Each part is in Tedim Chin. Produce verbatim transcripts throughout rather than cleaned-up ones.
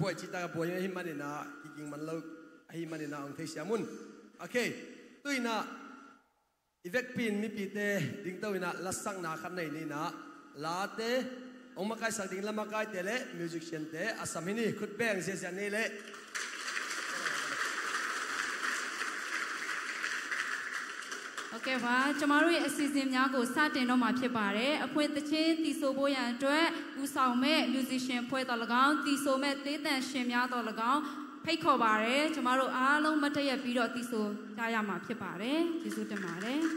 buai citak a buai ahih manin ah kiging man lo ahih manin ah hong theisiam un. Okay, tu-in ah i vekpi in mipite dingto in ah lasakna khat nei ni in ah late hong makaisak ding lamakaite le musician-te a sam hi ni. Khut beng ziahziah ni leh. Okay ပါ။ ကျွန်မတို့ရဲ့အစီအစဉ်များကိုစတင်တော့မှာဖြစ်ပါတယ်။ အဖွင့်သီချင်းသီဆိုဖို့ရန်အတွက်ဦးဆောင်မဲ့ musician အဖွဲ့သော်လည်းကောင်း၊ သီဆိုမဲ့တေးသံရှင်များသော်လည်းကောင်းဖိတ်ခေါ်ပါတယ်။ ကျွန်မတို့အားလုံးမတ်တရပ်ပြီးတော့သီဆိုကြရမှာဖြစ်ပါတယ်။ ကျေးဇူးတင်ပါတယ်။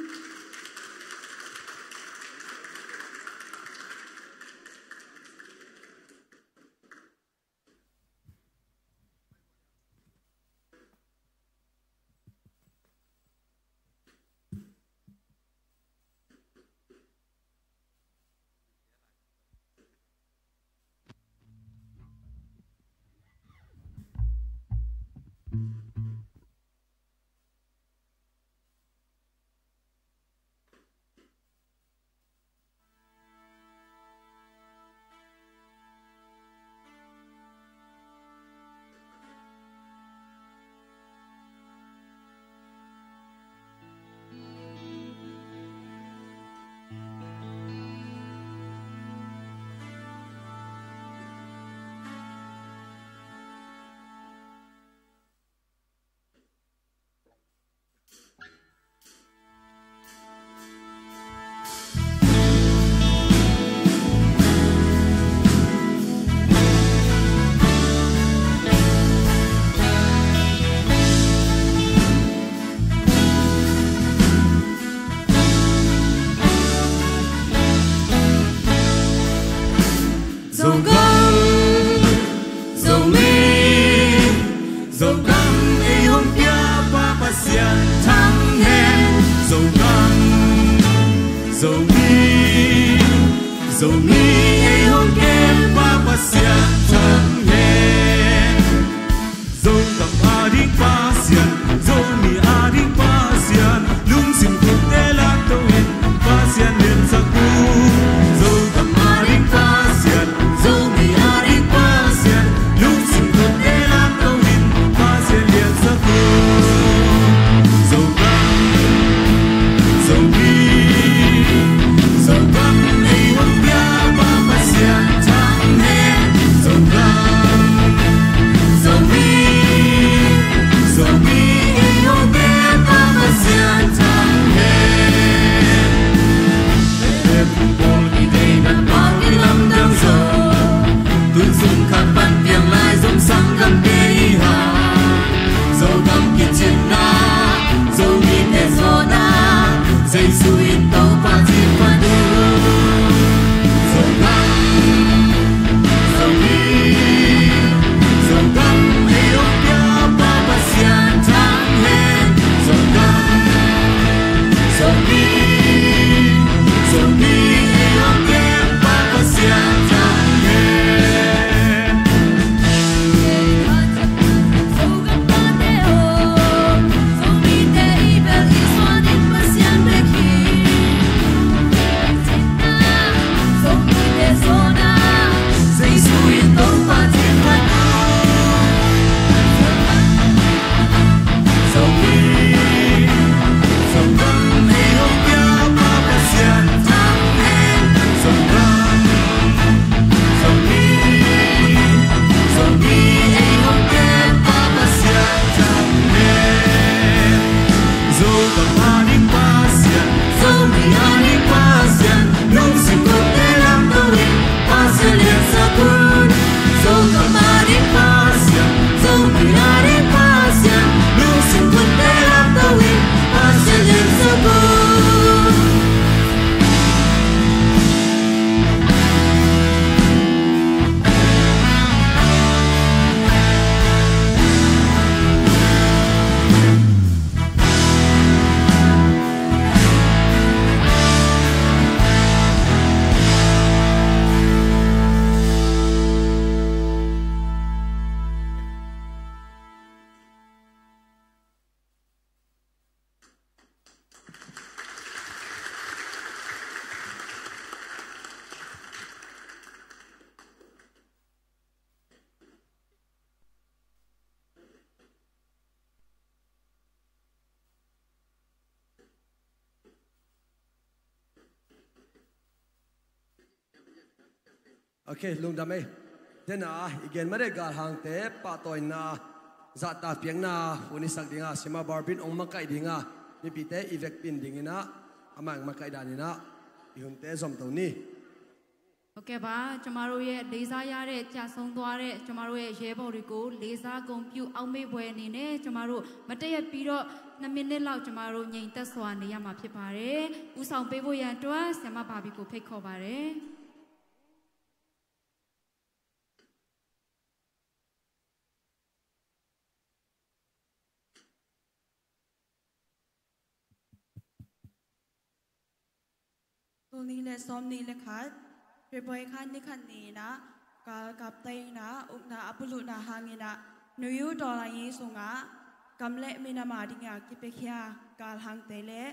Ok, lungdam ei. Dena i gen made galhangte pahtawina zahtak piakna hun i sak dinga, Sima Barbie in ong makaih dinga, mipite i vekpin dinginah, amah ong makaih daninah i hunte zomto ni. ဟုတ်ကဲ့ပါ။ ကျွန်မတို့ရဲ့လေးစားရတဲ့ကျဆုံးသွားတဲ့ကျွန်မတို့ရဲ့ရဲဘော်တွေကိုလေးစားဂုဏ်ပြုအောက်မေ့ဖွယ်အနေနဲ့ကျွန်မတို့မတည့်ရက်ပြီးတော့နှစ်မိနစ်လောက်ကျွန်မတို့ငြိမ်သက်စွာနေရမှာဖြစ်ပါတယ်။ ဦးဆောင်ပေးဖို့ရန်အတွက်ဆရာမဘာဘီကိုဖိတ်ခေါ်ပါတယ်။ Tul nih le sawm nih le khat, February kha ni khat ni-inah, kal kaptaina ukna a pulutna hanginah, nuiu tawlai sungah, kam le minama dinga kipiakhia galhangte le,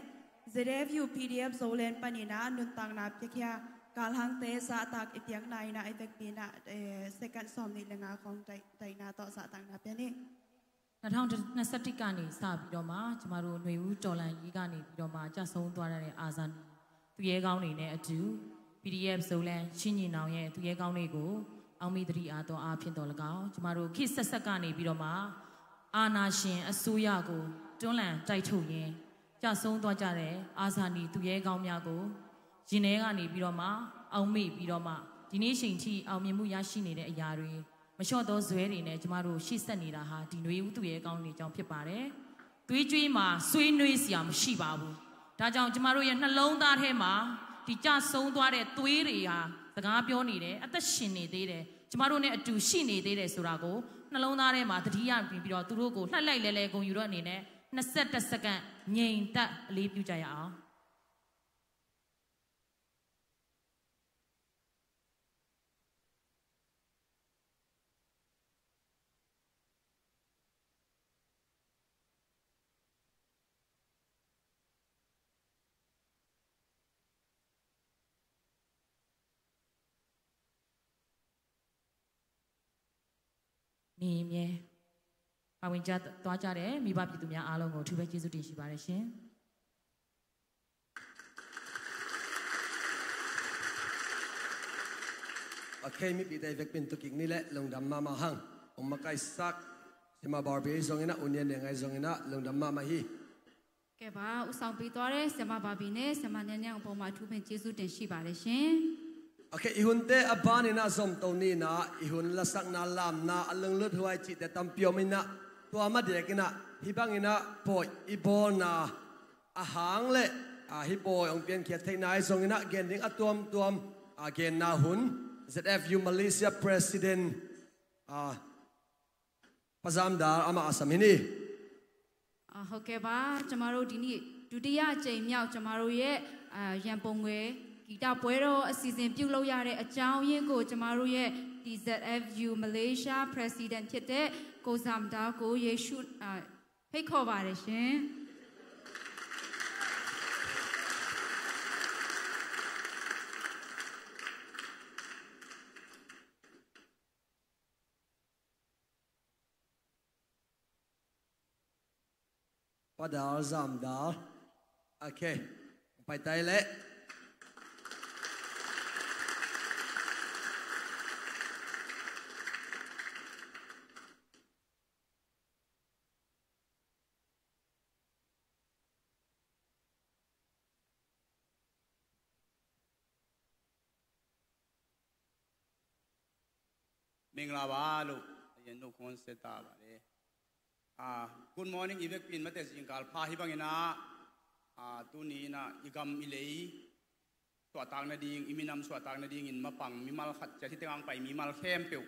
Z F U P D F Zoland paninah nuntakna piakhia galhangte zahtak i piakna inah i vekpinah, eh, second sawm nih le nga khawng daihna tawh zahtakna pia ni. နှစ်ထောင်နှစ်ဆယ့်တစ်ကနေစပြီးတော့မှကျမတို့ຫນွေဦးတော်လှန်ရေးကနေပြီးတော့မှကျဆုံးသွားတဲ့အာဇာနည်သူရဲကောင်းတွေနဲ့အတူ P D F ဇိုလန်ချင်းညီနောင်ရဲ့သူရဲကောင်းတွေကိုအောက်မေ့သတိအားသောအားဖြင့်သော်လည်းကောင်းကျမတို့ခေတ်ဆက်ဆက်ကနေပြီးတော့မှအာဏာရှင်အစိုးရကိုတွန်းလှန်တိုက်ထုတ်ရင်းကျဆုံးသွားကြတဲ့အာဇာနည်သူရဲကောင်းများကိုရင်ထဲကနေပြီးတော့မှအောက်မေ့ပြီးတော့မှဒီနေ့ချိန်ထိအောင်မြင်မှုရရှိနေတဲ့အရာတွေ မလျှော့သောဇွဲတွေနဲ့ကျမတို့ရှေ့ဆက်နေတာဟာဒီຫນွေဦးသူရဲကောင်းတွေကြောင့်ဖြစ်ပါတယ်။ သွေးကြွေးမှာဆွေးနွေးစရာမရှိပါဘူး။ ဒါကြောင့်ကျမတို့ရဲ့နှလုံးသားထဲမှာဒီကျဆုံးသွားတဲ့သွေးတွေဟာစကားပြောနေတယ်၊ အသက်ရှင်နေသေးတယ်၊ ကျမတို့နဲ့အတူရှိနေသေးတယ်ဆိုတာကိုနှလုံးသားထဲမှာသတိရပြီးတော့သူတို့ကိုလှိုက်လှိုက်လဲလဲဂုဏ်ယူတဲ့အနေနဲ့နှစ်ဆယ့်တစ်စက္ကန့်ငြိမ်သက်အလေးပြုကြရအောင်။ နေမြဲပါဝင်ကြသွားကြတဲ့မိဘပြည်သူများအားလုံးကိုအထူးပဲကျေးဇူးတင်ရှိပါတယ်ရှင်။ Ok, mipite i vekpin tukik ni le lungdam mahmah hang. Ong makaihsak Sima Barbie ahi zongin ah, Union Neng ahi zongin ah lungdam mahmah hi. ကဲပါဦးဆောင်ပေးသွားတဲ့ဆရာမဘာဘီနဲ့ဆရာမနဲနဲအောင်အပေါ်မှာအထူးပင်ကျေးဇူးတင်ရှိပါတယ်ရှင်။ Ok, i hunte a baninah zomto ninah i hun lasakna lamna a lunglut huai cihte tampi om inah tua madekinah hih banginah pawi i bawlna a hang le a hih pawi ong piankhiat theihna ahi zonginah gen ding a tuamtuam a genna hun Z F U Malaysia President a Pazamdal amah a sam hi ni. အာဟုတ်ကဲ့ပါကျွန်တော်တို့ဒီနေ့ဒုတိယအကြိမ်မြောက်ကျွန်တော်တို့ရဲ့အာရန်ပုံငွေဂီတပွဲတော်အစီအစဉ်ပြုလုပ်ရတဲ့အကြောင်းရင်းကိုကျွန်တော်တို့ရဲ့ဒီ Z F U Malaysia President ဖြစ်တဲ့ကိုဇမ်ဒါကိုယေရှုအာဖိတ်ခေါ်ပါတယ်ရှင်။ Padal Zamdal. Okay. Pai tai le. Mingla ba lu, ayan nu kon se ta ba de. Ah, good morning, i vekpin mate zingkal pha hi bangina. Ah, tuni ina i gam i lei suahtak nading, i minam suahtak nadingin mapang mimal khat ciat hi tengang pai mimal khempeuh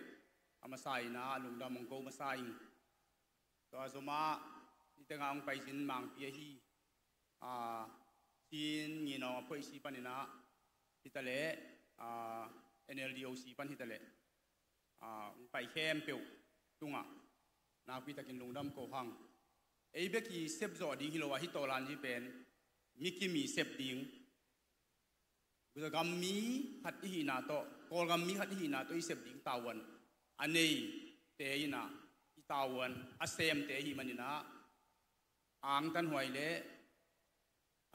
a masa ina lungdam ong ko masa ing. Tua zoma hi tengang pai zin mangpi ahi. Ah, Chin nginawng a phoih si paninah hitaleh, ah, N L D O C pan hitaleh, ah, pai khempeuh tungah nakpitakin lungdam ko hang. Ei bek i sep zawh ding hi lo a hi tawlan hi pen mi kim i sep ding. Gam mi khat i hihna tawh, Kawlgam mi khat i hihna tawh i sep ding tavuan a neite inah i tavuan a semte ahi maninah angtan huai le,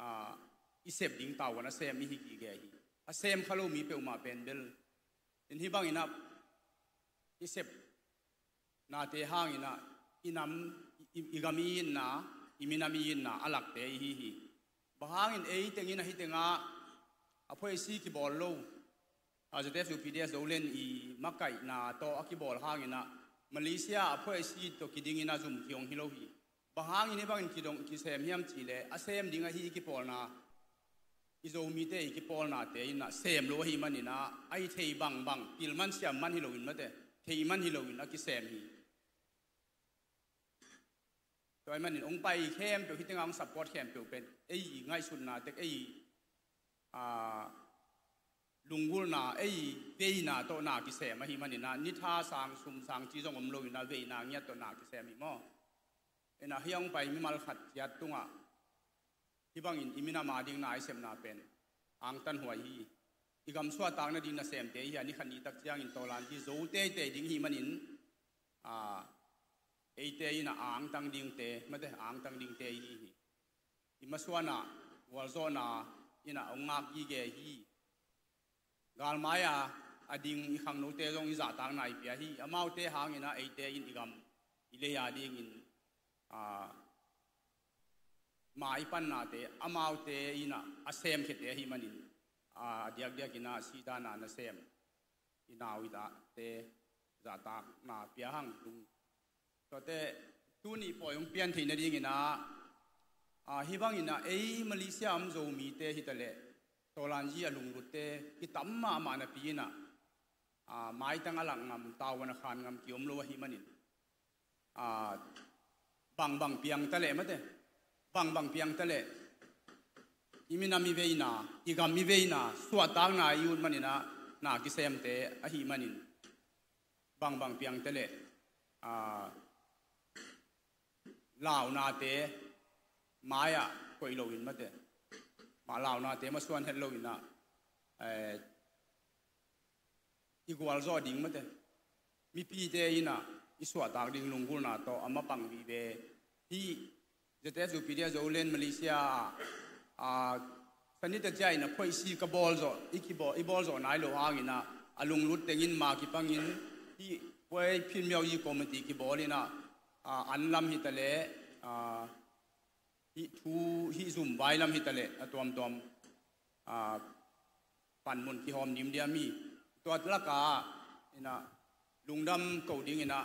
ah, i sep ding tavuan a sem i hi gige hi. A sem kha lo mi peuhmah pen bel In hih bangin ah i sep nate hangin ah i nam, i, i gam i itna, i minam i itna a lakte i hi hi. Bang hangin ei tengin ahi tengah a phuaisi kibawl lo, a ZSU PDS Zoland i makaihna tawh a kibawl hangin ah Malaysia a phuaisi tawh kidingin a zum kihong hi lo hi. Bang hangin hih bangin kidong kisem hiam cihleh a sem ding ahi i kipawlna, i Zomite i kipawlnate in ah sem lo ahih manin ah a i thei bangbang, pil man siam man hi loin mate, thei man hi loin a kisem hi. Tua ahih manin hong pai khempeuh, hih tengah hong support khempeuh pen ei i ngaihsutna tek, ei i, a, lunggulhna, ei i veina tawh na kisem ahih manin ah nitha sang sum sang ci zong om loin ah veina ngiat tawh na kisem hi maw. In ah hih hong pai mimal khat ciat tungah hih bangin i minam a ding na i sepna pen angtanhuai hi. I gam suahtak nading nasemte hi a, ni khat ni tak ciangin tawlanzi zo teitei ding hi manin, a, eite in a angtang dingte, mate, angtang dingte i hi hi. I masuan ah gualzawhna in ah hong ngak gige hi. Galmai a a ding i khangnote zong i zahtakna i pia hi. Amaute hangin ah eite in i gam i lei a dingin, a, ma i pannate amaute in ah a semkhiate ahih manin, a, a diakdiakin ah sihdan a nasem i nau i dahte zahtakna pia hang tung. Tuate tuni pawi hong pian theih nadingin ah, a, hih bangin ah ei Malaysia om Zomite hi taleh tawlanzi a lunglutte kitam mahmah napi in ah, a, maitang a lak ngam, tavuan a khan ngam kiom lo ahih manin, a, bangbang piang taleh mate, bangbang piang taleh i minam i veina, i gam i veina suahtakna i ut manin ah na kisemte ahih manin bangbang piang taleh, a, launate mai-ah koih loin mate, mah launate masuan het loin ah, eh, i gualzawh ding mate, mipite in ah i suahtak ding lunggulhna tawh a mapang vive hi. ZSU PDS Zoland Malaysia, a, sanita cia in a phuaisi ka bawl zawh, i kibawl, i bawl zawh nai lo hangin ah a lunglut tengin ma kipangin hih puai phinmiau i committee kibawl in ah, a, an lam hi taleh, a, hih thu, hih zum vai lam hi taleh a tuamtuam, a, panmun kihawm dim diam hi. Tua lak ah in ah lungdam ko dingin ah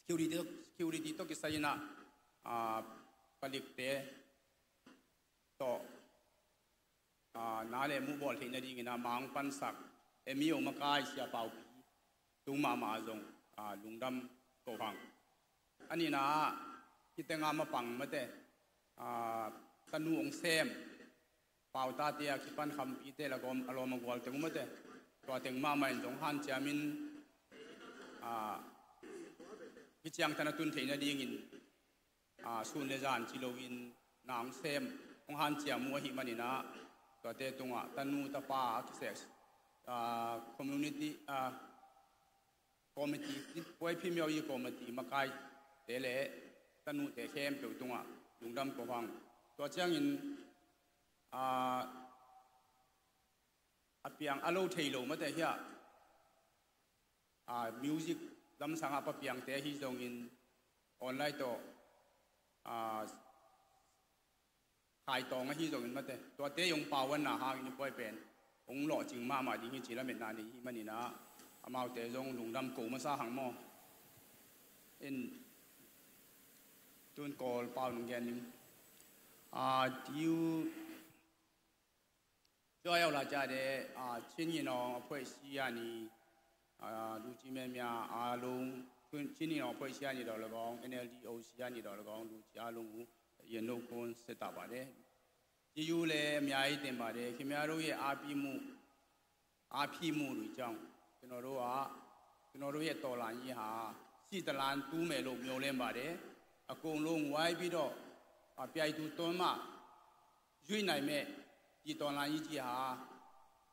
security, security tawh kisai in ah, a, palikte tawh, a, na le muh bawl theih nadingin ah ma hong pansak M E O makai Sia Pau Pi tung mahmah zong, a, lungdam ko hang. A nihna ah hih tengah mapang mate, a, tanu hong sem Pau tate a kipan Khampite la gawm a lawm a gual teng uh mate, tua teng mahmah in zong hanciamin, a, hih ciangtan a tun theih nadingin, a, sun le zan ci loin na hong sem, hong hanciam uh ahih manin ah tuate tungah tanu tapa a kiseh, a, community, a, committee, puai phinmiau i committee makaite le tanute khempeuh tungah lungdam ko hang. Tua ciangin, a, a piang a lo thei lo mate hi a, a, music lamsang ah pa piangte ahi zongin online tawh, a, khaitawng ahi zongin mate, tuate hong pauanna hangin i puai pen hong lawhcing mahmah ding hi ci lametna nei hi manin ah amaute zong lungdam ko masa hang maw. In tun Kawl pau nong gen ning. A, tiu Joy au la ca de, a, Chin Yinong a phuai sia ni, a, Lu Ci Mia Mia a lung, Chin Yinong a phuai sia ni daw le gawng, N L D O sia ni daw le gawng, Lu Ci a lung u, yen lo kun se ta ba de. Ci yu le mia i tem ba de, khi mia lo ye a pi mu, a pi mu lu chang. Kino lo a, kino lo ye to lan yi ha, si ta lan tu me lo myo le ba de. A kong lo wai bi do, a pi ai tu to ma, zui nai me, ti to lan yi ji ha,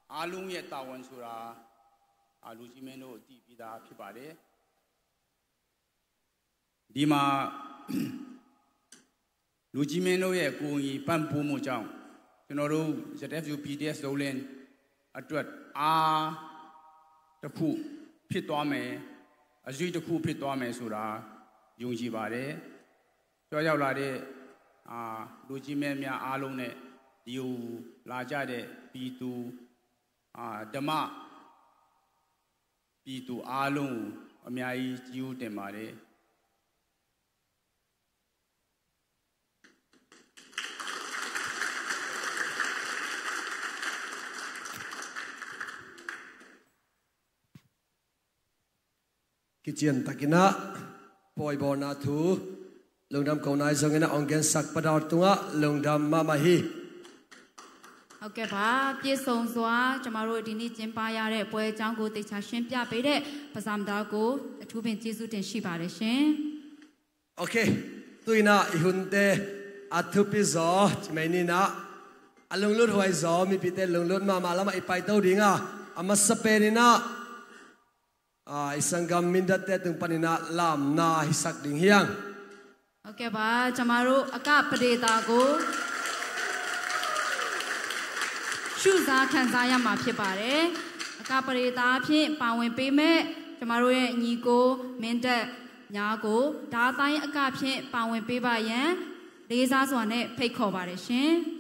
a lung ye ta wan su ra, a lu ji me no ti pi da pi ba de. Di ma, lu ji me no ye ku ngi pan pu mu chang, kino lo Z F U P D S lo len, a tuat a, တစ်ခုဖြစ်သွားမယ်၊ အရွေးတစ်ခုဖြစ်သွားမယ်ဆိုတာယုံကြည်ပါတယ်။ ကြွရောက်လာတဲ့အာလူကြီးမင်းများအားလုံးနဲ့ဒီကိုလာကြတဲ့ပြည်သူအာဓမ္မပြည်သူအားလုံးကိုအများကြီးကျေးဇူးတင်ပါတယ်။ Kician takin ah pawibawlna thu lungdam ko nai zongin ah hong gensak Pa Dau tungah lungdam mahmah hi. ဟုတ်ကဲ့ပါ။ ပြည့်စုံစွာကျွန်မတို့ဒီနေ့ကျင်းပရတဲ့ပွဲအကြောင်းကိုသေချာရှင်းပြပေးတဲ့ပဇာမသားကိုအထူးပင်ကျေးဇူးတင်ရှိပါတယ်ရှင်။ Okay, tu-in ah i hunte a thupi zaw cimei ni-in ah a lunglut huai zaw mipite lunglut mahmah lamah i paito ding a, a masa pen in ah i sanggam mindatte tung panin ah lamna hisak ding hi hang. ဟုတ်ကဲ့ပါ။ ကျွန်မတို့အကပဒေသာကိုရှုစားခံစားရမှာဖြစ်ပါတယ်။ အကပဒေသာအဖြစ်ပါဝင်ပေးမဲ့ကျွန်မတို့ရဲ့ညီကိုမင်းတပ် များကိုဒါသိုင်းအကဖြင့်ပါဝင်ပေးပါရန်လေးစားစွာနဲ့ဖိတ်ခေါ်ပါတယ်ရှင်။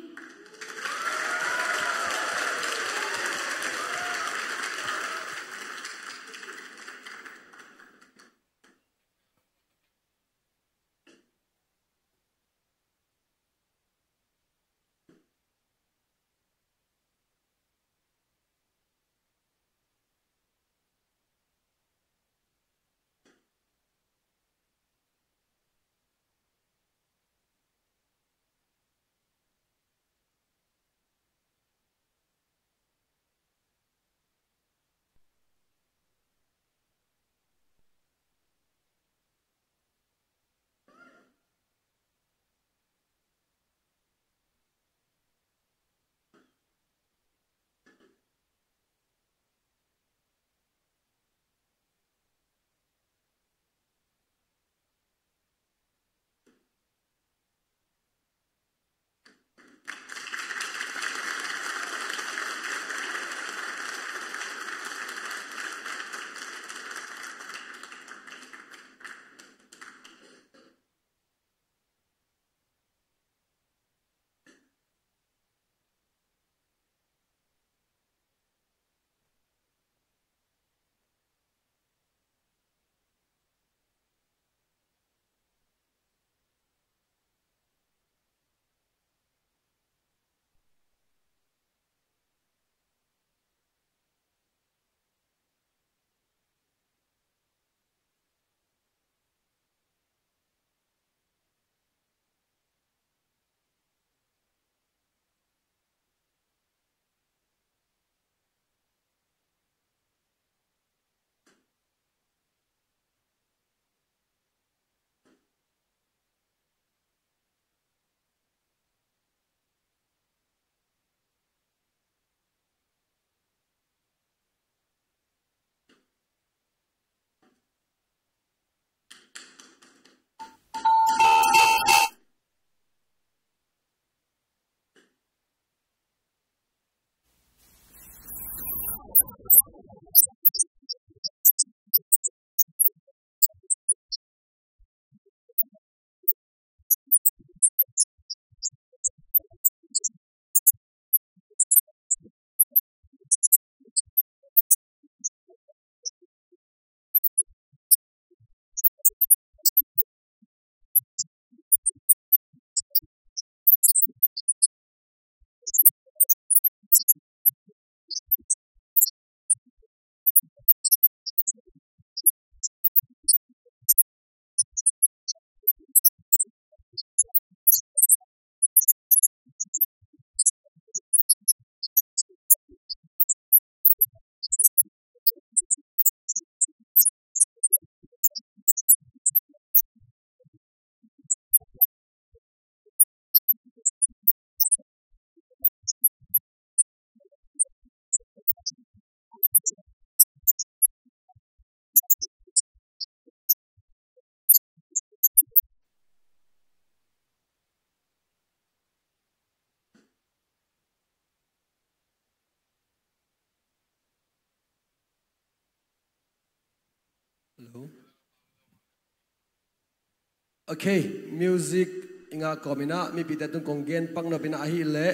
Ok, music i ngah kawm in ah mipite tung kong gen pak nop in ah ahih leh,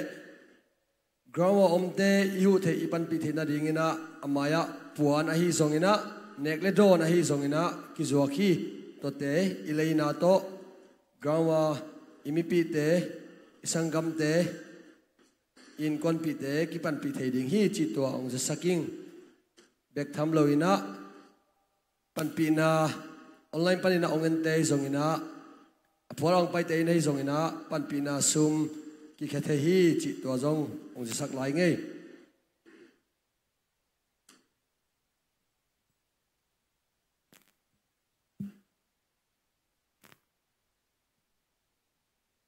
ground a omte i huh theih, i panpih theih nading in ah a mai-ah puan ahi zong in ah, nek le dawn ahi zong in ah kizuak hi. Tuate i leina tawh ground a i mipihte, i sanggamte, i innkuanpihte kipanpih thei ding hi cih tua hong zasak ing. Bek tham lo in ah panpihna online panin ah hong ente hi zong in ah, a phual hong paite in ahi zong in ah panpihna sum kikhia thei hi cih tua zong hong zasak lai ing ei.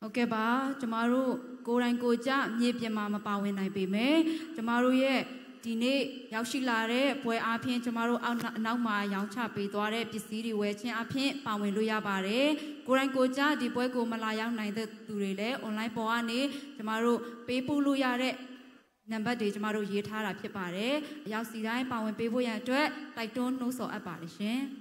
Ok, ပါ။ ကျွန်မတို့ကိုယ်တိုင်ကိုယ်ကျမြေပြင်မှာမပါဝင်နိုင်ပေမဲ့၊ ကျွန်မတို့ရဲ့ဒီနေ့ရောက်ရှိလာတဲ့ပွဲအားဖြင့်ကျွန်မတို့အောက်နောက်မှာရောင်းချပေးသွားတဲ့ပစ္စည်းတွေဝယ်ခြင်းအားဖြင့်ပါဝင်လို့ရပါတယ်။ ကိုယ်တိုင်ကိုယ်ကျဒီပွဲကိုမလာရောက်နိုင်တဲ့သူတွေလည်း online ပေါ်ကနေကျွန်မတို့ပေးပို့လို့ရတဲ့နံပါတ်တွေကျွန်မတို့ရေးထားတာဖြစ်ပါတယ်။ ရောက်စီတိုင်းပါဝင်ပေးဖို့ရန်အတွက်တိုက်တွန်းနှိုးဆော်အပ်ပါတယ်ရှင်။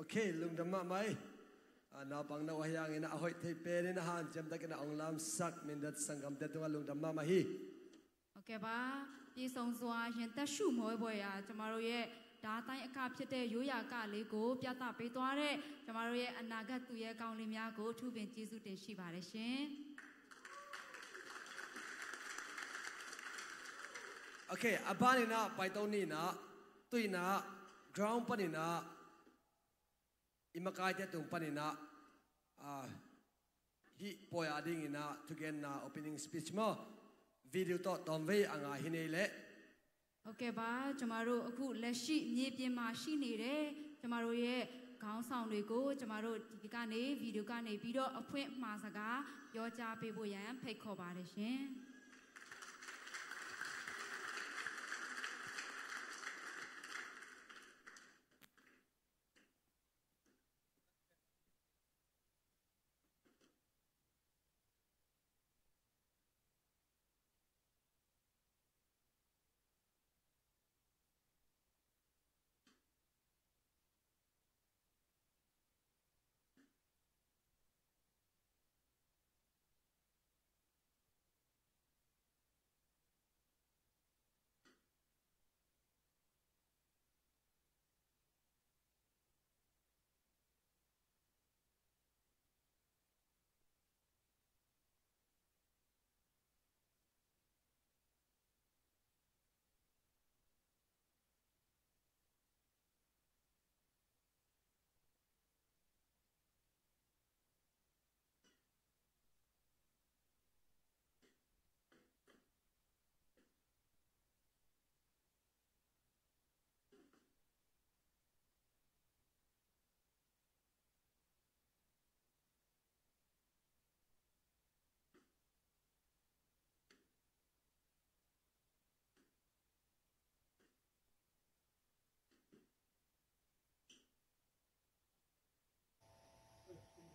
Ok, lungdam mahmah hi. A, naupang no ahi hangin a hoih thei pen in a hanciam takin a hong lamsak Mindat sanggamte tungah lungdam mahmah hi. Ok, ပါ။ ပြည်စုံစွာရင်သပ်ရှုမောပွဲရာကျွန်မတို့ရဲ့ဓာတ်တိုင်းအခဖြစ်တဲ့ရိုးရာကလေးကိုပြသပေးသွားတဲ့ကျွန်မတို့ရဲ့အနာဂတ်သူရဲကောင်းလေးများကိုထူးပင်ကျေးဇူးတင်ရှိပါတယ်ရှင်။ Ok, a ban in a paito ni in a, tu in a ground pan in a, i makaite tung pan in a, a, hih pawi a ding in a thugenna opening speech maw, video tawh tawmvei a ngah hi nei leh. ဟုတ်ကဲ့ပါ။ ကျွန်မတို့အခုလက်ရှိမြေပြင်မှာရှိနေတဲ့ကျွန်မတို့ရဲ့ ခေါင်းဆောင်တွေကို ကျမတို့ ဒီကနေ ဗီဒီယိုကနေပြီးတော့ အဖွင့်မှာစကားပြောကြားပေးဖို့ရန် ဖိတ်ခေါ်ပါတယ်ရှင်။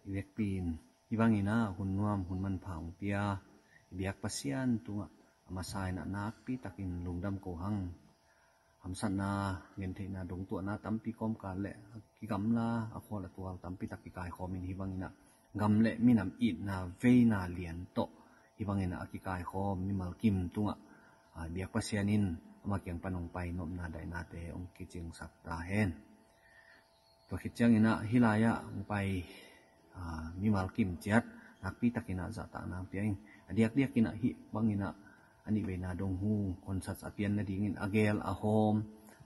I vekpi in hih bangin ah hun nuam hun manpha hong pia i biak Pasian tungah a masa in ah nakpi takin lungdam ko hang. Hamsatna, gentheihna, dongtuahna tampi kawmkal le a kigamla a khual a tual tampi tak kikaikhawm in hih bangin ah gam le minam itna veina lian tawh hih bangin ah a kikaikhawm mimal kim tungah, ah, biak Pasian in ama kiang pan hong pai nopna daihnate hong kicingsak ta hen. Tua khit ciangin ah hih lai-ah hong pai, ah, mimal kim ciat nakpi takin ah zahtakna hong pia in, a diakdiakin ah hih bangin ah a nih veina dong hu concert a pian nadingin a gel a hawm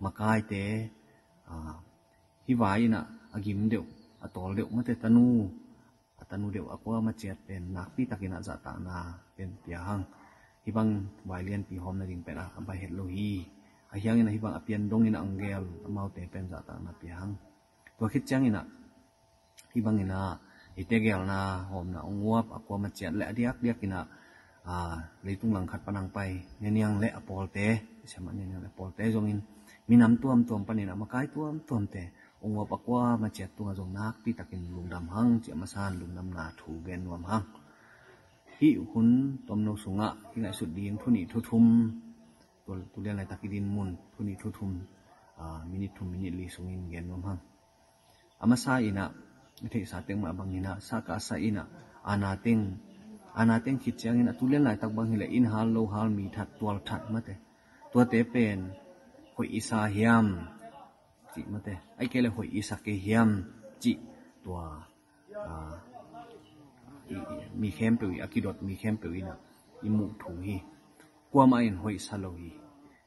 makaite, ah, hih vai in ah a gim deuh, a tawl deuh mate tanu, a tanu deuh a kuama ciat pen nakpi takin ah zahtakna pen pia hang. Hih bang vai lianpi hawm nading pen ah a bai het lo hi. Ahi hangin ah hih bang a pian dongin ah hong gel amaute pen zahtakna pia hang. Tua khit ciangin ah hih bangin ah eite gelna hawmna hong uap a kuama ciat le a diakdiakin ah, ah, leitung langkhat pan hong pai Niniang le a pawlte, siamah Niniang le a pawlte zongin minam tuamtuam panin ah makai tuamtuamte hong uap a kuama ciat tungah zong nakpi takin lungdam hang, ci a masa in lungdamna thu gen nuam hang. Hih hun tomno sungah i ngaihsut ding thu nih thu thum, tu, tu lian laitak i din mun thu nih thu thum, ah, minit thum minit li sungin gen nuam hang. A masa in ah i theihsa teng mah bangin ah saka sa in ah ana teng, ana teng khit ciangin ah tu lian laitak bang hileh inn hal lo hal mi that tual that mate, tuate pen hoih i sa hiam cih mate, ahih kei leh hoih i sa kei hiam cih tua, ah, i, i, mi khempeuh i a kidot mi khempeuh in ah i muh thu hi. Kuamah in hoih sa lo hi.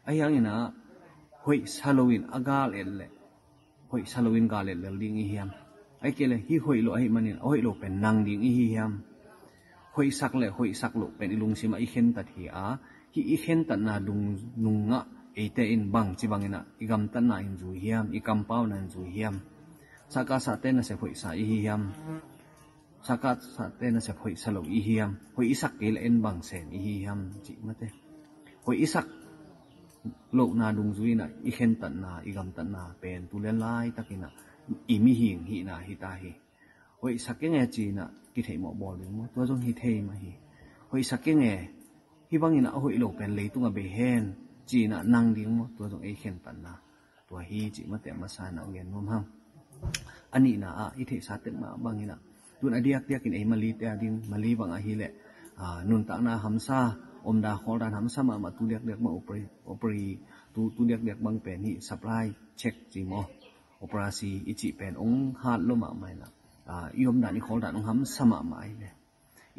Ahi hangin ah hoih sa loin a gal et leh hoih sa loin gal et lel ding i hiam? Ahih kei leh hih hoih lo ahih manin a hoih lo pen nang ding i hi hiam? Hoihsak le hoihsak loh pen i lungsimah i khentat hi a, hih i khentatna dung, nungah eite in bangci bangin ah i gamtatna in zui hiam, i kampauna in zui hiam? Saka sate nasep hoihsa i hi hiam? Saka sate nasep hoihsa lo i hi hiam? Hoih i sak kei leh en bang sem i hi hiam cih mate. Hoih i sak lohna dungzui in ah i khentatna, i gamtatna pen tu lian laitakin ah i mihing hihna hi ta hi. Hoihsak keng e ci-in ah kitheih mawh bawl ding maw? Tua zong hi thei mah hi. Hoihsak keng e, hih bangin ah a hoih lo pen leitungah bei hen ci-in ah nang ding maw? Tua zong ei khentatna tua hi cih mate a masa in ah gen nuam hang. A nihna ah i theihsa tek mah bangin ah tun a diakdiakin ei Malite a ding, Mali bang ahileh, ah, nuntakna hamsa, omdan khawldan hamsa mahmah tu diakdiak bang opera, opera, tu, tu diakdiak bang pen hih supply check ci maw, operasi i cih pen hong hat lo mahmah in ah, ah, i omdan i khawldan hong hamsa mahmah ahileh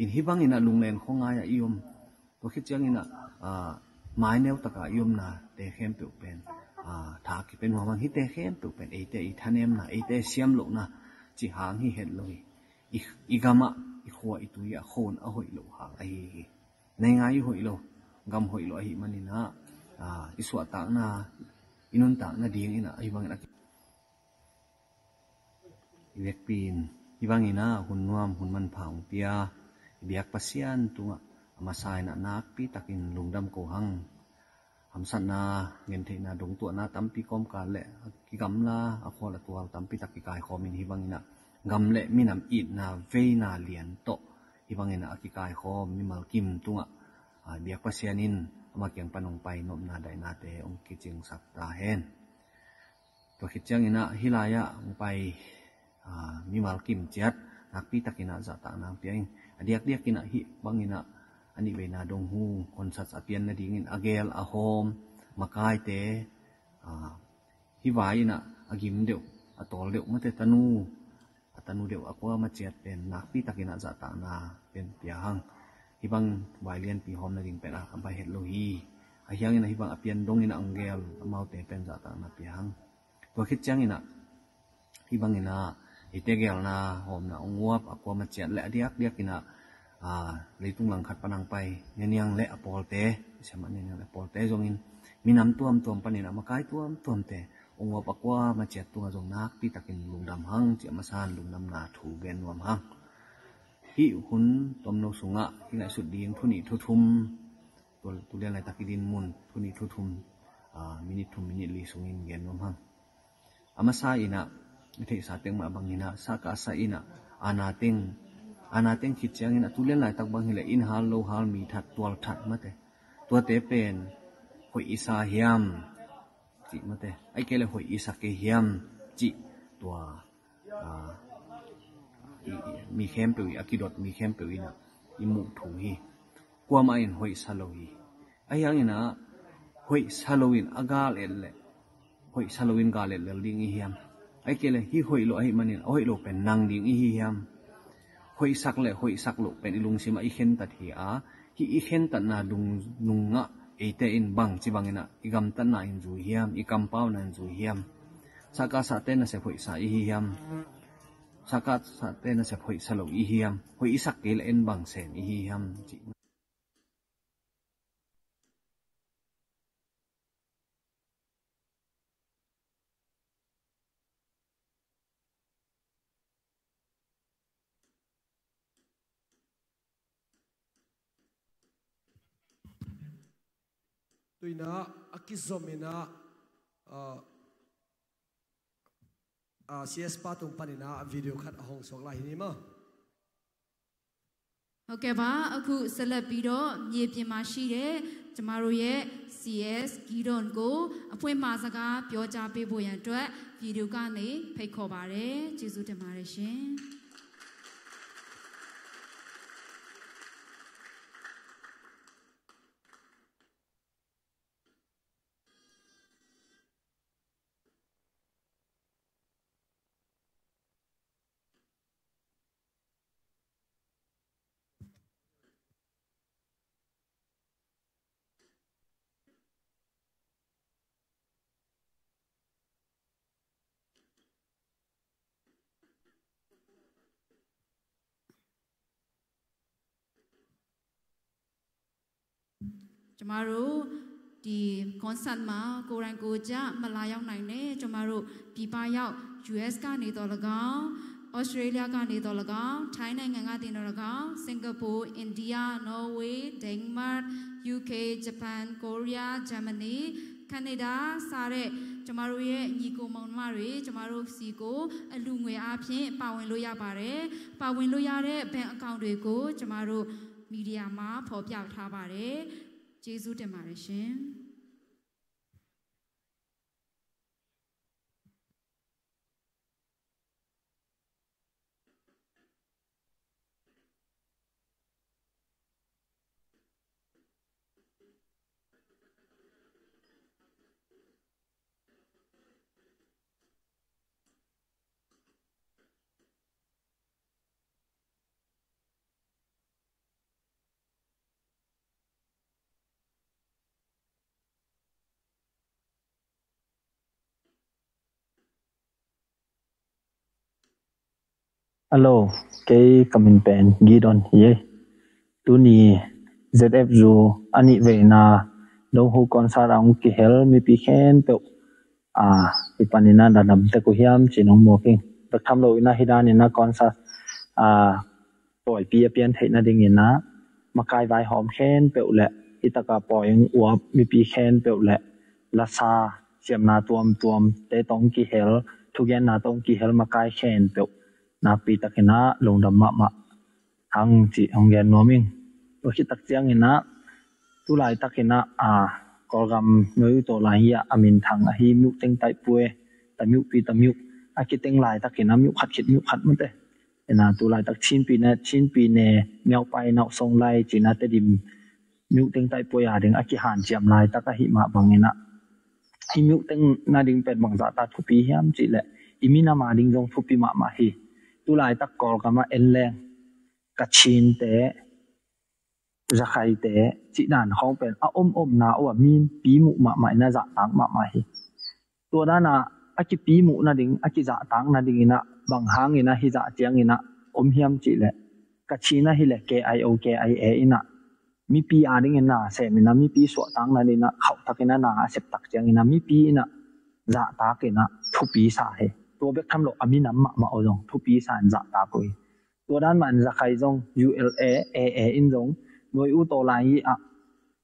in hih bangin ah lunglen khuangai ah i om. Tua khit ciangin ah, ah, maineu taka i omnate khempeuh pen, ah, tha kipia nuam hang. Hihte khempeuh pen eite i thanemna, eite siam lohna cih hang hi het lo hi. I, i gamah, i khua, i tui ah khua a hoih loh hang ahi hi. Naingngai i hoih lo, gam hoih lo ahih manin ah, ah, i suahtakna, i nuntakna dingin ah hih bangin a ki- Vekpi in hih bangin ah hun nuam hun manpha hong pia i biak Pasian tungah a masa in ah nakpi takin lungdam ko hang. Hamsatna, gentheihna, dongtuahna tampi kawmkal le a kigamla a khual a tual tampi tak kikaikhawm in hih bangin ah gam le minam itna veina lian tawh hih bangin ah a kikaikhawm mimal kim tungah, a, biak Pasian in ama kiang pan hong pai nopna daihnate hong kicingsak ta hen. Tua khit ciangin ah hih lai-ah hong pai, aa, mimal kim ciat nakpi takin ah zahtakna hong pia in, a diakdiakin ah hih bangin ah a nihveina dong hu concert a pian nadingin a gel a hawm makaite, aa, hih vai in ah a gim deuh, a tawl deuh mate tanu, a tanu deuh a kuama ciat pen nakpi takin ah zahtakna pen pia hang. Hih bang vai lianpi hawm nading pen ah a bai het lo hi. Ahi hangin ah hih bang a pian dongin ah hong gel amaute pen zahtakna pia hang. Tua khit ciangin ah hih bangin ah eite gelna hawmna hong uap a kuama ciat le a diakdiakin ah, aa, leitung langkhat pan hong pai Neniang le a pawlte, i sem ah Neniang le a pawlte zongin minam tuamtuam panin ah makai tuamtuamte hong uap a kuama ciat tungah zong nakpi takin lungdam hang cih a masa in lungdamna thu gen nuam hang. Hih hun tomno sungah hih ngaihsut ding thu nih thu thum, tu, tu lian laitak i din mun thu nih thu thum, aa, minit thum minit li sungin gen nuam hang. A masa in ah i theihsa teng mah bangin ah saka sa in ah ana teng, ana teng khit ciangin ah tu lian laitak bang hileh inn hal lo hal mi that tual that mate, tuate pen hoih i sa hiam cih mate, ahih kei leh hoih i sa kei hiam cih tua, aa, i, i, mi khempeuh i a kidot mi khempeuh in ah i muh thu hi. Kuamah in hoih sa lo hi. Ahi hangin ah hoih sa loin a gal et leh hoih sa loin gal et lel ding i hiam? Ahih kei leh hih hoih lo ahih manin a hoih lo pen nang ding i hi hiam? Hoihsak le hoihsak loh pen i lungsimah i khentat hi a, hih i khentatna dung, nungah eite in bangci bangin ah i gamtatna in zui hiam, i kampauna in zui hiam? Saka sate nasep hoihsa i hi hiam? Saka sate nasep hoihsa lo i hi hiam? Hoih i sak kei leh en bang sem i hi hiam? Cih. Tuinah a kizom inah, ah, ah, C S pa tung paninah video khat a hong suak lai hi ni maw? ဟုတ်ကဲ့ပါ။ အခုဆက်လက်ပြီးတော့မြေပြင်မှာရှိတဲ့ကျမတို့ရဲ့ C S Gideon ကိုအဖွင့်မှာစကားပြောကြားပေးဖို့ရန်အတွက်ဗီဒီယိုကနေဖိတ်ခေါ်ပါတယ်။ ကျေးဇူးတင်ပါတယ်ရှင်။ Cuma ru di concert မှာကိုယ်တိုင်ကိုယ်ကျမလာရောက်နိုင်တဲ့ကျမတို့ပြည်ပရောက် U S ကနေသော်လည်းကောင်း၊ Australia ကနေသော်လည်းကောင်း၊ ထိုင်းနိုင်ငံကနေသော်လည်းကောင်း၊ Singapore၊ India၊ Norway၊ Denmark၊ U K၊ Japan၊ Korea၊ Germany၊ Canada စတဲ့ကျမတို့ရဲ့ညီကိုမောင်နှမတွေကျမတို့ဆီကိုအလူငွေအားဖြင့်ပါဝင်လို့ရပါတယ်။ ပါဝင်လို့ရတဲ့ bank account တွေကိုကျမတို့ media မှာဖော်ပြထားပါတယ်။ ကျေးဇူးတင်ပါတယ်ရှင်။ Hello, kei ka min pen Gideon hi. Tuni Z F U a nihveina Donghu concert a hong kihel mipi khempeuh, a, i panin a na dam tek uh hiam ci-in hong muak ing. Bek tham lo in ah hih dan in ah concert, ah, pawipi a pian theih nadingin ah makai vaihawm khempeuh le hih tak a pawi hong uap mipi khempeuh le lasa siamna tuamtuamte tawh hong kihel, thugenna tawh hong kihel makai khempeuh nakpi takin ah lungdam mahmah hang cih hong gen nuam ing. Tua khit tak ciangin ah tu laitakin ah, ah, Kawlgam nuai uh tawh lai hi ah a minthang ahi Myuk Teng Taipue, Tamyuk pi Tamyuk a kiteng laitakin ah Myuk khat khit Myuk khat mate. In ah tu laitak Chin pi ne, Chin pi ne, Myau Pai Nau Song Lai ci-in ah Tedim Myuk Teng Taipue a ding a kihanciam laitak ahih mah bangin ah hih Myuk Teng nading pen bangzah ta thupi hiam cih leh i minam a ding zong thupi mahmah hi. Tu laitak Kawlgam ah en leng Kachinte, Zakhaite cih dan khawng pen a om omna uh ah mipi muh mahmah in ah zahtak mahmah hi. Tua dan ah a kipi muh nading, a kizahtak nadingin ah bang hangin ah hih zah ciangin ah om hiam cih leh Kachin ah hi leh K I O K I A in ah mipi a dingin na sem in ah mipi suahtak nadingin ah khauhtakin ah na a septak ciangin ah mipi in ah zahtakin ah thupi sa hi. Tua bek tham lo a minam mahmah uh zong thupi sa in zahtak uh hi. Tua dan mah in Zakhai zong U L A, A A in zong nuai uh tawh lai hi ah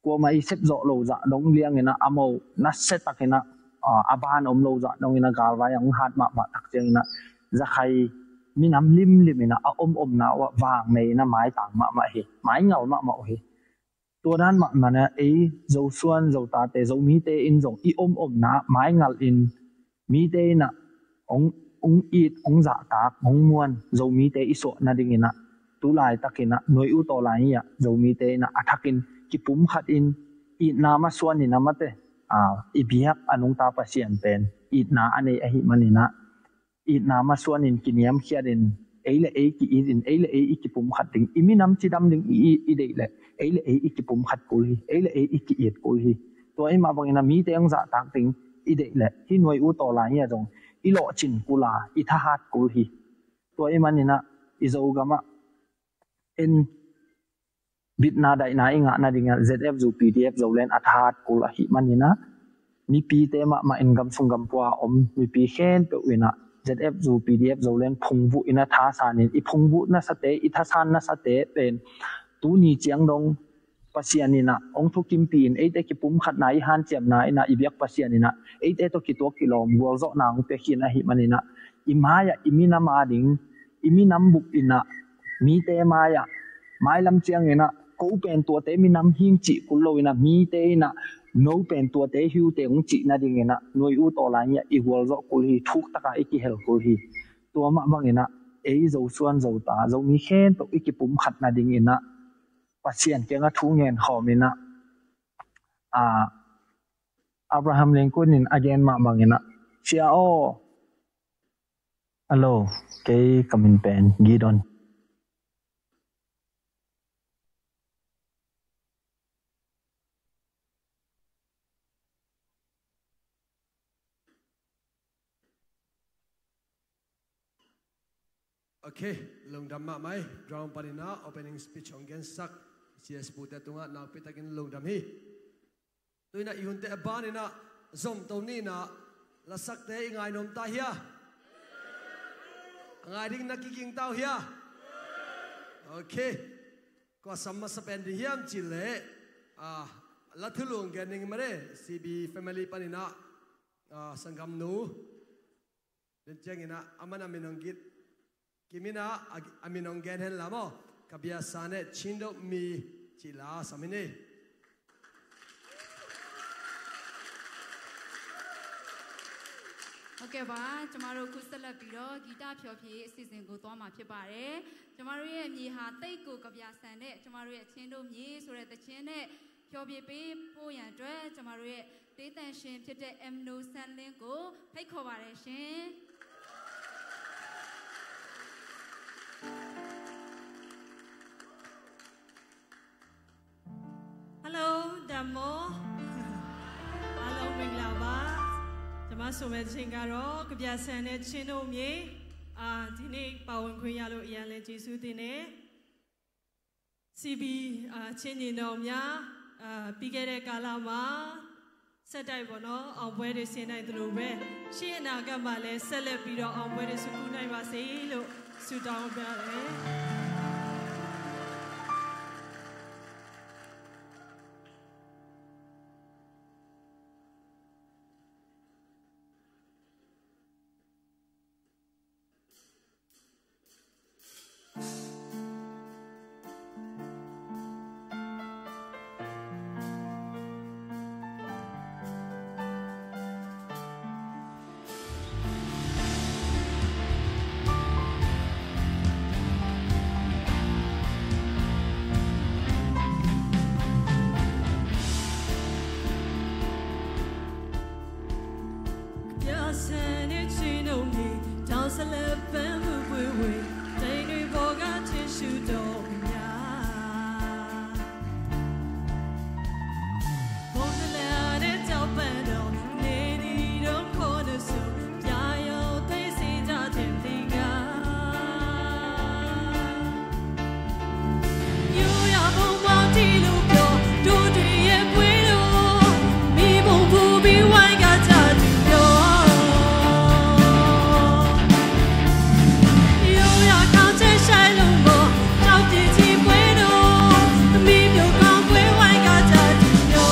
kuamah i sep zawh lo zah dong liangin ah a mo nasia takin ah, ah, a ban om lo zah dongin ah galvai ah hong hat mahmah tak ciangin ah Zakhai minam limlim in ah a om omna uh ah vang nei in ah maitang mahmah hi, maingal mahmah uh hi. Tua dan mahmah in ah ei Zosuan Zotate Zomite in zong i om omna maingal in mite in ah hong, hong it, hong zahtak, hong muan Zomite i suah nadingin ah tu laitakin ah nuai uh tawh lai hi ah Zomite in ah a thakin kipumkhat in itna masuan in ah mate, ah, i biak a nungta Pasian pen itna a nei ahih manin ah itna masuan in kiniamkhiat in ei le ei ki-it in ei le ei i kipumkhat ding, i minam cidam ding i, i, i deih leh ei le ei i kipumkhat kul hi, ei le ei i ki-it kul hi. Tua ahih mah bangin ah mite hong zahtak ding i deih leh hih nuai uh tawh lai hi ah zong i lawhcin kul a i thahat kul hi. Tua ahih manin ah i Zogam ah en bitna daihna i ngah nadingin ah Z F zu P D F Zoland a thahat kul ahih manin ah mipite mahmah in gamsung gampua a om mipi khempeuh in ah Z F zu P D F Zoland phungvuh in ah thasan in i phungvuh nasate, i thasan nasate pen tuni ciang dong Pasian in ah hong thukimpih in eite kipumkhatna i hanciamna in ah i biak Pasian in ah eite tawh kituak kilawm gualzawhna hong pia khin ahih manin ah i mai-ah i minam a ding, i minam bup in ah mite mai-ah mailam ciangin ah ko pen tuate minam hing cih kul lo in ah mite in ah no pen tuate hi uh teh hong cih nadingin ah nuai uh tawh lai hi ah i gualzawh kul hi, thuk taka i kihel kul hi. Tua mah bangin ah ei Zosuan Zota Zomi khempeuh i kipumkhat nadingin ah Pasian kiangah thu ngen khawm in ah, ah, Abraham Lincoln in a gen mah bangin ah, Sia aw, hello, kei ka min pen Gideon. Ok, lungdam mahmah hi. Ground panin ah opening speech hong gensak C S Pute tungah nakpi takin lungdam hi. Tu-in ah i hunte a banin ah zom to ni in ah lasakte i ngai nuam ta hia? A ngai ding na kiging ta uh hia? Ok. Kua sam masa pen ding hiam cih leh, ah, la thulu hong gen ning mah e, C B family panin ah, ah, sanggamnu. Den ciangin ah aman a min hong git kim in ah, a, a min hong gen hen la maw. Ka biasa ne Chin Do Mi cih la sam hi ni. Ok, ပါ။ ကျွန်မတို့ အခုဆက်လက်ပြီးတော့ ဂီတဖျော်ဖြေရေးအစီအစဉ်ကို သွားမှာဖြစ်ပါတယ်။ ကျွန်မတို့ရဲ့အမည်ဟာ သိပ်ကိုကဗျာဆန်တဲ့ ကျွန်မတို့ရဲ့ ချင်းတို့မြေဆိုတဲ့သီချင်းနဲ့ ဖျော်ဖြေပေးဖို့ရန်အတွက် ကျွန်မတို့ရဲ့ တေးသံရှင်ဖြစ်တဲ့ M No San Lin ကို ဖိတ်ခေါ်ပါတယ်ရှင်။ Hello, Damo. အားလုံးမင်္ဂလာပါ။ ကျွန်မဆိုမဲ့သီချင်းကတော့ ကဗျာဆန်တဲ့ချင်းတို့မြေ။ အာ၊ ဒီနေ့ပါဝင်ခွင့်ရလို့ အရမ်းလည်းကျေးဇူးတင်တယ်။ C B, အာ၊ ချင်းညီနောင်များ၊ အာ၊ ပြီးခဲ့တဲ့ကာလမှာ စ ဆက်တိုက်ပေါ့နော်၊ အောင်ပွဲတွေဆင်နိုင်သလိုပဲ၊ ရှေ့အနာဂတ်မှာလည်းဆက်လက်ပြီးတော့အောင်ပွဲတွေဆင်နိုင်ပါစေလို့ဆုတောင်းပေးရတယ်။ ပြဆန်တဲ့ချစ်နှုတ်နဲ့တောင်ဆက်လက်ပန်းမှုပွေဝေတိမ်တွေပေါ်ကထင်ရှုတော်မူများ။ ဘုံတလန်နဲ့တောင်ပန်းတော်နေဒီတော့ခေါ်လို့ဆိုပြာရောင်သိမ်းစေကြခြင်းသင်က ရိုးရာပုံပေါင်းတီးလို့ပြောတို့တွေရဲ့ပွဲတော်မီးပုံပူပြီးဝိုင်းကားကြသူပြောရိုးရာကောင်းချက်ရှိုင်လို့မော်တောက်တည်ချီပွဲတော်မီးမျိုးကောင်းပွဲဝိုင်းကားကြသူပြော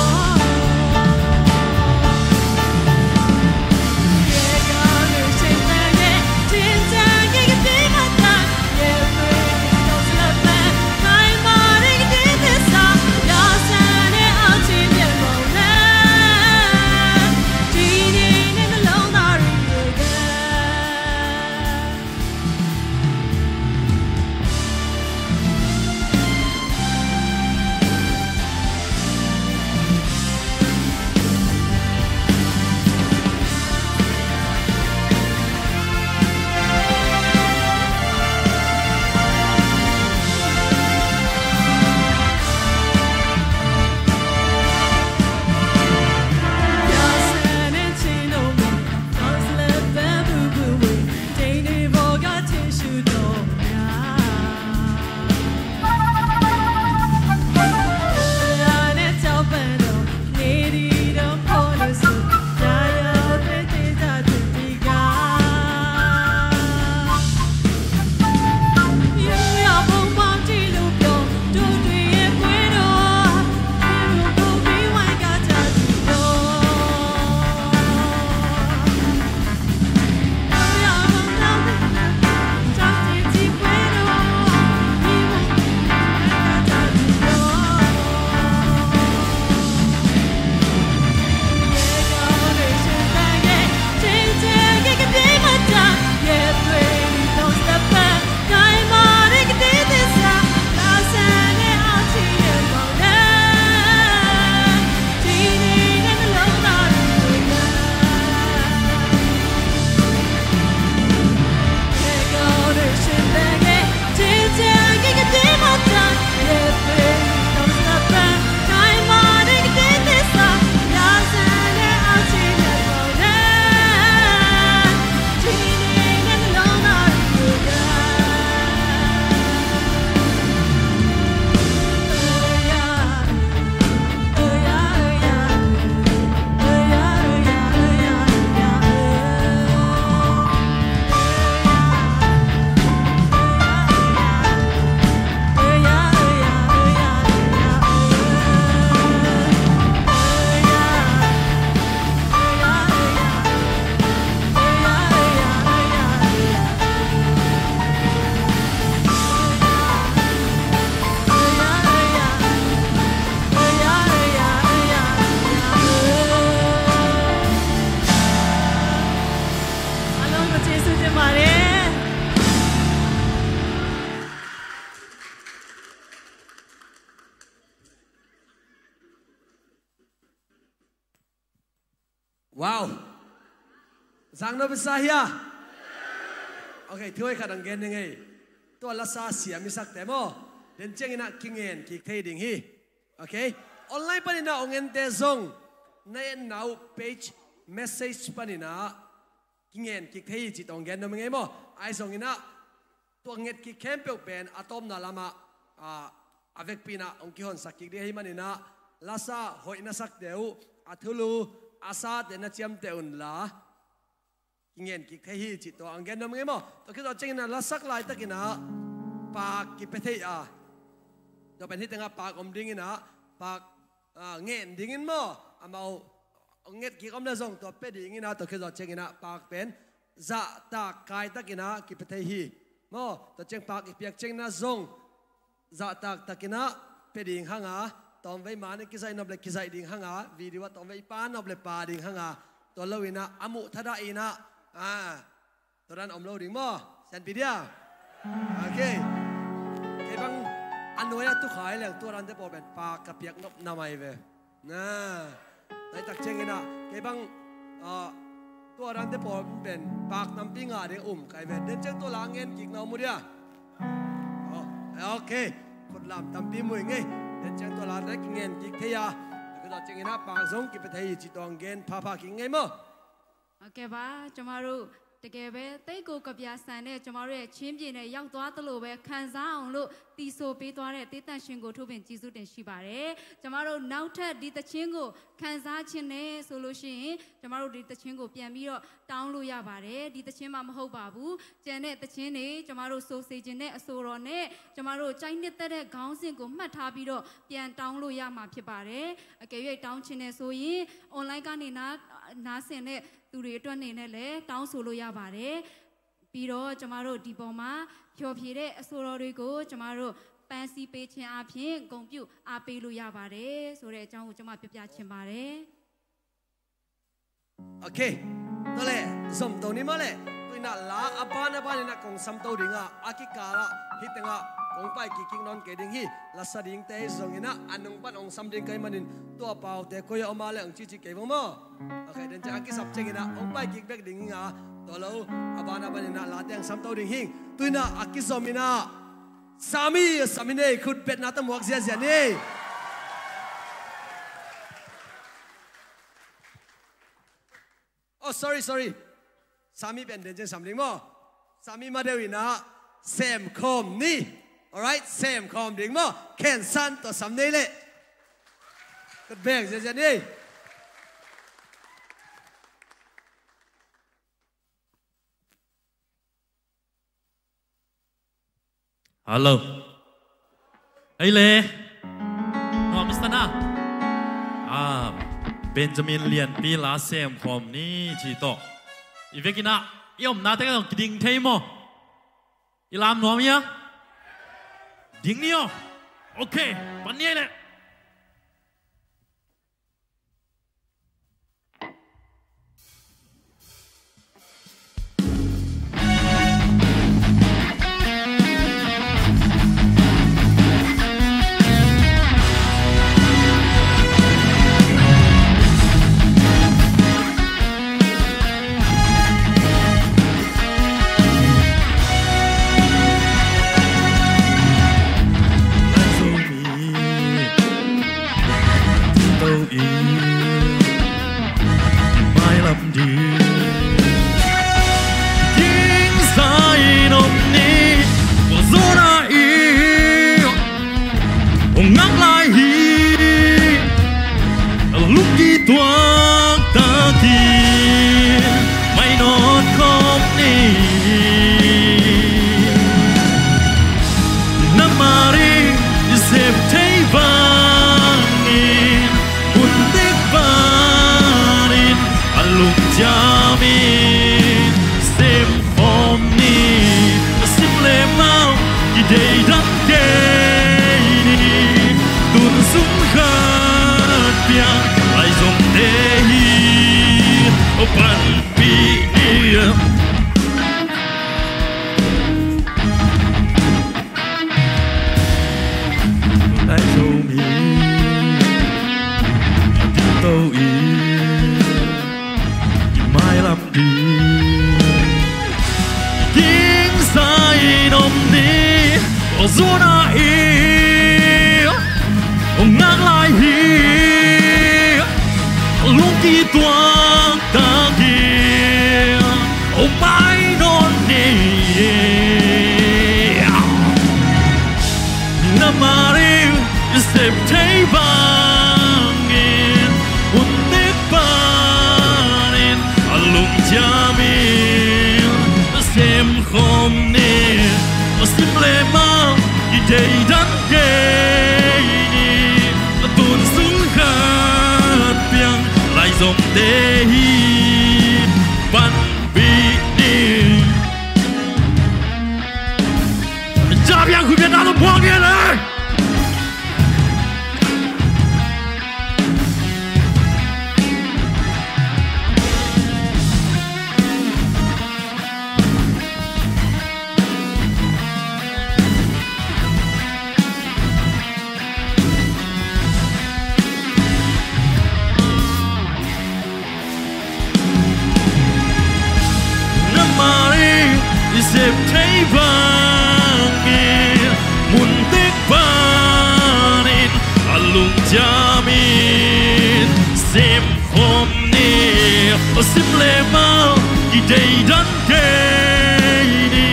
အားလုံးကိုကျေးဇူးတင်ပါတယ်။ Wow. Zang no bisa hia. Okay, thu khat ang gen ding ei. Tua lasa siam i sakte maw, den ciangin ah kingen kik thei ding hi. Okay. Online panin ah ong ente zong na etna uh page message panin ah kingen kik thei hi cih tawh ong gen nuam ing ei maw. Ahi zongin ah tua nget kik khempeuh pen a tawpna lamah, ah, a vekpi in ah ong kihonsak kik ding ahih manin ah lasa hoih na sakte uh, a thulu, a sate na ciamteh unla, kingen kik thei hi cih tua ang gen nuam ing ei maw. Tua khit zawh ciangin ah lasak laitakin ah paak kipia thei a, tua pen hih tengah paak om dingin ah, paak, ah, ngen dingin maw, amau nget kik om le zong tua pia dingin ah, tua khit zawh ciangin ah paak pen zahtak kaitakin ah kipia thei hi maw. Tua ciang paak i piak ciangin ah zong zahtak takin ah pia ding hang a, tawmvei man i kizaih nop le kizaih ding hang a, video ah tawmvei i pia nop le pia ding hang a, tua lo in ah a muh thadah in ah, ah, tua dan om lo ding maw? Sianpi dia. Ok. Kei bang a nuai ah tu khai leng tua dante pawl pen paak ka piak nop na mai ve. Na, laitak ciangin ah kei bang, ah, tua dante pawl pen paak tampi ngah ding um kai ve. Den ciang tua la ngen kik na om uh dia. Oh, ok. Khut lam tampi mu ing ei. Den ciang tua la te kingen kik thei a, tua khit zawh ciangin ah paak zong kipia thei hi cih tua ang gen phapha kik ing ei maw. ဟုတ်ကဲ့ပါ။ ကျွန်မတို့ တကယ်ပဲ သိပ်ကို ကဗျာဆန်တဲ့ ကျွန်မတို့ရဲ့ ချင်းပြည်နယ် ရောက်သွားသလိုပဲ ခံစားအောင်လို့ သီဆိုပေးသွားတဲ့ တေးသန့်ရှင်းကို ထိုးပင် ကျေးဇူးတင်ရှိပါတယ်။ ကျွန်မတို့ နောက်ထပ် ဒီသီချင်းကို ခံစားချင်တယ်ဆိုလို့ရှိရင် ကျွန်မတို့ ဒီသီချင်းကို ပြန်ပြီးတော့ တောင်းလို့ရပါတယ်။ ဒီသီချင်းမှ မဟုတ်ပါဘူး။ ကျန်တဲ့သီချင်းတွေ ကျွန်မတို့ ဆိုစေချင်တဲ့ အဆိုတော်နဲ့ ကျွန်မတို့ ကြိုက်နှစ်သက်တဲ့ ခေါင်းစဉ်ကို မှတ်ထားပြီးတော့ ပြန်တောင်းလို့ရမှာ ဖြစ်ပါတယ်။ အကယ်၍ တောင်းချင်တယ်ဆိုရင် online ကနေ နား နားဆင်တဲ့ သူတွေအတွက်အနေနဲ့လည်း တောင်းဆိုလို့ရပါတယ်။ ပြီးတော့ ကျွန်မတို့ ဒီပေါ်မှာ ဖျော်ဖြေတဲ့ အဆိုတော်တွေကို ကျွန်မတို့ ပန်းစည်းပေးခြင်းအားဖြင့် ဂုဏ်ပြုအားပေးလို့ရပါတယ်ဆိုတဲ့အကြောင်းကို ကျွန်မ ပြောပြချင်ပါတယ်။ Ok. Tua leh, zom to ni maw leh. Tu-in ah la a ban a ban in ah kong sam to ding a, a kikal ah hih teng ah kong pai kik kik nawn kei ding hi. Lasa dingte zong in ah a nung pan hong sam ding ka hih manin, tua paute koi ah om a leh hong cici kei vo maw. Ok, den ciang a kisap ciangin ah hong pai kik bek ding hi ing a, tua lo, a ban a ban in ah late hong sam to ding hi ing. Tu-in ah a kizom in ah Sami, Sami nei, khut betna tawh muak ziazia ni. Oh, sorry, sorry. Sami pen den ciang sam ding maw. Sami ma deuh in ah sem khawm ni. Alright, sem khawm ding maw. Khen san tawh sam nei leh. Khut beng ziazia ni. Hello. Hei le. Nuam i sa na. Ah, Benjamin Lianpi la sem khawm ni ci tawh. I vekin ah i omna teng ah zong kiding thei maw? I lam nuam hia? Ding ni aw. Ok, pan ni ei leh. Deidan kei ni, tun sung khat piang, Laizomte hi panpih ni. Ca piang khupian na lom buang ni le. Nangmah in i sep thei bangin, mun tek panin a lungciam in sem khawm ni. Sim le mau i deidan kei ni,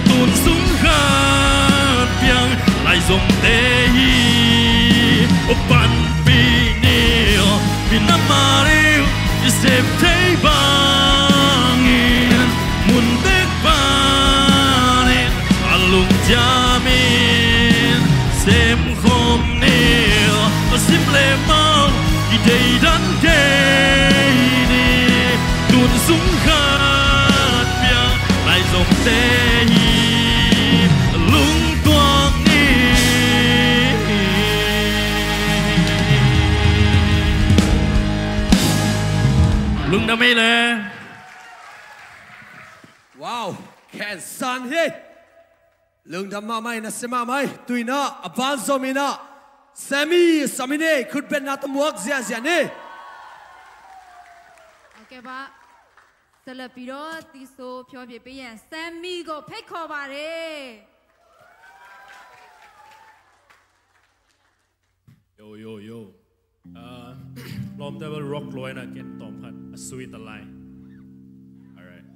tun sung khat piang, Laizomte hi panpih ni. Nangmah in i sep thei bangin, mun tek panin a lungciam in sem khawm ni. Sim le mau i deidan kei ni, tun sung khat piang, Laizomte hi lungtuang ni. Lungdam ei le. Wow, khensan hi. Lungdam mahmah in, a sia mahmah hi. Tuinah a banzom inah Sammy, Sammy ne khutbetna tawh muak ziahziah ni. Okay ba. ဆက်လက်ပြီးတော့ သီဆိုဖျော်ဖြေပေးရန် Sammy ကိုဖိတ်ခေါ်ပါတယ်။ Yo, yo, yo. Uh, lawmte bel rock lo ina ken tawm khat a sui ta lai. All right.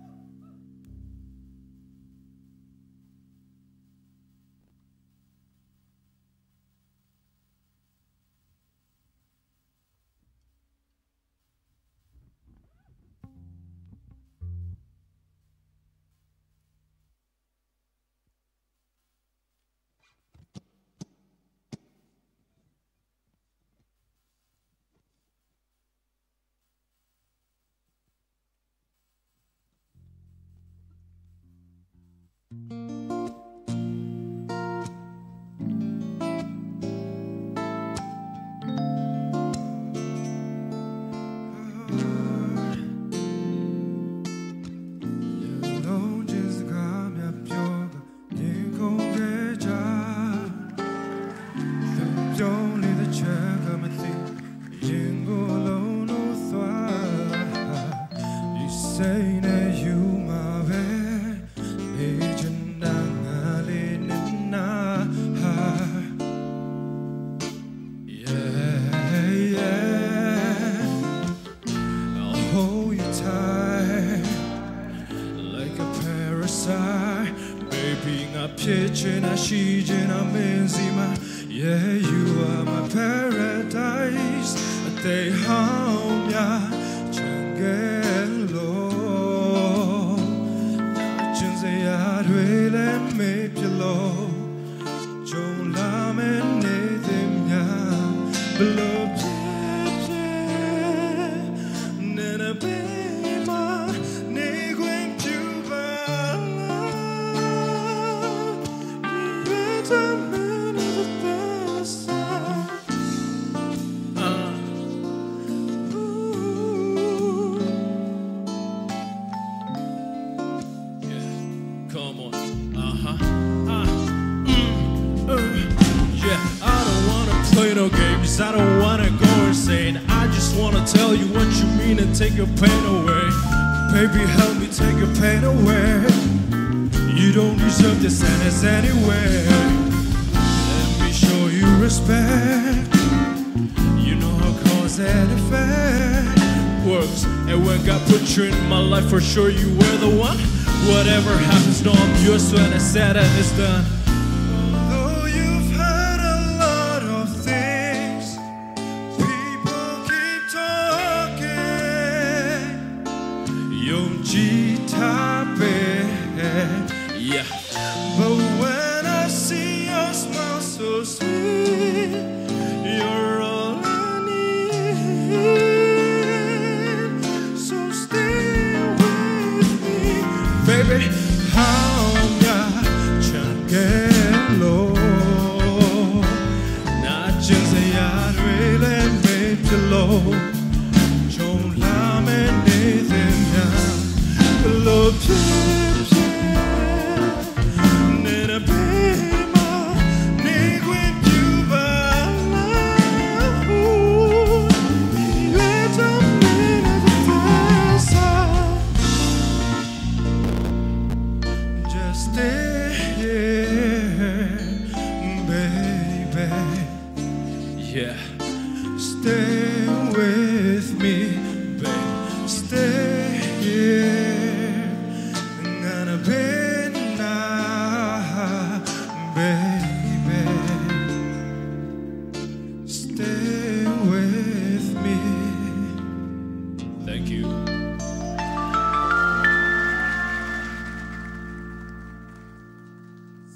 I'll hold you tight like a parasite. Baby, ngā phiat cin, ngā shi cin, ngā min zi ma. Yeah, you are my paradise. Te haum ya chang ge lo. Ngā cin zi ya dwe le me pya lo. Yeah, come on. Uh-huh. Uh, mm, uh, yeah, I don't wanna play no games. I don't wanna go insane. I just wanna tell you what you mean and take your pain away. Baby, help me take your pain away. You don't deserve this sadness anyway. Let me show you respect. You know how cause and effect works. And when God put you in my life, for sure you were the one. Whatever happens, no, I'm yours when it's said and it's done. Although you've heard a lot of things, people keep talking. Yong chi tape. Yeah. But when I see your Just stay here, baby. Yeah. Stay with me, babe. Stay here. Ngana bena, baby. Stay with me. Thank you.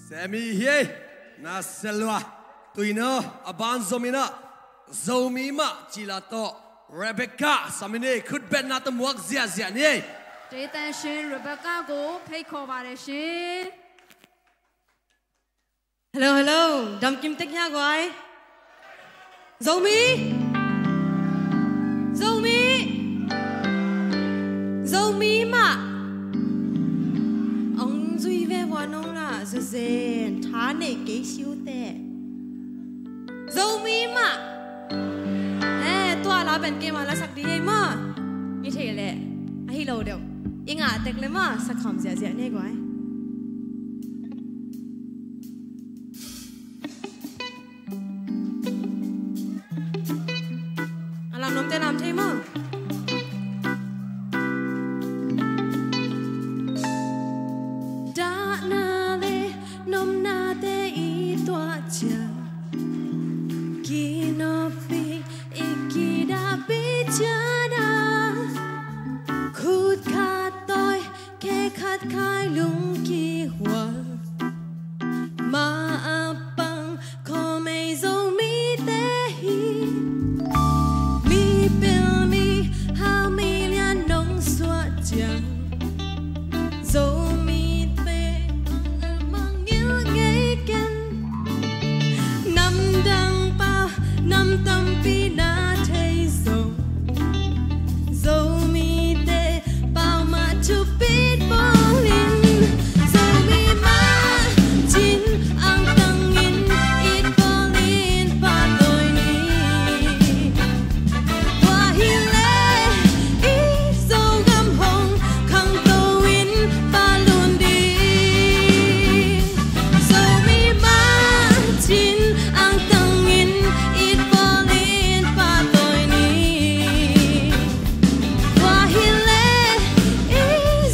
Sammy hi ei, na selua. Tuina a ban Zomi na, Zomi mah cila tawh Rebecca sam in ei, khutbetna tawh muak ziahziah ni ei. ဒေသရှင် Rebecca ကို ဖိတ်ခေါ်ပါတယ်ရှင်။ Hello, hello. Dam kim tek hia guai. Zomi? Zomi? Zomi mah. Ong zui ve vua nong la, zazen, tha nei kei siu te. Zomi mah. Eh, tua la pen keima la sak ding ei maw. I thei leh. Ahi lo deuh. I ngah tek leh maw, sak kham ziahziah ni ei guai. A lam nuamte lam thei maw. Dahna leh nopnate i tuah ciang, kinoppi i kidahpih ciang a, khut khat tawi, khe khat khai, lungkia hual. Ma a pang khawm ei Zomite hi. Mipil mihau milian nong suah ciang, Zomite mang ngilh ngei ken. Namdang pau, nam tampi na thei zong, Zomite pau mah thupit bawlin, Zomi mah cin angtangin it bawlin pahtawi ni. Tua hileh i Zogam hong khangto in pahlun ding. Zomi mah cin angtangin it bawlin pahtawi ni. Tua hileh i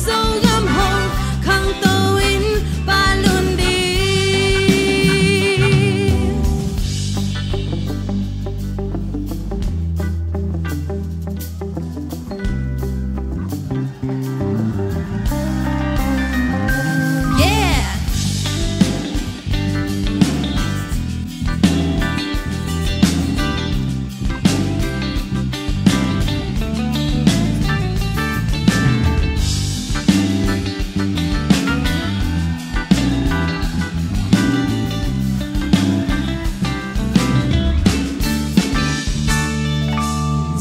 Zogam hong khangto in pahlun ding. Yeah!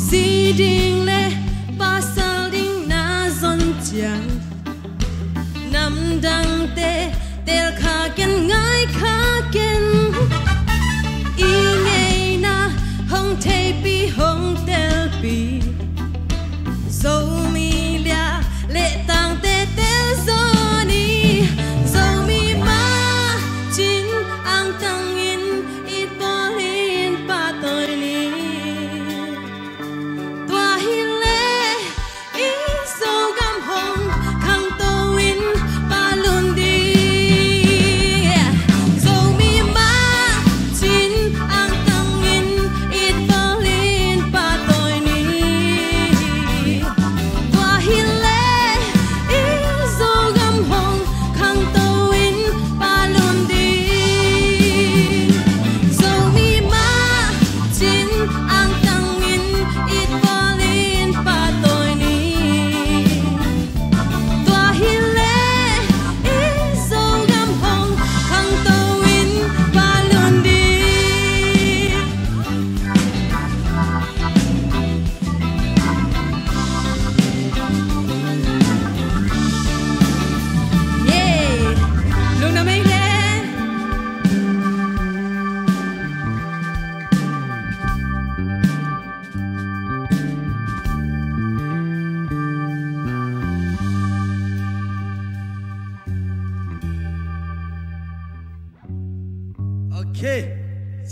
Zi ding leh pasal ding na zon ciang, namdangte tel kha ken, ngai kha ken. I ngeina hong theipih, hong telpih, Zomi liah leh tangte tel zaw ni. Zomi mah cin angtangin it bawlin pahtawi ni. Tua hi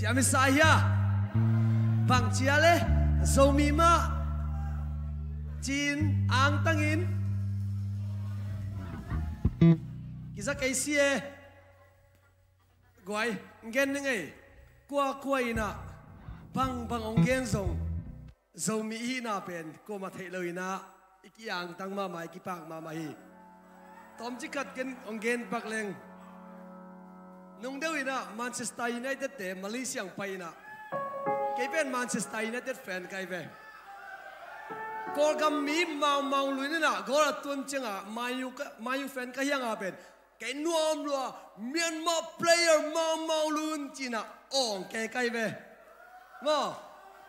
Yamisa hia. Bang cia le Zomi mah cin angtangin kiza kei si e. Guai, gen ning ei. Kuakua inah bangbang hong gen zong Zomi ihihna pen kuamah theih lo inah i kiangtang mahmah, i kipak mahmah hi. Tawmcik khat ken hong gen pak leng. Nungdeuh inah Manchester United te Malaysia hong pai inah kei pen Manchester United fan ka hi ve. Kawlgam mi Mau Maung Lun inah goal a tuam ciangah Man U ka, Man U fan ka hi hangah pen kei nuam lua, Myanmar player Mau Maung Lun cinah awng kei ka hi ve. Maw,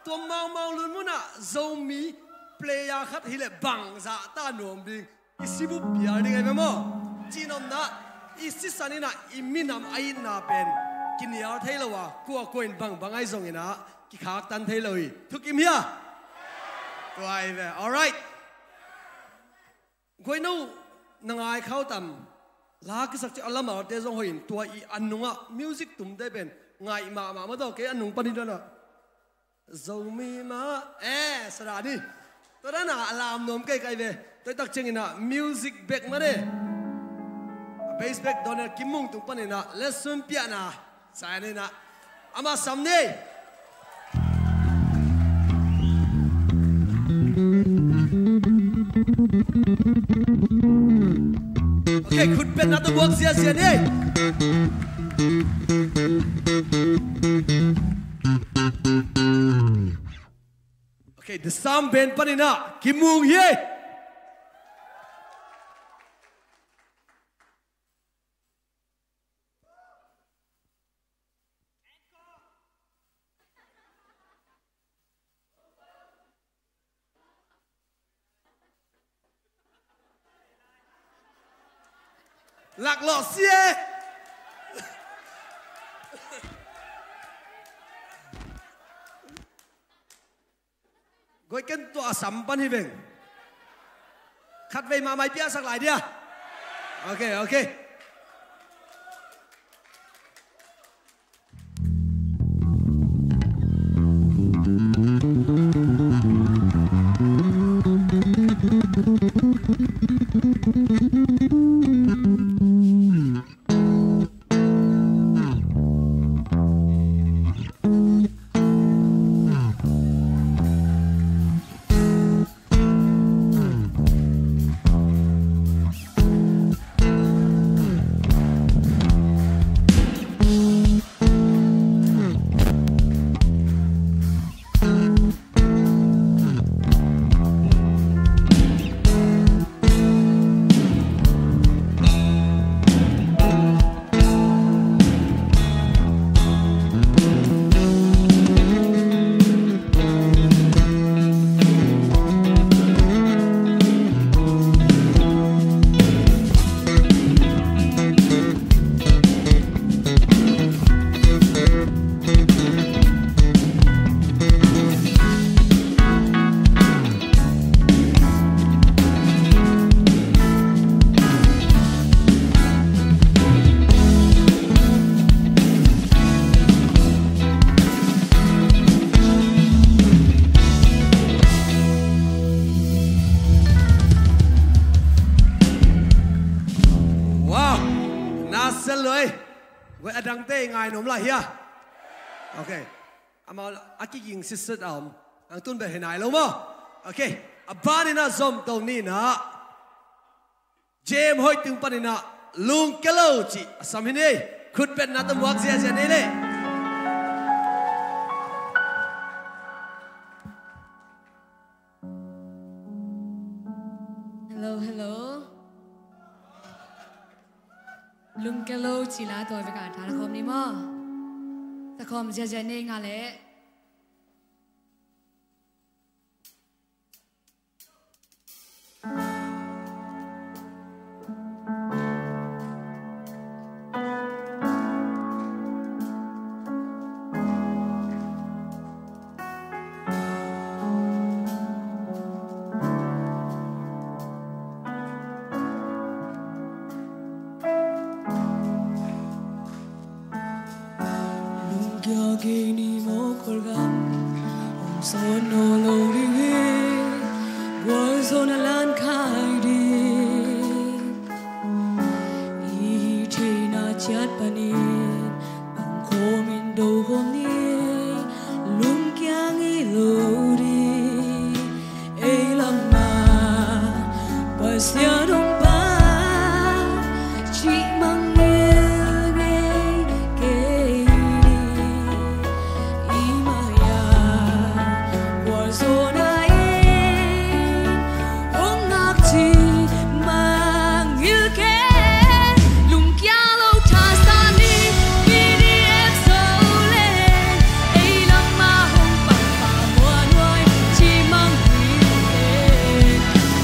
tua Mau Maung Lun munah Zomi player khat hileh bangzah ta nuam ding, i sibup pial ding ahi ve maw? Cihnopna i sisan inah i minam a itna pen kinial thei lo a, kuakua in bangbang ahi zong inah kikhaktan thei lo hi. Thukim hia? Tua ahi ve. Alright. Guai, no na ngai khau tam. La kisak ci a lamalte zong hoih in, tua i a nungah music tumte pen ngai mahmah mah tawh kei a nung panin dana Zomi mah e, sada ni. Tua dana a lam nuam kei ka hi ve. Tua i tak ciang inah music bek mah ne. Bass bek Donald Kim Mung tung panin ah lesson piahna. Sa inah amah sam ni. Okay, khutbetna tawh buak ziazia ni. Okay, the sound band panin ah Kim Mung hi. Laklawh si e. Guai, ken tua a sam pan hi veng. Khatvei mahmah i piaksak lai dia. Okay, okay. Wow, na sel loi. Guai, a dangte i ngai nuam lai hia? Okay. Amau a kiging sitset a om. Ang tun bel hi nai lo maw? Okay. A banin ah zom to ni nah. Jem Hoih tung panin ah Lungkia Lo cih a sam hi ni. Khutbetna tawh muak ziazia ni le. Hello, hello. Lungkia Lo cih la tua bek a tha khawm ni maw? Tha khawm ziazia ni nga le. Lungkia kei Sawt nawn lo ding hi, gualzawhna lan khai ding. I theihna ciat panin pangkhawm in do khawm ni. Lungkiang hi lo ding. Ei lamah Pasian hong pan cih mangngilh ngei kei ni. I mai-a gualzawhna in hong ngak cih mangngilh kei. Lungkiang lo thasan ni, P D F zo leh ei lamah hong pang pha muanhuai cih mangngilh kei.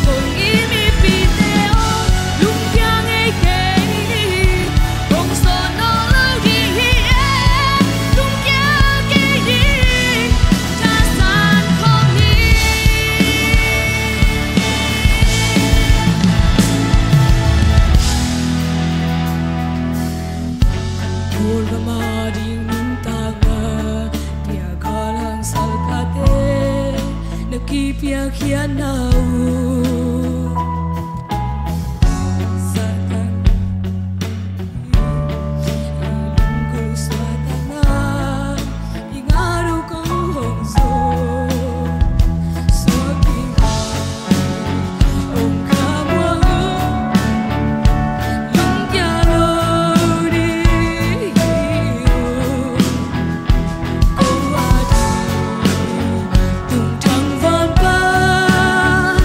Kong it mipite aw, lungkiang ngei kei ni. Kong sawt nawn lo ding hi e, lungkiang kei ni. Thasan khawm hi. Kawlgam a ding nuntakna piakhal hangsan pate na kipiakkhiatna uh. Satan, i lunggulh suahtakna, i ngat uh kong hong zawh. Suak kik a, hong kha muang uh, lungkiang lo ding uh. Ko a ding tungthang van pan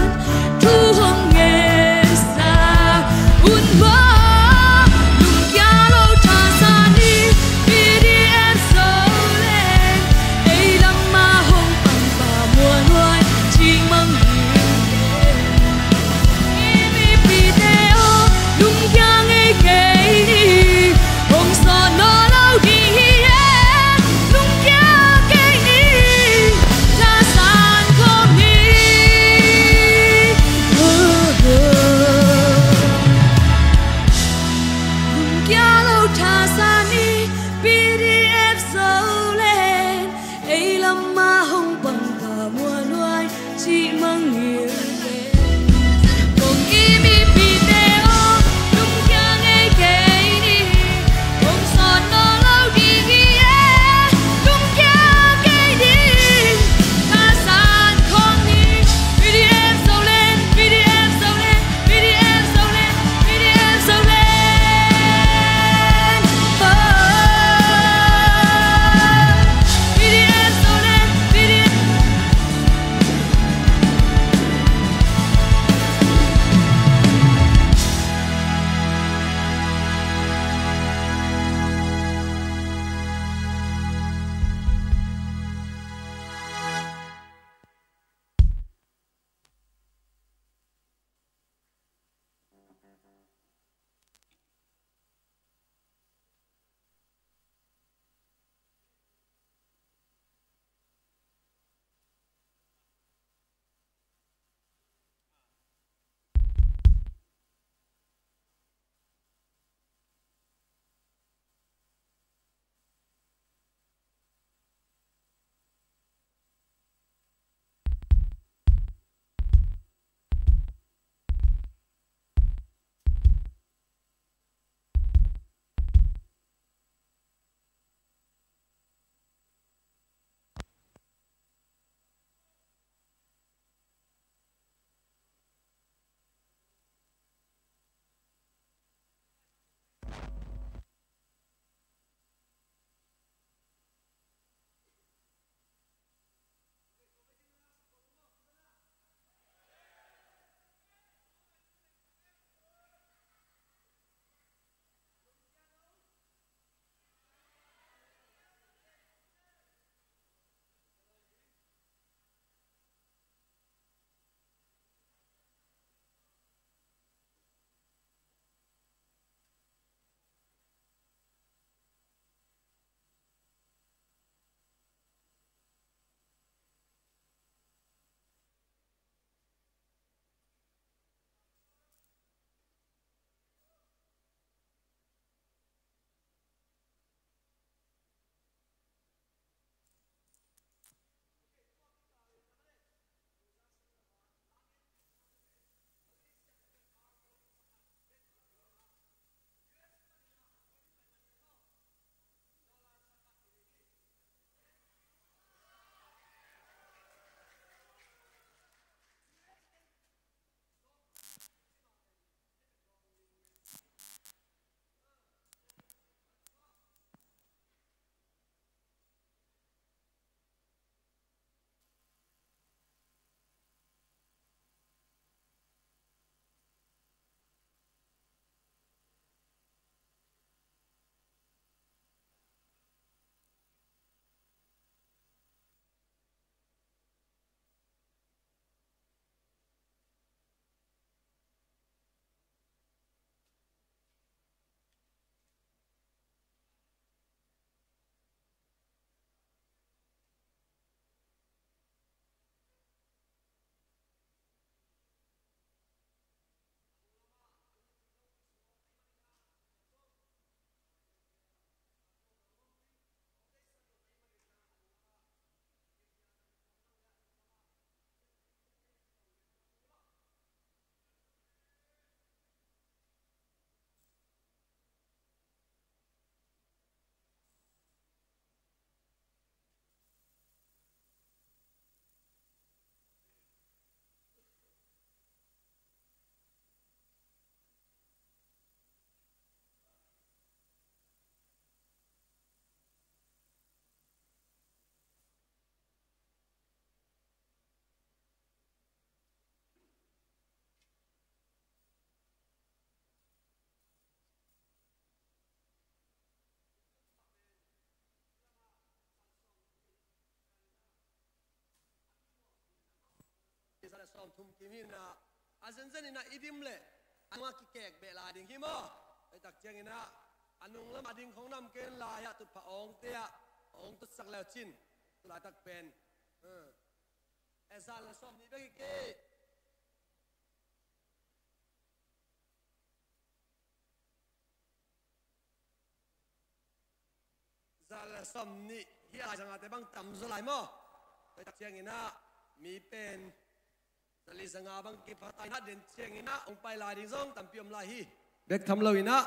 sawmthum kim hi in ah, a zenzen in ah i dim leh a nungah kikek beh lai ding hi maw? Tua tak ciangin ah a nung lamah ding khong nam ken lai-ah tutphah awngte ah awng tutsak leu cin, tu laitak pen, eh, za le sawmnih bek hi kei. Za le sawmnih hi a, zangate bang tam zaw lai maw? Tua tak ciangin ah mi pen za li za nga bang kipha ta in ah, den ciangin ah hong pai lai ding zong tampi om lai hi. Bek tham lo in ah.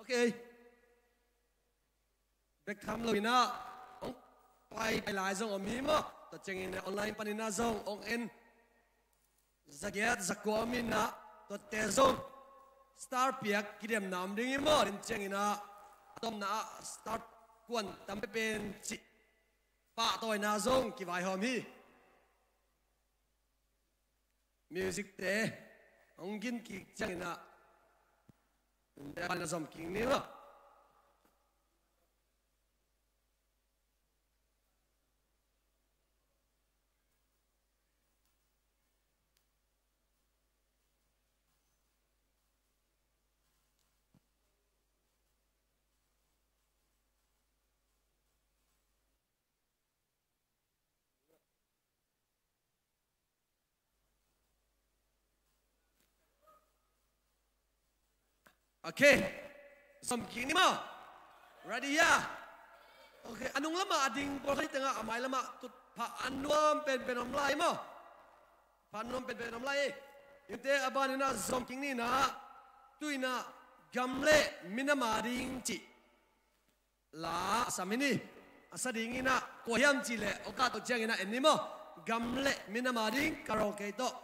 Ok. Bek tham lo in ah hong pai, pai lai zong om hi maw? Tua ciangin ah online panin ah zong hong en za giat za kua om in ah, tuate zong star piak kidemna om ding hi maw? Den ciangin ah a tomna ah star kuan tam pen cih pahtawina zong kivaihawm hi. Music te hong gin kik ciangin ah, tuate pan na zom kik ni maw? Ok. Zom kik ni maw? Ready, ya? Ok. A nung lamah a ding pawlkhat tengah a mai lamah tutphah a nuam penpen om lai maw? Pha nuam penpen om lai. Innte a banin ah zom kik ni in ah, tu in ah Gam le Minam a ding cih la a sam hi ni. A sa dingin ah kua hiam cih leh, awka tawh ciangin ah en ni maw? Gam le Minam a ding karaoke tawh.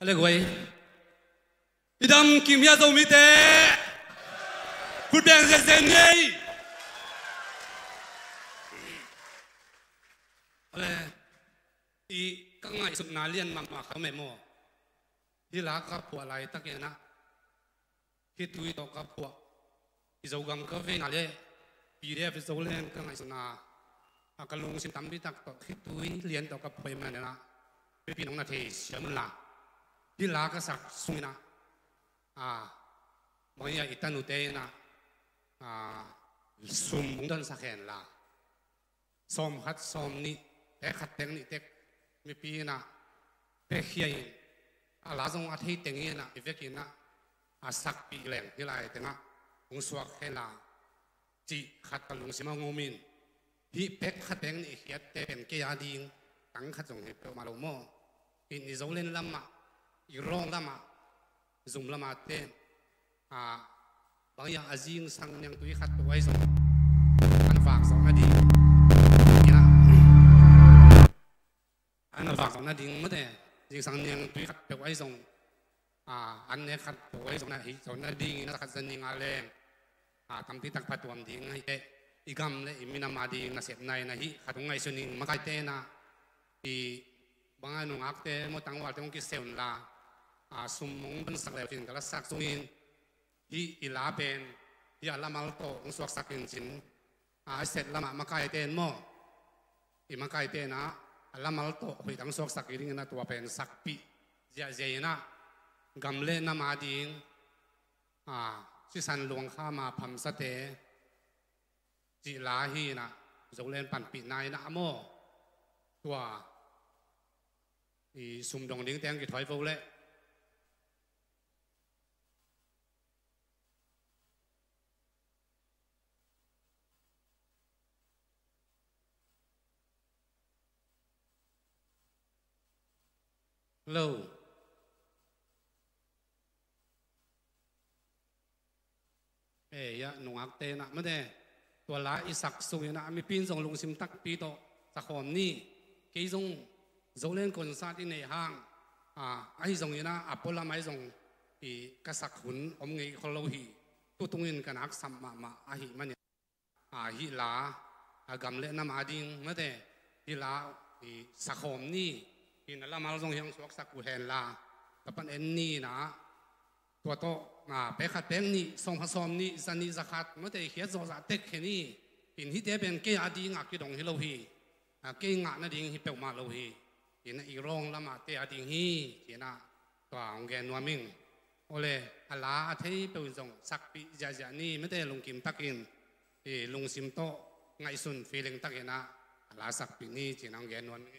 A le guai. I dam kim hia Zomite? Khut beng zenzen ni ei. A le, i ka ngaihsutna lian mahmah kha meh maw? Hih la ka phuah laitakin ah, khitui tawh ka phuah, i Zogam ka veina le P D F Zoland ka ngaihsutna, a ka lungsim tampi tak tawh khitui lian tawh ka phuah ahih manin ah, mipi nong na thei siam un la. Hih la ka sak sungin ah, a, bang hiam, i tanute in ah, a, sum hong donsak hen la. Sawm khat, sawm nih, pek khat tek nih tek mipi in ah pekkhia in, a la zong a thei teng in ah i vekin ah a sakpih leng hih lai tengah hong suak hen la, cih khat ka lungsim ah hong om in, hih pek khat pek nih khiatte pen kei a ding tang khat zong hi peuhmah lo maw? I, i Zoland lamah, i Rawng lamah, zum lamah ten, a, bang hiam, a zingsang niangtui khat peuh ahi zong an vak zawh nading, ina, an vak zawh nading mate, zingsang niangtui khat peuh ahi zong, a, an nek khat peuh ahi zong na hih zawh nadingin a sa khat za ning a leng, a, tampi tak phatuam ding ahi teh, i gam le i minam a ding nasepna in ahi khat hong ngaihsun ing. Makaite in ah, i bang a nungakte maw, tangvalte hong kiseu un la, a, sum hong donsak leu cin ka la sak sungin, hih i la pen, hih a lamal tawh hong suaksak in cin, a, a set lamah makaite in maw, i makaite in ah a lamal tawh hoih tak hong suaksak i dingin ah tua pen sakpih ziahziah in ah, gam le nam a ding, a, sisan luangkham a phamsate, cih la hi in ah, Zoland panpihna in ah maw, tua, i sum dong dingte hong kithawi vo leh. Hello. Eh, ya, nungakte in ah mate, tua la i sak sungin ah mipi in zong lungsim takpi tawh sakhawm ni. Kei zong Zoland concert i neih hang, a, ahi zongin ah a pualam ahi zong i ka sak hun om ngei khol lo hi. Tutungin ka nak sap mahmah ahih manin, a, hih la a gam le nam ading mate, hi la, i sakhawm ni, hi na lamal zong hiang suaksak uh hen la, ka pan en ni na, tua tawh, a, pek khat pek nih, sawm khat sawm nih, za nih za khat, mate, khiat zawh zah tek khe ni, in hite pen kei ading a kidong hi lo hi, a, kei ngah nading hi peuhmah lo hi, in a i rawng lamah te ading hi, ci na, tua hong gen nuam ing. Awle, a la a thei peuh in zong sakpih ziahziah ni, mate, lungkim takin, i lungsim tawh ngaihsun feeling takin a, a la sakpih ni, ci na hong gen nuam ing.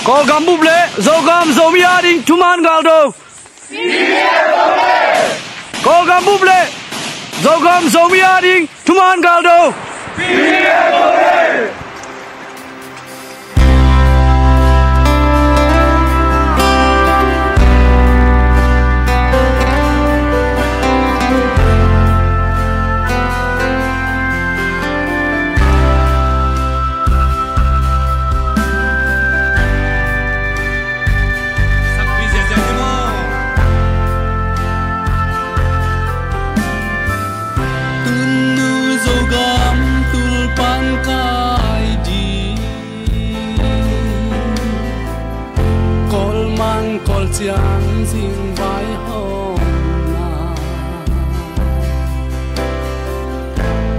Kawlgam bup le Zogam Zomi ading thuman galdo. Kawlgam bup le Zogam Zomi ading thuman galdo. Sakpih ziahziah ni maw. Tunnu Zogam tulpan kai ding, Kawlmang Kawlciang zing vaihawmna,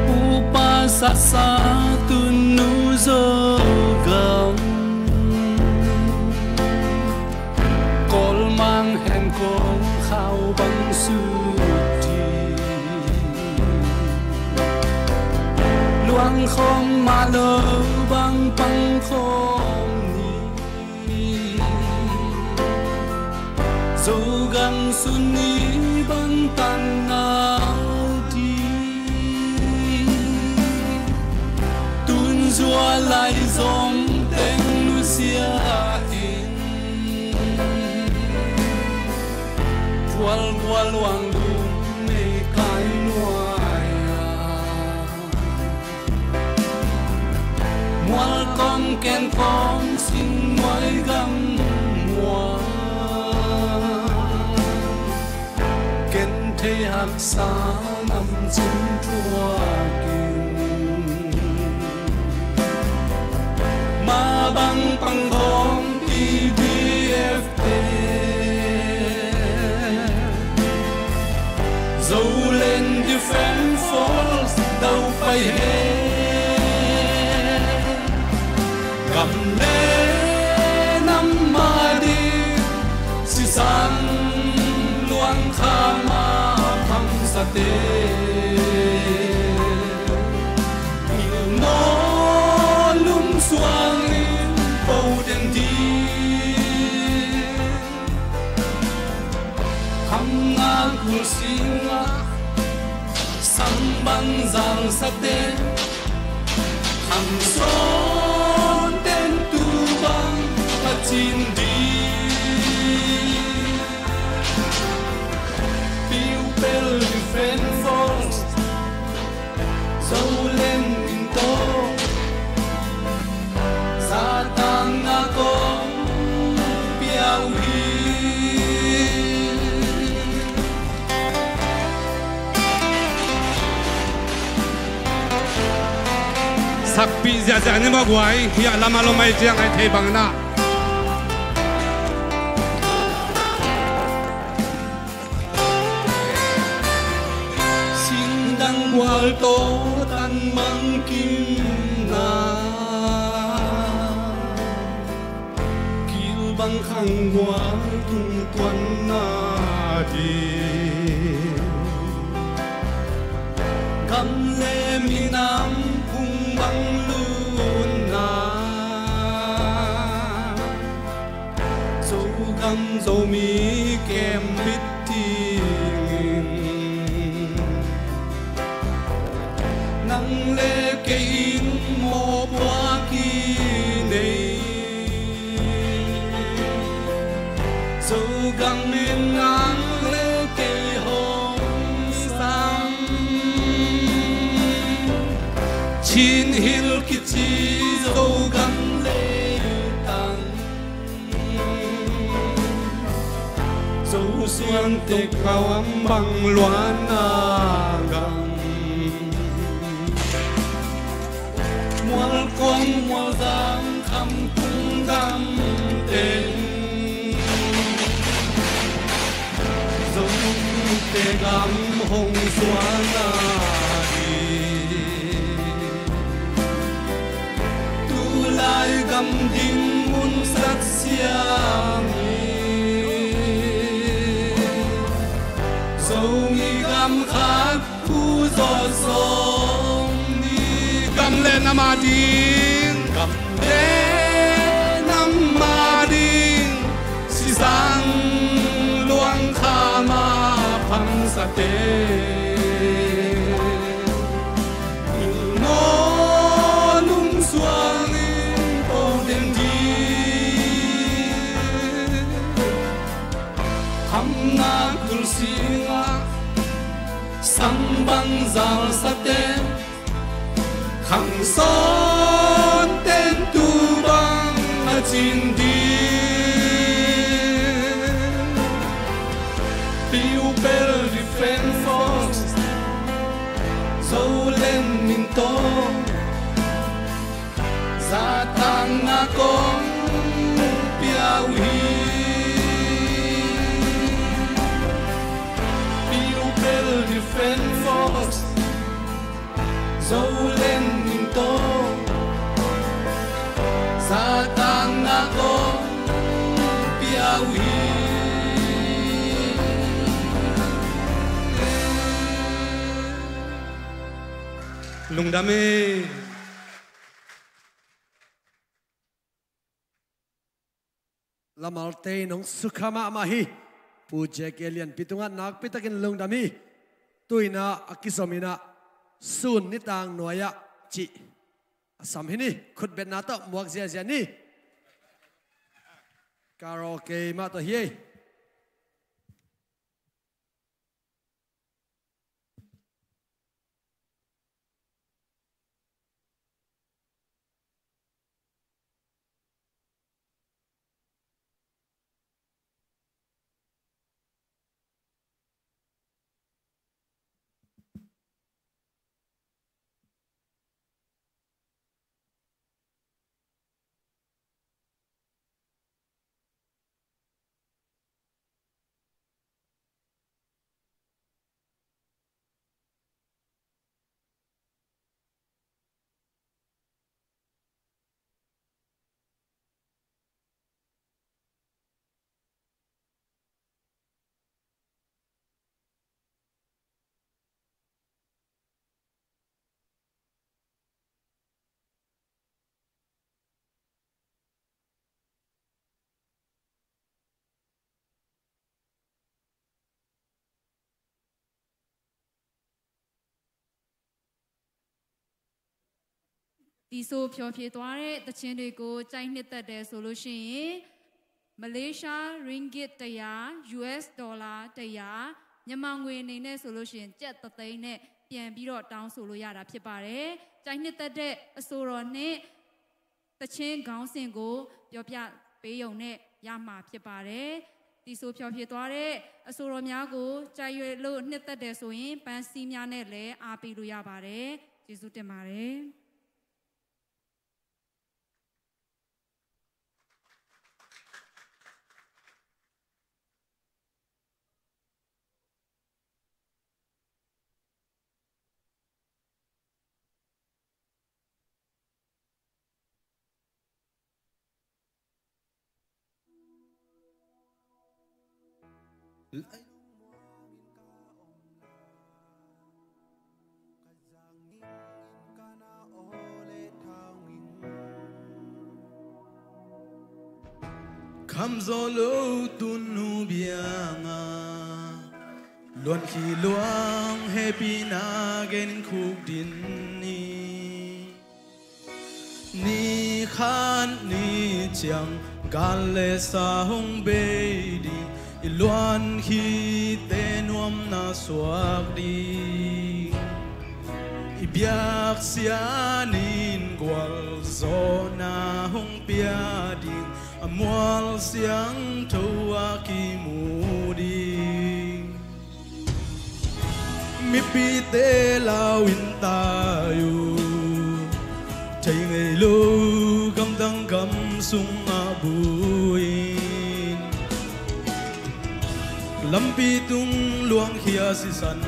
upa sasa Tunnu Zogam, Kawlmang hen kong khau bang sut ding, luang khawm mah lo bang pang khawm ni, Zogam suni bang tan na ding, tun zua lai zong teng nusia in, Pualbual luang lum mei kai nuai a, Mual kong ken kong sin nuai gam mual, ken thei haksa nam cin thuak in, ma bang pang khawm T B F te, Zoland Defense Force dau pai he, gam le nam ading sisan luang kha ma phamsate, pilno lum suangin po den ding, kham nga kul sing ah sam bang zang sate, kham sawn ten tu bang a cin ding, Pupil Defense Force, Zoland min tawh, zatang a kong pia uh hi. Sakpih ziahziah ni maw guai, hiah lam a lom ai ciang ai thei bang na. Singdang gual tawh tan mangkim na, kilbang khang gual tung tuan na ding, gam le minam phung bang lutna, Zogam Zomi kembit dingin, nang le kei in mawhpuak i nei. Zogam in nang le kei hong sam, Chin Hill kici Zogam leitang, Zo Suante khawng bang luan a gam, mual kuang mual zang kham tung gam teng, Zote gam hong suan a ding, tulai gam ding mun sak siang hi. Zong i gam khat khu zawh sawm ni. Gam le nam a ding, gam le nam a ding, sisang luang kham a phamsate, nawn um suang in po den ding. Khamna kul singah sang bang zalsate, khang sawn ten tu bang a cin ding. Pupil Defense Force, Zoland min tawh zahtakna kong pia uh hi. Pupil Defense Force, Zoland min tawh zahtakna kong pia uh hi. Lungdam hi. Lamalte in hong sukha mahmah hi. Pu J K Lianpi tungah nakpi takin lungdam hi. Tu-in ah a kizom in ah sun nitang nuai-ah cih a sam hi ni. Khutbetna tawh muak ziazia ni. Karaoke mah tawh hi ei. Teisho ဖျော်ဖြေသွားတဲ့သီချင်းတွေကို ကြိုက်နှစ်သက်တယ်ဆိုလို့ရှိရင် Malaysia Ringgit တစ်ရာ၊ US Dollar တစ်ရာ၊ မြန်မာငွေအနေနဲ့ဆိုလို့ရှိရင် ကျပ်တစ်သိန်းနဲ့ပြန်ပြီးတော့တောင်းဆိုလို့ရတာဖြစ်ပါတယ်။ ကြိုက်နှစ်သက်တဲ့အဆိုတော်နဲ့သီချင်းခေါင်းစဉ်ကိုပြောပြပေးရုံနဲ့ရမှာဖြစ်ပါတယ်။ သီဆိုဖျော်ဖြေသွားတဲ့အဆိုတော်များကိုကြိုက်လို့နှစ်သက်တယ်ဆိုရင် ပန်းစည်းများနဲ့လည်းအားပေးလို့ရပါတယ်။ ကျေးဇူးတင်ပါတယ်။ Khamzaw lo tun nu bianga luan khi luang hehpihna gen khuk din ni. Ni khat ni ciang gal le sa hong bei ding, i luan khite nuamna suak ding. I biaksia nin gualzawhna hong pia ding, a mual siangtho a kimu ding. Pite lau in tai uh, thei ngei lo gamdang gam sungah buin, lampi tung luangkhia sisan,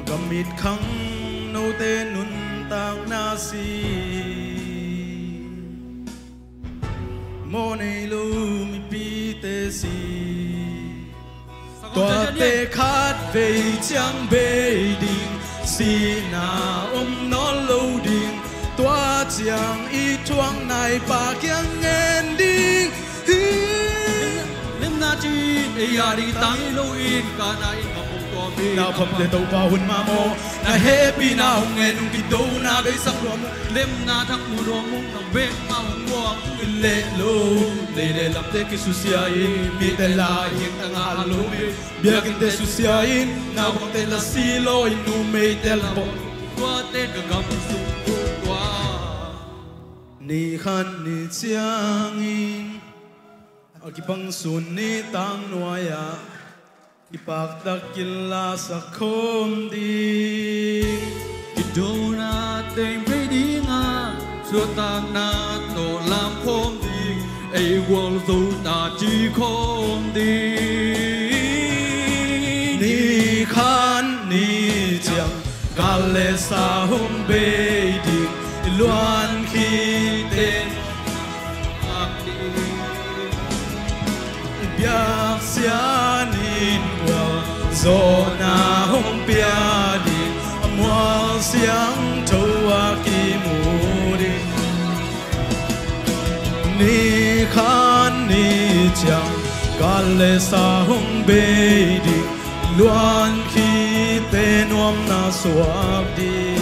gam it khang note nuntakna si. Maw nei lo mipite si, tuate khat vei ciang bei ding, sihna om nawn lo ding, tua ciang i thuak nai pa kiang ngen ding. Hi. Lemna cin ei a ding tang lo in, kana in mapung tua mi. Na phamte Topa hun mah maw, na hehpihna hong ngen ung, kidona beisak nuam ung. Lemna thak mu nuam ung, na bek mah hong muak ung. Leh lo, lei le lamte kisusia in, mite la hiang tangah lo mi, biakinnte susia in, naupangte la si lo in, numeite la pok, tuate ka gam sung tua. Ni khat ni ciangin a kibang sun ni tang nuai-ah kipaktak kilasak khawm ding. Kidona teng bei ding a, suahtakna tawh lam khawm ding, ei gualzo ta ci khawm ding. Ni khat ni ciang gal le sa hong bei ding, i luan khit teng biak sianin gualzawhna hong pia ding, a mual siangtho a kimu ding. Ni khat ni ciang gal le sa hong bei ding, luan khit teng nuamna suak ding.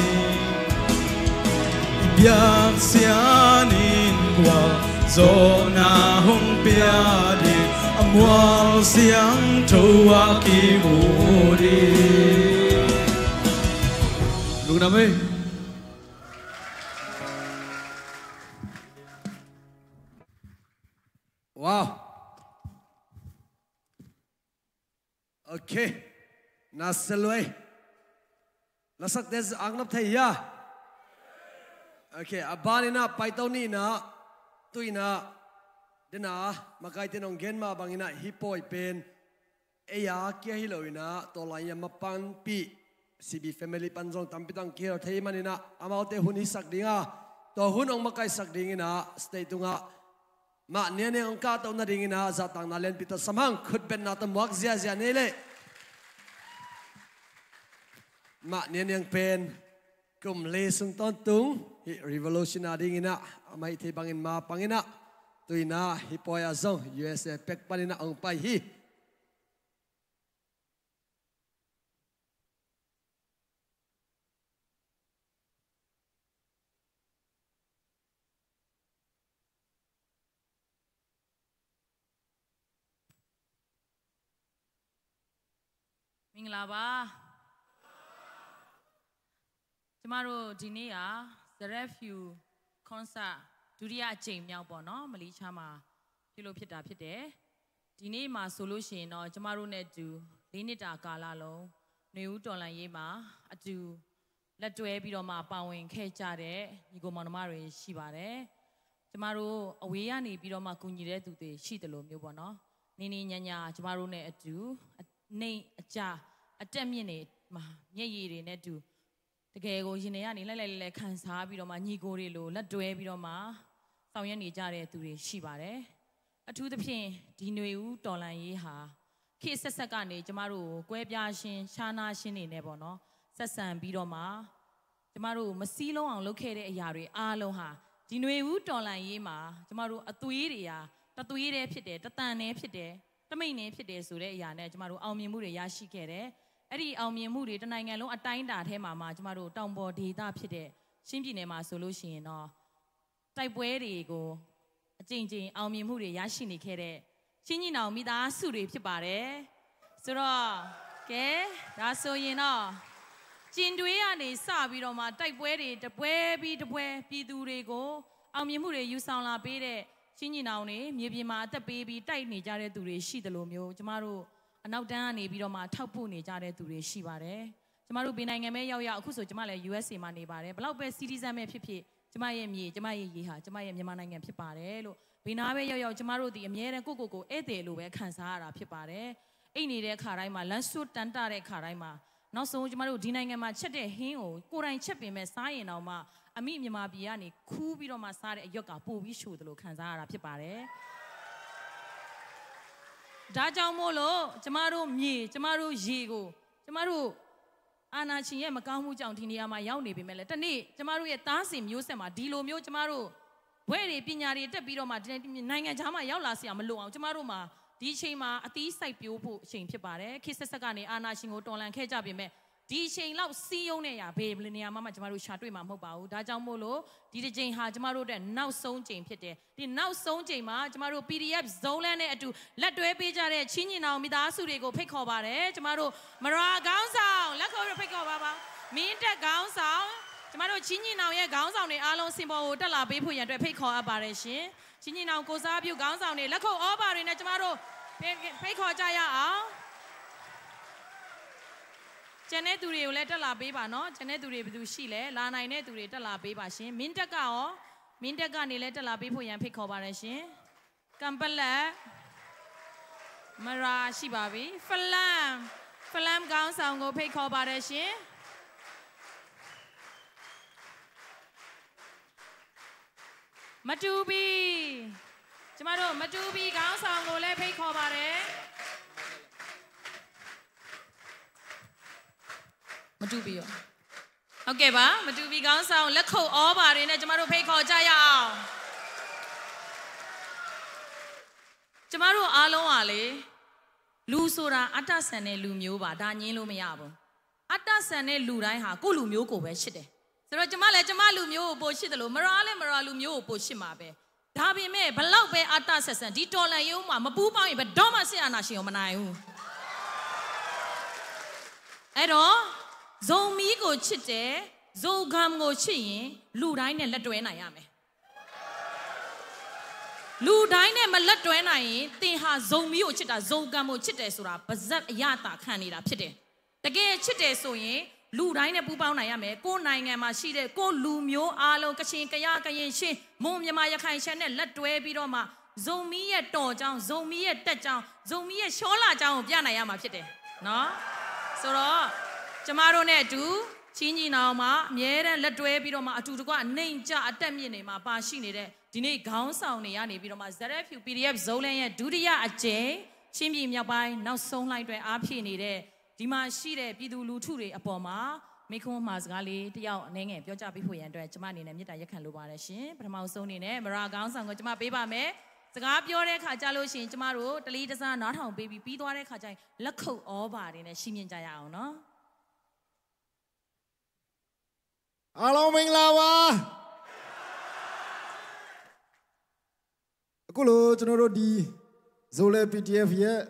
Biak sianin gualzawhna hong pia ding, a mual siangtho a kimu ding. Lungdam ei. Wow. Ok. Na se luai. Lasakte zak nop thei hia? Ok, a ban in ah paito ni in ah, tu in ah, den a makaite in hong gen mah bang in ah, hih pawi pen ei a kia hi lo in ah, tua lai-in ah mapanpih C B family pan zong tampi tang kihel thei man in ah, amaute hun hisak ding a, tua hun hong makaisak ding in ah, stage tungah Mah Nianiang hong kahtoh nading in ah zahtakna lianpi tawh sam hang, khutbetna tawh muak ziahziah ni leh. Mah Nianiang pen kum li sung tawntung hih Revolution a ding in ah, a maih thei bangin ma pang in ah, tu in ah hih pawi ah zong U S A pek pan in ah hong pai hi. Mingla ba. ကျမတို့ဒီနေ့က Zarephath Youth Concert ဒုတိယအကြိမ်မြောက်ပေါ့နော်၊ မလေးရှားမှာ ပြုလုပ်ဖြစ်တာဖြစ်တယ်။ ဒီနေ့မှာဆိုလို့ရှိရင်တော့ ကျမတို့နဲ့အတူ လေးနှစ်တာကာလလုံး နွေဦးတော်လှန်ရေးမှာ အတူလက်တွဲပြီးတော့မှ ပါဝင်ခဲ့ကြတဲ့ ညီကိုမောင်နှမတွေရှိပါတယ်။ ကျမတို့အဝေးကနေပြီးတော့မှ ကူညီတဲ့သူတွေရှိသလိုမျိုးပေါ့နော်၊ နေနေညံညံ ကျမတို့နဲ့အတူ အနိမ့်အကျ အတက်အမြင့်တွေမှာ မျက်ရည်တွေနဲ့အတူ တကယ်ကို ရင်ထဲကနေ လှိုက်လှိုက်လှဲလှဲ ခံစားပြီးတော့မှ ညီကိုတွေလို လက်တွဲပြီးတော့မှ ဆောင်ရွက်နေကြတဲ့သူတွေ ရှိပါတယ်။ အထူးသဖြင့် ဒီနွေဦးတော်လှန်ရေးဟာ ခေတ်အဆက်ဆက်ကနေ ကျမတို့ကို ကွဲပြားခြင်း၊ ခြားနားခြင်းတွေနဲ့ပေါ့နော်၊ ဆက်ဆံပြီးတော့မှ ကျမတို့ကို မစည်းလုံးအောင် လုပ်ခဲ့တဲ့အရာတွေ အားလုံးဟာ ဒီနွေဦးတော်လှန်ရေးမှာ ကျမတို့အသွေးတွေက တစ်သွေးတည်းဖြစ်တယ်၊ တစ်သံတည်းဖြစ်တယ်၊ တစ်မိန့်တည်းဖြစ်တယ်ဆိုတဲ့အရာနဲ့ ကျမတို့ အောင်မြင်မှုတွေ ရရှိခဲ့တယ်။ အဲ့ဒီအောင်မြင်မှုတွေ တစ်နိုင်ငံလုံးအတိုင်းအတာထဲမှာမှ ကျမတို့ တောင်ပေါ်ဒေသဖြစ်တဲ့ ချင်းပြည်နယ်မှာဆိုလို့ရှိရင်တော့ တိုက်ပွဲတွေကို အကြိမ်ကြိမ် အောင်မြင်မှုတွေ ရရှိနေခဲ့တဲ့ ချင်းညီနောင်မိသားစုတွေ ဖြစ်ပါတယ်။ ဆိုတော့ ကဲ၊ ဒါဆိုရင်တော့ ကျင်ဒွေးကနေစပြီးတော့မှ တိုက်ပွဲတွေ တစ်ပွဲပြီးတစ်ပွဲ ပြည်သူတွေကို အောင်မြင်မှုတွေ ယူဆောင်လာပေးတဲ့ ချင်းညီနောင်တွေ၊ မြေပြင်မှာ အသက်ပေးပြီး တိုက်နေကြတဲ့သူတွေ ရှိသလိုမျိုး၊ ကျမတို့ အနောက်တန်းကနေပြီးတော့မှထောက်ပို့နေကြတဲ့သူတွေရှိပါတယ်။ ကျမတို့ဘယ်နိုင်ငံပဲရောက်ရောက်၊ အခုဆိုကျမလည်း ယူအက်စ်အေ မှာနေပါတယ်။ ဘယ်လောက်ပဲ citizen ပဲဖြစ်ဖြစ်၊ ကျမရဲ့မြေ၊ ကျမရဲ့ရေဟာကျမရဲ့မြန်မာနိုင်ငံဖြစ်ပါတယ်လို့၊ ဘယ်နားပဲရောက်ရောက်၊ ကျမတို့သည်အမြဲတမ်းကိုယ့်ကိုယ်ကိုဧည့်သည်လိုပဲခံစားရတာဖြစ်ပါတယ်။ အိပ်နေတဲ့အခါတိုင်းမှာ၊ လမ်းစွပ်တမ်းတတဲ့အခါတိုင်းမှာ၊ နောက်ဆုံးကျမတို့ဒီနိုင်ငံမှာချက်တဲ့ဟင်းကိုကိုယ်တိုင်ချက်ပေမဲ့စားရင်တောင်မှ၊ အမိမြန်မာပြည်ကနေခူးပြီးတော့မှစားတဲ့အရွက်ကပိုပြီးချိုသလိုခံစားရတာဖြစ်ပါတယ်။ ဒါကြောင့်မို့လို့၊ ကျမတို့မြေ၊ ကျမတို့ရေကို၊ ကျမတို့အာဏာရှင်ရဲ့မကောင်းမှုကြောင့်ဒီနေရာမှာရောက်နေပေမဲ့လည်း၊ တစ်နေ့ကျမတို့ရဲ့သားစဉ်မျိုးဆက်မှာဒီလိုမျိုးကျမတို့ဘွဲ့တွေ၊ ပညာတွေတက်ပြီးတော့မှ၊ ဒီနိုင်ငံခြားမှာရောက်လာစရာမလိုအောင်၊ ကျမတို့မှာဒီအချိန်မှာအသီးစိုက်ပျိုးဖို့အချိန်ဖြစ်ပါတယ်။ ခေတ်အဆက်ဆက်ကနေအာဏာရှင်ကိုတော်လှန်ခဲ့ကြပေမဲ့၊ ဒီအချိန်လောက်စည်းရုံးတဲ့အရာဘယ်နေရာမှာမှကျမတို့ရှာတွေ့မှာမဟုတ်ပါဘူး။ ဒါကြောင့်မို့လို့၊ ဒီတစ်ကြိမ်ဟာကျမတို့အတွက်နောက်ဆုံးကြိမ်ဖြစ်တယ်။ ဒီနောက်ဆုံးကြိမ်မှာကျမတို့ ပီဒီအက်ဖ် Zoland နဲ့အတူလက်တွဲပေးကြတဲ့ချင်းညီနောင်မိသားစုတွေကိုဖိတ်ခေါ်ပါတယ်။ ကျမတို့မရါခေါင်းဆောင်၊ လက်ခုပ်ဖိတ်ခေါ်ပါပါ။ မင်းတပ်ခေါင်းဆောင်၊ ကျမတို့ချင်းညီနောင်ရဲ့ခေါင်းဆောင်တွေအားလုံးစင်ပေါ်ကိုတက်လာပေးဖို့ရန်အတွက်ဖိတ်ခေါ်အပ်ပါတယ်ရှင်။ ချင်းညီနောင်ကိုယ်စားပြုခေါင်းဆောင်တွေ၊ လက်ခုပ်ဩဘာတွေနဲ့ကျမတို့ဖိတ်ဖိတ်ခေါ်ကြရအောင်။ ကျန်တဲ့သူတွေကိုလည်းတက်လာပေးပါနော်။ ကျန်တဲ့သူတွေဘယ်သူရှိလဲ။ လာနိုင်တဲ့သူတွေတက်လာပေးပါရှင်။ မင်းတပ်ကရော၊ မင်းတပ်ကနေလည်းတက်လာပေးဖို့ရန်ဖိတ်ခေါ်ပါတယ်ရှင်။ ကမ်ပလက်၊ မရါရှိပါပြီ။ ဖလမ်၊ ဖလမ်ခေါင်းဆောင်ကိုဖိတ်ခေါ်ပါတယ်ရှင်။ မတူပီ၊ ကျမတို့မတူပီခေါင်းဆောင်ကိုလည်းဖိတ်ခေါ်ပါတယ်။ မတူပီရော။ ဟုတ်ကဲ့ပါ။ မတူပီခေါင်းဆောင်လက်ခုပ်ဩဘာတွေနဲ့ကျမတို့ဖိတ်ခေါ်ကြရအောင်။ ကျမတို့အားလုံးဟာလေ၊ လူဆိုတာအတတ်ဆန်တဲ့လူမျိုးပါ။ ဒါငြင်းလို့မရဘူး။ အတတ်ဆန်တဲ့လူတိုင်းဟာကိုယ့်လူမျိုးကိုပဲချစ်တယ်။ ဆိုတော့ကျမလည်းကျမလူမျိုးကိုပိုချစ်တယ်လို့၊ မရါလည်းမရါလူမျိုးကိုပိုချစ်မှာပဲ။ ဒါပေမဲ့၊ ဘယ်လောက်ပဲအတတ်ဆန်ဆန်၊ ဒီတော်လှန်ရေးမှာမပူးပေါင်းရင်ဘယ်တော့မှစစ်အာဏာရှင်ကိုမနိုင်ဘူး။ အဲ့တော့၊ ဇိုမီးကိုချစ်တယ်၊ ဇိုဂမ်ကိုချစ်ရင်လူတိုင်းနဲ့လက်တွဲနိုင်ရမယ်။ လူတိုင်းနဲ့မလက်တွဲနိုင်ရင်၊ သင်ဟာဇိုမီးကိုချစ်တာ၊ ဇိုဂမ်ကိုချစ်တယ်ဆိုတာပါးစပ်အရသာခံနေတာဖြစ်တယ်။ တကယ်ချစ်တယ်ဆိုရင်၊ လူတိုင်းနဲ့ပူးပေါင်းနိုင်ရမယ်။ ကိုယ့်နိုင်ငံမှာရှိတဲ့ကိုယ့်လူမျိုးအားလုံး၊ ကချင်၊ ကယား၊ ကရင်၊ ချင်း၊ မွန်၊ မြန်မာ၊ ရခိုင်၊ ရှမ်းနဲ့လက်တွဲပြီးတော့မှ၊ ဇိုမီးရဲ့တော်ကြောင်း၊ ဇိုမီးရဲ့တက်ကြောင်း၊ ဇိုမီးရဲ့ရှောလကြောင်းကိုပြနိုင်ရမှာဖြစ်တယ်နော်။ ဆိုတော့ကျမတို့နဲ့အတူချင်းညီနောင်မှာအမြဲတမ်းလက်တွဲပြီးတော့မှ၊ အတူတကွအနိမ့်ကျအသက်မြင့်တွေမှာပါရှိနေတဲ့ဒီနေ့ခေါင်းဆောင်တွေကနေပြီးတော့မှ၊ ဇက်ဒ်အက်ဖ်ယူ ပီဒီအက်ဖ် Zoland ရဲ့ဒုတိယအကြိမ်ချင်းပြည်မြောက်ပိုင်းနောက်ဆုံးလှိုင်းအတွက်အားဖြည့်နေတဲ့ဒီမှာရှိတဲ့ပြည်သူလူထုတွေအပေါ်မှာမေးခွန်းမှာစကားလေးတစ်ယောက်အနည်းငယ်ပြောကြားပေးဖို့ရန်အတွက်ကျမအနေနဲ့မေတ္တာရပ်ခံလိုပါတယ်ရှင်။ ပထမဆုံးအနေနဲ့မရါခေါင်းဆောင်ကိုကျမပေးပါမယ်။ စကားပြောတဲ့အခါကျလို့ရှိရင်ကျမတို့တလေးတစားနားထောင်ပေးပြီး၊ ပြီးသွားတဲ့အခါကျရင်လက်ခုပ်ဩဘာတွေနဲ့ချီးမြှင့်ကြရအောင်နော်။ အားလုံးမင်္ဂလာပါ။ အခုလိုကျွန်တော်တို့ဒီ Zoland PDF ရဲ့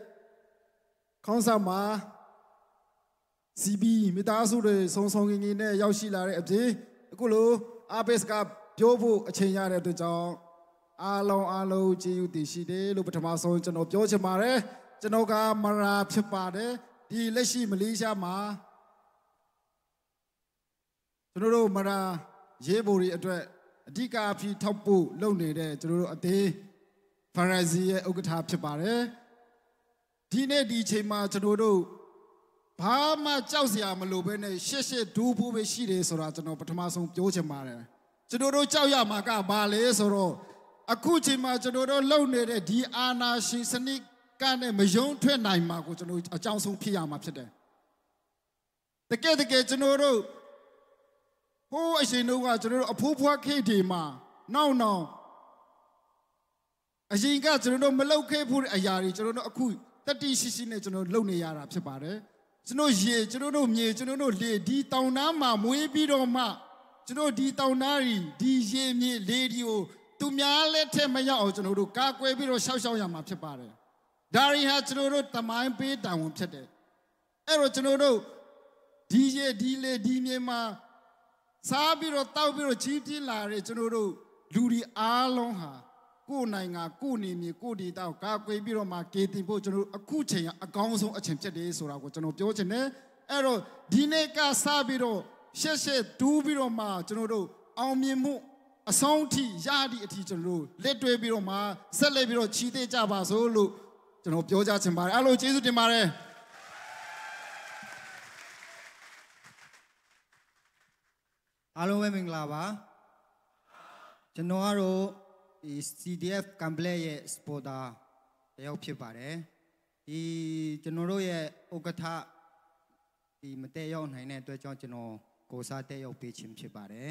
ခေါင်းဆောင်မှာ စီဘီမိသားစုတွေစုံစုံညီညီနဲ့ရောက်ရှိလာတဲ့အပြင်၊ အခုလိုအားပေးစကားပြောဖို့အချိန်ရတဲ့အတွက်ကြောင့်အားလုံးအားလုံးကျေးဇူးတင်ရှိတယ်လို့ပထမဆုံးကျွန်တော်ပြောချင်ပါတယ်။ ကျွန်တော်ကမရါဖြစ်ပါတယ်။ ဒီလက်ရှိမလေးရှားမှာကျွန်တော်တို့မရါရဲဘော်တွေအတွက်အဓိကအားဖြင့်ထောက်ပို့လုပ်နေတဲ့ကျွန်တော်တို့အသင်း ဖရန်စီရဲ့ဥက္ကဋ္ဌဖြစ်ပါတယ်။ ဒီနေ့ဒီအချိန်မှာကျွန်တော်တို့ဘာမှကြောက်စရာမလိုဘဲနဲ့ရှက်ရှက်ဒူးဖို့ပဲရှိတယ်ဆိုတာကျွန်တော်ပထမဆုံးပြောချင်ပါတယ်။ ကျွန်တော်တို့ကြောက်ရမှာကဘာလဲဆိုတော့အခုချိန်မှာကျွန်တော်တို့လုပ်နေတဲ့ဒီအာဏာရှင်စနစ်ကနေမရုန်းထွက်နိုင်မှာကိုကျွန်တော်အကြောင်းဆုံးဖြစ်ရမှာဖြစ်တယ်။ တကယ်တကယ်ကျွန်တော်တို့ဟိုးအရင်တုန်းကကျွန်တော်တို့အဖိုးဖွားခေတ်တွေမှာနောက်နောက်အရင်ကကျွန်တော်တို့မလုပ်ခဲ့ဘူးတဲ့အရာတွေကျွန်တော်တို့အခုတတိရှိရှိနဲ့ကျွန်တော်လုပ်နေရတာဖြစ်ပါတယ်။ ကျွန်တော်ရေကျွန်တော်တို့မြေကျွန်တော်တို့လေဒီတောင်တန်းမှာမွေးပြီးတော့မှကျွန်တော်ဒီတောင်တန်းတွေဒီရေမြေလေတွေကိုသူများလက်ထက်မရောက်အောင်ကျွန်တော်တို့ကာကွယ်ပြီးတော့ရှောက်ရှောက်ရမှာဖြစ်ပါတယ်။ ဒါတွေဟာကျွန်တော်တို့တမိုင်းပေးတာဝန်ဖြစ်တယ်။ အဲ့တော့ကျွန်တော်တို့ဒီရေဒီလေဒီမြေမှာစားပြီးတော့တောက်ပြီးတော့ကြီးပြင်းလာတဲ့ကျွန်တော်တို့လူတွေအားလုံးဟာ ကိုယ့်နိုင်ငံကိုယ့်နယ်မြေကိုယ့်ဒေသကိုကာကွယ်ပြီးတော့မှကယ်တင်ဖို့ကျွန်တော်တို့အခုချိန်ကအကောင်းဆုံးအချိန်ဖြစ်တယ်ဆိုတာကိုကျွန်တော်ပြောချင်တယ်အဲ့တော့ဒီနေ့ကစပြီးတော့ရှက်ရှက်တူးပြီးတော့မှကျွန်တော်တို့အောင်မြင်မှုအဆုံးထိရသည့်အထိကျွန်တော်တို့လက်တွဲပြီးတော့မှဆက်လက်ပြီးတော့ချီးသတ်ကြပါစို့လို့ကျွန်တော်ပြောကြားချင်ပါတယ်အားလုံးကျေးဇူးတင်ပါတယ် အားလုံးပဲမင်္ဂလာပါကျွန်တော်ကတော့ဒီ C D F ကံပလက်ရဲ့ supporter တစ်ယောက်ဖြစ်ပါတယ်ဒီကျွန်တော်တို့ရဲ့ဥက္ကဋ္ဌဒီမတက်ရောက်နိုင်တဲ့အတွက်ကြောင့်ကျွန်တော်ကိုယ်စားတက်ရောက်ပေးခြင်းဖြစ်ပါတယ်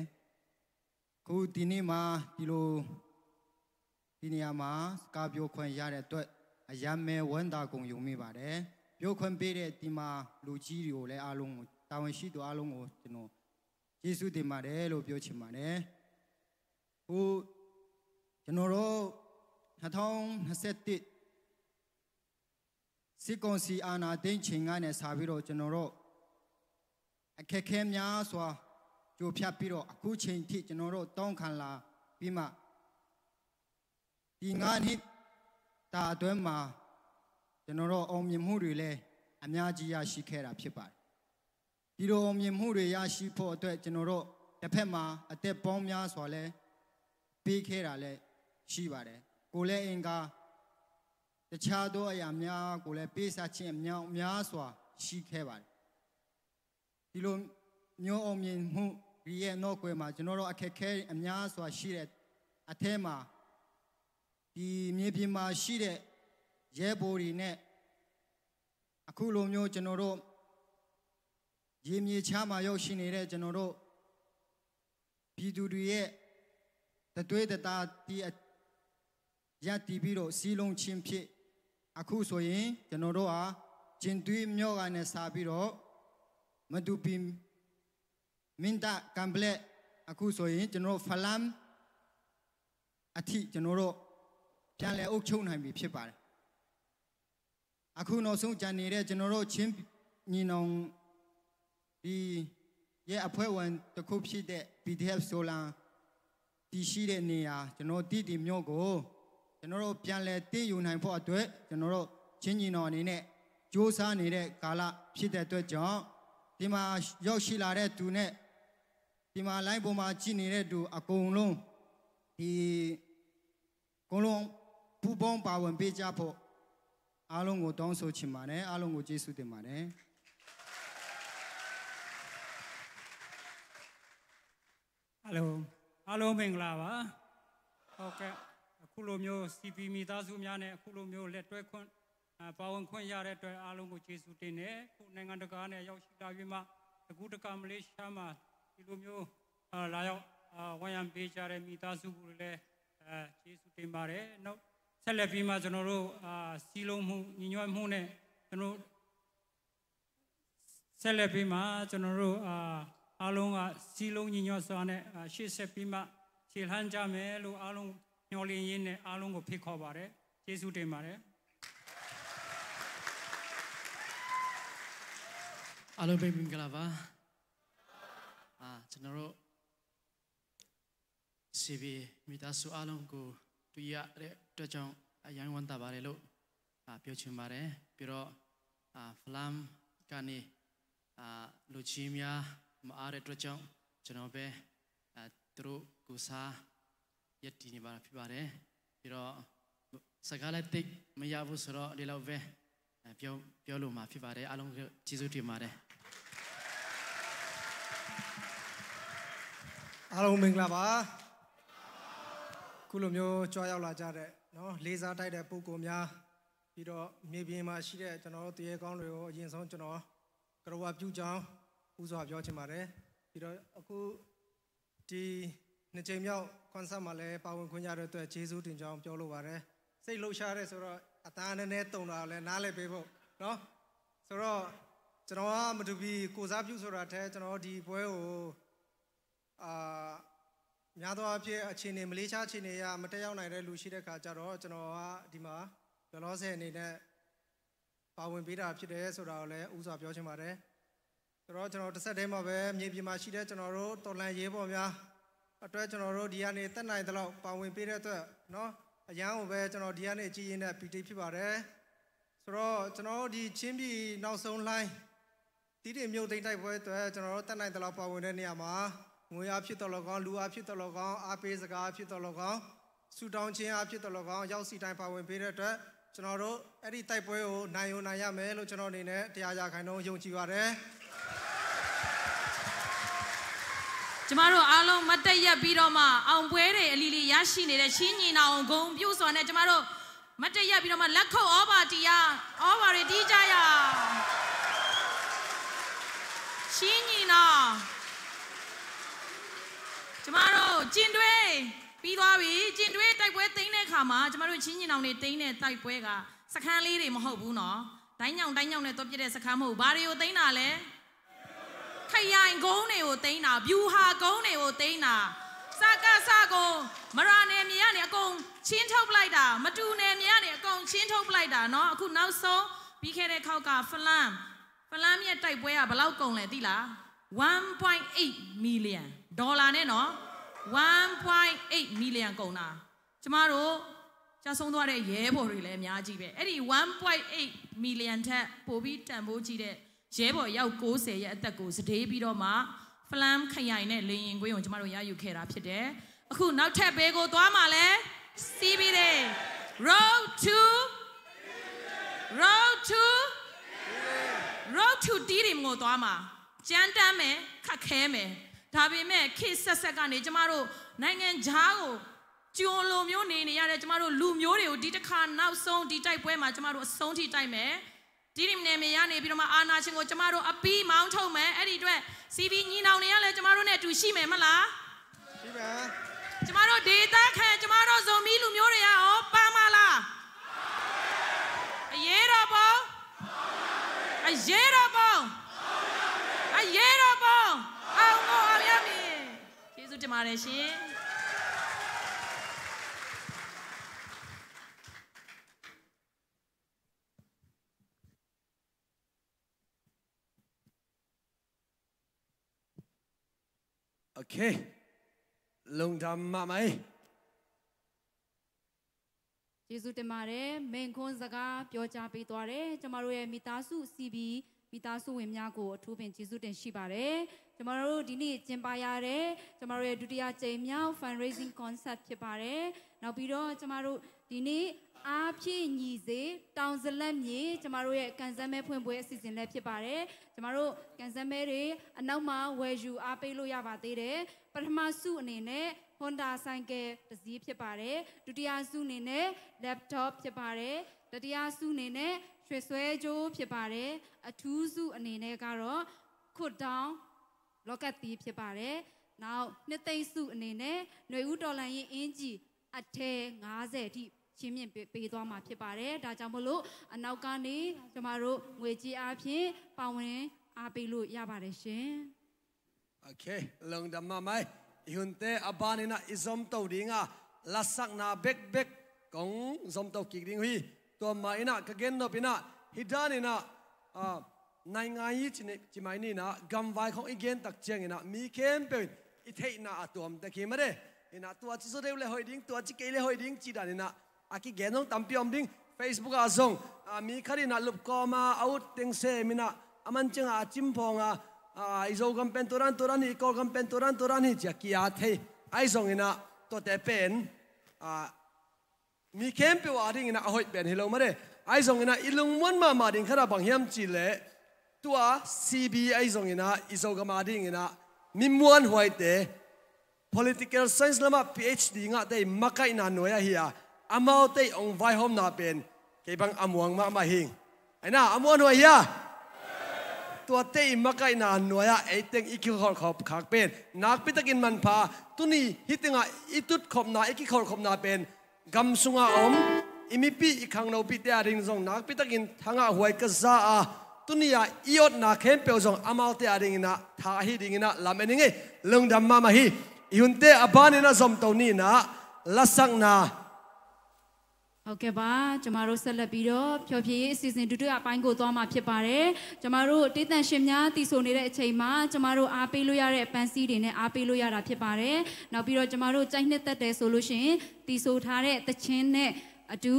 အခုဒီနေ့မှာဒီလိုဒီနေရာမှာစကားပြောခွင့်ရတဲ့အတွက်အရမ်းပဲဝမ်းသာဂုဏ်ယူမိပါတယ်ပြောခွင့်ပေးတဲ့ဒီမှာလူကြီးတွေကိုလည်းအားလုံးကိုတာဝန်ရှိသူအားလုံးကိုကျွန်တော်ကျေးဇူးတင်ပါတယ်လို့ပြောချင်ပါတယ်အခုကျွန်တော်တို့နှစ်ထောင်နှစ်ဆယ့်တစ်စစ်ကောင်စီအာဏာသိမ်းချိန်ကနေစပြီးတော့ကျွန်တော်တို့အခက်အခဲများစွာကြိုဖြတ်ပြီးတော့အခုချိန်ထိကျွန်တော်တို့တောင်းခံလာပြီးမှဒီငါးနှစ်တာအတွင်းမှာကျွန်တော်တို့အောင်မြင်မှုတွေလည်းအများကြီးရရှိခဲ့တာဖြစ်ပါတယ်ဒီလိုအောင်မြင်မှုတွေရရှိဖို့အတွက်ကျွန်တော်တို့တစ်ဖက်မှာအသက်ပေါင်းများစွာလဲပေးခဲ့တာလည်းရှိပါတယ်ကိုယ်လည်းအင်္ဂါတခြားသောအရာများကိုလည်းပေးစားခြင်းအများများစွာရှိခဲ့ပါတယ်ဒီလိုမျိုးအောင်မြင်မှုတွေရဲ့နောက်ကွယ်မှာကျွန်တော်တို့အခက်အခဲအများစွာရှိတဲ့အထဲမှာဒီမြေပြင်မှာရှိတဲ့ရဲဘော်တွေနဲ့အခုလိုမျိုးကျွန်တော်တို့ရေမြေခြားမှာရောက်ရှိနေတဲ့ကျွန်တော်တို့ပြည်သူတွေရဲ့တသွေးတသားတီးအရပ်တည်ပြီးတော့စည်းလုံးခြင်းဖြစ်အခုဆိုရင်ကျွန်တော်တို့ဟာကျင်သွေးမျိုးကနေစပြီးတော့မတူပီမင်းတပ်ကံပလက်အခုဆိုရင်ကျွန်တော်တို့ဖလမ်းအထိကျွန်တော်တို့ပြန်လည်အုပ်ချုပ်နိုင်ပြီဖြစ်ပါတယ်အခုနောက်ဆုံးကျန်နေတဲ့ကျွန်တော်တို့ချင်းညီနောင်ဒီရဲ့အဖွဲ့ဝင်တစ်ခုဖြစ်တဲ့ P D F ဆိုလန်တည်ရှိတဲ့နေရာကျွန်တော်တီးတီမျိုးကိုကျွန်တော်တို့ပြန်လည်တည်ယူနိုင်ဖို့အတွက်ကျွန်တော်တို့ချင်းညီနောင်အနေနဲ့စူးစမ်းနေတဲ့ကာလဖြစ်တဲ့အတွက်ကြောင့်ဒီမှာရောက်ရှိလာတဲ့သူနဲ့ဒီမှာ line ပေါ်မှာကြည့်နေတဲ့သူအကုန်လုံးဒီအကုန်လုံးပူးပေါင်းပါဝင်ပေးကြဖို့အားလုံးကိုတောင်းဆိုချင်ပါတယ်အားလုံးကိုကျေးဇူးတင်ပါတယ် အားလုံးအားလုံးမင်္ဂလာပါဟုတ်ကဲ့အခုလိုမျိုး C P မိသားစုများနဲ့အခုလိုမျိုးလက်တွဲခွင့်အာပါဝင်ခွင့်ရတဲ့အတွက်အားလုံးကိုကျေးဇူးတင်တယ်အခုနိုင်ငံတကာနဲ့ရောက်ရှိလာပြီးမှအခုတကမလေးရှားမှာဒီလိုမျိုးအာလာရောက်အာဝိုင်းရံပေးကြတဲ့မိသားစုတွေလည်းအာကျေးဇူးတင်ပါတယ်နောက်ဆက်လက်ပြီးမှကျွန်တော်တို့အာစီးလုံးမှုညီညွတ်မှုနဲ့ကျွန်တော်ဆက်လက်ပြီးမှကျွန်တော်တို့အာအားလုံးကစီးလုံးညီညွတ်စွာနဲ့အာရှေ့ဆက်ပြီးမှခြေလှမ်းကြမယ်လို့အားလုံးမျှော်လင့်ရင်းနဲ့အားလုံးကိုဖိတ်ခေါ်ပါတယ်ကျေးဇူးတင်ပါတယ်အားလုံးပဲမင်္ဂလာပါအာကျွန်တော်တို့စီဗီမိသားစုအားလုံးကိုတွေ့ရတဲ့အတွက်ကြောင့်အရမ်းဝမ်းသာပါတယ်လို့အာပြောချင်ပါတယ်ပြီးတော့အာဖလမ်ကနေအာလူချင်းများမအားတဲ့အတွက်ကြောင့်ကျွန်တော်ပဲအာသူတို့ကိုစားရည်တည်နေပါဖြစ်ပါတယ်ပြီးတော့စကားလည်းသိပ်မရဘူးဆိုတော့ဒီလောက်ပဲပြောပြောလို့မှာဖြစ်ပါတယ်အားလုံးကျေးဇူးတင်ပါတယ်အားလုံးမင်္ဂလာပါခုလိုမျိုးကြွားရောက်လာကြတဲ့နော်လေးစားတိုက်တဲ့ပုဂ္ဂိုလ်များပြီးတော့မြေပြင်မှာရှိတဲ့ကျွန်တော်တို့တရေကောင်းတွေကိုအရင်ဆုံးကျွန်တော်ကရဝပြုကြောင်းဥစွာပြောချင်ပါတယ်ပြီးတော့အခုဒီနှစ်ချိန်မြောက် concert မှာလည်းပါဝင်ခွင့်ရတဲ့အတွက်ကျေးဇူးတင်ကြောင်းပြောလိုပါတယ်စိတ်လှုပ်ရှားတဲ့ဆိုတော့အသားနည်းနည်းတုံတာကိုလည်းနားလည်ပေးဖို့နော်ဆိုတော့ကျွန်တော်ကမတူပီကိုစားပြုဆိုတာထဲကျွန်တော်ဒီပွဲကိုအာများသောအားဖြင့်အခြေအနေမလေးရှားအခြေအနေအရမတက်ရောက်နိုင်တဲ့လူရှိတဲ့ခါကျတော့ကျွန်တော်ကဒီမှာလောလောဆယ်အနေနဲ့ပါဝင်ပေးတာဖြစ်တယ်ဆိုတာကိုလည်းဥစွာပြောချင်ပါတယ်ဆိုတော့ကျွန်တော်တစ်ဆက်တည်းမှာပဲမြေပြင်မှာရှိတဲ့ကျွန်တော်တို့တော်လန်ရေးပေါ်များအတွက်ကျွန်တော်တို့ဒီကနေတက်နိုင်တဲ့လောက်ပါဝင်ပေးတဲ့အတွက်နော် အရမ်းကိုပဲ ကျွန်တော်ဒီကနေ ကြည့်ရင်းနဲ့ ပီတိဖြစ်ပါတယ်။ ဆိုတော့ ကျွန်တော်တို့ ဒီချင်းပြည်နောက်ဆုံးလှိုင်း တီးတိန်မြို့သိမ်းတိုက်ပွဲအတွက် ကျွန်တော်တို့ တတ်နိုင်သလောက် ပါဝင်တဲ့နေရာမှာ ငွေအားဖြင့်သော်လည်းကောင်း၊ လူအားဖြင့်သော်လည်းကောင်း၊ အားပေးစကားအားဖြင့်သော်လည်းကောင်း၊ ဆုတောင်းခြင်းအားဖြင့်သော်လည်းကောင်း ရောက်သည့်တိုင် ပါဝင်ပေးတဲ့အတွက် ကျွန်တော်တို့ အဲ့ဒီတိုက်ပွဲကို နိုင်ကိုနိုင်ရမယ်လို့ ကျွန်တော်အနေနဲ့ တစ်ရာရာခိုင်နှုန်း ယုံကြည်ပါတယ်။ ကျမတို့အားလုံး မတ်တပ်ရပ်ပြီးတော့မှ အောင်ပွဲတွေအလီလီ ရရှိနေတဲ့ ချင်းညီနောင်ကို ဂုဏ်ပြုစွာနဲ့ ကျမတို့ မတ်တပ်ရပ်ပြီးတော့မှ လက်ခုပ်ဩဘာတီးရ၊ ဩဘာတွေတီးကြရအောင်။ ချင်းညီနောင်၊ ကျမတို့ ကျင်ဒွေး ပြီးသွားပြီ။ ကျင်ဒွေးတိုက်ပွဲသိမ်းတဲ့အခါမှာ ကျမတို့ ချင်းညီနောင်တွေသိမ်းတဲ့တိုက်ပွဲက စခန်းလေးတွေ မဟုတ်ဘူးနော်။ တိုင်းညောင်တိုင်းညောင်နဲ့ သွားပစ်တဲ့စခန်း မဟုတ်ဘူး။ ဘာတွေကိုသိမ်းတာလဲ။ ခရိုင်ကုန်းတွေကိုသိမ်းတာ၊ ဗျူဟာကုန်းတွေကိုသိမ်းတာ၊ စကစကို မရာနယ်မြေကနေ အကုန် ရှင်းထုတ်ပလိုက်တာ၊ မတူနယ်မြေကနေ အကုန် ရှင်းထုတ်ပလိုက်တာနော်။ အခုနောက်ဆုံး ပြီးခဲ့တဲ့ခေါက်က ဖလမ်း၊ ဖလမ်းရဲ့တိုက်ပွဲက ဘယ်လောက်ကုန်လဲသိလား။ One point eight million dollar နဲ့နော်။ One point eight million ကုန်တာ။ ကျမတို့ ကျဆုံးသွားတဲ့ရဲဘော်တွေလည်း အများကြီးပဲ။ အဲ့ဒီ one point eight million ထက် ပိုပြီးတန်ဖိုးကြီးတဲ့ ရဲဘော်အယောက်ကိုးဆယ်ရဲ့အသက်ကို စတေးပြီးတော့မှ ဖလမ်းခရိုင်နဲ့ လေယာဉ်ကွင်းကို ကျမတို့ ရယူခဲ့တာဖြစ်တယ်။ အခုနောက်ထပ် ဘယ်ကိုသွားမှာလဲ။ စံပြည်နယ်၊ Road to Road to Road to တီးတိန်ကိုသွားမှာ။ ကြမ်းတမ်းမယ်၊ ခက်ခဲမယ်။ ဒါပေမဲ့ ခေတ်အဆက်ဆက်ကနေ ကျမတို့ နိုင်ငံခြားကို ကျွန်လိုမျိုးနေနေရတဲ့ ကျမတို့လူမျိုးတွေကို ဒီတစ်ခါနောက်ဆုံး ဒီတိုက်ပွဲမှာ ကျမတို့အဆုံးထိတိုက်မယ်။ တီးတိန်နယ်မြေကနေပြီးတော့မှ အာဏာရှင်ကို ကျမတို့အပြီးမောင်းထုတ်မယ်။ အဲ့ဒီအတွက် စံပြည်ညီနောင်တွေကလည်း ကျမတို့နဲ့အတူရှိမယ်မလား။ ရှိမယ်။ ကျမတို့ဒေသခံ ကျမတို့ဇိုမီးလူမျိုးတွေကရော ပါမှာလား။ အရေးတော်ပုံ၊ အရေးတော်ပုံ၊ အရေးတော်ပုံ အောင်ကိုအောင်ရမည်။ ကျေးဇူးတင်ပါတယ်ရှင်။ Okay. လုံဒမ်းမမး။ ကျေးဇူးတင်ပါတယ်။ မိန့်ခွန်းစကားပြောကြားပေးသွားတယ်။ ကျမတို့ရဲ့မိသားစု စံပြည်မိသားစုဝင်များကို အထူးပင်ကျေးဇူးတင်ရှိပါတယ်။ ကျမတို့ဒီနေ့ကျင်းပရတဲ့ ကျမတို့ရဲ့ဒုတိယအကြိမ်မြောက် fundraising concert ဖြစ်ပါတယ်။ နောက်ပြီးတော့ ကျမတို့ဒီနေ့ အားဖြည့်ညီစေ တောင်ဇလက်မြေ ကျမတို့ရဲ့ ကန်ဆန်းမဲဖွင့်ပွဲအစီအစဉ်လည်းဖြစ်ပါတယ်။ ကျမတို့ ကန်ဆန်းမဲတွေ အနောက်မှာ ဝယ်ယူအားပေးလို့ရပါသေးတယ်။ ပထမဆုအနေနဲ့ Honda ဆိုင်ကယ်တစ်စီးဖြစ်ပါတယ်။ ဒုတိယဆုအနေနဲ့ laptop ဖြစ်ပါတယ်။ တတိယဆုအနေနဲ့ ရွှေစွဲကြိုးဖြစ်ပါတယ်။ အထူးဆုအနေနဲ့ကတော့ ခုတ်တောင်းလော့ကတ်သီးဖြစ်ပါတယ်။ နောက် နှစ်သိမ့်ဆုအနေနဲ့ နွေဦးတော်လှန်ရေးအင်္ကျီအထည်ငါးဆယ်အထိ ချီးမြှင့်ပေးသွားမှာဖြစ်ပါတယ်။ ဒါကြောင့်မို့လို့ အနောက်ကနေ ကျမတို့ ငွေကြေးအားဖြင့် ပါဝင်အားပေးလို့ရပါတယ်ရှင်။ Okay, lungdam mahmah. I hunte a ban inah i zomto dinga lasakna bekbek kong zomto kik ding uh hi. Tua mah inah ka gennop inah hih dan inah, ah, naingai hi ci ni, ci mai ni inah gamvai khong i gen tak ciang inah mi khempeuh in i theihna a tuam tek hi mah de. Inah tua ci zaw deuh le hoih ding, tua ci kei le hoih ding ci dan inah a kigen zong tampi om ding. Facebook ah zong, ah, mi khat inah lupkawm a a ut teng sem inah a man ciangah a cimphawng a, ah, i Zogam pen tua dan tua dan hi, i Kawlgam pen tua dan tua dan hi ci a ki-at thei. Ahi zong inah tuate pen, ah, mi khempeuh a ding inah a hoih pen hi lo mah de. Ahi zong inah i lungmuan mahmah ding khat ah bang hiam cih leh, tua C B ahi zong inah i Zogam a ding inah mi muanhuaite, political science lamah P H D ngahte i makaihna nuai ahi a, amaute i hong vaihawmna pen kei bang a muang mahmah hing. Aina, a muanhuai hi a, tuate i makaihna nuai ah eiteng i kikholhkhop khak pen nakpitakin manpha. Tuni hih tengah i tutkhopna, i kikholhkhopna pen gam sunga om i mipi, i khangnopihte a ding zong nakpitakin thangah huai ka za a, tuni-ah i otna khempeuh zong amaute a ding inah tha ahi ding inah lam en ing ei. Lungdam mahmah hi. I hunte a ban inah zomto ni inah lasakna ဟုတ်ကဲ့ပါ။ ကျွန်မတို့ဆက်လက်ပြီးတော့ဖျော်ဖြေရေးအစီအစဉ်ဒုတိယပိုင်းကိုသွားမှာဖြစ်ပါတယ်။ ကျွန်မတို့တေးသန့်ရှင်များသီဆိုနေတဲ့အချိန်မှာကျွန်မတို့အားပေးလို့ရတဲ့ပန်းစည်းတွေနဲ့အားပေးလို့ရတာဖြစ်ပါတယ်။ နောက်ပြီးတော့ကျွန်မတို့ကြိုက်နှစ်သက်တယ်ဆိုလို့ရှိရင်သီဆိုထားတဲ့သီချင်းနဲ့အတူ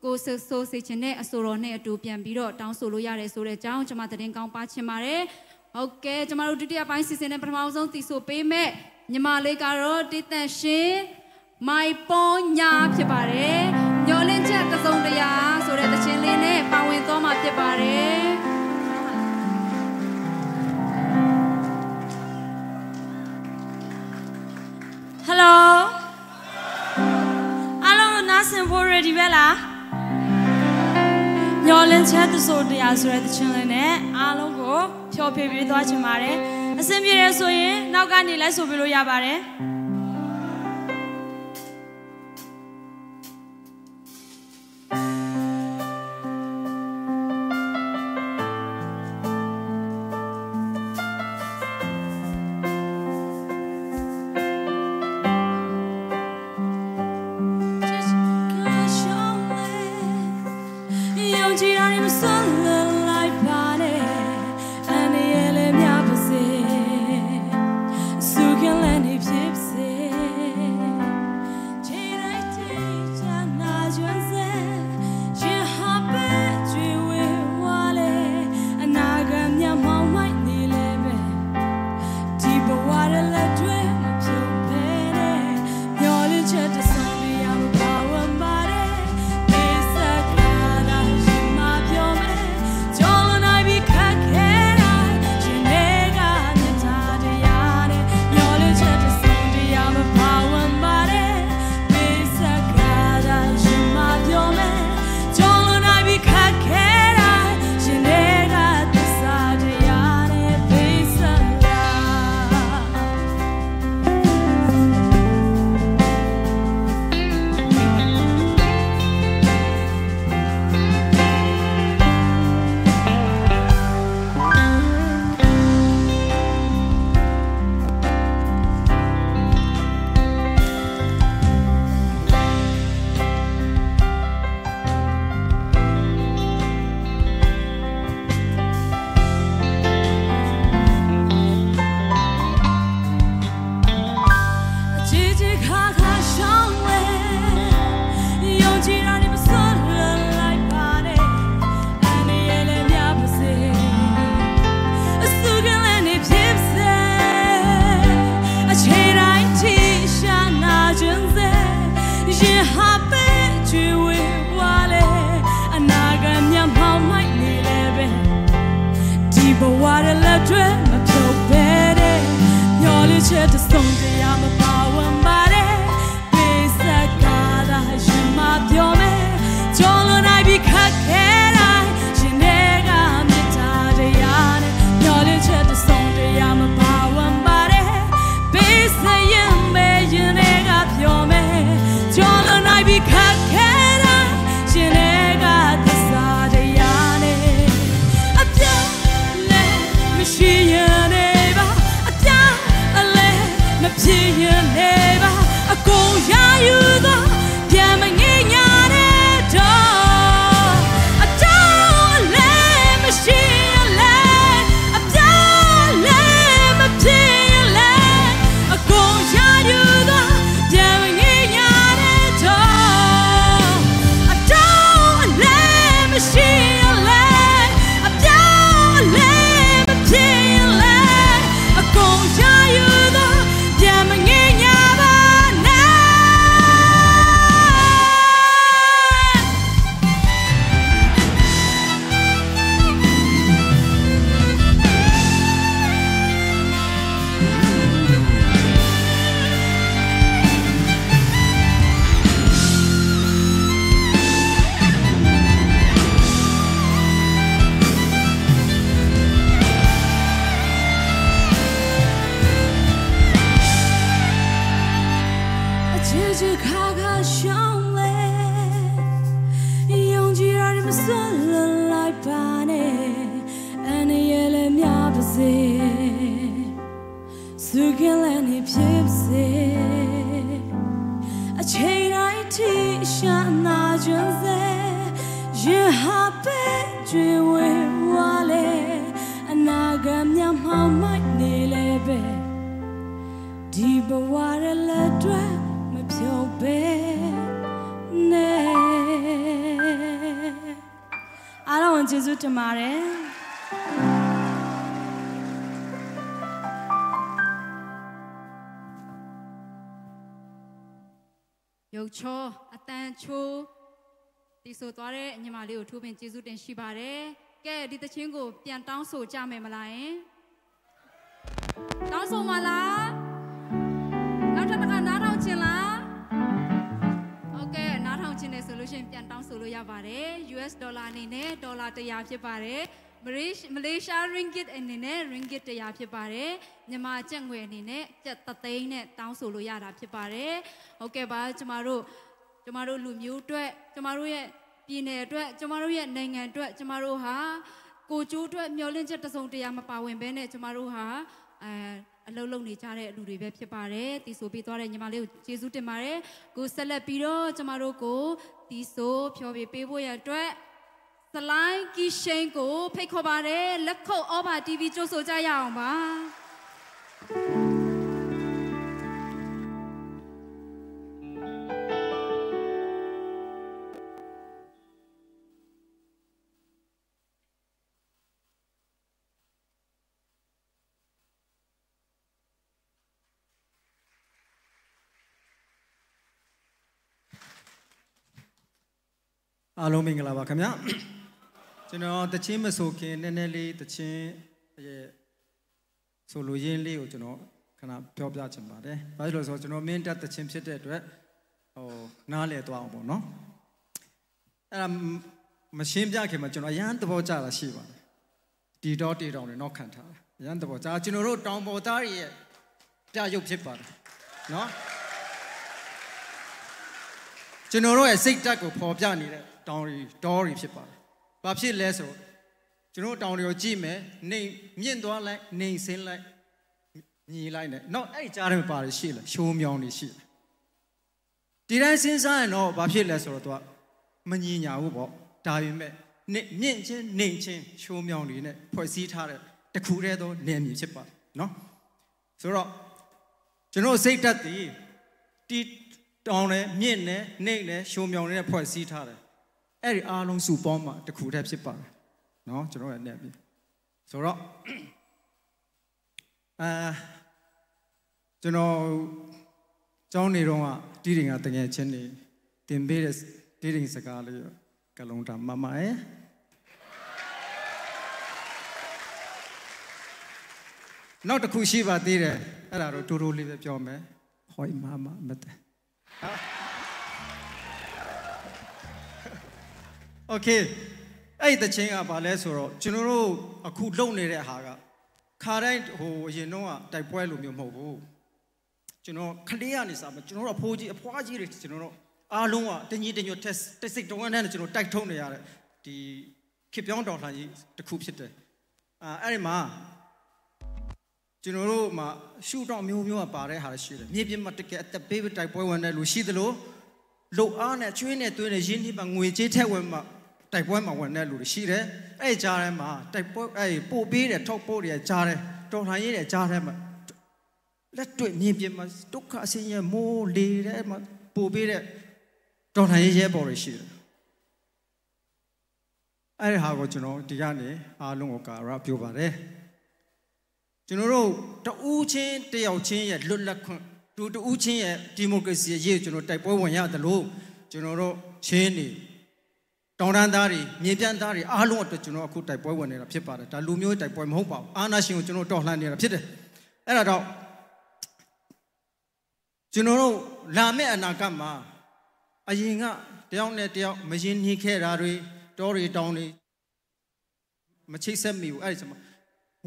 ကိုယ်ဆိုဆိုစေချင်တဲ့အဆိုတော်နဲ့အတူပြန်ပြီးတော့တောင်းဆိုလို့ရတယ်ဆိုတဲ့အကြောင်းကျွန်မသတင်းကောင်းပါချင်ပါတယ်။ ဟုတ်ကဲ့၊ ကျွန်မတို့ဒုတိယပိုင်းစီစဉ်တဲ့ပထမဆုံးသီဆိုပေးမဲ့ညီမလေးကတော့တေးသန့်ရှင်မိုင်ပေါညာဖြစ်ပါတယ်။ မျှော်လင့်ချက်တစ်စုံတစ်ရာဆိုတဲ့သီချင်းလေးနဲ့ပါဝင်သွားမှာဖြစ်ပါတယ်။ Hello အားလုံးနားဆင်ဖို့ ready ပဲလား။ မျှော်လင့်ချက်တစ်စုံတစ်ရာဆိုတဲ့သီချင်းလေးနဲ့အားလုံးကိုဖျော်ဖြေပေးသွားချင်ပါတယ်။ အဆင်ပြေတယ်ဆိုရင်နောက်ကနေလိုက်ဆိုပေးလို့ရပါတယ်။ ယုံကြည်တာတွေမစွန့်လွှတ်လိုက်ပါနဲ့။ အန္တရာယ်လည်းများပါစေ။ အဆူခံလန်းနေဖြစ်ပါစေ။ ခြေတိုင်းထိချာနာကျွမ်းစေ။ ရင်ဟပ်ပဲကြွေဝေဝါလေ။ အနာဂတ်မျက်မှောက်မှိုက်နေလဲပဲ။ ဒီဘဝတလက်တွဲမဖြုတ်ဖဲနဲ့မျော်လင့်ချက်တစ်စုံတရာမပါဝင်ပါနဲ့။ ပေးဆပ်ကြတာရင်မပြောမယ်။ ကျော်လွန်နိုင်ပြီခက်ခဲတိုင်းရင်ထဲကမြတ်တာတရားနဲ့မျော်လင့်ချက်တစ်စုံတရာမပါဝင်ပါနဲ့။ ပေးဆပ်ကြတာရင်မပြောမယ်။ ကျော်လွန်နိုင်ပြီခက်ခဲတိုင်းရင်ထဲကသစ္စာတရားနဲ့ပေးဆပ်လာ။ အချစ်ချစ်ခါခါရှောင်ဝဲ။ ယုံကြည်တာနဲ့မစွန့်လွှတ်လိုက်ပါနဲ့။ အန္တရာယ်လည်းများပါစေ။ အဆူခံလန်းနေဖြစ်ပါစေ။ အချိန်တိုင်းထိရှာနာကျင်စေ။ ရင်ဟပ်ပဲကြွေဝေဝါလေ။ အနာဂတ်မျက်မှောက်မှိုက်နေလဲပဲ။ ဒီဘဝတလက်တွဲမဖြုတ်ပဲတဲ့မျော်လင့်ချက်တစ်စုံတရာမပါဝင်ပါတဲ့။ ပေးဆပ်ကြတာရင်မပြောမယ်။ ကျော်လွန်နိုင်ပြီခက်ခဲတိုင်းရင်ထဲကမေတ္တာတရားနဲ့မျော်လင့်ချက်တစ်စုံတရာမပါဝင်ပါတဲ့။ ပေးဆပ်ရင်ပဲရင်ထဲကပြောမယ်။ ကျော်လွန်နိုင်ပြီခက်ခဲတိုင်းရင်ထဲကသစ္စာတရားနဲ့။ အပြောင်းလဲမရှိရင်နေပါ။ အပြောင်းအလဲမဖြစ်ရင်နေပါ။ အကုန်ရယူသောပြန်မငြိမ်းညှို့တဲ့တော့။ အပြောင်းအလဲမရှိရင်လဲ။ အပြောင်းအလဲမဖြစ်ရင်လဲ။ အကုန်ရယူသောပြန်မငြိမ်းညှို့တဲ့တော့။ အပြောင်းအလဲမရှိရင်လဲ။ အပြောင်းအလဲမဖြစ်ရင်လဲ။ အကုန်ရယူသောပြန်မငြိမ်းညှို့ပါနဲ့။ အချစ်ချစ်ခါခါရှောင်လဲ။ ယုံကြည်တာတွေမစွန့်လွှတ်လိုက်ပါနဲ့။ အန္တရာယ်လည်းများပါစေ။ ဆူခံလန်းနေဖြစ်ပါစေ။ အချိန်တိုင်းထိရှာနာ ခြင်းစေ၊ ယင်ဟပ်ပဲ ကျွေးဝေဝါလေ၊ အနာဂတ်မျှော်မှောက်မှိုက်နေလည်းပဲ၊ ဒီဘဝရဲ့လက်တွဲမဖြုတ်ပဲနဲ့။ အားလုံးကိုကျေးဇူးတင်ပါတယ်။ ရုပ်ချော၊ အသံချိုး သီဆိုသွားတဲ့ညီမလေးကို ထူးပင်ကျေးဇူးတင်ရှိပါတယ်။ ကဲ၊ ဒီသီချင်းကို ပြန်တောင်းဆိုကြမယ်မလားယင်။ တောင်းဆိုမှာလား။ နောက်ထပ်တစ်ခါနားထောင်ချင်လား။ ဟုတ်ကဲ့၊ နားထောင်ချင်တယ်ဆိုလို့ရှိရင် ပြန်တောင်းဆိုလို့ရပါတယ်။ ယူအက်စ်ဒေါ်လာအနေနဲ့ ဒေါ်လာတစ်ရာဖြစ်ပါတယ်။ မလေး၊ မလေးရှားရင်းဂစ်အနေနဲ့ ရင်းဂစ်တစ်ရာဖြစ်ပါတယ်။ မြန်မာကျပ်ငွေအနေနဲ့ ကျပ်တစ်သိန်းနဲ့တောင်းဆိုလို့ရတာဖြစ်ပါတယ်။ ဟုတ်ကဲ့ပါ၊ ကျမတို့၊ ကျမတို့လူမျိုးအတွက်၊ ကျမတို့ရဲ့ပြည်နယ်အတွက်၊ ကျမတို့ရဲ့နိုင်ငံအတွက်၊ ကျမတို့ဟာကိုယ်ကျိုးအတွက်မျှော်လင့်ချက်တစ်စုံတစ်ရာမပါဝင်ဘဲနဲ့ ကျမတို့ဟာ၊ အဲ၊ အလုပ်လုပ်နေကြတဲ့လူတွေပဲဖြစ်ပါတယ်။ သီဆိုပေးသွားတဲ့ညီမလေးကိုကျေးဇူးတင်ပါတယ်။ အခုဆက်လက်ပြီးတော့ကျမတို့ကိုသီဆိုဖျော်ဖြေပေးဖို့ရန်အတွက် စလိုင်းကီရှိန်ကိုဖိတ်ခေါ်ပါတယ်။ လက်ခုပ်ဩဘာတီဗီကြိုဆိုကြရအောင်ပါ။ အားလုံးမင်္ဂလာပါခင်ဗျာ။ ကျွန်တော်သီချင်းမဆိုခင် နည်းနည်းလေးသီချင်းရဲ့ဆိုလိုရင်းလေးကိုကျွန်တော်ခဏပြောပြချင်ပါတယ်။ ဘာလို့လဲဆိုတော့ ကျွန်တော်မင်းတပ်သီချင်းဖြစ်တဲ့အတွက်၊ ဟို၊ နားလည်သွားအောင်ပေါ့နော်။ အဲ့ဒါမရှင်းပြခင်မှာ ကျွန်တော်အရမ်းသဘောကျတာရှိပါတယ်။ တီတော်တီတော်နဲ့နောက်ခံထားတာ အရမ်းသဘောကျ။ ကျွန်တော်တို့တောင်ပေါ်သားတွေရဲ့ပြရုပ်ဖြစ်ပါတယ်နော်။ ကျွန်တော်တို့ရဲ့စိတ်ဓာတ်ကိုဖော်ပြနေတဲ့တောင်တွေတောတွေဖြစ်ပါတယ်။ ဘာဖြစ်လဲဆိုတော့ ကျွန်တော်တို့တောင်တွေကိုကြည့်မယ်၊ နှိမ်၊ မြင့်သွားလိုက်၊ နှိမ်ဆင်းလိုက်၊ မြည်လိုက်နဲ့နော်။ အဲ့ဒီကြားထဲမှာဘာတွေရှိလဲ။ ရှူးမြောင်းတွေရှိတယ်။ ဒီတိုင်းစဉ်းစားရင်တော့ဘာဖြစ်လဲဆိုတော့ သူကမညီညာဘူးပေါ့။ ဒါပေမဲ့၊ နှိမ်၊ မြင့်ခြင်း၊ နှိမ်ခြင်း၊ ရှူးမြောင်းတွေနဲ့ဖွဲ့စည်းထားတဲ့တစ်ခုတည်းသောနယ်မြေဖြစ်ပါတယ်နော်။ ဆိုတော့၊ ကျွန်တော်စိတ်ဓာတ်သည်၊ တီတောင်တယ်၊ မြင့်တယ်၊ နှိမ်တယ်၊ ရှူးမြောင်းတွေနဲ့ဖွဲ့စည်းထားတယ်။ အဲ့ဒီအားလုံးစုပေါင်းမှတစ်ခုတည်းဖြစ်ပါတယ်နော်။ ကျွန်တော်ရဲ့နယ်မြေဆိုတော့၊ အဲ၊ ကျွန်တော်ကျောင်းနေတုန်းကတီးတိမ်ကသူငယ်ချင်းတွေသင်ပေးတဲ့တီးတိမ်စကားလေးကလုံးတာမမအဲ။ နောက်တစ်ခုရှိပါသေးတယ်။ အဲ့ဒါတော့တိုးတိုးလေးပဲပြောမယ်။ ဟောမမမတဲ့။ Okay၊ အဲ့ဒီသီချင်းကဘာလဲဆိုတော့၊ ကျွန်တော်တို့အခုလုပ်နေတဲ့ဟာက ခါတိုင်း၊ ဟို၊ အရင်တုန်းကတိုက်ပွဲလိုမျိုးမဟုတ်ဘူး။ ကျွန်တော်ကလေးကနေစပြီး၊ ကျွန်တော်တို့အဖိုးကြီးအဖွားကြီးတွေ၊ ကျွန်တော်တို့အားလုံးကတညီတညွတ်ထဲ၊ တစိတ်တဝမ်းထဲနဲ့ကျွန်တော်တိုက်ထုတ်နေရတဲ့ဒီခေတ်ပြောင်းတော်လှန်ရေးတစ်ခုဖြစ်တယ်။ အာ၊ အဲ့ဒီမှာကျွန်တော်တို့မှာရှုထောင့်မျိုးမျိုးကပါတဲ့ဟာရှိတယ်။ မြေပြင်မှာတကယ်အသက်ပေးပြီးတိုက်ပွဲဝင်တဲ့လူရှိသလို၊ လုပ်အားနဲ့အချွေးနဲ့သွေးနဲ့ရင်းနှီးမှငွေကြေးထည့်ဝင်မှတိုက်ပွဲမှာဝင်တဲ့လူတွေရှိတယ်။ အဲ့ဒီကြားထဲမှာတိုက်ပွဲ၊ အဲ့ဒီပို့ပေးတဲ့ထောက်ပို့တွေအကြားထဲ၊ တော်လှန်ရေးတွေအကြားထဲမှာ လက်တွေ့မြေပြင်မှာဒုက္ခဆင်းရဲမိုးလေထဲမှာပို့ပေးတဲ့တော်လှန်ရေးရဲဘော်တွေရှိတယ်။ အဲ့ဒီဟာကိုကျွန်တော်ဒီကနေအားလုံးကိုဂါရဝပြုပါတယ်။ ကျွန်တော်တို့တဦးချင်းတယောက်ချင်းရဲ့လွတ်လပ်ခွင့်၊ လူတဦးချင်းရဲ့ဒီမိုကရေစီအရေးကိုကျွန်တော်တိုက်ပွဲဝင်ရသလို၊ ကျွန်တော်တို့ချင်းတွေ၊ တောင်တန်းသားတွေ၊ မြေပြန့်သားတွေအားလုံးအတွက်ကျွန်တော်အခုတိုက်ပွဲဝင်နေတာဖြစ်ပါတယ်။ ဒါလူမျိုးရေးတိုက်ပွဲမဟုတ်ပါဘူး။ အာဏာရှင်ကိုကျွန်တော်တော်လှန်နေတာဖြစ်တယ်။ အဲ့ဒါတော့ကျွန်တော်တို့လာမယ့်အနာဂတ်မှာ၊ အရင်ကတယောက်နဲ့တယောက်မရင်းနှီးခဲ့တာတွေ၊ တောတွေတောင်တွေမချိတ်ဆက်မိဘူး။ အဲ့ဒီမှာ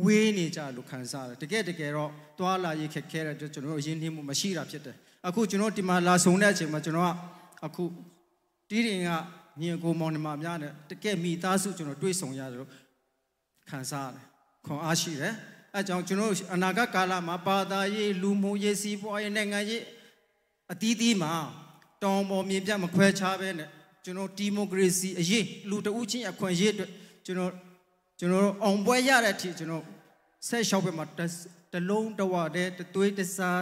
ဝေးနေကြလို့ခံစားရတယ်။ တကယ်တကယ်တော့သွားလာရေးခက်ခဲတဲ့အတွက်ကျွန်တော်တို့ရင်းနှီးမှုမရှိတာဖြစ်တယ်။ အခုကျွန်တော်ဒီမှာလာဆုံတဲ့အချိန်မှာ၊ ကျွန်တော်ကအခုတီးတိမ်ကညီအကိုမောင်နှမများနဲ့တကယ်မိသားစုကျွန်တော်တွေ့ဆုံရတယ်လို့ခံစားရတယ်။ ခွန်အားရှိတယ်။ အဲကြောင့်ကျွန်တော်တို့အနာဂတ်ကာလမှာဘာသာရေး၊ လူမှုရေး၊ စီးပွားရေး၊ နိုင်ငံရေးအသီးသီးမှာတောင်ပေါ်မြေပြန့်မခွဲခြားဘဲနဲ့ ကျွန်တော်ဒီမိုကရေစီအရေး၊ လူတစ်ဦးချင်းအခွင့်အရေးအတွက် ကျွန်တော်ကျွန်တော်တို့အောင်ပွဲရတဲ့အထိ ကျွန်တော်ဆက်လျှောက်ပေးမှာ၊ တ- တစ်လုံးတစ်ဝါတည်း၊ တသွေးတသား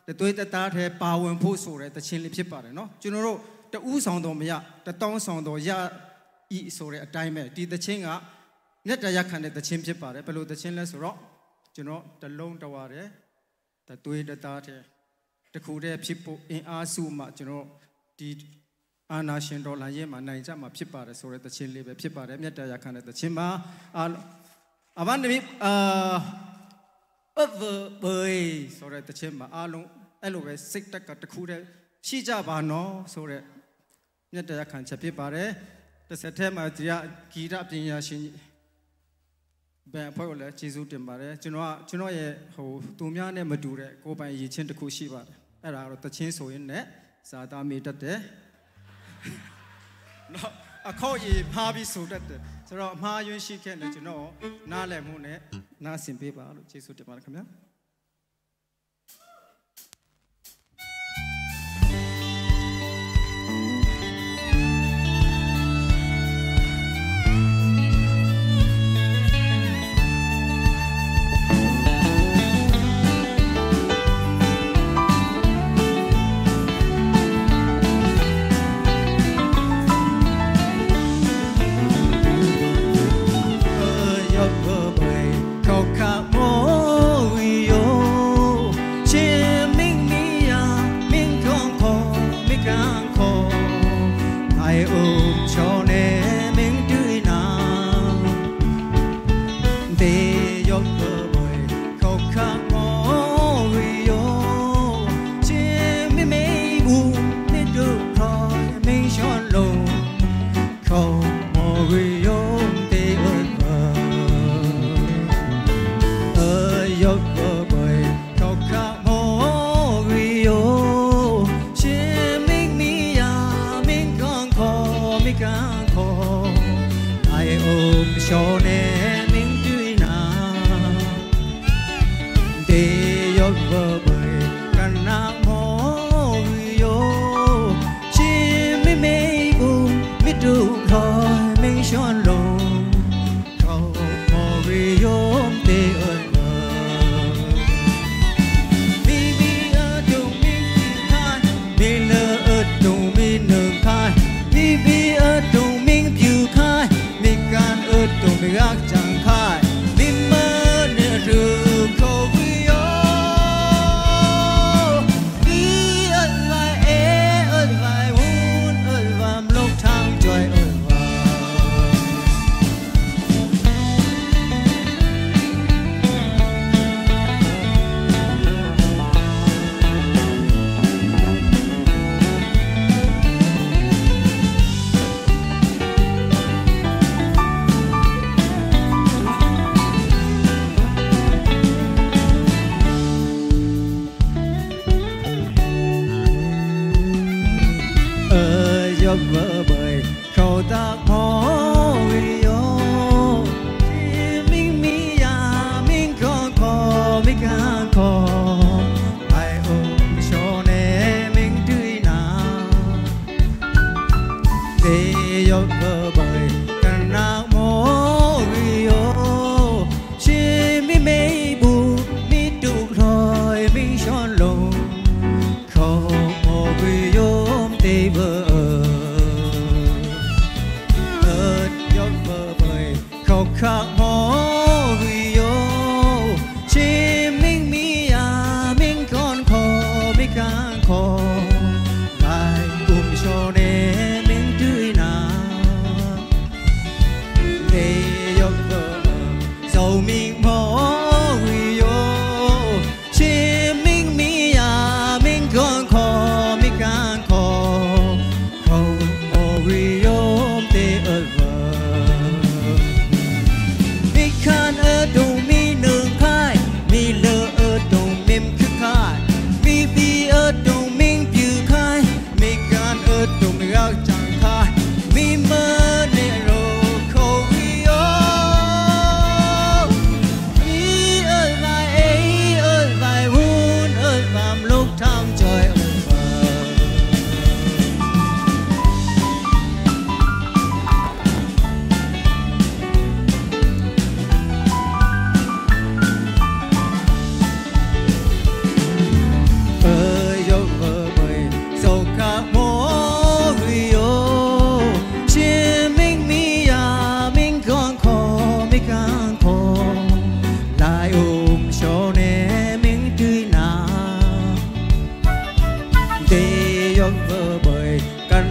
၊ တသွေးတသားထဲပါဝင်ဖို့ဆိုတဲ့သီချင်းလေးဖြစ်ပါတယ်နော်။ ကျွန်တော်တို့တဦးဆောင်သော်မရ၊ တစ်သောင်းဆောင်သော်ရ၏ဆိုတဲ့အတိုင်းပဲ၊ ဒီသီချင်းကမြတ်တာရပ်ခံတဲ့သီချင်းဖြစ်ပါတယ်။ ဘယ်လိုသီချင်းလဲဆိုတော့၊ ကျွန်တော်တစ်လုံးတစ်ဝါတည်း၊ တသွေးတသားထဲ၊ တစ်ခုတည်းဖြစ်ဖို့အင်အားစုမှ၊ ကျွန်တော်ဒီအာဏာရှင်တော်လှန်ရေးမှာနိုင်ကြမှာဖြစ်ပါတယ်ဆိုတဲ့သီချင်းလေးပဲဖြစ်ပါတယ်။ မြတ်တာရပ်ခံတဲ့သီချင်းပါ။ အားလုံး၊ အမနမီအာ၊ ပပပေးဆိုတဲ့သီချင်းမှာ၊ အားလုံးအဲ့လိုပဲစိတ်ဓာတ်ကတစ်ခုတည်းရှိကြပါနော်ဆိုတဲ့မြတ်တာရပ်ခံချက်ဖြစ်ပါတယ်။ တစ်ဆက်တည်းမှာ၊ ဒီကဂီတပညာရှင်ဘန်အဖွဲ့ကိုလည်းကျေးဇူးတင်ပါတယ်။ ကျွန်တော်ကကျွန်တော်ရဲ့ဟိုသူများနဲ့မတူတဲ့ကိုယ်ပိုင်အရည်အချင်းတစ်ခုရှိပါတယ်။ အဲ့ဒါကတော့သီချင်းဆိုရင်နဲ့စာသားမေးတတ်တယ်နော်။ အခေါက်ရေမှားပြီးဆိုတတ်တယ်ဆိုတော့၊ အမှားအယွင်းရှိခဲ့ရင်လည်းကျွန်တော်နားလည်မှုနဲ့နားဆင်ပေးပါလို့ကျေးဇူးတင်ပါတယ်ခင်ဗျာ။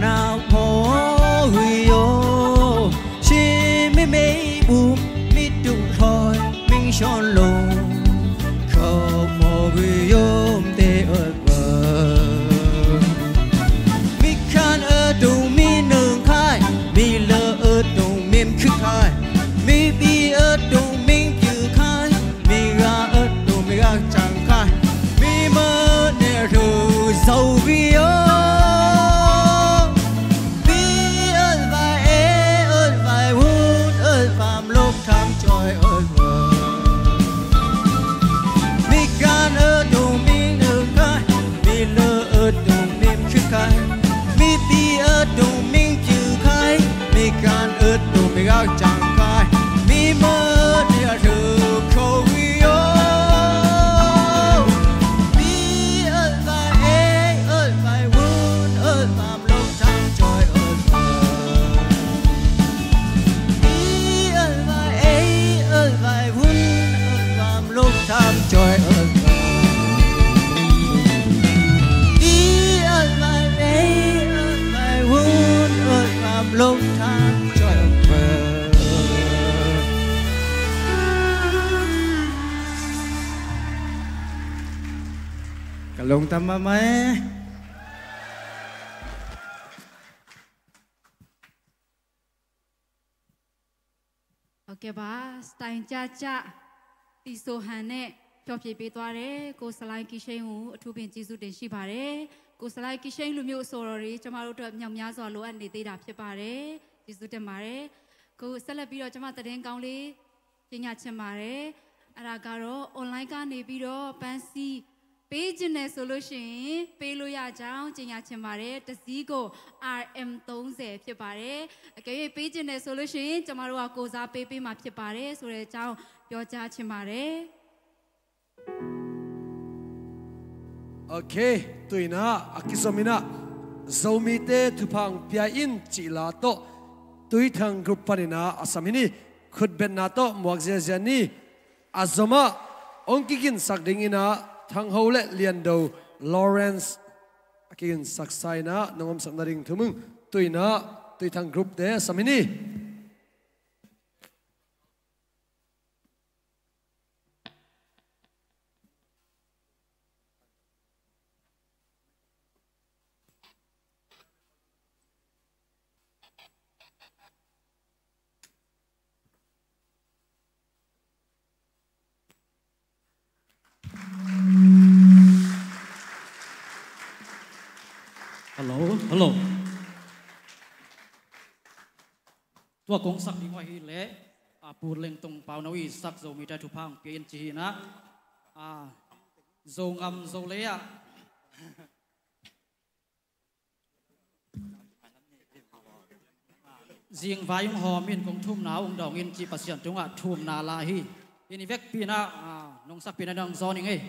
那我會有，是你每步你都在，明天路，可我會有的安排。 Mi khan a tung mi nung khai, mi la a tung mim khi khai, mi pi a tung mim piu khai, mi ga a tung mi ga chang khai, mi ma ne ru zau vi o. Mi al vai e, al vai vun, al vam lok tham choi al vai. Mi khan a tung mi nung khai, mi la a tung mim khi khai, mi pi a tung mim piu khai, mi khan a tung mi gak chang khai, mi ma ni a thu kho wi o. Mi al vai e, al vai vun, al vam lok tham choi al vai. Mi al vai e, al vai vun, al vam lok tham choi al vai. Mi al vai e, al vai vun, al vam lok tham choi al vai. Ka lungdam mahmah e. Ok ပါ။ Style ကျကျ၊ သီဆိုဟန်နဲ့ ဖျော်ဖြေပေးသွားတဲ့ ကိုဆလိုင်းကီရှင်းကို အထူးပင်ကျေးဇူးတင်ရှိပါတယ်။ ကိုဆလိုင်းကီရှင်းလိုမျိုးအဆိုတော်တွေ ကျမတို့အတွက်မြောက်များစွာလိုအပ်နေသေးတာဖြစ်ပါတယ်။ ကျေးဇူးတင်ပါတယ်။ အခုဆက်လက်ပြီးတော့ ကျမသတင်းကောင်းလေး ကြေညာချင်ပါတယ်။ အဲ့ဒါကတော့ online ကနေပြီးတော့ ပန်းစည်းပေးချင်တယ်ဆိုလို့ရှိရင် ပေးလို့ရကြောင်း ကြေညာချင်ပါတယ်။ တစ်စီးကို R M သုံးဆယ် ဖြစ်ပါတယ်။ အကယ်၍ပေးချင်တယ်ဆိုလို့ရှိရင် ကျမတို့ကကိုယ်စားပေးပေးမှာဖြစ်ပါတယ်ဆိုတဲ့အကြောင်း ပြောကြားချင်ပါတယ်။ Ok, tu-in ah a kizom in ah Zomite Thupha Hong Pia In cih la tawh Tuithang Group panin ah a sam hi ni. Khutbetna tawh muak ziazia ni. A zom ah hong kiginsak dingin ah Thang Ho le Lian Do Lawrence a kiginsaksa in ah nong omsak nading thum ung. Tu-in ah Tuithang Group te a sam hi ni. Hello, hello. Tua kong sak ding uh ahih leh, a, Pu Lengtong Pauno i sak Zomite Thupha Hong Pia In ci hi in ah, a, Zongam Zolei ah zingvai hong hawm in kong thumna hong dawng in ci Pasian tungah thumna la hi. In i vekpi in ah, a, nong sakpi in ah nong zawn ing ei.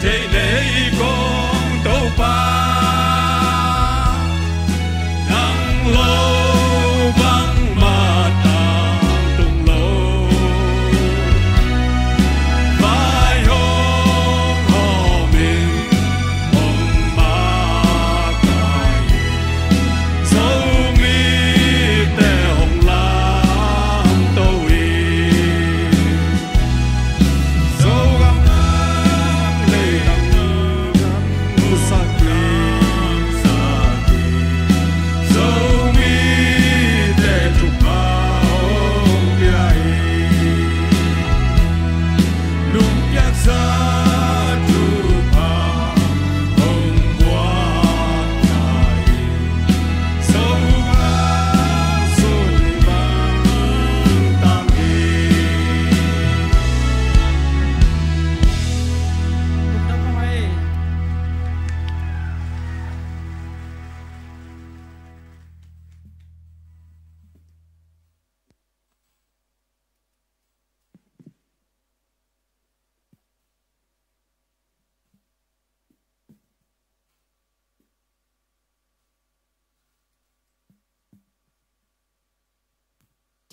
Thei nei kong Topa, nang lo bangmah tangtung lo. Vai hong hawm in, hong makaih in, Zomite hong lamto in.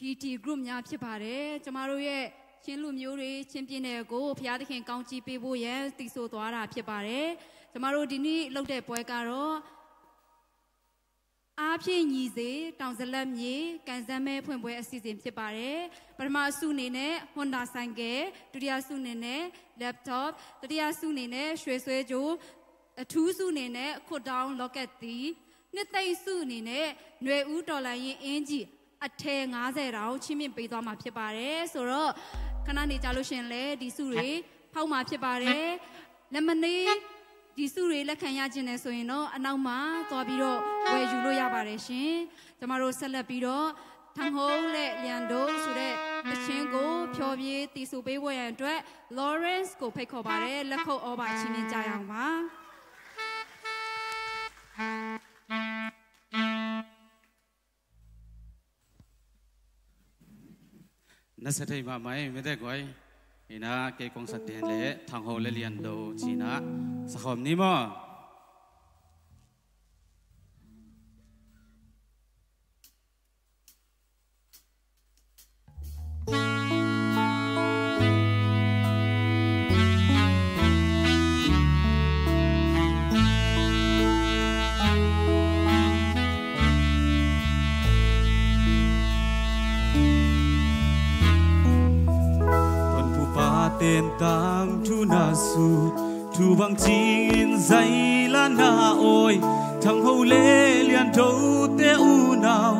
TT group များဖြစ်ပါတယ်။ ကျွန်မတို့ရဲ့ချင်းလူမျိုးတွေ၊ ချင်းပြည်နယ်ကို ဘုရားသခင်ကောင်းချီးပေးဖို့ရန် သီဆိုသွားတာဖြစ်ပါတယ်။ ကျွန်မတို့ဒီနေ့လုပ်တဲ့ပွဲကတော့ အားဖြည့်ညီစေ တောင်ဇလပ်မြေ ကံစမ်းမဲဖွင့်ပွဲအစီအစဉ်ဖြစ်ပါတယ်။ ပထမဆုအနေနဲ့ Honda ဆိုင်ကယ်၊ ဒုတိယဆုအနေနဲ့ laptop၊ တတိယဆုအနေနဲ့ ရွှေဆွဲကြို၊ အထူးဆုအနေနဲ့ ခုတ်ဒေါင်းလော့ကက်သီး၊ နှစ်သိမ့်ဆုအနေနဲ့ နွေဦးတော်လှန်ရေးအင်္ကျီအထည် ငါးဆယ်တောင် ချီးမြှင့်ပေးသွားမှာဖြစ်ပါတယ်။ ဆိုတော့ ခဏနေကြလို့ရှိရင်လည်း ဒီဆုတွေဖောက်မှာဖြစ်ပါတယ်။ လက်မနှေး ဒီဆုတွေလက်ခံရချင်တယ်ဆိုရင်တော့ အနောက်မှာသွားပြီးတော့ ဝယ်ယူလို့ရပါတယ်ရှင်။ ကျွန်မတို့ဆက်လက်ပြီးတော့ ထန်ဟုံး လျံဒို ဆိုတဲ့သီချင်းကို ဖျော်ဖြေသီဆိုပေးဖို့ရန်အတွက် Lawrence ကိုဖိတ်ခေါ်ပါတယ်။ လက်ခုပ်ဩဘာချီးမြှင့်ကြရအောင်ပါ။ Na sa thei mahmah ei, mite guai. Ina kei kong sak den le Thang Ho le Lian Do cina sa khawm ni maw? Tonphupa ten tangthu na sut, thu bang cingin zai la na awi. Thang Ho le Lian Do te unau,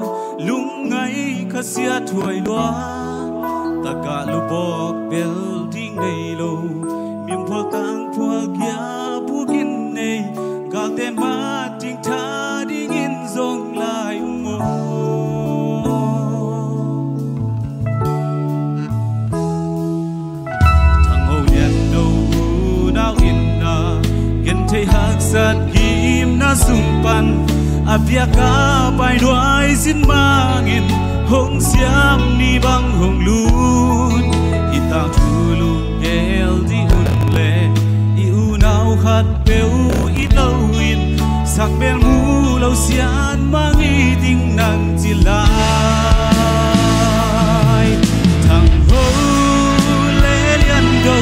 lungngai khasia thuai lua. Taka lubawk bel ding nei lo, mimphual tangphual gia bukin nei, galte ma ding tha dingin zong lai um maw? Thang Ho Lian Do unau inna, genthei haksat gimna sung pan, a biaka pai nuai zin mangin, hong siam ni bang hong lut. I tangthu lunggel ding un le, i unau khat peuh it lo in, sak bel mu lo sian mang i ding nang ci lai. Thang Ho le Lian Do,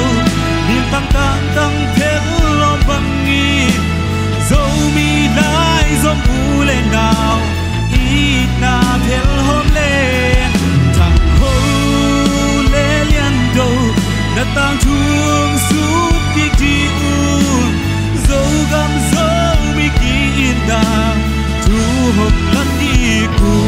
min tangtang tang phel lawm bangin, Zomi lai Zom u le nau, itna phel hawm le. Thang Ho le Lian Do, na tangthu hong sut kik ding un, Zogam Zomi ki-itna thu hong lat ding un.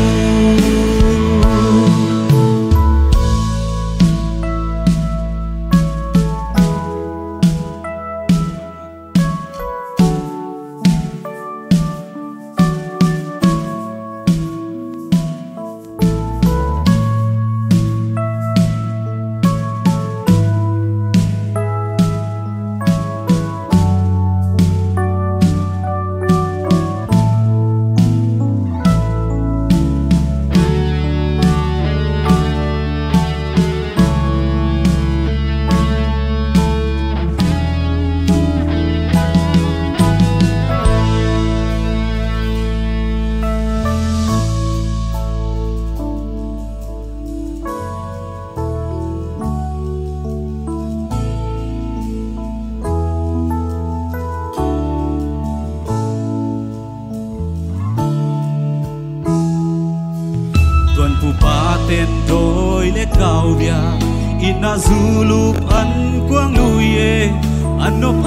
Ten tawi le kau bia, itna zu lup an kuang lui e, an nop a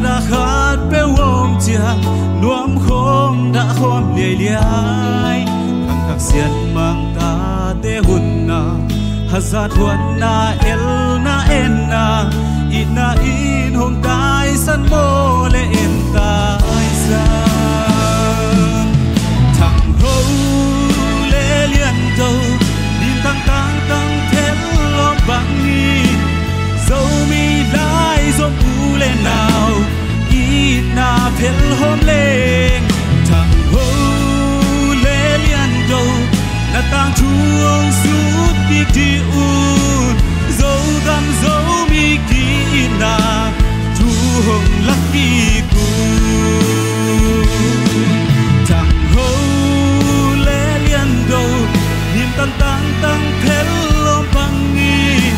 dah khat peuh om ciang, nuam khawm dah khawm liailiai. Khangkhak sian mang tate hunna, hazat huatna, elna enna, itna in hong taisan maw le en taisan. Thang ho le Lian Do, nin tangtang tang phel lawm bang in, Zomi lai zom u le nau, itna phel hawm leng. Thang ho le Lian Do, na tangthu hong sut kik dih un, Zogam Zomi ki-itna thu hong lak kik un. Thang ho le Lian Do, nin tangtang tang phel lawm bang in,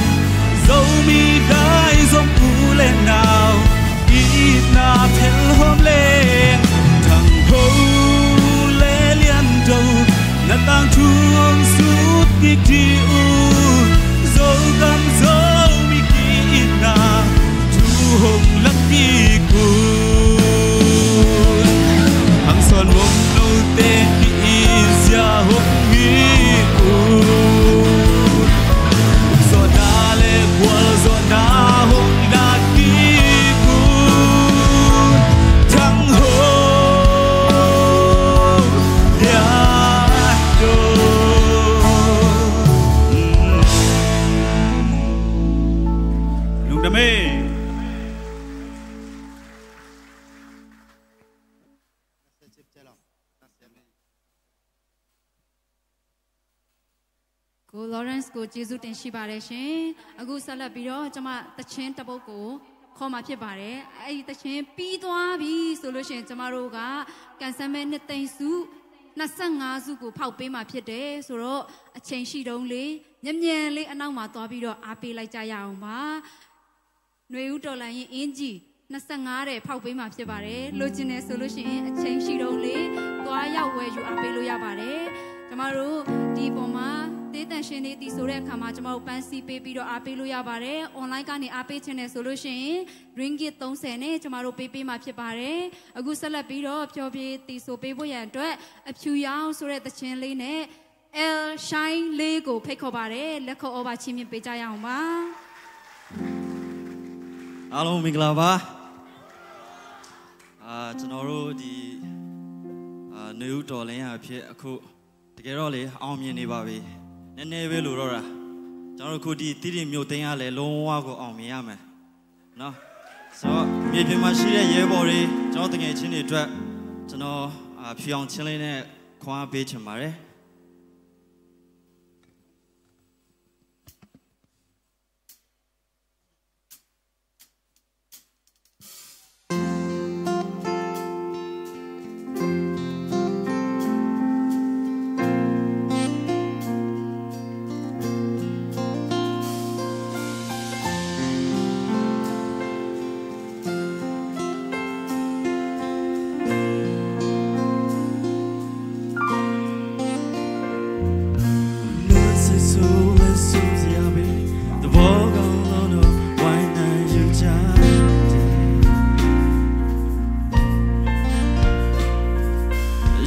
Zomi lai zom u le nau, itna phel hawm leng. Thang ho le Lian Do, na tangthu hong sut kik dih un, Zogam Zomi ki-itna thu hong lak kik un. Hangsan hong note ki-it zia hong hi un. Zawhna le gualzawhna hong lak kik un. Thang ho Lian Do. Lungdam e. Ko လော်ရန့်စ်ကို ကျေးဇူးတင်ရှိပါတယ်ရှင်။ အခုဆက်လက်ပြီးတော့ ကျွန်မသီချင်းတစ်ပုဒ်ကို ခေါ်မှာဖြစ်ပါတယ်။ အဲ့ဒီသီချင်းပြီးသွားပြီဆိုလို့ရှိရင် ကျွန်မတို့က ကံစမ်းမဲနှစ်သိန်းဆု နှစ်ဆယ့်ငါးဆုကို ဖောက်ပေးမှာဖြစ်တယ်ဆိုတော့ အချိန်ရှိတုန်းလေး မြန်မြန်လေး အနောက်မှာသွားပြီးတော့ အားပေးလိုက်ကြရအောင်ပါ။ နွေဦးတော်လှန်ရေးအင်္ကျီ နှစ်ဆယ့်ငါး တဲ့ ဖောက်ပေးမှာဖြစ်ပါတယ်။ လိုချင်တယ်ဆိုလို့ရှိရင် အချိန်ရှိတုန်းလေး သွားရောက်ဝယ်ယူအားပေးလို့ရပါတယ်။ ကျွန်မတို့ ဒီအပေါ်မှာ တေးသန့်ရှင်းနေသည်ဆိုတဲ့အခါမှာ ကျွန်မတို့ ပန်းစည်းပေးပြီးတော့ အားပေးလို့ရပါတယ်။ အွန်လိုင်းကနေ အားပေးချင်တယ်ဆိုလို့ရှိရင် ရင်းဂစ်သုံးဆယ်နဲ့ ကျွန်မတို့ ပေးပေးမှာဖြစ်ပါတယ်။ အခုဆက်လက်ပြီးတော့ ဖျော်ဖြေသီဆိုပေးဖို့ရန်အတွက် အဖြူရောင်ဆိုတဲ့သီချင်းလေးနဲ့ အဲလ်ရှိုင်းလေးကို ဖိတ်ခေါ်ပါတယ်။ လက်ခုပ်ဩဘာချီးမြှင့်ပေးကြရအောင်ပါ။ အားလုံးမင်္ဂလာပါ။ အာ၊ ကျွန်တော်တို့ ဒီ၊ အာ၊ နွေဦးတော်လှန်ရေးအဖြစ် အခု တကယ်တော့လေ အောင်မြင်နေပါပြီ။ နည်းနည်းပဲလိုတော့တာ။ ကျွန်တော်တို့ အခု ဒီသီးတိမ်မြို့သိမ်းရလဲ လုံးဝကို အောင်မြင်ရမယ်နော်။ ဆိုတော့ မြေပြင်မှာရှိတဲ့ ရဲဘော်တွေ၊ ကျွန်တော် သူငယ်ချင်းတွေအတွက် ကျွန်တော်၊ အာ၊ ဖြူရောင်သီချင်းလေးနဲ့ ခွန်အားပေးချင်ပါတယ်။ မင်းစိတ်ဆိုးလဲ စိုးစရာပဲ။ သဘောကောင်းလို့တော့ ဝိုင်းနိုင်ယူကြတယ်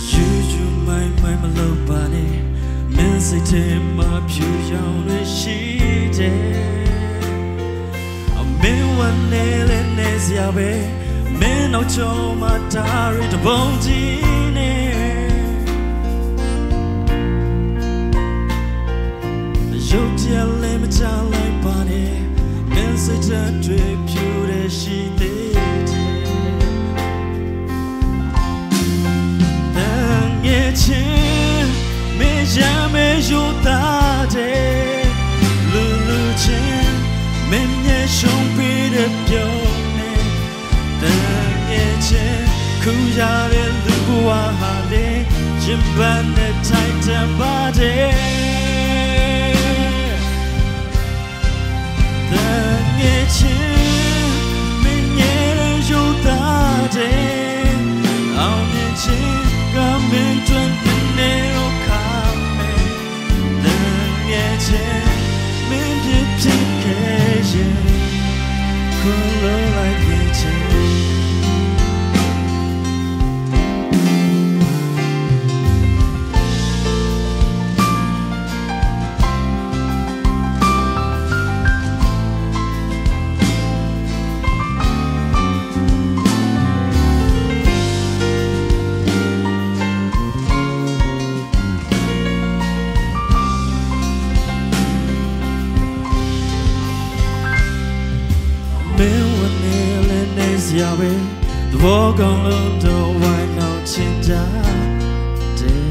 ။ ယူယူမိုင်းမိုင်း မလုပ်ပါနဲ့။ မင်းစိတ်ထဲမှာ ဖြူရောင်တွေရှိတယ်။ မင်းဝမ်းနည်းလဲ နည်းစရာပဲ။ မင်းနောက်ကျောမှာ ဓာတ်တွေတပုံကြီးနဲ့ ရုတ်တရက်လဲ မချလိုက်ပါနဲ့။ မင်းစိတ်ဓာတ်တွေ ဖြူတယ် ရှိသေးတယ်။ တငယ်ချင်း မင်းရမ်း မင်းရိုးသားတယ်။ လူလူချင်း မင်းမျက်ရှုံးပေးတဲ့ ပြုံးနဲ့။ တငယ်ချင်း ခုရတဲ့ လူဘဝဟာလေ ရင်ဘတ်နဲ့ ထိုက်တန်ပါတယ်။ တငယ်ချင်း မင်းငယ်တဲ့ ရိုးသားတယ်။ အောင်မြင်ခြင်းက မင်းအတွက် နည်းနည်းတော့ ခါမယ်။ တင ခြင်းမင်းဖြစ်ဖြစ်ခဲ့ရင် ခွင့်လွှတ်လိုက်ခဲ့ခြင်း မင်းဝတ်နဲ့လည်းနေစရာပဲ သဘောကောင်းလို့တော့ဝိုင်းအောင်ချင်ကြတယ်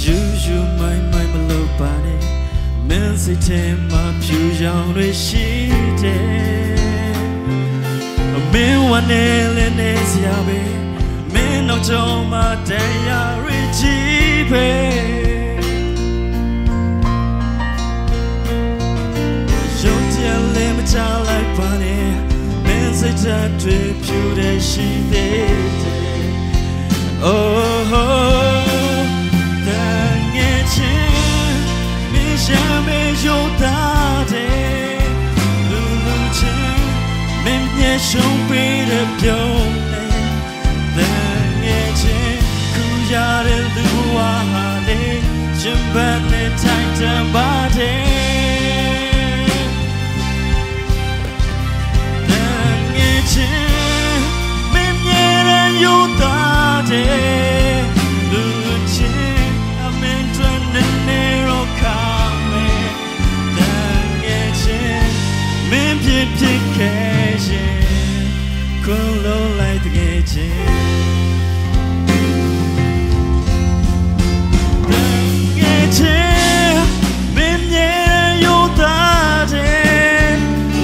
ယူယူမိုင်မိုင်မလုပ်ပါနဲ့ မင်းစိတ်ထဲမှာဖြူရောင်တွေရှိတယ် မင်းဝတ်နဲ့လည်းနေစရာပဲ မင်းနောက်ကျောမှာတရားရည်ကြီးပဲ ရုပ်တရားလည်းမချလိုက်ပါနဲ့ မင်းစိတ်ဓာတ်တွေဖြူတဲ့ရှိသေးတယ် Oh, တန်ငယ်ချင်း မင်းရမ်းမင်းရုပ်သားတဲ့ လူလူချင်း မင်းမျက်ရှုံးပေးတဲ့ပြုံးနဲ့ တန်ငယ်ချင်း ခုရတဲ့လူဝါဟာလေ ရင်ဘတ်နဲ့ထိုင်တန်ပါတယ် တန်ငယ်ချင်း မင်းမျက်နှာယူသားတဲ့ လူချင်း အမင်းတွင်နေနေတော့ခါမယ် တန်ငယ်ချင်း မင်းဖြစ်ဖြစ်ခဲ့ရင် ခွင့်လွှတ်လိုက်တကယ်ချင်း တန်ငယ်ချင်း မင်းမျက်နှာယူသားတဲ့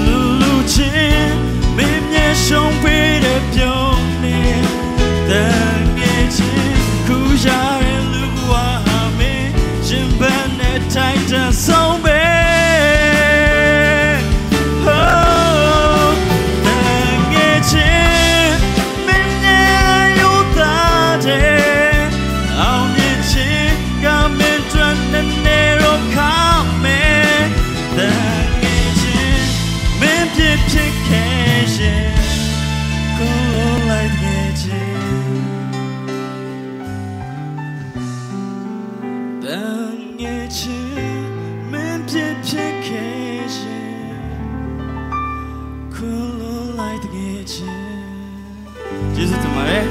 လူလူချင်း မင်းမျက်ရှုံးပေးတဲ့ပြုံးနဲ့ တန်ငယ်ချင်း ခုရတဲ့လူဝါဟာမင်း ရင်ဘတ်နဲ့ထိုင်တန်ဆုံးပဲ Oh, တန်ငယ်ချင်း မင်းမျက်နှာယူသားတဲ့ အောင်မြင်ခြင်းကမင်းတွင်နေနေတော့ခါမယ် တန်ငယ်ချင်း မင်းဖြစ်ဖြစ်ခဲ့ရင် ခွင့်လွှတ်လိုက်တကယ်ချင်း တန်ငယ်ချင်း မင်းဖြစ်ဖြစ်ခဲ့ရင် ခွင့်လွှတ်လိုက်တကယ်ချင်း ကျေးဇူးတင်ပါတယ်။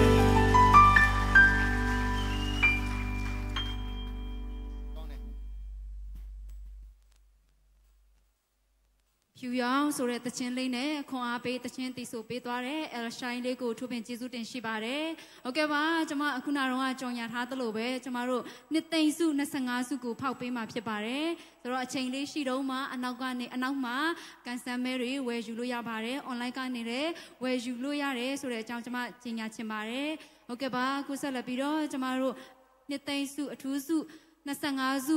ဖြူရောင်ဆိုတဲ့သီချင်းလေးနဲ့ခွန်အားပေးသီချင်းသီဆိုပေးသွားတဲ့ အဲလ်ရှိုင်းလေးကို ထူးပင်ကျေးဇူးတင်ရှိပါတယ်။ ဟုတ်ကဲ့ပါ၊ ကျွန်မအခုနတုန်းကကြော်ညာထားသလိုပဲ၊ ကျွန်မတို့နှစ်သိန်းဆုနှစ်ဆယ့်ငါးဆုကိုဖောက်ပေးမှာဖြစ်ပါတယ်။ ဆိုတော့အချိန်လေးရှိတုန်းမှာ အနောက်ကနေ၊ အနောက်မှာ ကံစမ်းမဲတွေဝယ်ယူလို့ရပါတယ်။ အွန်လိုင်းကနေလည်းဝယ်ယူလို့ရတယ်ဆိုတဲ့အကြောင်း ကျွန်မကြေညာချင်ပါတယ်။ ဟုတ်ကဲ့ပါ၊ အခုဆက်လက်ပြီးတော့ ကျွန်မတို့နှစ်သိန်းဆု၊ အထူးဆု၊ နှစ်ဆယ့်ငါးဆု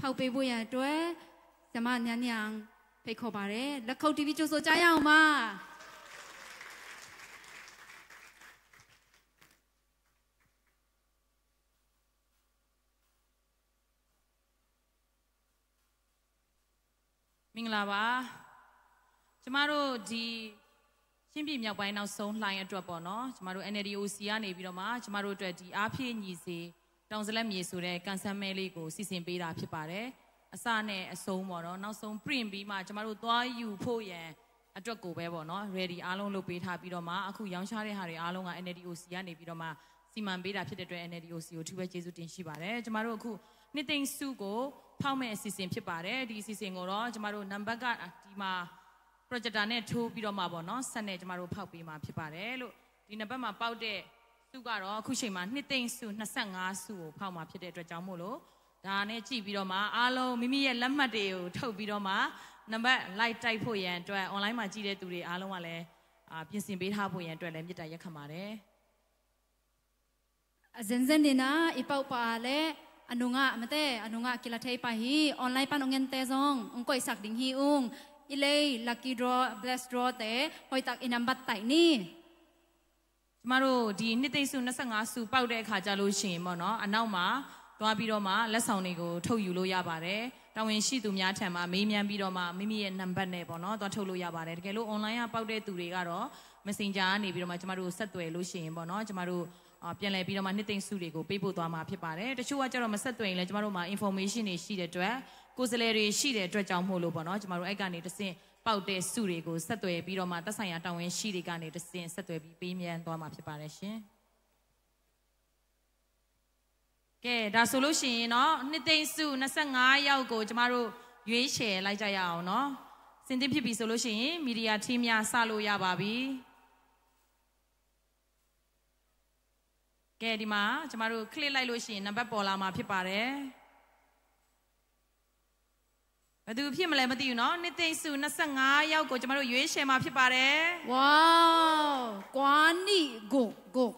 ဖောက်ပေးဖို့ရန်အတွက် ဆရာမမြတ်မြတ်အောင် ဖိတ်ခေါ်ပါတယ်။ လက်ခုပ်တီးပြီးကြိုဆိုကြရအောင်ပါ။ မင်္ဂလာပါ။ ကျမတို့ဒီချင်းပြည်မြောက်ပိုင်းနောက်ဆုံးလှိုင်းအတွက်ပေါ့နော်၊ ကျမတို့ NLD OC ကနေပြီးတော့မှ ကျမတို့အတွက်ဒီအားဖြည့်ညီစေ တောင်ဇလက်မြေဆိုတဲ့ကံစမ်းမဲလေးကိုစီစဉ်ပေးတာဖြစ်ပါတယ်။ အစနဲ့အဆုံးပေါ့နော်၊ နောက်ဆုံး print ပြီးမှကျမတို့သွားယူဖို့ရန်အတွက်ကိုပဲပေါ့နော်၊ ready အားလုံးလုပ်ပေးထားပြီးတော့မှ အခုရောင်းချတဲ့ဟာတွေအားလုံးက NLD OC ကနေပြီးတော့မှစီမံပေးတာဖြစ်တဲ့အတွက် NLD OC ကိုအထူးပဲကျေးဇူးတင်ရှိပါတယ်။ ကျမတို့အခုနှစ်သိန်းဆုကိုဖောက်မဲ့အစီအစဉ်ဖြစ်ပါတယ်။ ဒီအစီအစဉ်ကိုတော့ကျမတို့နံပါတ်ကဒီမှာ projector နဲ့ထိုးပြီးတော့မှပေါ့နော်၊ ဆက်နဲ့ကျမတို့ဖောက်ပေးမှာဖြစ်ပါတယ်လို့။ ဒီနံပါတ်မှာပေါက်တဲ့ဆုကတော့အခုချိန်မှာနှစ်သိန်းဆုနှစ်ဆယ့်ငါးဆုကိုဖောက်မှာဖြစ်တဲ့အတွက်ကြောင့်မို့လို့၊ ဒါနဲ့ကြည့်ပြီးတော့မှအားလုံးမိမိရဲ့လက်မှတ်တွေကိုထုတ်ပြီးတော့မှ နံပါတ်လိုက်တိုက်ဖို့ရန်အတွက် online မှာကြည့်တဲ့သူတွေအားလုံးကလည်း၊ အာ၊ ပြင်ဆင်ပေးထားဖို့ရန်အတွက်လည်းမေတ္တာရပ်ခံပါတယ်။ A zenzen dina i pauh pa le, a nunga mate, a nunga kilathei pa hi, online pan ong ente zong ong koihsak ding hi ung. I lei lucky draw, blessed draw te hoihtak i nambat taih ni. ကျမတို့ဒီနှစ်သိန်းဆုနှစ်ဆယ့်ငါးဆုပေါက်တဲ့အခါကျလို့ရှိရင်ပေါ့နော်၊ အနောက်မှာ သွားပြီးတော့မှ လက်ဆောင်တွေကို ထုတ်ယူလို့ရပါတယ်။ တာဝန်ရှိသူများထံမှာ မေးမြန်းပြီးတော့မှ မိမိရဲ့နံပါတ်နဲ့ပေါ့နော် သွားထုတ်လို့ရပါတယ်။ တကယ်လို့ online က ပေါက်တဲ့သူတွေကတော့ Messenger ကနေပြီးတော့မှ ကျမတို့ကို ဆက်သွယ်လို့ရှိရင်ပေါ့နော် ကျမတို့ အာ ပြန်လည်ပြီးတော့မှ နှစ်သိမ့်ဆုတွေကို ပေးပို့သွားမှာဖြစ်ပါတယ်။ တချို့ကကျတော့ မဆက်သွယ်ရင်လည်း ကျမတို့မှာ information တွေရှိတဲ့အတွက် ကိုယ်စားလှယ်တွေရှိတဲ့အတွက်ကြောင့်မို့လို့ပေါ့နော် ကျမတို့ အဲ့ကနေတဆင့် ပေါက်တဲ့ဆုတွေကို ဆက်သွယ်ပြီးတော့မှ သက်ဆိုင်ရာတာဝန်ရှိတွေကနေတဆင့် ဆက်သွယ်ပြီး ပေးမြန်းသွားမှာဖြစ်ပါတယ်ရှင်။ ကဲ ဒါဆိုလို့ရှိရင်တော့ နှစ်သိမ့်ဆု နှစ်ဆယ့်ငါးယောက်ကို ကျမတို့ ရွေးချယ်လိုက်ကြရအောင်နော်။ အဆင်သင့်ဖြစ်ပြီဆိုလို့ရှိရင် media team များ စလို့ရပါပြီ။ ကဲ ဒီမှာ ကျမတို့ click လိုက်လို့ရှိရင် နံပါတ်ပေါ်လာမှာဖြစ်ပါတယ်။ ဘယ်သူဖြစ်မလဲမသိဘူးနော်။ နှစ်သိမ့်ဆု နှစ်ဆယ့်ငါးယောက်ကို ကျမတို့ ရွေးချယ်မှာဖြစ်ပါတယ်။ Wow, ကိုးနှစ်ကိုးကိုး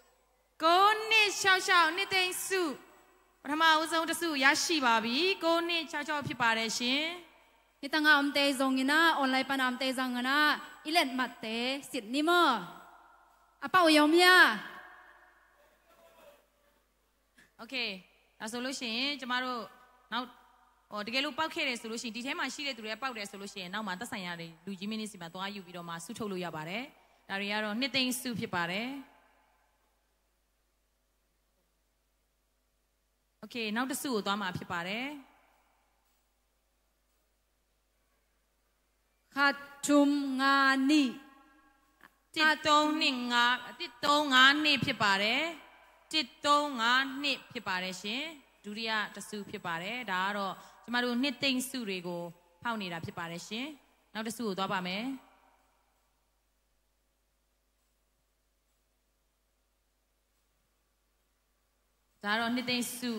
။ ကိုးနှစ်ခြောက်ခြောက် နှစ်သိမ့်ဆု ပထမဦးဆုံးတဆု ရရှိပါပြီ။ ကိုးနှစ်ခြောက်ခြောက် ဖြစ်ပါတယ်ရှင်။ Hi tangah omte zong in ah, online pan a omte zong in ah, i let matte sit ni maw? A pau yom hia? Okay, ဒါဆိုလို့ရှိရင် ကျမတို့ နောက် ဟို တကယ်လို့ ပေါက်ခဲ့တယ်ဆိုလို့ရှိရင် ဒီထဲမှာရှိတဲ့သူတွေ ပေါက်တယ်ဆိုလို့ရှိရင် နောက်မှာ သက်ဆိုင်ရာတွေ လူကြီးမင်းကြီးဆီမှာ သွားယူပြီးတော့မှ ဆုထုတ်လို့ရပါတယ်။ ဒါတွေကတော့ နှစ်သိမ့်ဆု ဖြစ်ပါတယ်။ Okay, နောက်တဆုကို သွားမှာဖြစ်ပါတယ်။ ခတ်ထုမ်ငါးနှစ်။ တစ်သုံးနှစ်ငါး၊ တစ်သုံးငါးနှစ် ဖြစ်ပါတယ်။ တစ်သုံးငါးနှစ် ဖြစ်ပါတယ်ရှင်။ ဒုတိယတဆု ဖြစ်ပါတယ်။ ဒါကတော့ ကျမတို့ နှစ်သိမ့်ဆုတွေကို ဖောက်နေတာ ဖြစ်ပါတယ်ရှင်။ နောက်တဆုကို သွားပါမယ်။ ဒါကတော့ နှစ်သိမ့်ဆု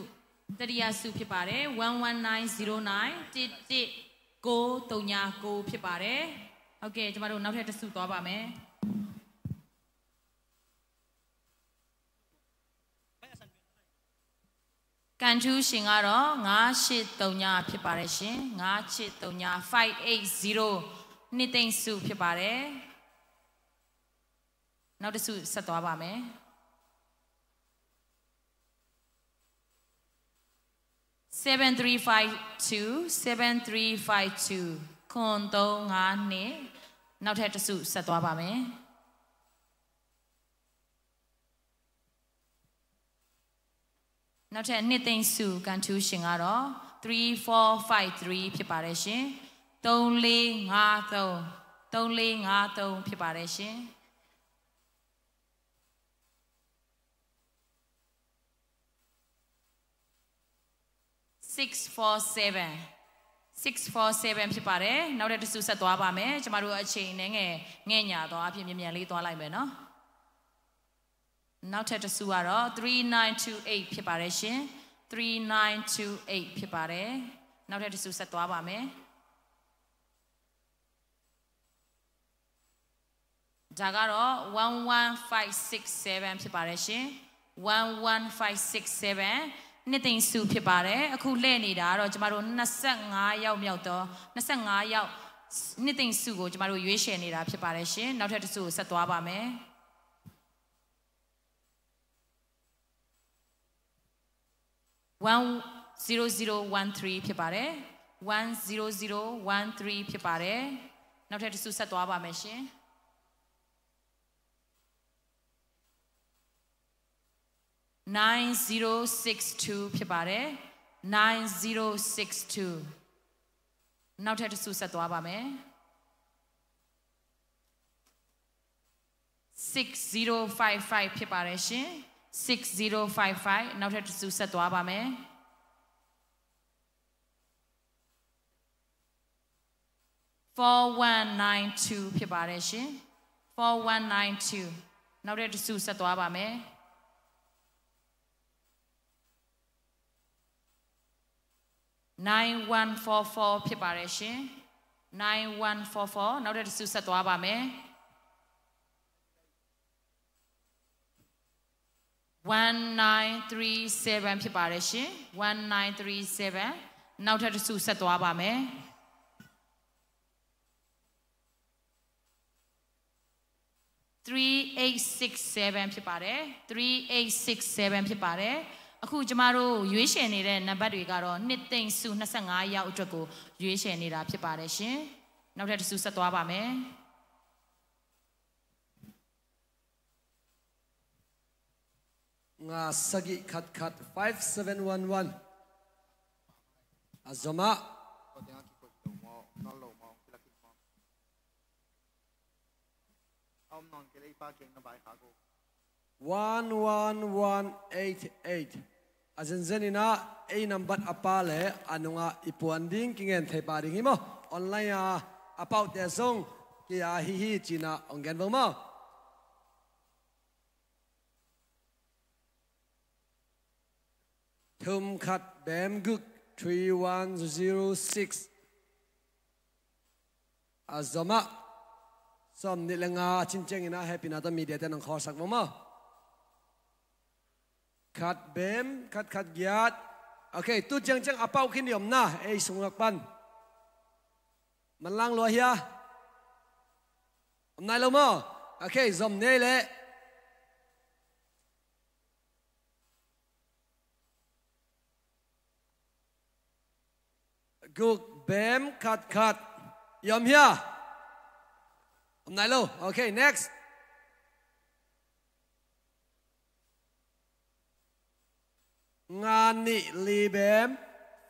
တတိယဆု ဖြစ်ပါတယ်။ One one nine zero nine, တစ်တစ်ကိုးသုညကိုး ဖြစ်ပါတယ်။ Okay, ကျမတို့ နောက်ထပ်တဆု သွားပါမယ်။ ကန်ထူးရှင်ကတော့ ငါးရှစ်သုည ဖြစ်ပါတယ်ရှင်။ ငါးရှစ်သုည five eight zero, နှစ်သိမ့်ဆု ဖြစ်ပါတယ်။ နောက်တဆု ဆက်သွားပါမယ်။ Seven three five two, seven three five two, ခွန်သုံးငါးနှစ်။ နောက်ထပ်တဆု ဆက်သွားပါမယ်။ နောက်ထပ် နှစ်သိမ့်ဆု ကန်ထူးရှင်ကတော့ three four five three ဖြစ်ပါတယ်ရှင်။ သုံးလေးငါးသုံး၊ သုံးလေးငါးသုံး ဖြစ်ပါတယ်ရှင်။ Six four seven, six four seven ဖြစ်ပါတယ်။ နောက်ထပ်တဆု ဆက်သွားပါမယ်။ ကျမတို့ အချိန်အနည်းငယ် ငဲ့ညှာသောအားဖြင့် မြန်မြန်လေး သွားလိုက်မယ်နော်။ နောက်ထပ်တဆုကတော့ three nine two eight ဖြစ်ပါတယ်ရှင်။ Three nine two eight ဖြစ်ပါတယ်။ နောက်ထပ်တဆု ဆက်သွားပါမယ်။ ဒါကတော့ one one five six seven ဖြစ်ပါတယ်ရှင်။ One one five six seven, နှစ်သိမ့်ဆု ဖြစ်ပါတယ်။ အခုလှည့်နေတာကတော့ ကျမတို့ နှစ်ဆယ့်ငါးယောက်မြောက်သော နှစ်ဆယ့်ငါးယောက် နှစ်သိမ့်ဆုကို ကျမတို့ ရွေးချယ်နေတာ ဖြစ်ပါတယ်ရှင်။ နောက်ထပ်တဆုကို ဆက်သွားပါမယ်။ One zero zero one three ဖြစ်ပါတယ်။ One zero zero one three ဖြစ်ပါတယ်။ နောက်ထပ်တဆု ဆက်သွားပါမယ်ရှင်။ Nine zero six two ဖြစ်ပါတယ်။ Nine zero six two. နောက်ထပ်တဆု ဆက်သွားပါမယ်။ Six zero five five ဖြစ်ပါတယ်ရှင်။ Six zero five five. နောက်ထပ်တဆု ဆက်သွားပါမယ်။ Four one nine two ဖြစ်ပါတယ်ရှင်။ Four one nine two. နောက်ထပ်တဆု ဆက်သွားပါမယ်။ Nine one four four ဖြစ်ပါတယ်ရှင်။ Nine one four four. နောက်ထပ်တဆု ဆက်သွားပါမယ်။ One nine three seven ဖြစ်ပါတယ်ရှင်။ One nine three seven. နောက်ထပ်တဆု ဆက်သွားပါမယ်။ Three eight six seven ဖြစ်ပါတယ်။ Three eight six seven ဖြစ်ပါတယ်။ အခုကျမတို့ရွေးချယ်နေတဲ့နံပါတ်တွေကတော့နှစ်သိမ့်ဆူနှစ်ဆယ့်ငါးယောက်အတွက်ကိုရွေးချယ်နေတာဖြစ်ပါတယ်ရှင်။ နောက်ထပ်တစ်ဆူဆက်သွားပါမယ်။ ငါးဆယ့်ငါး ခတ်ခတ် five seven one one. အဇမ one one one eight eight. A zenzen in ah ei nambat a pa le a nungah i puan ding kingen thei pah ding hi maw? Online ah a pauhte zong kei a hi hi ci-in ah hong gen vo maw? Thum khat bem guk, three one zero six. A zom ah sawm nih le nga cin ciangin ah hehpihna tawh media te nong khawlsak vo maw? Khat bem, khat khat giat. Ok, tu ciangciang a pauh khin i om na, ei sung lak pan. Manlang lua hia? Om nai lo maw? Ok, zom nei leh. Guk bem khat khat. I om hia? Om nai lo. Ok, next. Nga nih li bem,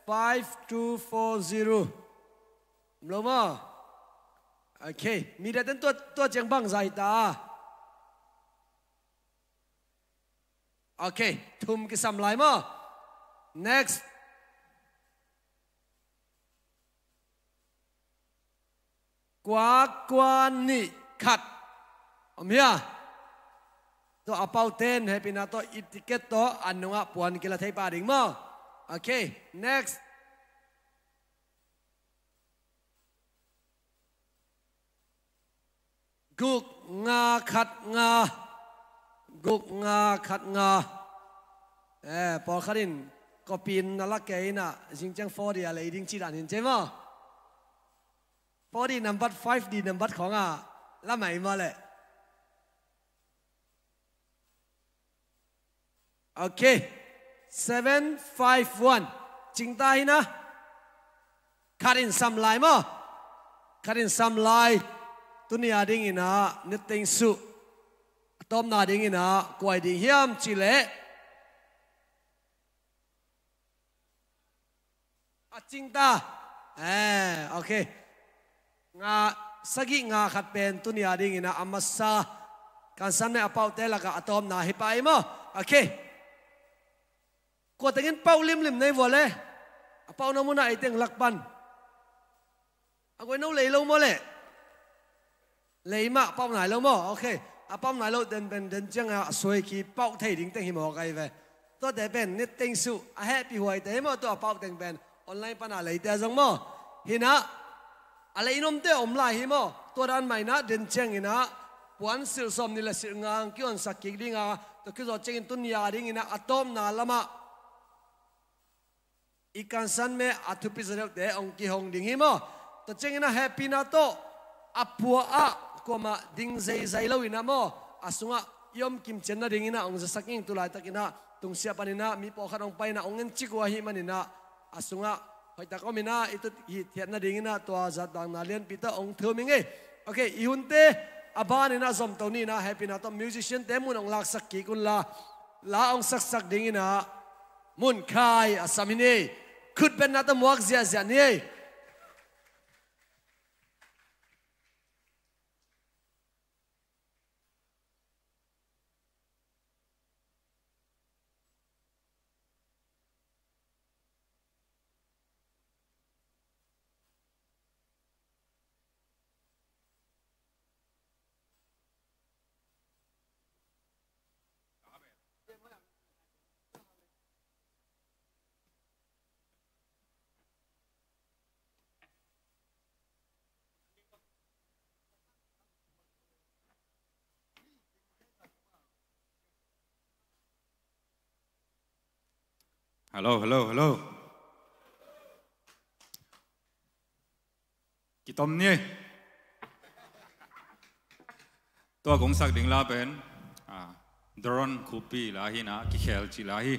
five two four zero. Om lo maw? Ok, media ten tua, tua ciang bangzah hi ta? Ok, thum kisam lai maw? Next. Kua kua nih khat. Om hia? Tua a pauh ten hehpihna tawh i ticket tawh a nungah puan kila thei pah ding maw? Ok, next. Guk nga khat nga. Guk nga khat nga. Eh, pawlkhat in copy in na lak kei in ah zing ciang four D a lei ding ci dan hi in ci maw? Four D nambat, five D nambat khawng ah la mai maw leh? Ok. Seven five one. Cing ta hi na. Khat in sam lai maw? Khat in sam lai. Tuni a dingin ah nitteng suh a tawpna dingin ah kua hi ding hiam cih leh? A cing ta. Eh, ok. Nga sagih nga khat pen tuni a dingin ah a masa kansan me a pauhte lakah a tawpna hi pah hi maw? Ok. Kua tengin pauh limlim nei vua le? A pauhna munah ei teng lak pan. A guai no lei lo maw leh? Lei mah pauh nai lo maw? Ok. A pauh nai lo den pen den ciangah a suai ki pauh thei ding teng hi maw kai ve? Tuate pen nitteng suh a hehpih huaite hi maw? Tua a pauh teng pen online panah leite a zong maw? Hi na, a lei nomte a om lai hi maw? Tua dan mah in ah den ciangin ah puan silh sawm nih le silh nga hong kihonsak kik ding a, tua kizawh ciangin tuni a dingin ah a tawpna lamah i kansan me a thupi zaw deuhte hong kihong ding hi maw? Tua ciangin ah hehpihna tawh a pua ah kuamah ding zeizai lo in ah maw, a sungah i om kimcian nadingin ah hong zasak ing. Tu laitakin ah tungsiah panin ah mi pawlkhat hong pai in ah hong en cik uh ahih manin ah a sungah hoihtak om in ah i tut hihthiat nadingin ah tua zatdangna lianpi tawh hong thum ing ei. Ok, i hunte a banin ah zomto ni in ah hehpihna tawh musician-te mun hong laksak kik unla, la hong saksak dingin ah mun khai a sam hi ni. Khut betna tawh muak ziahziah ni. Hello, hello, hello. Kitom ni. Tua kong sak ding la pen, ah, drone khupi la hi na, kikhel ci la hi.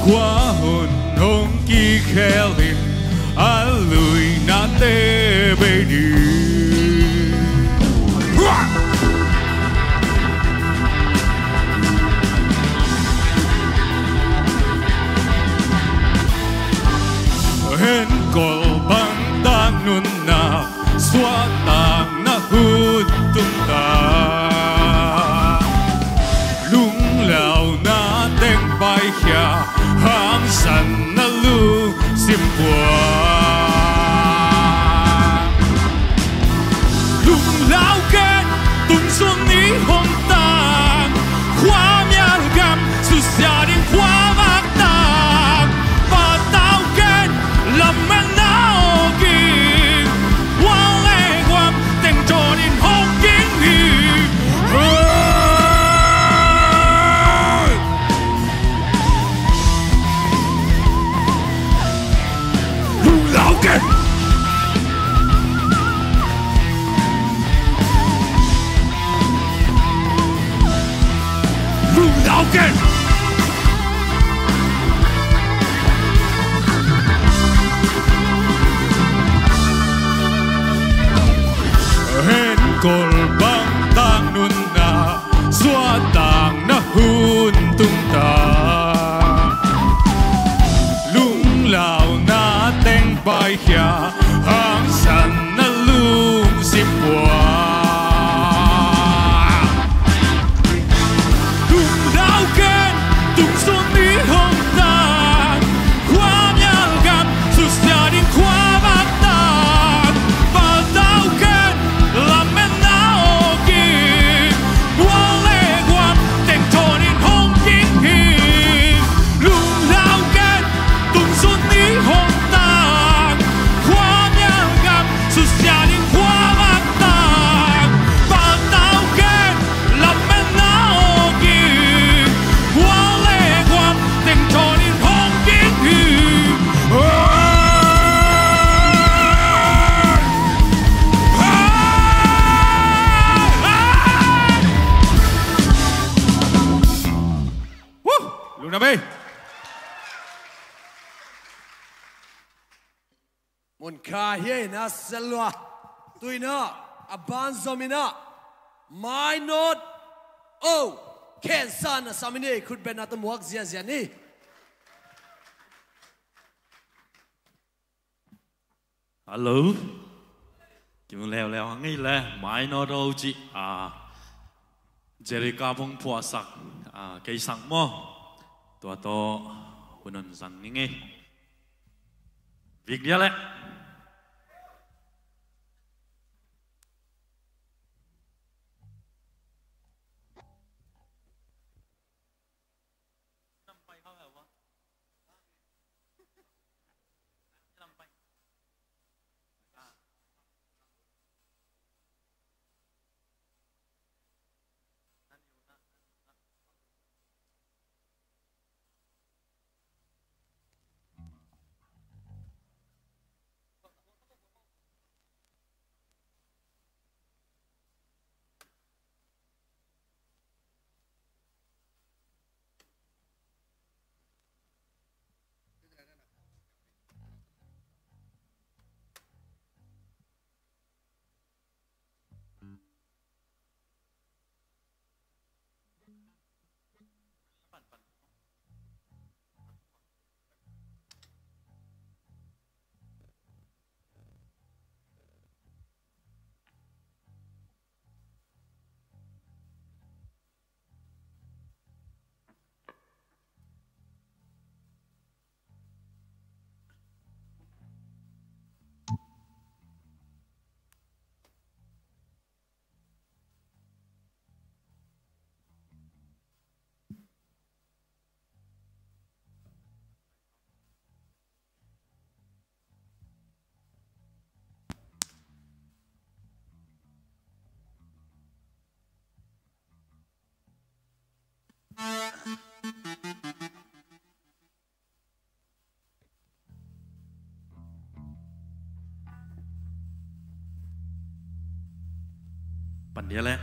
Khua hun hong kikhel in a luinate bei ding. Enkol bangtak nunna, suahtakna hun tung ta. Lunglauna teng paikhia, hangsanna lungsim pua. Lunglau ken, tungsun ni hong tang, khua mial gam susia ding khua vak tang. Patau ken, lametna awk in, gual le guam teng tawnin hong ging hi. Lunglau ken. Lunglau ken. Enkol bangtak nunna, suahtakna hun tung ta. Lunglauna teng paikhia, hangsanna lungsim pua. Lunglau ken, tungsun ni hong tang, khua mial gam susia ding khua vak tang. Patau ken, lametna awk in, gual le guam teng tawnin hong ging hi. Lunglau ken, tungsun ni hong tang, khua mial gam susia ding khua vak tang. Patau ken, lametna awk in, gual le guam teng tawnin hong ging hi. Woo! Lungdam ei. Mun kha hi ei na, Selua. Tu-in ah, a ban zom in ah, Mainawt O, Khensa na sam in ei, khutbetna tawh muak ziazia ni. Hallo. Kimu leuleu hang ei le, Mainawt O ci a, Jerika hong phuahsak a, kei sang maw. Tua tawh hun hong zang ning ei. Vik dia leh. Pan dia leh.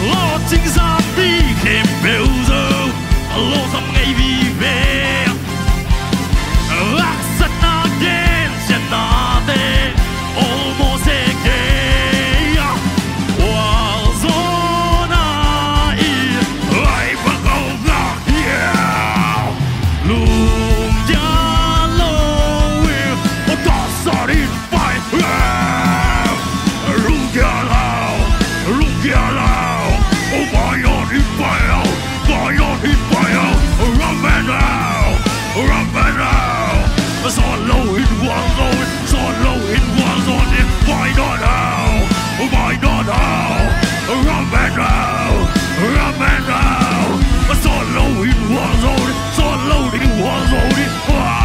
Lawhcing zam mi khempeuh zo, lawhcing ngei vive. Haksatna gensiatnate olmawh seh kei a, ualzawhna in lai va kawm ngak hiam? Lungkia lo in, a taksa in pai hiam? Lungkia lo, lungkia lo, oh, pai on in pai lo, pai on in pai lo, ram man lo, ram man lo. Sawt lo in, ualzawh in, sawt lo in, ualzawh in, pai nawn lo, pai nawn lo, ram man lo, ram man lo. Sawt lo in, ualzawh in, sawt lo in, ualzawh in. Wai!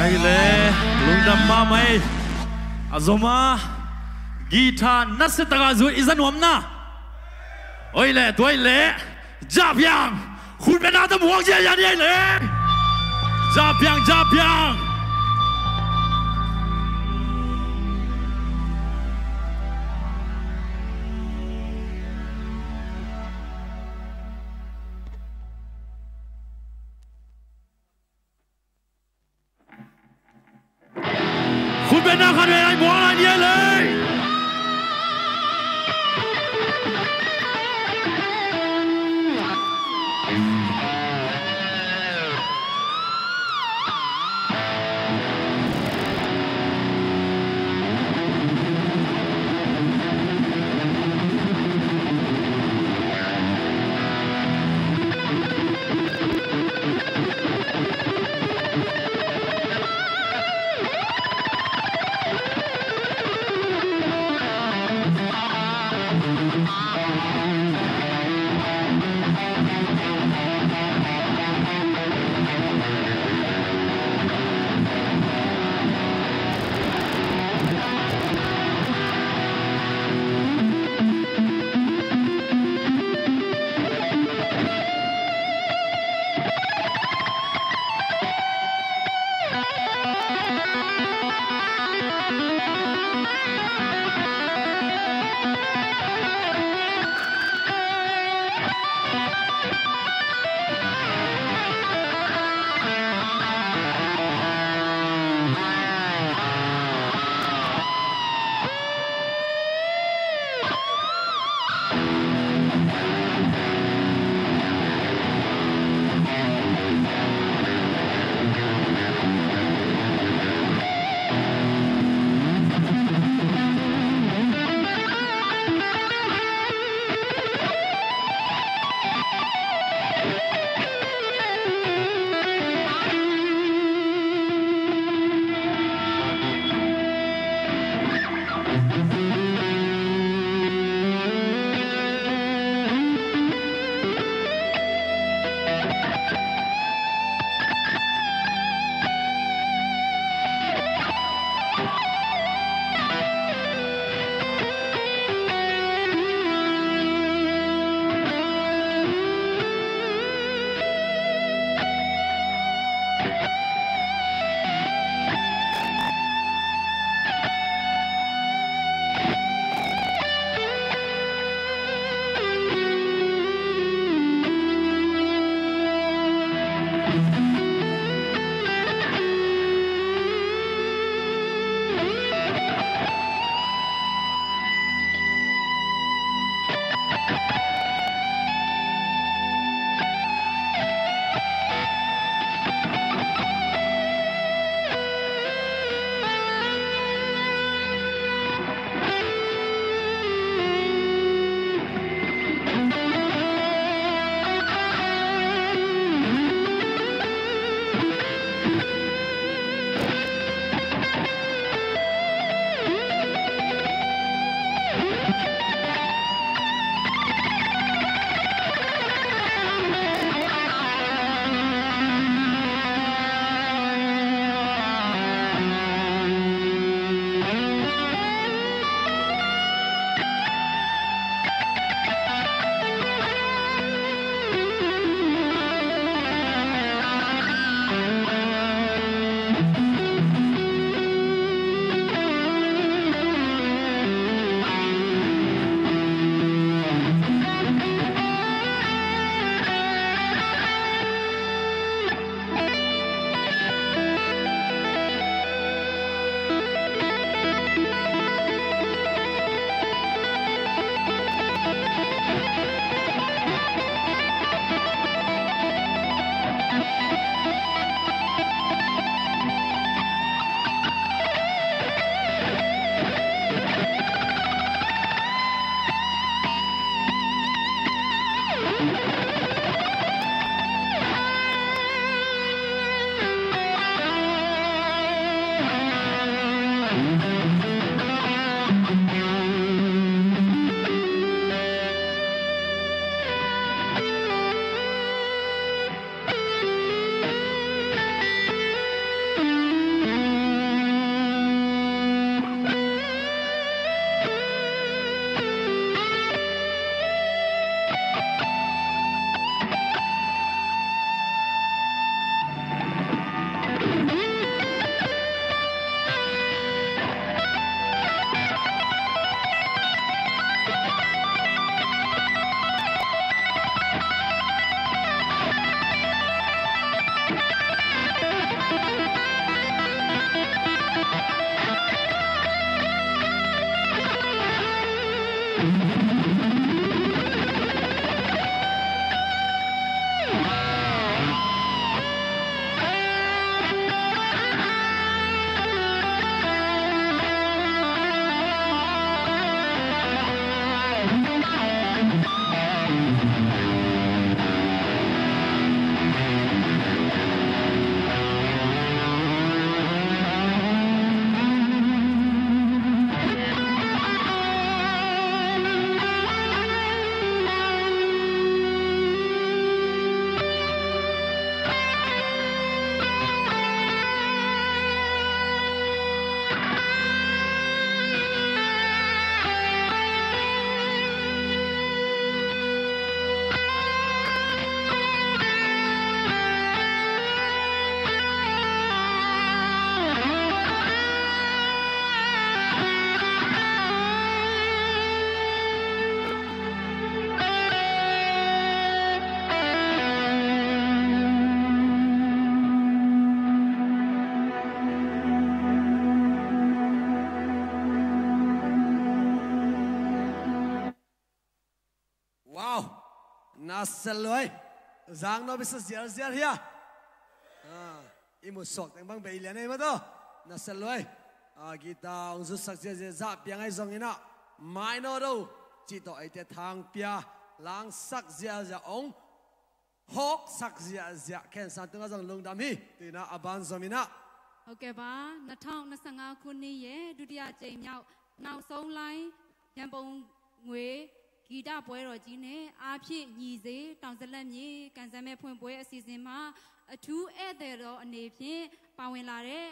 Ai le, lungdam mahmah ei. A zom a, guitar nasia taka zui i za nuam na. Oi le, tuai le. Japiang, khutbetna tawh muang ziahziah ni ei le. Japiang, Japiang. Khutbetna khat vei lai muang lai ni ei le. Na sa luai. Zang no bisa zial zial hia. Ah, imu sok teng bang bei lian ei mato. Na sa luai. Ah, guitar ong zu sak zial zial za piang ai zong ina. Mai no do. Ci to ai te thang pia. Lang sak zial zial ong. Hawk sak ziah ziah khen san tunga zong lungdam hi. Tuina a ban zom ina. ဟုတ်ကဲ့ပါ။ နှစ်ထောင်နှစ်ဆယ့်ငါးခုနှစ်ရဲ့ ဒုတိယအကြိမ်မြောက် နောက်ဆုံးလှိုင်း ရန်ပုံငွေ ဂီတပွဲတော်ကြီးနဲ့ အားဖြည့်ညီစေ တောင်ဇလက်မြေ ကံစမ်းမဲဖွင့်ပွဲအစီအစဉ်မှာ အထူးဧည့်သည်တော်အနေဖြင့် ပါဝင်လာတဲ့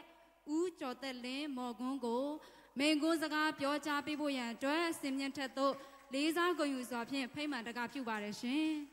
ဦးကျော်သက်လင်း မော်ကွန်းကို မိန့်ခွန်းစကားပြောကြားပေးဖို့ရန်အတွက် စင်မြင့်ထက်သို့ လေးစားဂုဏ်ယူစွာဖြင့် ဖိတ်မှန်တကားပြုပါတယ်ရှင်။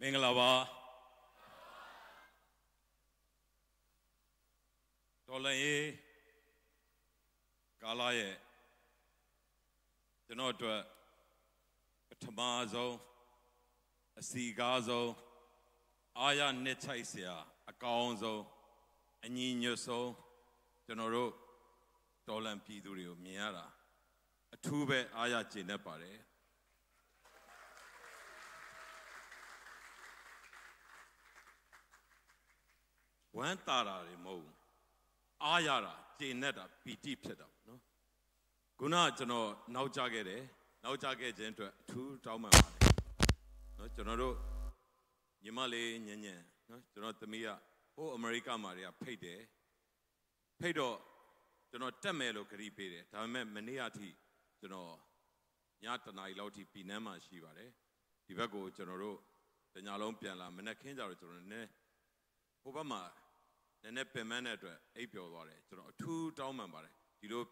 မင်္ဂလာပါ။ တော်လှန်ရေးကာလရဲ့ ကျွန်တော်အတွက် ပထမဆုံး၊ အစည်းကားဆုံး၊ အားရနှစ်ခြိုက်စရာအကောင်းဆုံး၊ အညီညွတ်ဆုံး၊ ကျွန်တော်တို့ တော်လှန်ပြည်သူတွေကို မြင်ရတာ အထူးပဲအားရကျေနပ်ပါတယ်။ ဝမ်းသာတာတွေမဟုတ်ဘူး။ အားရတာ၊ ကျေနပ်တာ၊ ပီတိဖြစ်တာပေါ့နော်။ ခုနကကျွန်တော်နောက်ကျခဲ့တယ်။ နောက်ကျခဲ့ခြင်းအတွက်အထူးတောင်းပန်ပါတယ်နော်။ ကျွန်တော်တို့ညီမလေးညံ့ညံ့နော်၊ ကျွန်တော်သမီးကဟိုးအမေရိကမှာတွေကဖိတ်တယ်။ ဖိတ်တော့ကျွန်တော်တက်မယ်လို့ကတိပေးတယ်။ ဒါပေမဲ့မနေ့ကအထိကျွန်တော်ညတနာရီလောက်ထိပြည်နန်းမှာရှိပါတယ်။ ဒီဘက်ကိုကျွန်တော်တို့တညလုံးပြန်လာ၊ မနက်ခင်းကျတော့ကျွန်တော်နည်းနည်းဟိုဘက်မှာနည်းနည်းပင်ပန်းတဲ့အတွက်အိပ်ပျော်သွားတယ်။ ကျွန်တော်အထူးတောင်းပန်ပါတယ်။ ဒီလို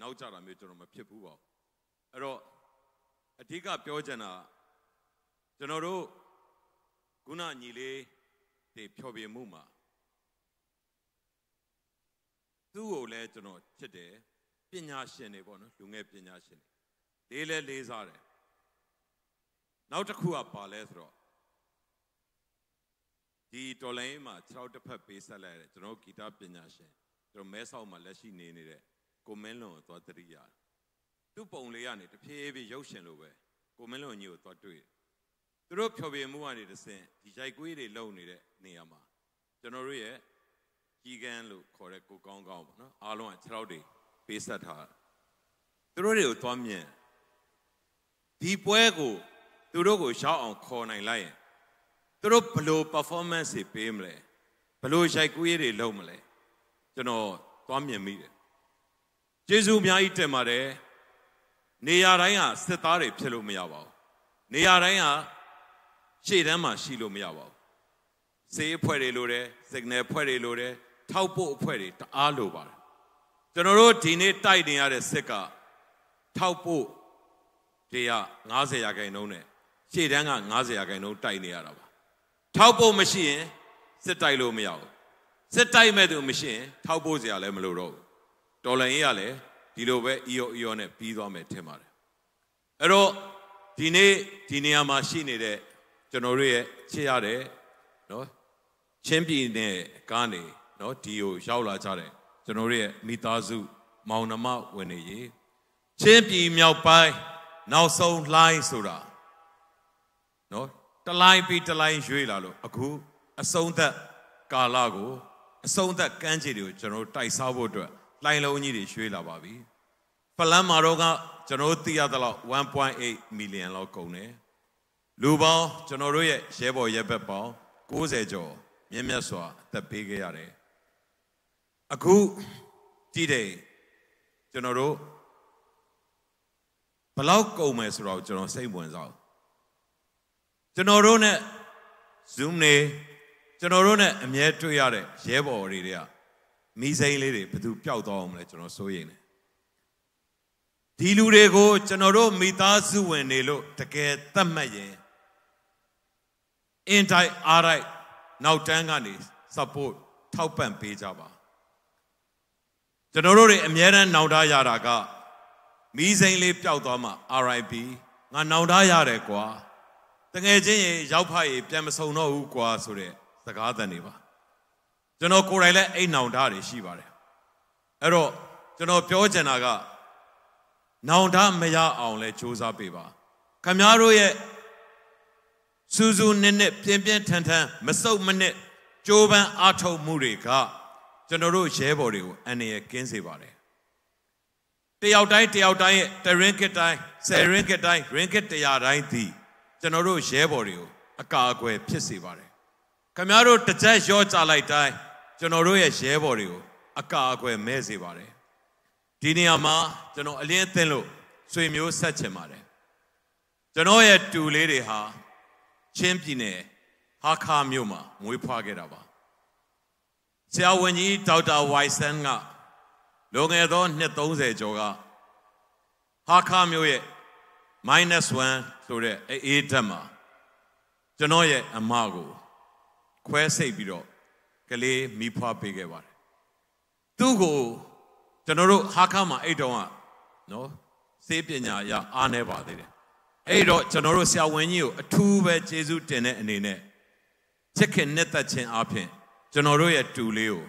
နောက်ကျတာမျိုးကျွန်တော်မဖြစ်ဘူးပါဘူး။ အဲ့တော့အဓိကပြောချင်တာကကျွန်တော်တို့ခုနညီလေးတွေဖျော်ဖြေမှုမှာ သူ့ကိုလည်းကျွန်တော်ချစ်တယ်။ ပညာရှင်တွေပေါ့နော်၊ လူငယ်ပညာရှင်တွေလေးလည်းလေးစားတယ်။ နောက်တစ်ခုကဘာလဲဆိုတော့၊ ဒီတော်လှန်ရေးမှာခြေထောက်တစ်ဖက်ပေးဆက်လိုက်ရတဲ့ကျွန်တော်တို့ဂီတပညာရှင်၊ ကျွန်တော်မဲဆောက်မှာလက်ရှိနေနေတဲ့ကိုမင်းလွင်ကိုသွားသတိရတယ်။ သူ့ပုံလေးကနေတဖြည်းဖြည်းရုပ်ရှင်လိုပဲကိုမင်းလွင်ကြီးကိုသွားတွေ့တယ်။ သူတို့ဖျော်ဖြေမှုကနေတဆင့်ဒီရိုက်ကွေးတွေလုပ်နေတဲ့နေရာမှာကျွန်တော်တို့ရဲ့ကြီးကန်းလို့ခေါ်တဲ့ကိုကောင်းကောင်းပေါ့နော်၊ အားလုံးကခြေထောက်တွေပေးဆက်ထားတာ။ သူတို့တွေကိုသွားမြင်၊ ဒီပွဲကိုသူတို့ကိုရောက်အောင်ခေါ်နိုင်လိုက်ရင်သူတို့ဘယ်လို performance တွေပေးမလဲ၊ ဘယ်လိုရိုက်ကွေးတွေလုပ်မလဲ၊ ကျွန်တော်သွားမြင်မိတယ်။ ကျေးဇူးအများကြီးတင်ပါတယ်။ နေရာတိုင်းကစစ်သားတွေဖြစ်လို့မရပါဘူး။ နေရာတိုင်းကရှေ့တန်းမှာရှိလို့မရပါဘူး။ စစ်အဖွဲ့တွေလိုတယ်၊ signal အဖွဲ့တွေလိုတယ်၊ ထောက်ပို့အဖွဲ့တွေတအားလိုပါတယ်။ ကျွန်တော်တို့ဒီနေ့တိုက်နေရတဲ့စစ်ကထောက်ပို့တွေကငါးဆယ်ရာခိုင်နှုန်းနဲ့ရှေ့တန်းကငါးဆယ်ရာခိုင်နှုန်းတိုက်နေရတာပါ။ ထောက်ပို့မရှိရင်စစ်တိုက်လို့မရဘူး။ စစ်တိုက်မဲ့သူမရှိရင်ထောက်ပို့စရာလည်းမလိုတော့ဘူး။ တော်လှန်ရေးကလည်းဒီလိုပဲအီရောအီရောနဲ့ပြီးသွားမယ်ထင်ပါတယ်။ အဲ့တော့ဒီနေ့ဒီနေရာမှာရှိနေတဲ့ကျွန်တော်တို့ရဲ့ချစ်ရတဲ့နော်ချင်းပြည်နယ်ကနေနော်ဒီကိုရောက်လာကြတဲ့ကျွန်တော်တို့ရဲ့မိသားစုမောင်နှမဝင်နေရေးချင်းပြည်မြောက်ပိုင်းနောက်ဆုံးလှိုင်းဆိုတာနော်တလိုင်းပြီးတလိုင်းရွေးလာလို့အခုအဆုံးသက်ကာလကိုအဆုံးသက်ကမ်းခြေတွေကိုကျွန်တော်တို့တိုက်စားဖို့အတွက်လှိုင်းလုံးကြီးတွေရွေးလာပါပြီ။ ဖလမ်းမှာတော့ကကျွန်တော်တို့သိရသလောက် one point eight million လောက်ကုန်တယ်။ လူပေါင်းကျွန်တော်တို့ရဲ့ရဲဘော်ရဲဘက်ပေါင်းကိုးဆယ်ကျော်မြင့်မြတ်စွာအသက်ပေးခဲ့ရတယ်။ အခုကြည့်တဲ့ကျွန်တော်တို့ဘယ်လောက်ကုန်မယ်ဆိုတာကိုကျွန်တော်စိတ်ဝင်စားဘူး။ ကျွန်တော်တို့နဲ့ Zoom နေကျွန်တော်တို့နဲ့အမြဲတွေ့ရတဲ့ရဲဘော်တွေတွေကမီးစိမ်းလေးတွေဘယ်သူပျောက်သွားအောင်မလဲကျွန်တော်စိုးရိမ်နေဒီလူတွေကိုကျွန်တော်တို့မိသားစုဝင်တွေလို့တကယ်သတ်မှတ်ရင် အင်တိုက်အားတိုက်နောက်တန်းကနေ support ထောက်ပံ့ပေးကြပါ။ ကျွန်တော်တို့တွေအမြဲတမ်းနောင်တရတာက မီးစိမ်းလေးပျောက်သွားမှ R I P ငါနောင်တရတယ်ကွာ။ တငယ်ချင်းရေရောက်ဖားရေပြန်မဆုံတော့ဘူးကွာဆိုတဲ့စကားသံတွေပါ။ ကျွန်တော်ကိုယ်တိုင်လည်းအဲ့နောင်တတွေရှိပါတယ်။ အဲ့တော့ကျွန်တော်ပြောချင်တာကနောင်တမရအောင်လဲစူးစမ်းပေးပါ။ ခင်ဗျားတို့ရဲ့စူးစူးနစ်နစ်ပြင်းပြင်းထန်ထန်မဆုတ်မနစ်ကြိုးပမ်းအားထုတ်မှုတွေကကျွန်တော်တို့ရဲဘော်တွေကိုအန္တရာယ်ကင်းစေပါတယ်။ တယောက်တိုင်းတယောက်တိုင်းရဲ့တစ်ရင်းကစ်တိုင်းဆယ်ရင်းကစ်တိုင်းရင်းကစ်တစ်ရာတိုင်းသည်ကျွန်တော်တို့ရဲဘော်တွေကိုအကာအကွယ်ဖြစ်စေပါတယ်။ ခင်ဗျားတို့တစ်ချက်လျော့ကျလိုက်တိုင်းကျွန်တော်တို့ရဲ့ရဲဘော်တွေကိုအကာအကွယ်မဲ့စေပါတယ်။ ဒီနေရာမှာကျွန်တော်အလင်းအသင်လို့ဆွေမျိုးဆက်ချင်ပါတယ်။ ကျွန်တော်ရဲ့တူလေးတွေဟာချင်းပြည်နယ်ဟားခါးမြို့မှာမွေးဖွားခဲ့တာပါ။ ဆရာဝန်ကြီးဒေါက်တာဝိုင်ဆန်းကလွန်ခဲ့သောနှစ်သုံးဆယ်ကျော်ကဟားခါးမြို့ရဲ့ minus one ဆိုတဲ့အအေးဓာတ်မှာကျွန်တော်ရဲ့အမကိုခွဲစိတ်ပြီးတော့ကလေးမီးဖွားပေးခဲ့ပါတယ်။ သူ့ကိုကျွန်တော်တို့ဟားခါးမှာအဲ့တုန်းကနော်ဆေးပညာအရအားနည်းပါသေးတယ်။ အဲ့တော့ကျွန်တော်တို့ဆရာဝန်ကြီးကိုအထူးပဲကျေးဇူးတင်တဲ့အနေနဲ့ချစ်ခင်နှစ်သက်ခြင်းအားဖြင့်ကျွန်တော်တို့ရဲ့တူလေးကို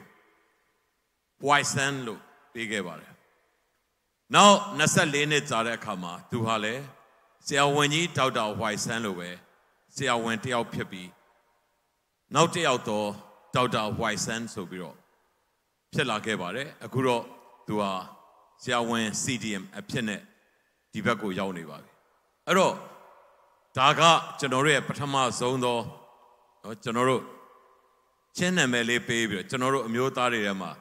White Sun လို့ပေးခဲ့ပါတယ်။ နောက်နှစ်ဆယ့်လေးနှစ်ကြာတဲ့အခါမှာသူဟာလည်းဆရာဝန်ကြီးဒေါက်တာ White Sun လိုပဲဆရာဝန်တစ်ယောက်ဖြစ်ပြီးနောက်တစ်ယောက်သောဒေါက်တာ White Sun ဆိုပြီးတော့ဖြစ်လာခဲ့ပါတယ်။ အခုတော့သူဟာဆရာဝန် C D M အဖြစ်နဲ့ဒီဘက်ကိုရောက်နေပါပြီ။ အဲ့တော့ဒါကကျွန်တော်တို့ရဲ့ပထမဆုံးသောနော်ကျွန်တော်တို့ချင်းနာမည်လေးပေးပြီးတော့ကျွန်တော်တို့အမျိုးသားတွေထဲမှာ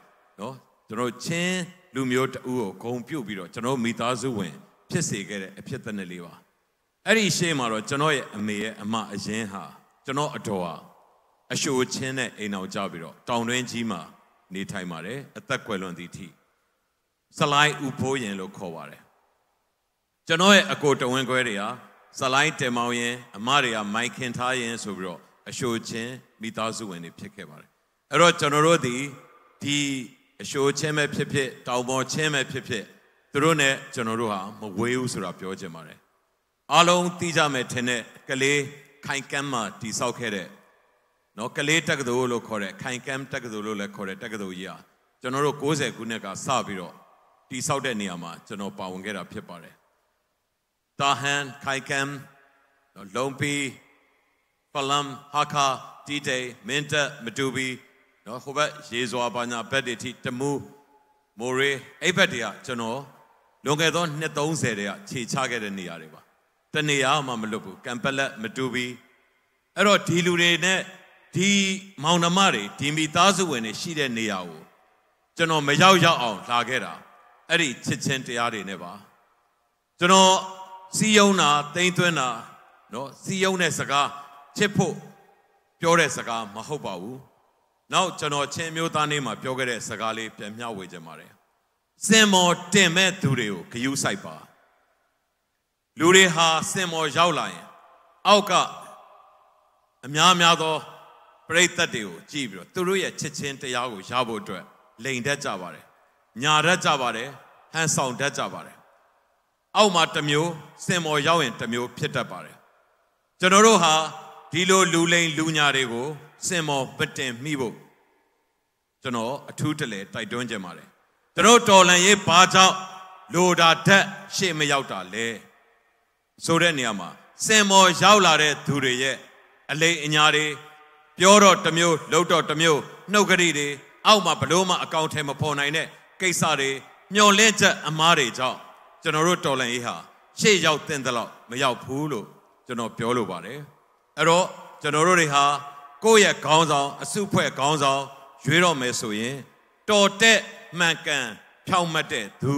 နော်ကျွန်တော်တို့ချင်းလူမျိုးတဦးကိုဂုဏ်ပြုပြီးတော့ကျွန်တော်တို့မိသားစုဝင်ဖြစ်စေခဲ့တဲ့အဖြစ်သနစ်လေးပါ။ အဲ့ဒီရှေ့မှာတော့ကျွန်တော်ရဲ့အမေရဲ့အမအရင်းဟာကျွန်တော်အတော်ဟာအရှိုချင်းနဲ့အိမ်အောင်ကြပြီးတော့တောင်တွင်းကြီးမှာနေထိုင်ပါတယ်။ အသက်ကွယ်လွန်သည့်အထိစလိုင်းဦးဖိုးရင်လို့ခေါ်ပါတယ်။ ကျွန်တော်ရဲ့အကိုတဝင်းခွဲတွေဟာစလိုင်းတင်မောင်ရင်အမတွေကမိုင်ခင်ထားရင်ဆိုပြီးတော့အရှိုချင်းမိသားစုဝင်တွေဖြစ်ခဲ့ပါတယ်။ အဲ့တော့ကျွန်တော်တို့ဒီဒီအရှိုချင်းပဲဖြစ်ဖြစ်တောင်ပေါ်ချင်းပဲဖြစ်ဖြစ်သူတို့နဲ့ကျွန်တော်တို့ဟာမဝေးဘူးဆိုတာပြောချင်ပါတယ်။ အားလုံးသိကြမယ်ထင်တဲ့ကလေးခိုင်ကမ်းမှာတည်ဆောက်ခဲ့တဲ့နော်ကလေးတက္ကသိုလ်လို့ခေါ်တဲ့ခိုင်ကမ်းတက္ကသိုလ်လို့လည်းခေါ်တဲ့တက္ကသိုလ်ကြီးဟာကျွန်တော်တို့ကိုးဆယ်ခုနှစ်ကစပြီးတော့တည်ဆောက်တဲ့နေရာမှာကျွန်တော်ပါဝင်ခဲ့တာဖြစ်ပါတယ်။ တာဟန်၊ ခိုင်ကမ်း၊ နော်၊ လုံးပီး၊ ဖလမ်၊ ဟားခါ၊ တီးတိန်၊ မင်းတပ်၊ မတူပီ၊ နော်၊ ဟိုဘက်ရေစွာဘာညာဘက်တွေထိတမူ၊ မိုးရေး၊ အဲ့ဘက်တွေကကျွန်တော်လွန်ခဲ့သောနှစ်သုံးဆယ်တည်းကခြေချခဲ့တဲ့နေရာတွေပါ။ တနေရာမှမလွတ်ဘူး။ ကမ်ပလက်၊ မတူပီ၊ အဲ့တော့ဒီလူတွေနဲ့ဒီမောင်နှမတွေဒီမိသားစုဝင်တွေရှိတဲ့နေရာကိုကျွန်တော်မရောက်ရောက်အောင်လာခဲ့တာအဲ့ဒီချစ်ချင်းတရားတွေနဲ့ပါ။ ကျွန်တော်စည်းရုံးတာသိမ်းသွင်းတာနော်စည်းရုံးတဲ့စကားချစ်ဖို့ပြောတဲ့စကားမဟုတ်ပါဘူး။ နောက်ကျွန်တော်ချင်းမျိုးသားနေ့မှာပြောခဲ့တဲ့စကားလေးပြန်မျှဝေချင်ပါတယ်။ စင်မော်တင်မဲ့သူတွေကိုဂရုစိုက်ပါ။ လူတွေဟာစင်မော်ရောက်လာရင်အောက်ကအများများသောပရိသတ်တွေကိုကြည့်ပြီးတော့သူတို့ရဲ့ချစ်ချင်းတရားကိုရဖို့အတွက်လိမ်တတ်ကြပါတယ်။ညာတတ်ကြပါတယ်။ဟန်ဆောင်တတ်ကြပါတယ်။အောက်မှာတစ်မျိုးစင်မော်ရောက်ရင်တစ်မျိုးဖြစ်တတ်ပါတယ်။ကျွန်တော်တို့ဟာဒီလိုလူလိမ်လူညာတွေကိုစင်မော်မတင်မိဖို့ကျွန်တော်အထူးတလဲတိုက်တွန်းချင်ပါတယ်။ကျွန်တော်တော်လန်ရေးဘာကြောင့်လိုတာတက်ရှေ့မရောက်တာလဲဆိုတဲ့နေရာမှာစင်မော်ရောက်လာတဲ့သူတွေရဲ့အလိမ်အညာတွေပြောတော့တစ်မျိုးလုပ်တော့တစ်မျိုးနှုတ်ကတိတွေအောက်မှာဘလို့မှအကောင်းထဲမဖော်နိုင်တဲ့ကိစ္စတွေမျော်လင့်ချက်အမှားတွေကြောင့်ကျွန်တော်တို့တော်လန်ရေးဟာရှေ့ရောက်သင့်သလောက်မရောက်ဘူးလို့ကျွန်တော်ပြောလိုပါတယ်။အဲ့တော့ကျွန်တော်တို့တွေဟာကိုယ့်ရဲ့ခေါင်းဆောင်အစုအဖွဲ့ခေါင်းဆောင်ရွေးတော့မယ်ဆိုရင်တော်တဲ့မှန်ကန်ဖြောင့်မတ်တဲ့သူ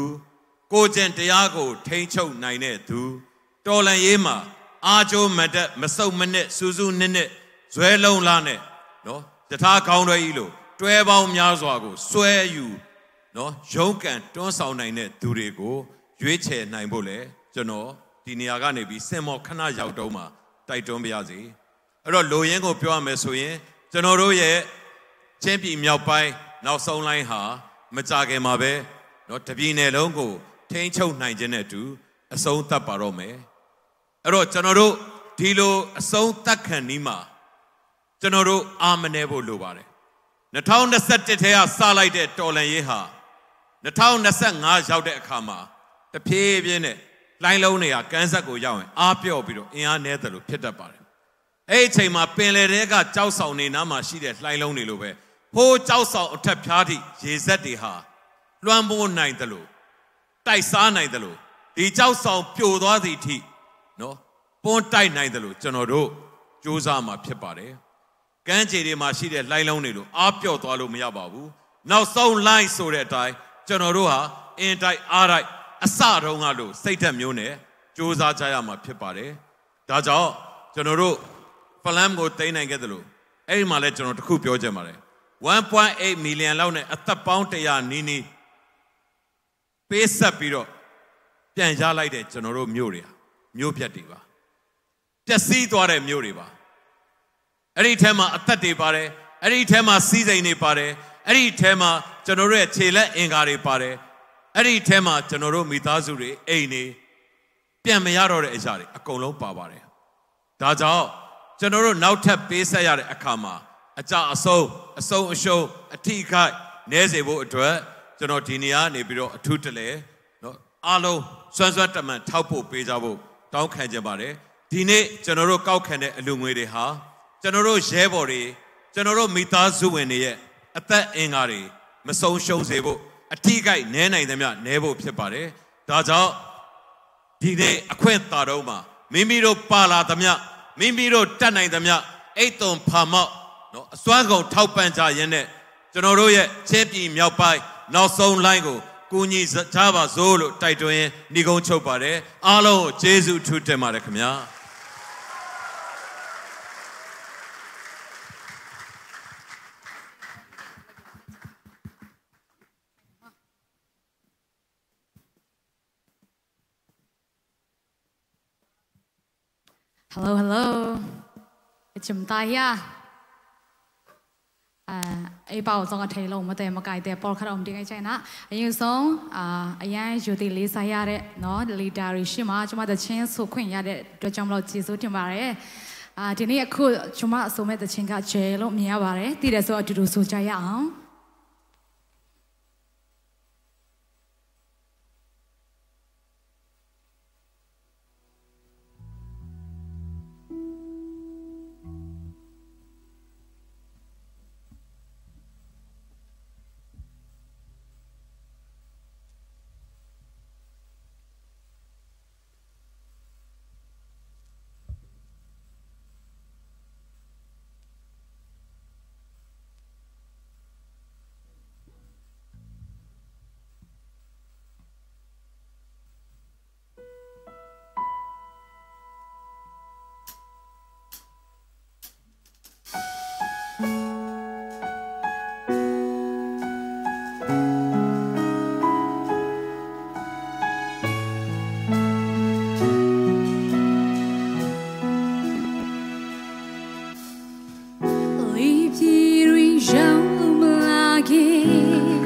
ကိုကျင့်တရားကိုထိန်းချုပ်နိုင်တဲ့သူတော်လန်ရေးမှာအားကျိုးမတတ်မဆုတ်မနစ်စူးစူးနစ်နစ်ဇွဲလုံးလာနဲ့နော်တထားကောင်းတွေကြီးလို့တွဲပေါင်းများစွာကိုစွဲယူနော်ရုန်းကန်တွန်းဆောင်နိုင်တဲ့သူတွေကိုရွေးချယ်နိုင်ဖို့လဲကျွန်တော်ဒီနေရာကနေပြီးစင်မော်ခဏရောက်တော့မှတိုက်တွန်းပါရစေ။ အဲ့တော့ လိုရင်းကိုပြောရမယ်ဆိုရင် ကျွန်တော်တို့ရဲ့ချင်းပြည်မြောက်ပိုင်းနောက်ဆုံးလိုင်းဟာ မကြာခင်မှာပဲနော် တစ်ပြည်နယ်လုံးကိုထိန်းချုပ်နိုင်ခြင်းနဲ့အတူအဆုံးသတ်ပါတော့မယ်။ အဲ့တော့ကျွန်တော်တို့ဒီလိုအဆုံးသတ်ခံနီးမှာ ကျွန်တော်တို့အားမနည်းဖို့လိုပါတယ်။ နှစ်ထောင်နှစ်ဆယ့်တစ်ထဲကစလိုက်တဲ့တော်လှန်ရေးဟာ နှစ်ထောင်နှစ်ဆယ့်ငါးရောက်တဲ့အခါမှာ တဖြည်းဖြည်းနဲ့လှိုင်းလုံးတွေကကမ်းစပ်ကိုရောက်ရင် အားပျော့ပြီးတော့အင်အားနည်းသလိုဖြစ်တတ်ပါတယ်။ အဲ့ဒီအချိန်မှာပင်လယ်ထဲကကျောက်ဆောင်တွေနားမှာရှိတဲ့လှိုင်းလုံးတွေလိုပဲ ဟိုးကျောက်ဆောင်အထက်ဖျားထိရေစက်တွေဟာလွှမ်းမိုးနိုင်သလို တိုက်စားနိုင်သလို ဒီကျောက်ဆောင်ပြိုသွားသည့်အထိနော် ပွန်းတိုက်နိုင်သလို ကျွန်တော်တို့ကြိုးစားမှာဖြစ်ပါတယ်။ ကမ်းခြေတွေမှာရှိတဲ့လှိုင်းလုံးတွေလိုအားပျော့သွားလို့မရပါဘူး။ နောက်ဆုံးလိုင်းဆိုတဲ့အတိုင်း ကျွန်တော်တို့ဟာအင်တိုက်အားတိုက်အစတုန်းကလိုစိတ်ဓာတ်မျိုးနဲ့ကြိုးစားကြရမှာဖြစ်ပါတယ်။ ဒါကြောင့်ကျွန်တော်တို့ဖလမ်းကိုသိမ်းနိုင်ခဲ့သလို အဲ့ဒီမှာလည်းကျွန်တော်တစ်ခုပြောချင်ပါတယ်။ ဝမ်ပွိုင်းအိတ်မီလီယံလောက်နဲ့အသက်ပေါင်းတစ်ရာနီးနီး ပေးဆပ်ပြီးတော့ပြန်ရလိုက်တဲ့ကျွန်တော်တို့မြို့တွေဟာမြို့ပြတ်တွေပါ။ ပျက်စီးသွားတဲ့မြို့တွေပါ။ အဲ့ဒီထဲမှာအသက်တွေပါတယ်။ အဲ့ဒီထဲမှာစည်းစိမ်တွေပါတယ်။ အဲ့ဒီထဲမှာကျွန်တော်တို့ရဲ့ခြေလက်အင်္ဂါတွေပါတယ်။ အဲ့ဒီထဲမှာကျွန်တော်တို့မိသားစုတွေအိမ်တွေ ပြန်မရတော့တဲ့အရာတွေအကုန်လုံးပါပါတယ်။ ဒါကြောင့်ကျွန်တော်တို့နောက်ထပ်ပေးဆက်ရတဲ့အခါမှာအကျအဆုံးအဆုံးအရှုံးအထိအခိုက်နည်းစေဖို့အတွက်ကျွန်တော်ဒီနေရာနေပြီးတော့အထူးတလဲနော်အားလုံးစွမ်းစွမ်းတမန်ထောက်ပို့ပေးကြဖို့တောင်းခံချင်ပါတယ်။ ဒီနေ့ကျွန်တော်တို့ကောက်ခံတဲ့အလှူငွေတွေဟာကျွန်တော်တို့ရဲဘော်တွေကျွန်တော်တို့မိသားစုဝင်တွေရဲ့အသက်အင်္ဂါတွေမဆုံးရှုံးစေဖို့အထိအခိုက်နည်းနိုင်သမျှနည်းဖို့ဖြစ်ပါတယ်။ ဒါကြောင့် ဒီနေ့အခွင့်သာတော့မှာမိမိတို့ပါလာသမျှမိမိတို့တတ်နိုင်သမျှအိတ်သွန်ဖာမောက်နော်အစွမ်းကုန်ထောက်ပံ့ကြရင်းနဲ့ကျွန်တော်တို့ရဲ့ချင်းပြည်မြောက်ပိုင်းနောက်ဆုံးလိုင်းကိုကူညီကြပါစို့လို့တိုက်တွန်းရင်းနှီးကုန်းချုပ်ပါတယ်။ အားလုံးကိုကျေးဇူးအထူးတင်ပါတယ်ခင်ဗျာ။ Hello, hello. အချစ်မသားရအာအဲ့ပါအောင်ဆောင်အထေလုံးမတဲမကိုက်တဲ့ပေါ်ခါတော့ဒီငယ်ချိုင်နာအရင်ဆုံးအာအရန်ယူတည်လေးစားရတဲ့နော်လီဒါတွေရှိမှကျွန်မတချင်းဆိုခွင့်ရတဲ့အတွက်ကြောင့်မလို့ကျေးဇူးတင်ပါတယ်အာဒီနေ့အခုကျွန်မအဆိုမဲ့တချင်းကကျဲလို့မြင်ရပါတယ်တည်တယ်ဆိုအတူတူဆိုကြရအောင် လေးပြည်တွင်ရောက်မလာခင်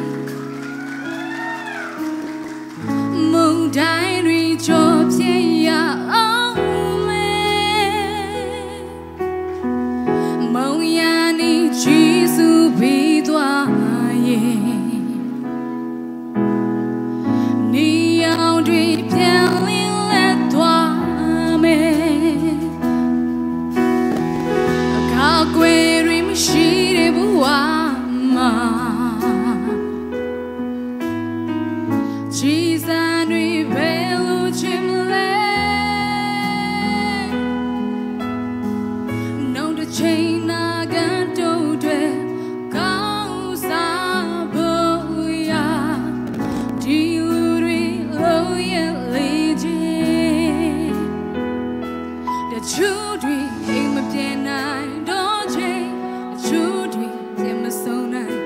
မုန်တိုင်းတွင်ကျော်ဖြတ်ရအောင်မယ်မုန်ရာနှင့်ခြေဆုပ်ပြီးသွားရင်နေရောင်တွင်ပြန်လင်းလဲသွားမယ်အခါကွယ်တွင်မရှိတဲ့ဘဝမှာခြေစံတွင်ပဲလိုချင်မလဲနောက်တစ်ချိန်နာဂတ်တို့အတွက်ကောင်းစားဖို့ရာဒီလူတွေလိုရလေခြင်းတချို့တွေအိမ်မပြန်နိုင်တော့ချိန်တချို့တွေပြန်မဆုံးနိုင်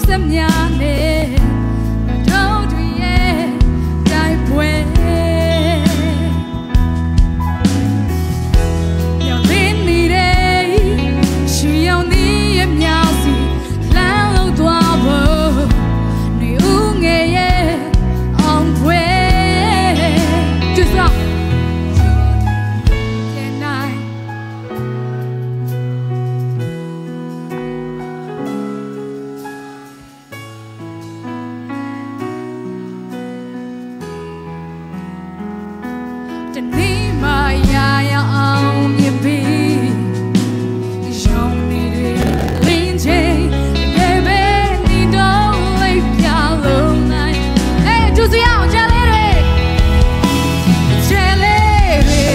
စမျဉ်းနဲ့ တို့တွေရဲ့ တိုက်ပွဲ မျှော်လင့်နေတဲ့ ရှေးဟောင်းနည်းအများဆီ လှမ်းလို့သွားဖို့ နွေဦးငယ်ရဲ့ အောင်ပွဲ Just like Can I တနေ့မှရရအောင်မြင်ပြီး ရုံနေတွေလင်းချိန်တကယ်ပဲနေတော့လိပ်ပြလုံးနိုင် အဲဒုစရအောင်ကြားလေးတွေ ကျဲလေးတွေ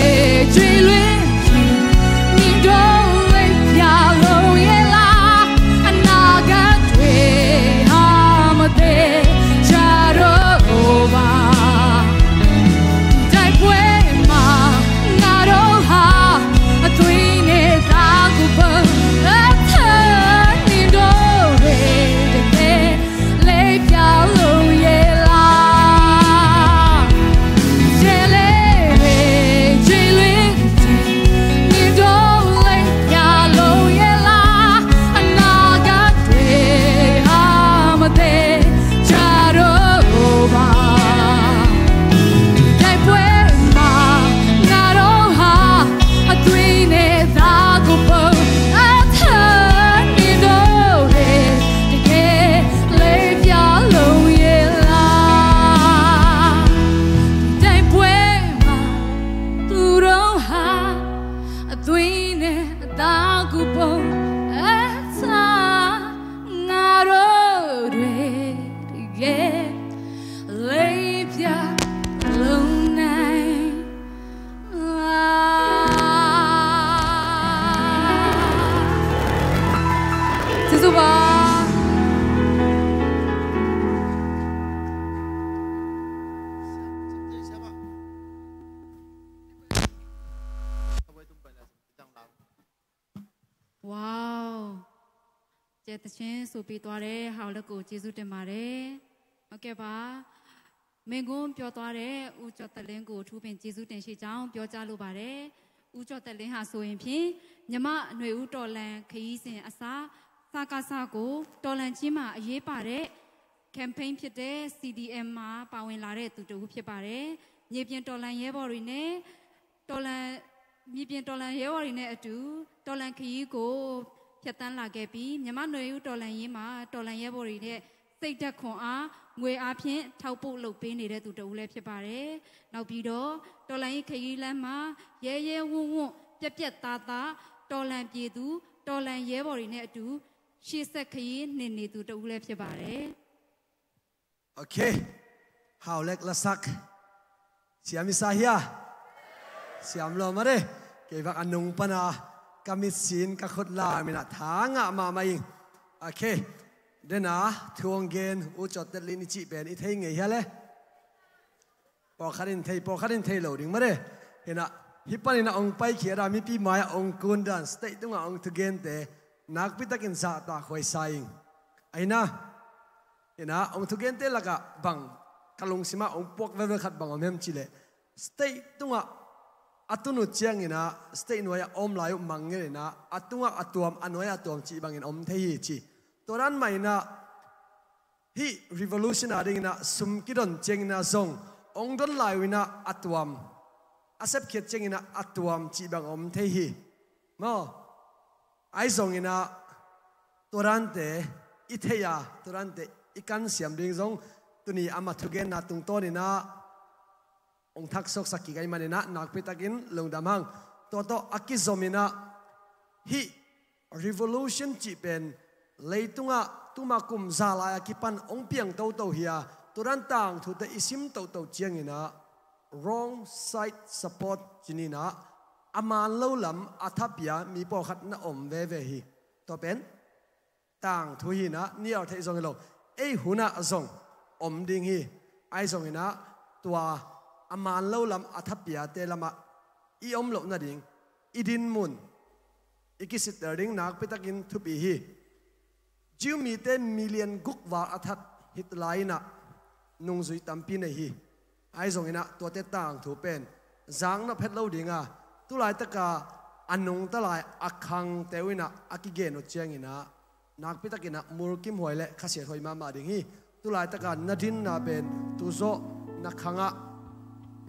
အသွေးနဲ့အသားကိုပုံအစာငါတို့တွေတကယ်လေးပြလုံးနိုင်လားကျေးဇူးပါ Wow ကျဲသီချင်းဆိုပေးသွားတဲ့ဟောက်လက်ကိုကျေးဇူးတင်ပါတယ်ဟုတ်ကဲ့ပါမိန့်ခွန်းပြောသွားတဲ့ဦးကျော်သက်လင်းကိုအထူးပင်ကျေးဇူးတင်ရှိကြောင်းပြောကြားလိုပါတယ်ဦးကျော်သက်လင်းဟာဆိုရင်ဖြင့်မြန်မာ့နွေဦးတော်လှန်ခရီးစဉ်အစစကစကိုတော်လှန်ခြင်းမှာအရေးပါတဲ့ campaign ဖြစ်တဲ့ C D M မှာပါဝင်လာတဲ့သူတစ်ဦးဖြစ်ပါတယ်မြေပြင်တော်လှန်ရဲဘော်တွေနဲ့ တော်လှန်မြေပြင်တော်လှန်ရဲဘော်တွေနဲ့အတူတော်လှန်ခရီးကိုဖြတ်သန်းလာခဲ့ပြီးမြန်မာ့နွေဦးတော်လှန်ရေးမှာတော်လှန်ရဲဘော်တွေရဲ့စိတ်ဓာတ်ခွန်အားငွေအားဖြင့်ထောက်ပို့လုပ်ပေးနေတဲ့သူတစ်ဦးလည်းဖြစ်ပါတယ်။နောက်ပြီးတော့တော်လှန်ရေးခရီးလမ်းမှာရဲရဲဝံ့ဝံ့ပြတ်ပြတ်သားသားတော်လှန်ပြည်သူတော်လှန်ရဲဘော်တွေနဲ့အတူရှေ့ဆက်ခရီးနှင်နေသူတစ်ဦးလည်းဖြစ်ပါတယ်။ Okay. Hau lek lasak. Siam i sa hia. Siam lo mare. Kei bak a nung pana ka mit sin ka khut la mina tha ngah mahmah ing. Okay. Dena thu hong gen u cawt tet lin i cih pen i thei ngei hia le. Pawlkhat in thei pawlkhat in thei lo ding mare. Hina hi panin a ong paikhia da mipi mai a ong kun dan state tungah ong thugente nakpi takin zahtak huai sa ing. Aina Ina ong thugente lakah bang ka lungsima ong puak velvel khat bang om hem cileh state tungah a tun uh ciangina state nuai-ah a om lai uh mangngilh ina a tungah a tuam a nuai-ah a tuam cih bangin om thei hi ci. Tua dan mah ina hih revolution a dingina sum kidon ciangina zong ong don lai uh ina a tuam a sepkhiat ciangina a tuam cih bang om thei hi. Maw Ahi zongina tua dante i theih a tua dante i kansiam ding zong tuni ama thugenna tungtawnina ong thaksuaksak kik ahi manina nakpi takin lungdam hang. Tua tawh a kizomina hih revolution cih pen leitungah tuma kum za lai a kipan ong piang toto hi a tua dan tangthute i sim toto ciangina wrong side support cinina a man lo lam a thapia mi pawlkhat na om veve hi. Tua pen tangthu hina nial theih zong hi lo ei hunah zong om ding hi. Ahi zongina tua a man lo lam a thapiate lamah i om loh nading i dinmun i kisittel ding nakpi takin thupi hi. Tiu mite million guk val a that hih lai-in ah nungzui tampi nei hi. Ahi zongin ah tuate tangthu pen zakna phet lo ding a, tulaitaka a nungta lai a khangte uh in ah a kigen uh ciangin ah nakpitakin ah mulkimhuai le khasiathuai mahmah ding hi. Tulaitaka na dinna pen tuzawh na khangah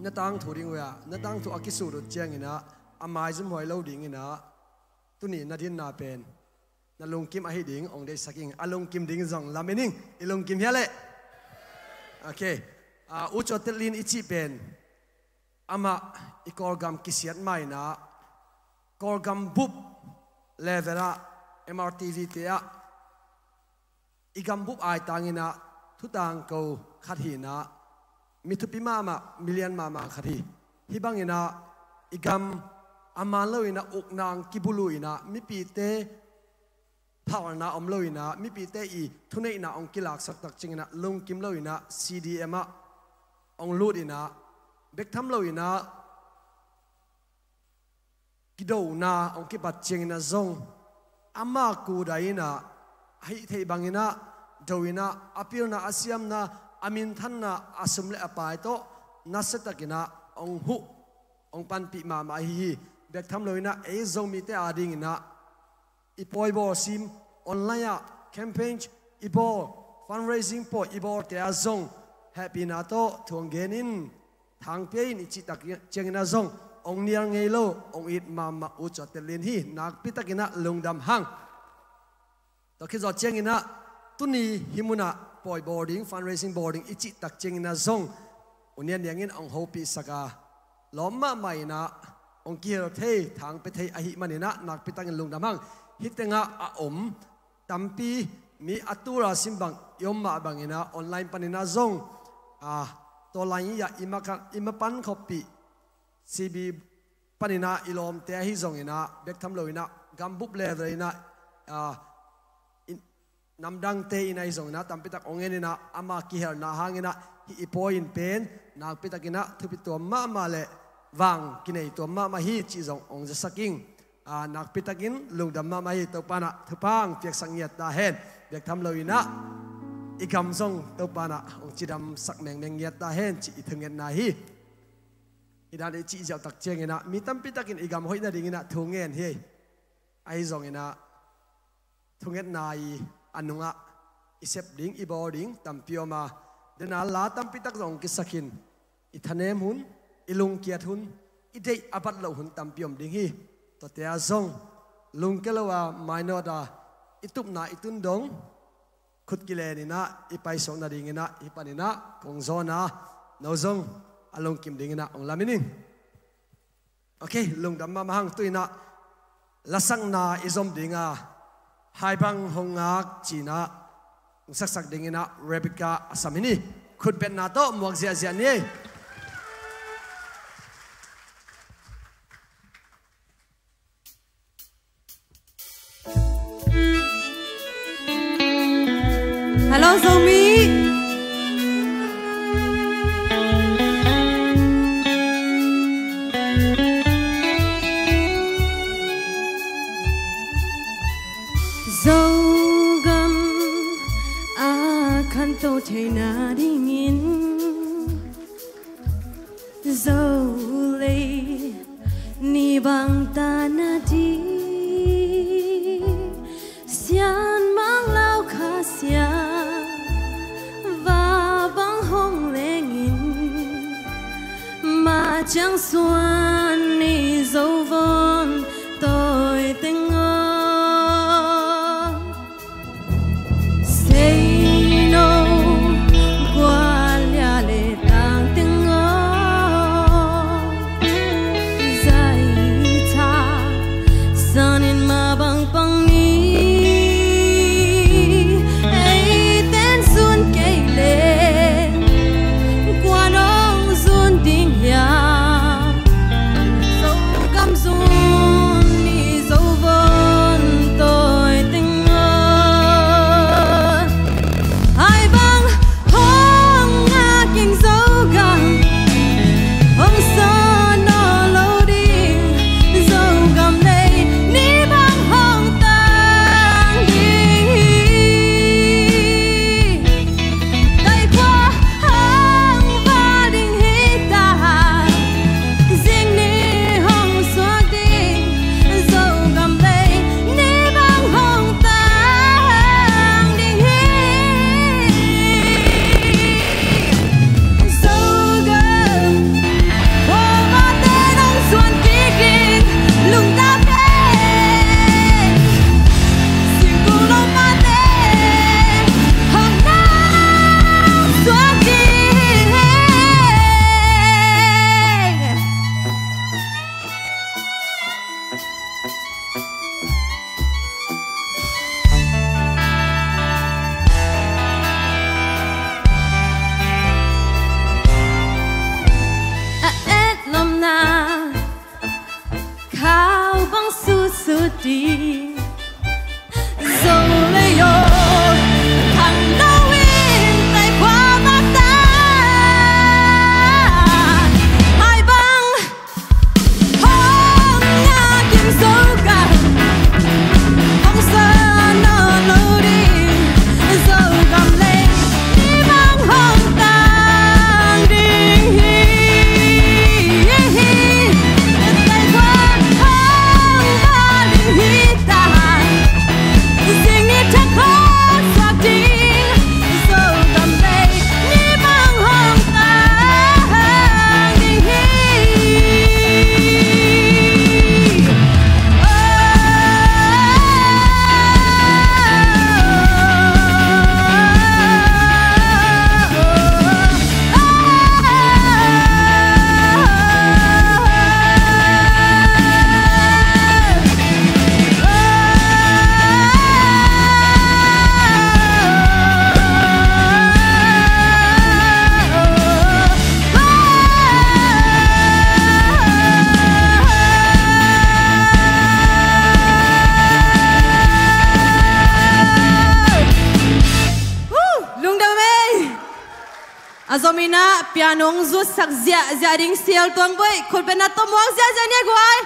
na tangthu ding uh a, na tangthu a kisut uh ciangin ah a maizumhuai lo dingin ah tuni na dinna pen na lungkim ahi ding ong deihsak ing. A lungkim ding zong lamen ing. I lungkim hia leh? Ok. Ah, U Cuatetlin i cih pen amah i Kawlgam kisiat ma-in ah Kawlgam bup level ah M R T V te ah i gambup aitangin ah thutangko khat hi-in ah mi thupi mahmah, mi lian mahmah khat hi. Hih bangin ah i gam a man loin ah ukna ong kibulh uh in ah mipite phalna om loin ah mipite i thuneihna ong kilaksak tak ciangin ah lungkim loin ah C D M ah ong lut in ah bek tham loin ah kidona ong kipat ciangin ah zong ama kudai in ah a hih theih bangin ah do in ah a pilna, a siamna, a minthanna, a sum le a pai tawh nasiatakin ah ong huh, ong panpih mahmah ahi hi. Bek tham loin ah ei Zomite adingin ah i pawi bawl sim, online ah campaign i bawl, fundraising pawi i bawlte ah zong hehpihna tawh thu ong gen in, thang pia in i cih tak ciangin ah zong ong nial ngei lo, ong it mahmah U Cuatetlin hi. Nakpitakin ah lungdam hang. Tua khit zawh ciangin ah tuni hih munah pawi bawl ding, fundraising bawl ding i cih tak ciangin ah zong U Nian Niang in ong hopihsak a, lawm mahmah in ah ong kihel thei, thang pia thei ahih manin ah nakpitakin lungdam hang. Hih tengah a om tampi, mi a tul a sim bang i om mah bangin ah online panin ah zong, ah, tua lai-in ah i ma ka, i ma pan khoppih C B panin ah i lawmte ahi zongin ah bek tham loin ah gambup level in ah, ah, i namdangte in ahi zongin ah tampitak ong en in ah ama kihelna hangin ah hih i pawi in pen nakpitakin ah thupi tuam mahmah le vang kinei tuam mahmah hi cih zong ong zasak ing. Ah, nakpitakin lungdam mahmah hi. Topa in ah thupha ong piaksak ngiat ta hen. Bek tham loin ah i gam zong Topa in ah ong cidamsak mengmeng ngiat ta hen cih i thungetna hi. Hih dan i cih ziautak ciangin ah mi tampitakin i gam hoih nadingin ah thu ngen hi. Ahi zongin ah thungetna i a nungah i sep ding, i bawl ding tampi om a, dena la tampitak zong kisak in, i thanem hun, i lungkiat hun, i deih a bat loh hun tampi om ding hi. Tuate ah zong lungkia lo a, mainawt a, i tupna i tun dong khut kilen in ah i paisuak nadingin ah hih panin ah kong zawn a, no zong a lungkim dingin ah ong lamen ing. Ok, lungdam mahmah hang. Tu-in ah lasakna i zom ding a, Haibang Hong Ngak ci-in ah ong saksak dingin ah Rebecca a sam hi ni. Khutbetna tawh muak ziahziah ni. Hello, Zomi. Zogam a khanto theihna dingin Zolei ni bang ta na di, Sianmang Lau Kha Sia va bang hong lengin, ma ciang suan ni Zo vun tawi teng aw. Seino, Gualia le Tang teng aw. Zai tha sanin ma bang pang ni. Ei ten zun kei le, kua nong zun ding hiam? Zo lei aw, khangno in taikhua makta. Maibang hong ngak in Zogam hong sa nawn lo ding. Zogam lei ni bang hong tang ding hi. Taikhua hong bawl ding hi ta. Zing ni thak hong suak ding. Zogam lei ni bang hong tang ding hi. Lungdam ei. A zom in ah piano hong zutsak ziahziah ding Sial Tuang Boih khutbetna tawh muak ziahziah ni a guai.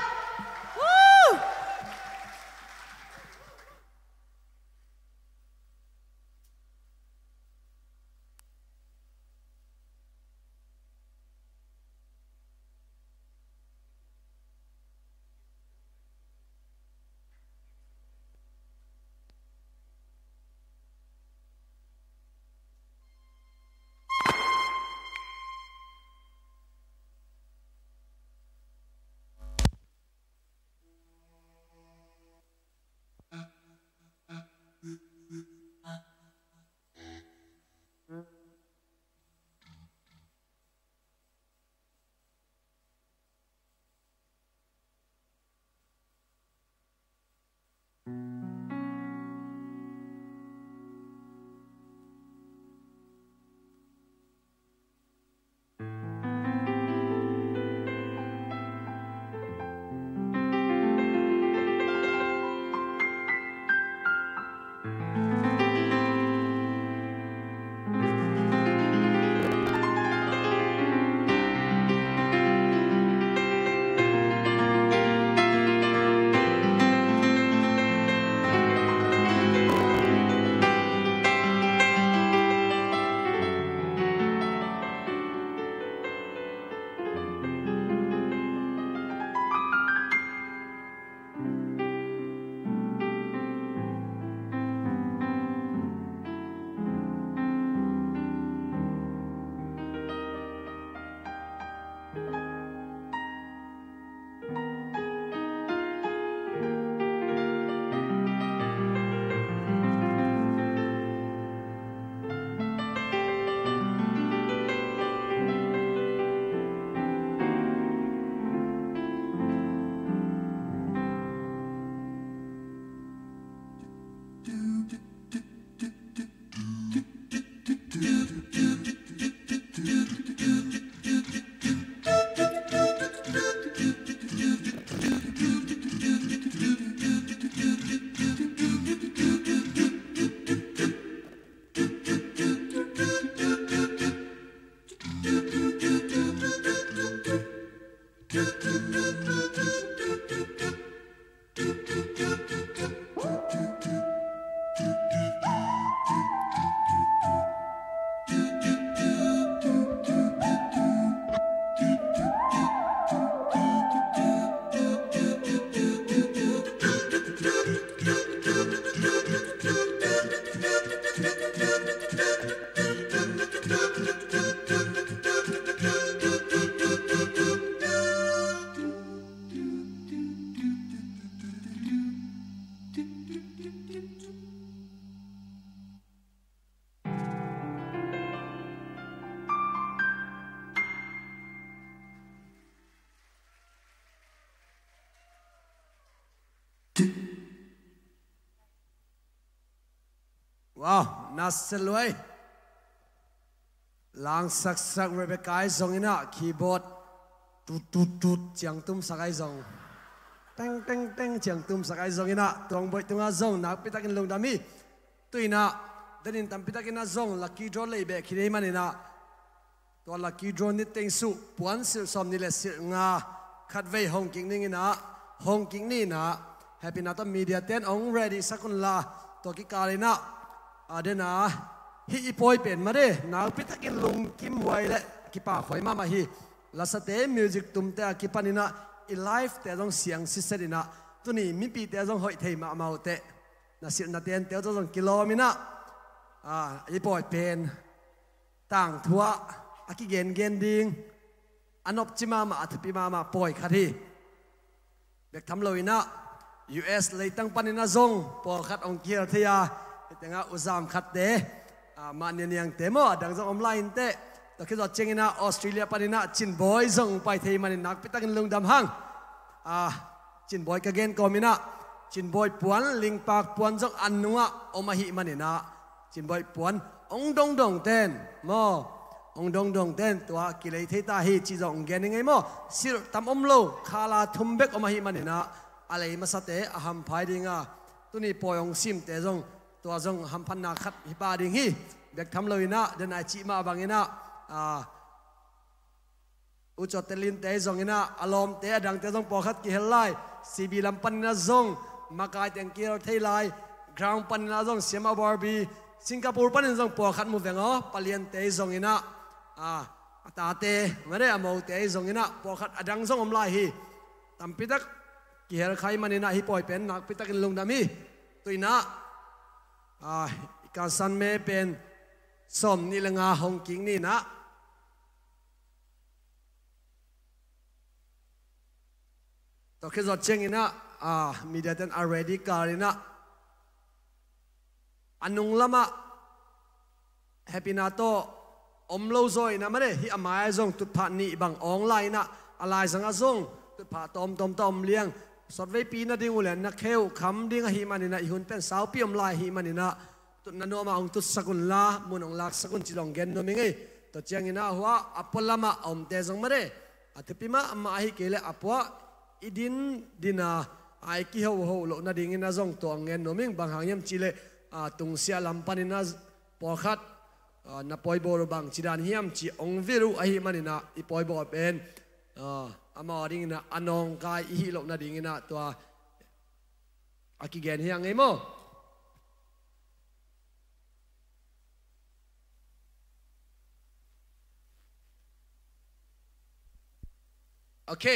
Wow, na seluai. Langsaksak Rebecca ahi zong in ah keyboard tut tut tut ciang tumsak ahi zong. teng teng teng ciang tumsak ahi zongin ah, tua hong buaih tungah zong nakpi takin lungdam hi. Tu-in ah, denin tampi takin ah zong lucky draw lei beh khin ahih manin ah, tua lucky draw ni teng suh puan silh sawm nih le silh nga khatvei hong kik ning in ah, hong kik ni in ah, Happy Nata Media ten hong ready sak un la, tua kikal in ah, a den a, hih i pawi pen mah de, nakpi takin lungkim huai le kipak huai mahmah hi. Lasate, music tumte a kipan in ah, i live te zong siang siset in ah, tuni mipite zong hoih thei mahmah uh teh, na silh na tente uh tawh zong kilawm in ah, a, i pawi pen tangthu ah a kigengen ding, a nopci mahmah, a thupi mahmah pawi khat hi. Bek tham lo in ah, U S leitang panin ah zong pawlkhat hong kihel thei a, hih tengah u zam khatte, a, mah nianiangte maw, a dang zong om lai inteh. Tua khit zawh ciangin ah Australia panin ah Cin Bawi zong hong pai thei manin nakpi takin lungdam hang. A, Cin Bawi ka gen kawm in ah, Cin Bawi puan, lingpak puan zong an nungah om ahih manin ah, Cin Bawi puan hong dongdong ten maw, hong dongdong ten tua kilei thei ta hi cih zong hong gen ning ei maw. Silh tam om lo, khala thum bek om ahih manin ah, a lei masate a hampha hi ding a, tuni pawi hong simte zong, tua zong hamphatna khat hi pah ding hi. Bek tham lo in ah, den a i cih mah bangin ah, a, U Cawte Linte zong in ah, a lawmte a dangte zong pawlkhat kihel lai. C B lam panin ah zong makaite hong kihel thei lai. Ground panin ah zong Siama Barbie, Singapore panin zong pawlkhat mu veng aw, Paliante zong in ah, a, a tate mah de, a mote zong in ah, pawlkhat a dang zong om lai hi. Tampi tak kihel kha ahih manin ah, hih pawi pen nakpi takin lungdam hi. Tu-in ah, a, i kansan me pen sawm nih le nga hong kik ni in ah, tua khit zawh ciangin ah, a, media ten a ready kal in ah, a nung lamah Happy Nata om lo zaw in ah mah de, hih a mai-ah zong tutphah nih bang awng lai in ah, a laizangah zong tutphah tawmtawm tawh om liang. Sawtveipi na ding uh le na khe uh kham ding ahih manin ah, i hun pen saupi om lai ahih manin ah, tutna nuam ah hong tutsak un la, mun hong laksak un cih zong gen nuam ing ei. Tua ciangin ah hua a pualam ah a omte zong mah de, a thupi mahmah ahih kei leh a pua i din din a, a i kihoho loh nadingin ah zong tua hong gen nuam ing. Bang hang hiam cih leh, a, tungsiah lam panin ah pawlkhat, a, na pawi bawl uh bangci dan hiam cih hong vil uh ahih manin ah, i pawi bawl pen, a, amau a dingin ah a nawngkai i hih loh nadingin ah tua a kigen hi hang ei maw. Ok.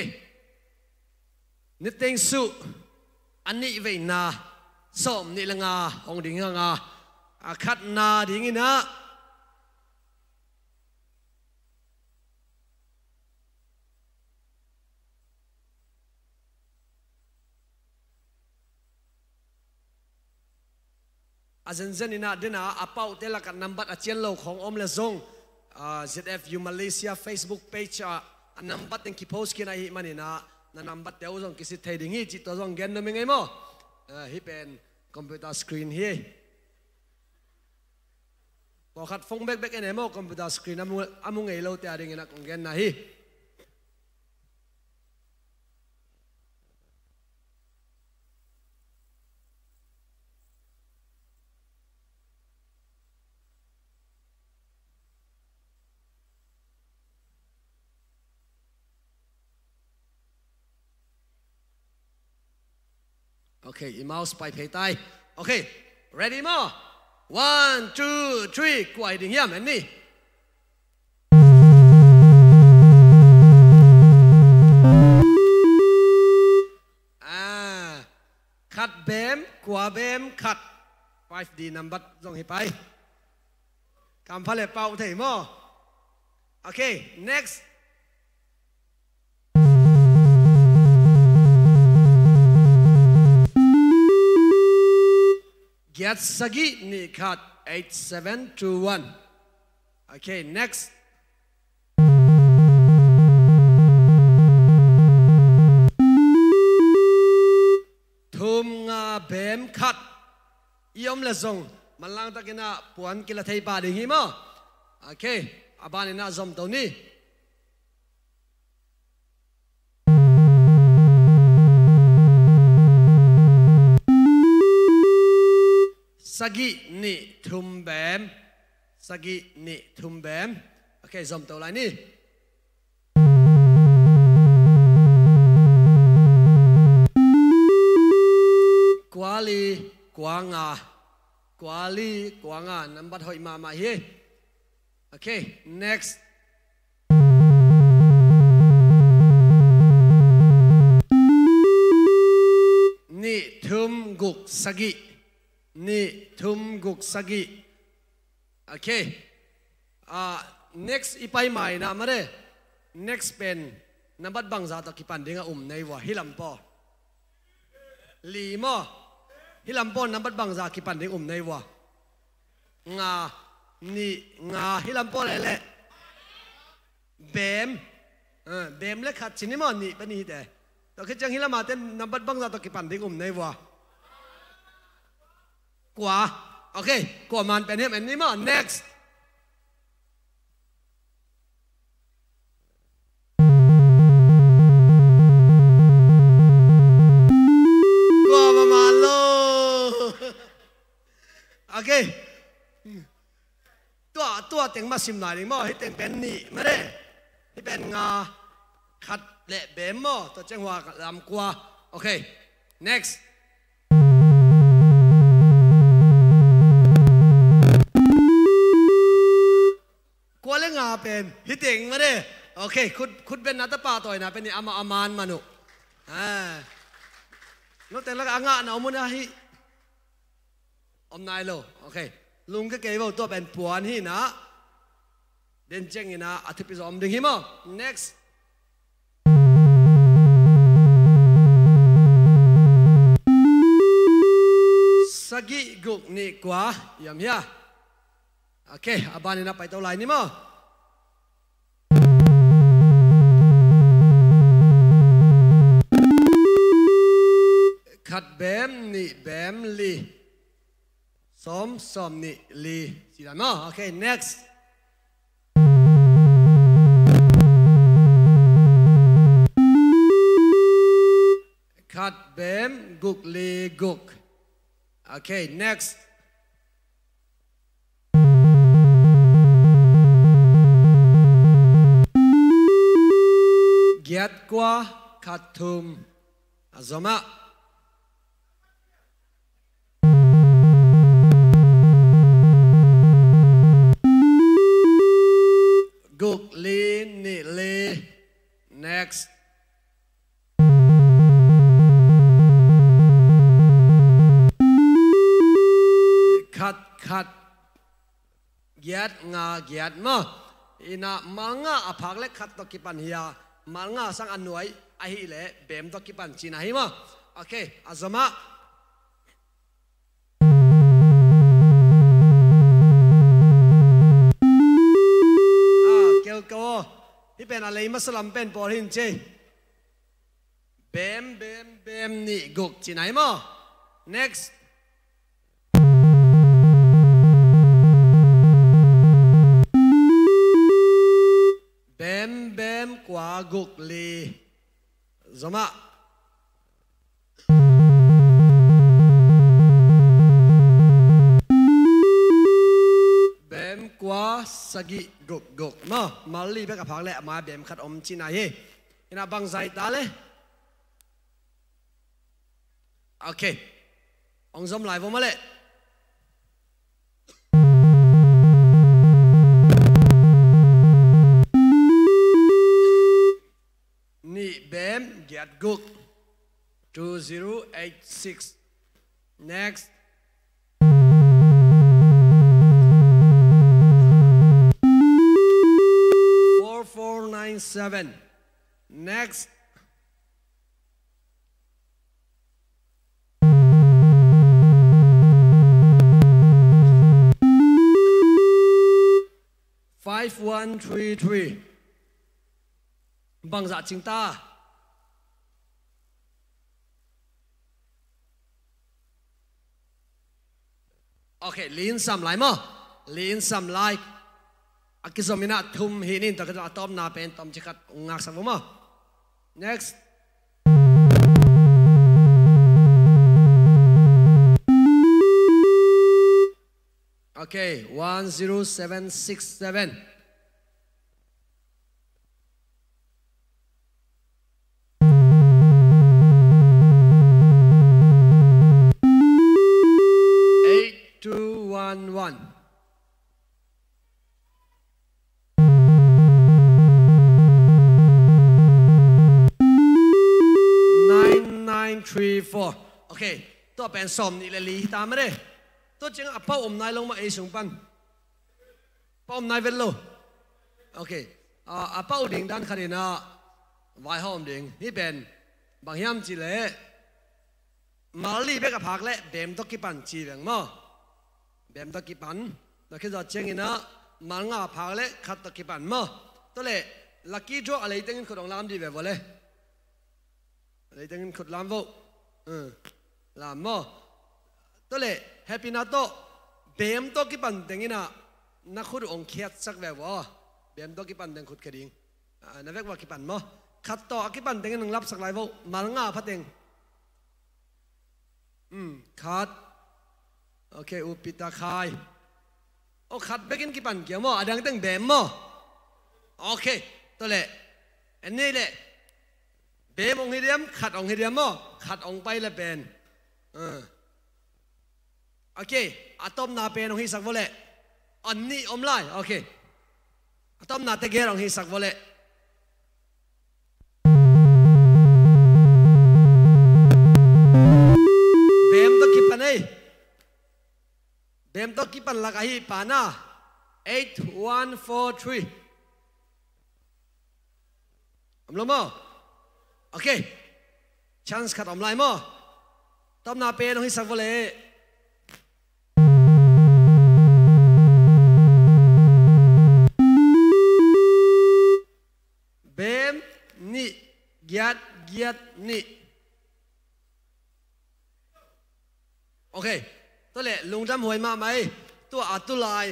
Niteng suh a nih veina sawm nih le nga hong ding hang a, a khatna dingin ah a zenzen in ah, den a, a paute lakah nambat a cian lo khawng om le zong, a, Z F U Malaysia Facebook page ah a nambat teng kipost khin ahih manin ah, na nambat te uh zong kisit thei ding hi cih tua zong gen nuam ing ei maw. A, hih pen computer screen hi. Pawlkhat phone bekbek en ei maw, computer screen a mu, a mu ngei lote a dingin ah kong genna hi. Ok, i mouse pai phei tai. Ok, ready maw? One, two, three, kua hi ding hiam en ni. Ah, khat bem, kua bem, khat. Five D nambat zong hi pai. Kampha le pau thei maw? Ok, next. Giat sagih nih khat, eight seven two one. Ok, next. Thum nga bem khat. I om le zong manlang takin ah puan kila thei pah ding hi maw? Ok, a banin ah zom to ni. Sagih nih thum bem. Sagih nih thum bem. Ok, zom to lai ni. Kua li, kua nga. Kua li, kua nga. Nambat hoih mahmah hi. Ok, next. Nih thum guk sagih. Nih thum guk sagih. Ok. Ah, next i pai mai na mare. Next pen nambat bangza tawh kipan ding a um nei vua, hi lam paw. Li maw. Hi lam paw nambat bangza kipan ding um nei vua. Nga, nih, nga, hi lam paw lele. Bem. Ah, bem le khat ci ni maw, nih bani hite. Tua khit ciang hi lam a ten nambat bangza tawh kipan ding um nei vua. Kua. Ok, kua man pen hiam en ni maw. Next. Kua man man lo. Ok. Tua, tua teng mah sim lai ding maw. Hih teng pen nih mah de. Hih pen nga, khat le bem maw. Tua ciang hua lam kua. Ok. Next. Kua le nga pen hih teng mah de. Ok, khut, khut beng na tapa tawina pen hi ama aman manu. Ah. Note lak a ngah na om un a hi. Om nai lo. Ok. Lungke kei vo, tua pen puan hi na. Den ciangin a, a thupi zaw om ding hi maw. Next. Sagih guk nih kua. Yam hia. Ok, a banin a paito lai ni maw. Khat bem, nih bem, li. Sawm, sawm nih, li. Ci dan maw. Ok, next. Khat bem, guk li, guk. Ok, next. Giat kua, khat thum. A zom ah. Guk li, nih li. Next. Khat, khat. Giat, nga, giat maw. Ina mal nga a phak le khat tawh kipan hi a, mal nga sang a nuai ahih leh bem tawh kipan cihna hi maw. Ok, a zom ah. Ah, keu keu aw. Hih pen a lei masa lam pen pawl hin ci. Bem, bem, bem, nih, guk, cihna hi maw. Next. Bem, bem, kua, guk, li. Zom ah. Bem, kua, sagih, guk, guk. Maw, mal li bek a phak leh a mai bem khat om cihna hi. Ina bang zai ta le. Ok. Hong zom lai vo mah leh. Nih bem giat guk. Two zero eight six. Next. Four four nine seven. Next. Five one three three. Bangzah cing ta. Ok, li in sam lai maw. Li in sam lai. A kizom in a thum hi ning, tua kizom a tawpna pen tawm ci khat ngaksak vo maw. Next. Okay, one zero seven six seven. Eight two one one. Nine nine three four. Okay, tua pen sawm nih le li hi ta mah de. Tua ciang a pau om nai lo mah ei sung pan. Pau om nai vet lo. Okay. A, a pau ding dan khat in a vaihawm ding. Hih pen bang hiam cih leh mal li bek a phak leh beem tawh kipan ci veng maw. Beem tawh kipan. Na khit zawh ciangin a mal nga a phak leh khat tawh kipan maw. Tua leh lucky draw a lei tengin khut hong lam dih ve vua le. A lei tengin khut lam vo. Uh, lam maw. Tua leh hehpihna tawh beem tawh kipan tengin a na khut uh hong khiatsak ve vua. Beem tawh kipan teng khut khia ding. Ah, na vek vua kipan maw. Khat tawh a kipan tengin hong lapsak lai vo. Mal nga pha teng. Hmm, khat. Okay, upita khai. Oh, khat bekin kipan kia maw, a dang teng beem maw. Okay, tua leh. En nei leh. Beem hong hi diam, khat hong hi diam maw. Khat hong pai leh pen. Ah. Okay, a tawpna pen hong hisak vua leh. A nih om lai, okay. A tawpna tegel hong hisak vua leh. Beem tawh kipan ei. Beem tawh kipan lak ahi pana. Eight one four three. Om lo maw? Okay. Chance khat om lai maw? Tawpna pen hong hisak vua leh. Beem nih giat giat nih. Okay. Tua leh lungdam huai mahmah ei. Tua a tulai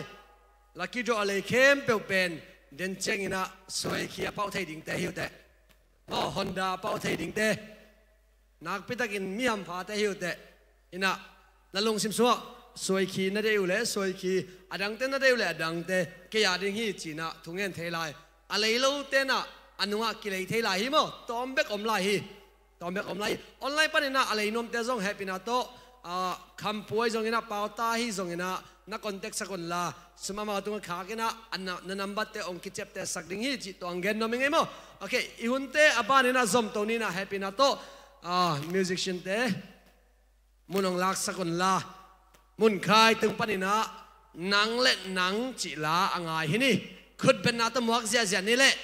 lucky draw a lei khempeuh pen den ciangin a suaikhi a pau thei dingte hi uh teh. Oh, Honda a pau thei dingte. Nakpitakin mi hamphate hi uh teh. Inah, na lungsim sungah suaikhi na deih uh leh suaikhi, a dangte na deih uh leh a dangte, kei a ding hi ci-in ah thungen thei lai. A lei lote inah a nungah kilei thei lai hi maw? Tawm bek om lai hi. Tawm bek om lai hi. Online panin ah a lei nuamte zong hehpihna tawh, ah, Khampuai zongin ah, Pauta hi zongin ah, na contact sak unla, sum amau tungah khak inah, a na, na number-te hong kiciapteh sak ding hi cih tawh hong gen nuam ing ei maw? Okay, i hunte a banin ah zom to ni inah hehpihna tawh, ah, musician-te mun hong laksak unla, Munkhai tung panin ah Nang le Nang cih la a ngai hi ni. Khutbetna tawh muak ziahziah ni leh.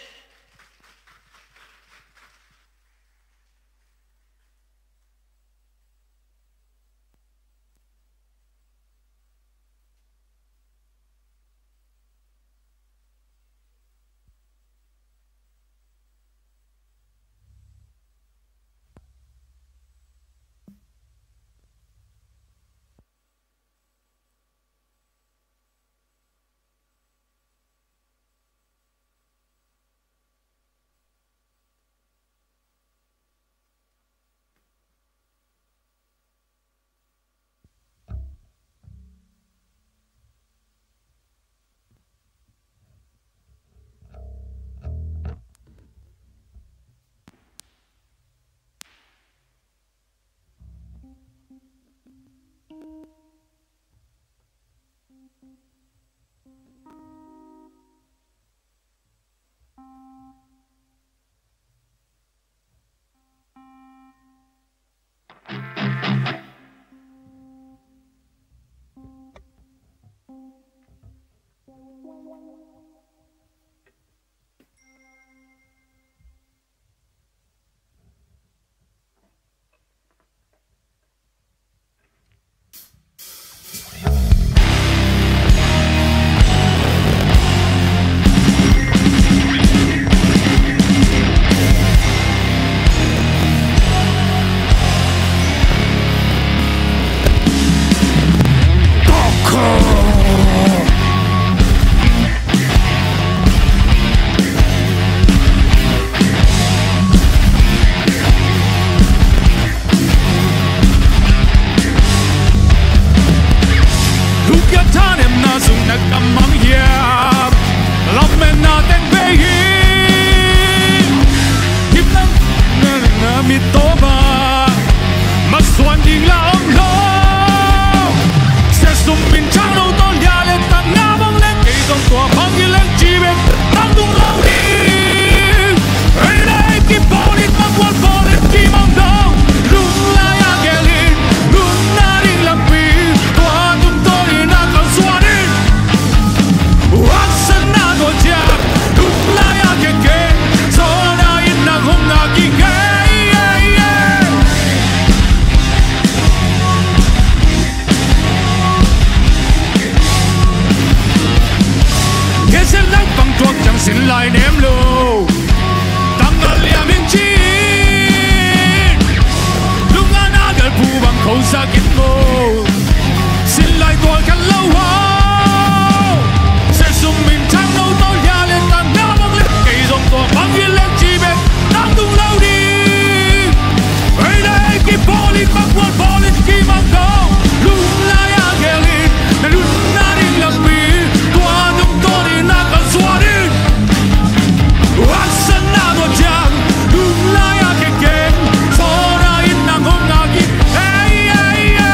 Lai nem lo, tanggal liam in ci-in, lungna na gelphu bang khosak in maw. Sin lai tual khat lo hau, se sum in thang lo tawh lia le tang na bang le kei zong tua bang hi leng ci bek nang tung lo ding. Ei le ei kipawl in, mangkual pawl in kimang ko. Lunglai a gelin na lutna ding lampi tua tungtawn in na ka suan in. Haksatna tua ciang lunglai a keken, sawna in nang hong ngak in. Ei, ei, ei.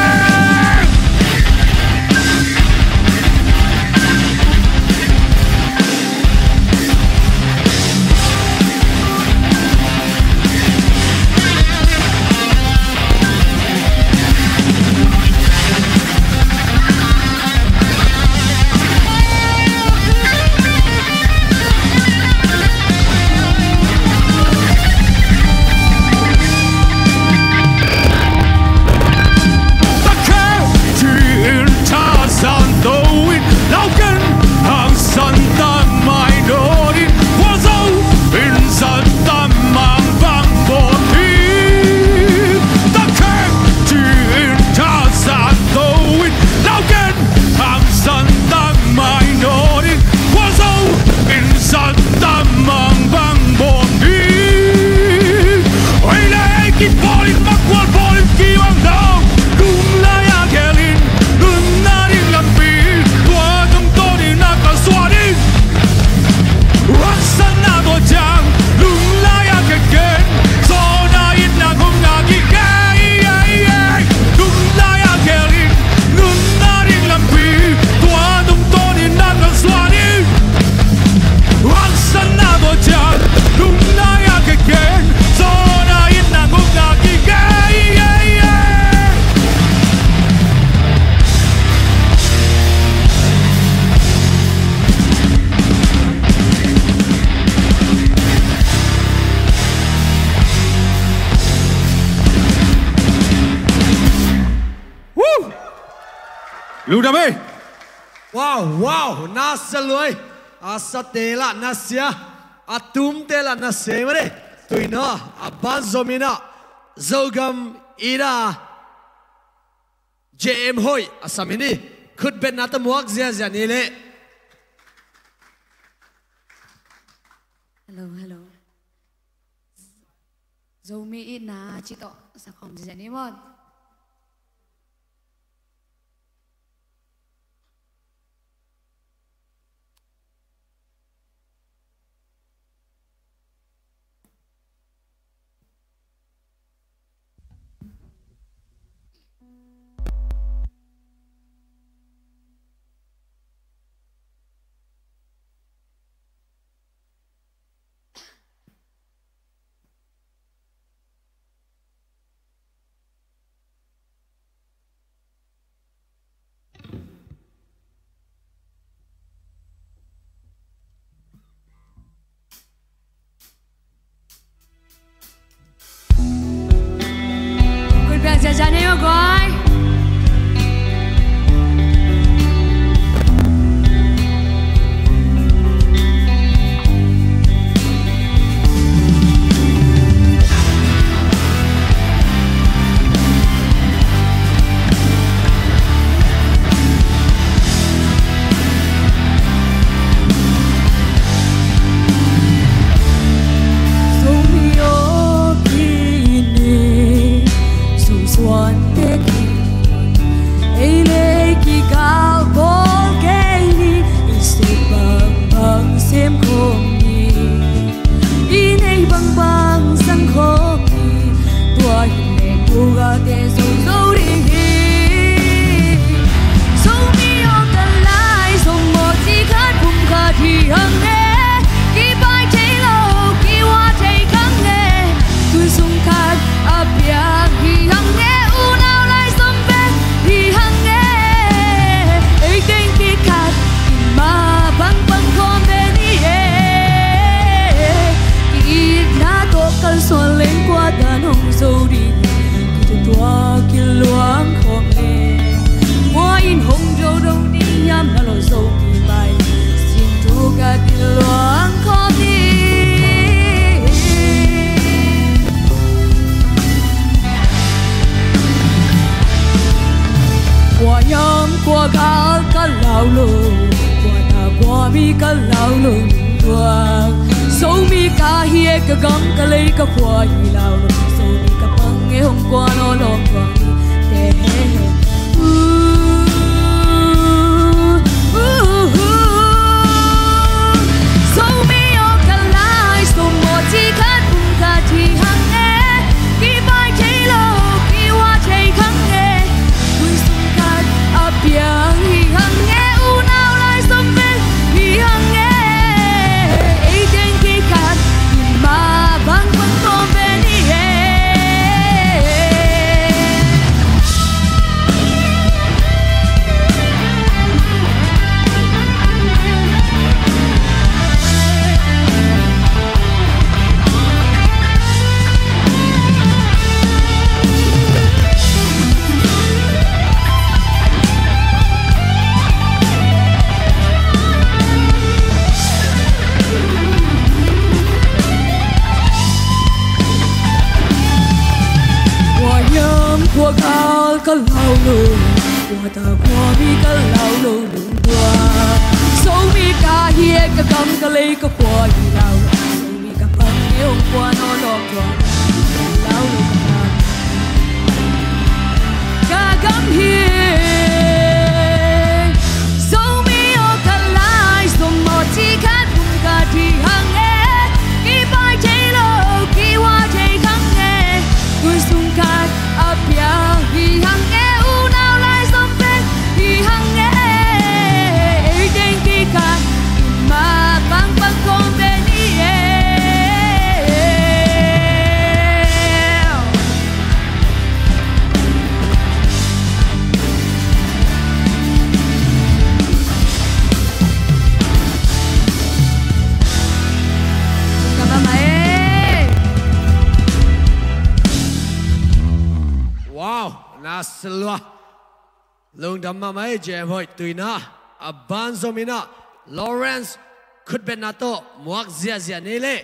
Hangsan tang mai nawn in, khuazo in san tang mang bang bawn ding. Ei le ei kipawl in, mangkual pawl in kimang ko. Lunglai a gelin nunna ding lampi tua tungtawn in na ka suan in. Haksatna tua ciang lunglai a keken, sawna in nang hong ngak in. Ei, ei, ei. Lunglai a gelin nunna ding lampi tua tungtawn in na ka suan in. Haksatna tua ciang lunglai a keken, sawna in nang hong ngak in. Ei, ei, ei. Woo! Lungdam ei. Wow, wow, nasia lua ei. A sate lah nasia, a tumte lah nasia mah ei. Tuina a ban zom in ah, Zogam Ida, J M Hoih a sam hi ni. Khutbetna tawh muak ziazia ni leh. Hello, hello. Zomi itna cih tawh sa khawm ziazia ni maw. Kua ta kua mi ka lau lo lungtuak. Zomi ka hi e, ka gam ka lei ka khua hi lau lo. Zomi ka pang e, hong kua no lawm tuang te he he. Uh, uh, uh. Zomi aw ka lai, som maw ci khat bung ka ci hang e. Kipai thei lo, kiwa thei hang e. Tui sung khat a piang hi hang e, unau lai som pen hi hang e. Ei teng kikhat, i ma bang bang kawm pen hi e. Kua hiam kua gal ka lau lo, kua ta kua mi ka lau lo lungtuak. Zomi ka hi e, ka gam ka lei ka khua hi lau lo. Zomi ka pang e, hong kua no lawm tuang. Lau lo ka gam. Ka gam hi. Zomi aw ka lai, som maw ci khat bung ka ci hang e. Kipai thei lo, kiwa thei hang e. Tui sung khat a piang hi hang e, unau lai som pen hi hang e. Ei teng kikhat, i ma bang bang kawm pen hi e. Wow, na silua. Lungdam mahmah e, Jem Hoih Tuina. A ban zom in ah Lawrence khutbetna tawh muak ziahziah ni leh.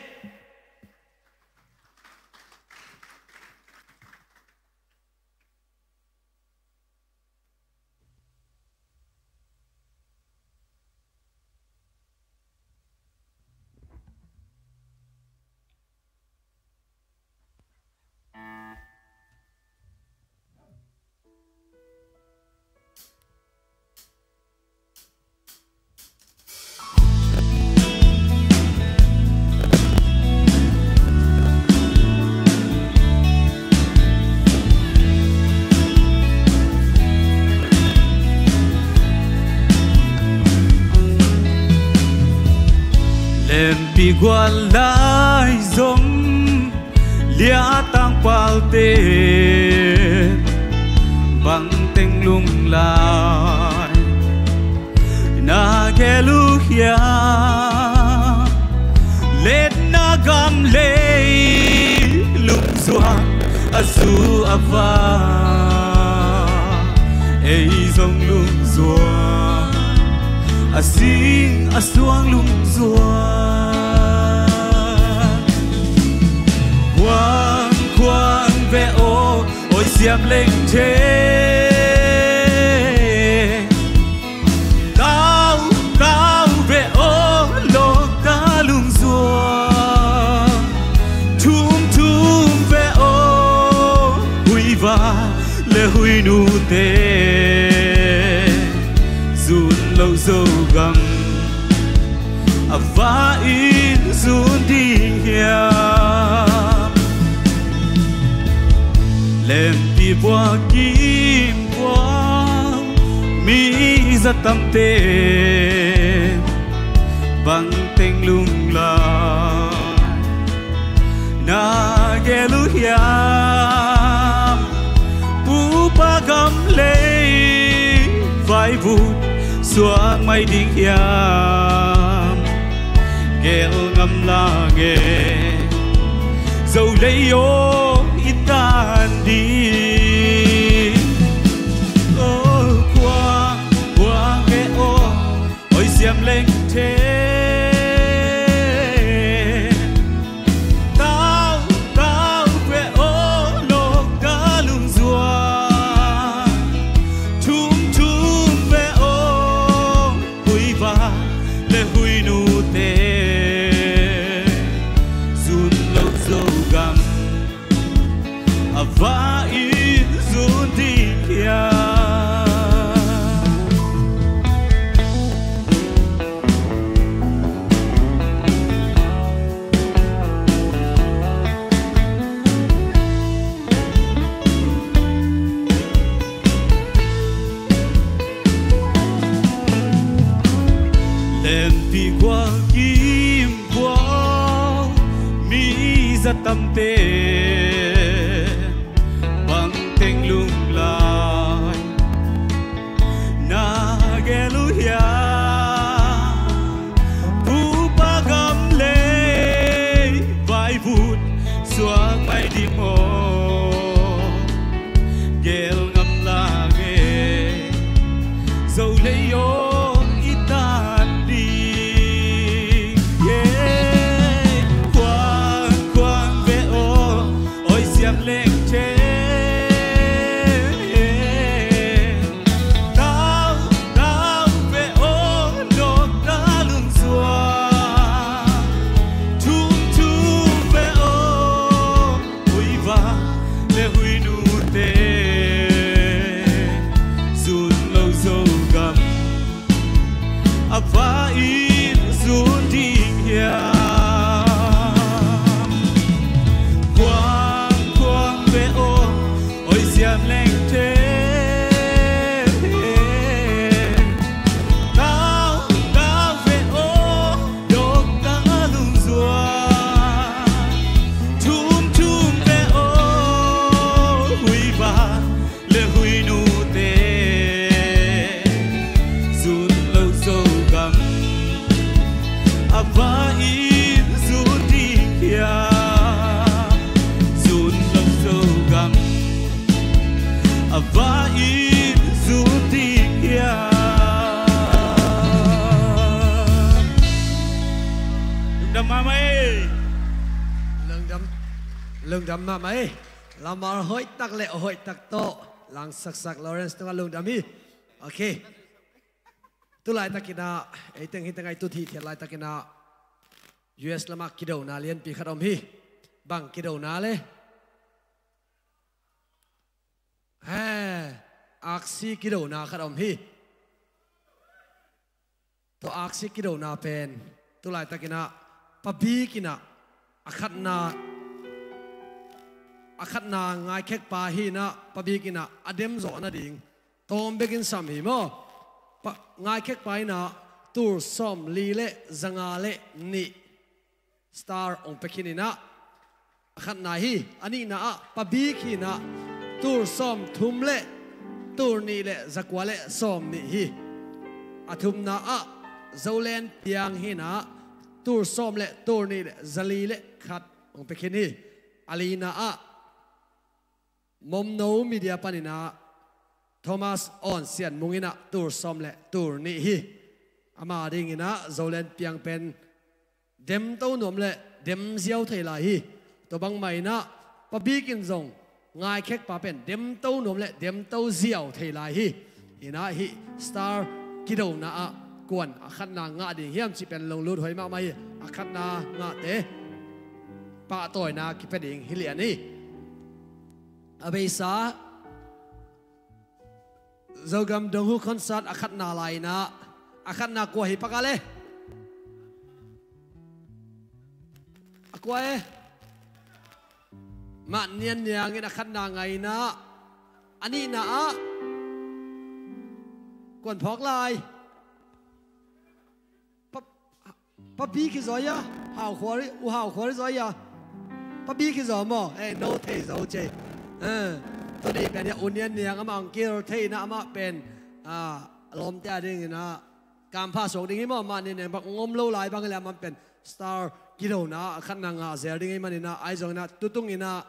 Lempi gual lai zong lia tangpalte bang teng lunglai na gel uh hiam? Letna gam lei lungzuang a zu a va, ei zong lungzuang a sing a suang lungzuang. Kuang kuang ve aw, oi siam leng the. Tau tau ve aw, lawk ta lungzuang. Thum thum ve aw, huiva le huinute, zun lo Zogam a va in zun ding hiam? Lempi buak kim buak mi za tamte bang teng lunglai na gel uh hiam? Pupa gam lei vaivut suak mai ding hiam? Gel ngam la nge, Zo lei aw i tan ding. Oh, kuang kuang ve aw, oi siam leng the. Tau tau ve aw, lawk ta lungzuang. Thum thum ve aw, Gualkim gual mi zatamte bangteng lunglai na gel uh hiam? Pupa gam lei vaivut suak mai ding maw? Gel ngam la nge, Zo lei aw i tan ding. Yeah. Kuang kuang ve aw, oi siam leng che. Tau tau ve aw, dawk ta lungzuang. Thum thum ve aw, huiva le huinute, zun lo Zogam a va in zun ding hiam? Kuang kuang ve aw, oi siam leng te. Tau tau ve aw, dawk ta lungzuang. Thum thum ve aw, huiva le huinute, zun lo Zogam a va in zun ding hiam? Zun lo Zogam a va in zun ding hiam? Lungdam mahmah ei. Lungdam, lungdam mahmah ei. Lamar hoih tak le hoih tak tawh langsaksak Lawrence tungah lungdam hi. Ok. Tu laitakin ah, ei teng hi teng ah i tut hi thiat laitakin ah, U S lamah kidona lianpi khat om hi. Bang kidona le? He, aksi kidona khat om hi. Tua aksi kidona pen tu laitakin ah, pabikin ah, a khatna, a khatna ngaikhekpa hi in ah, pabikin ah a demzawh nading tawm bekin sam hi maw? Pa, ngaikhekpa in ah tul sawmli le zanga le nih star hong pia khin in ah, a khatna hi. A nihna ah pabik hi in ah tul sawmthum le tul nih le zakua le sawmnih hi. A thumna ah Zoland Piang hi in ah tul sawm le tul nih le zali le khat hong pia khin hi. A lina ah Momno Media panin ah Thomas Awn Sian Mung in ah tul sawm le tul nih hi. Ama dingin ah Zoland Piang pen demto nuam le demziau thei lai hi. Tua bangmah in ah pabikin zong ngaikhekpa pen demto nuam le demto ziau thei lai hi. Hi in ah hih star kidona ah kuan a khatna ngah ding hiam cih pen lunglut huai mahmah hi. A khatna ngahte pahtawina kipia ding hi lian hi. A beisa Zogam Donghu concert a khatna lai in ah, a khatna kua hi pak a le? A kua e? Mah Nian Niang in a khatna ngah in ah, a nihna ah kuan phawk lai. Pa, papi khi zaw ia, Hau Khuari, U Hau Khuari zaw ia. Papi khi zaw maw, eh, no thei zaw cei. Eh, tuni pen ia U Nian Niang amah ang kir thei in ah amah pen, ah, lawmte a dingin ah kampha suak ding hi maw, mah Nian Niang bang ngom lo lai bang hi leh amah pen star kidona a khatna ngah zel ding hi manin ah, ahi zongin ah tutung in ah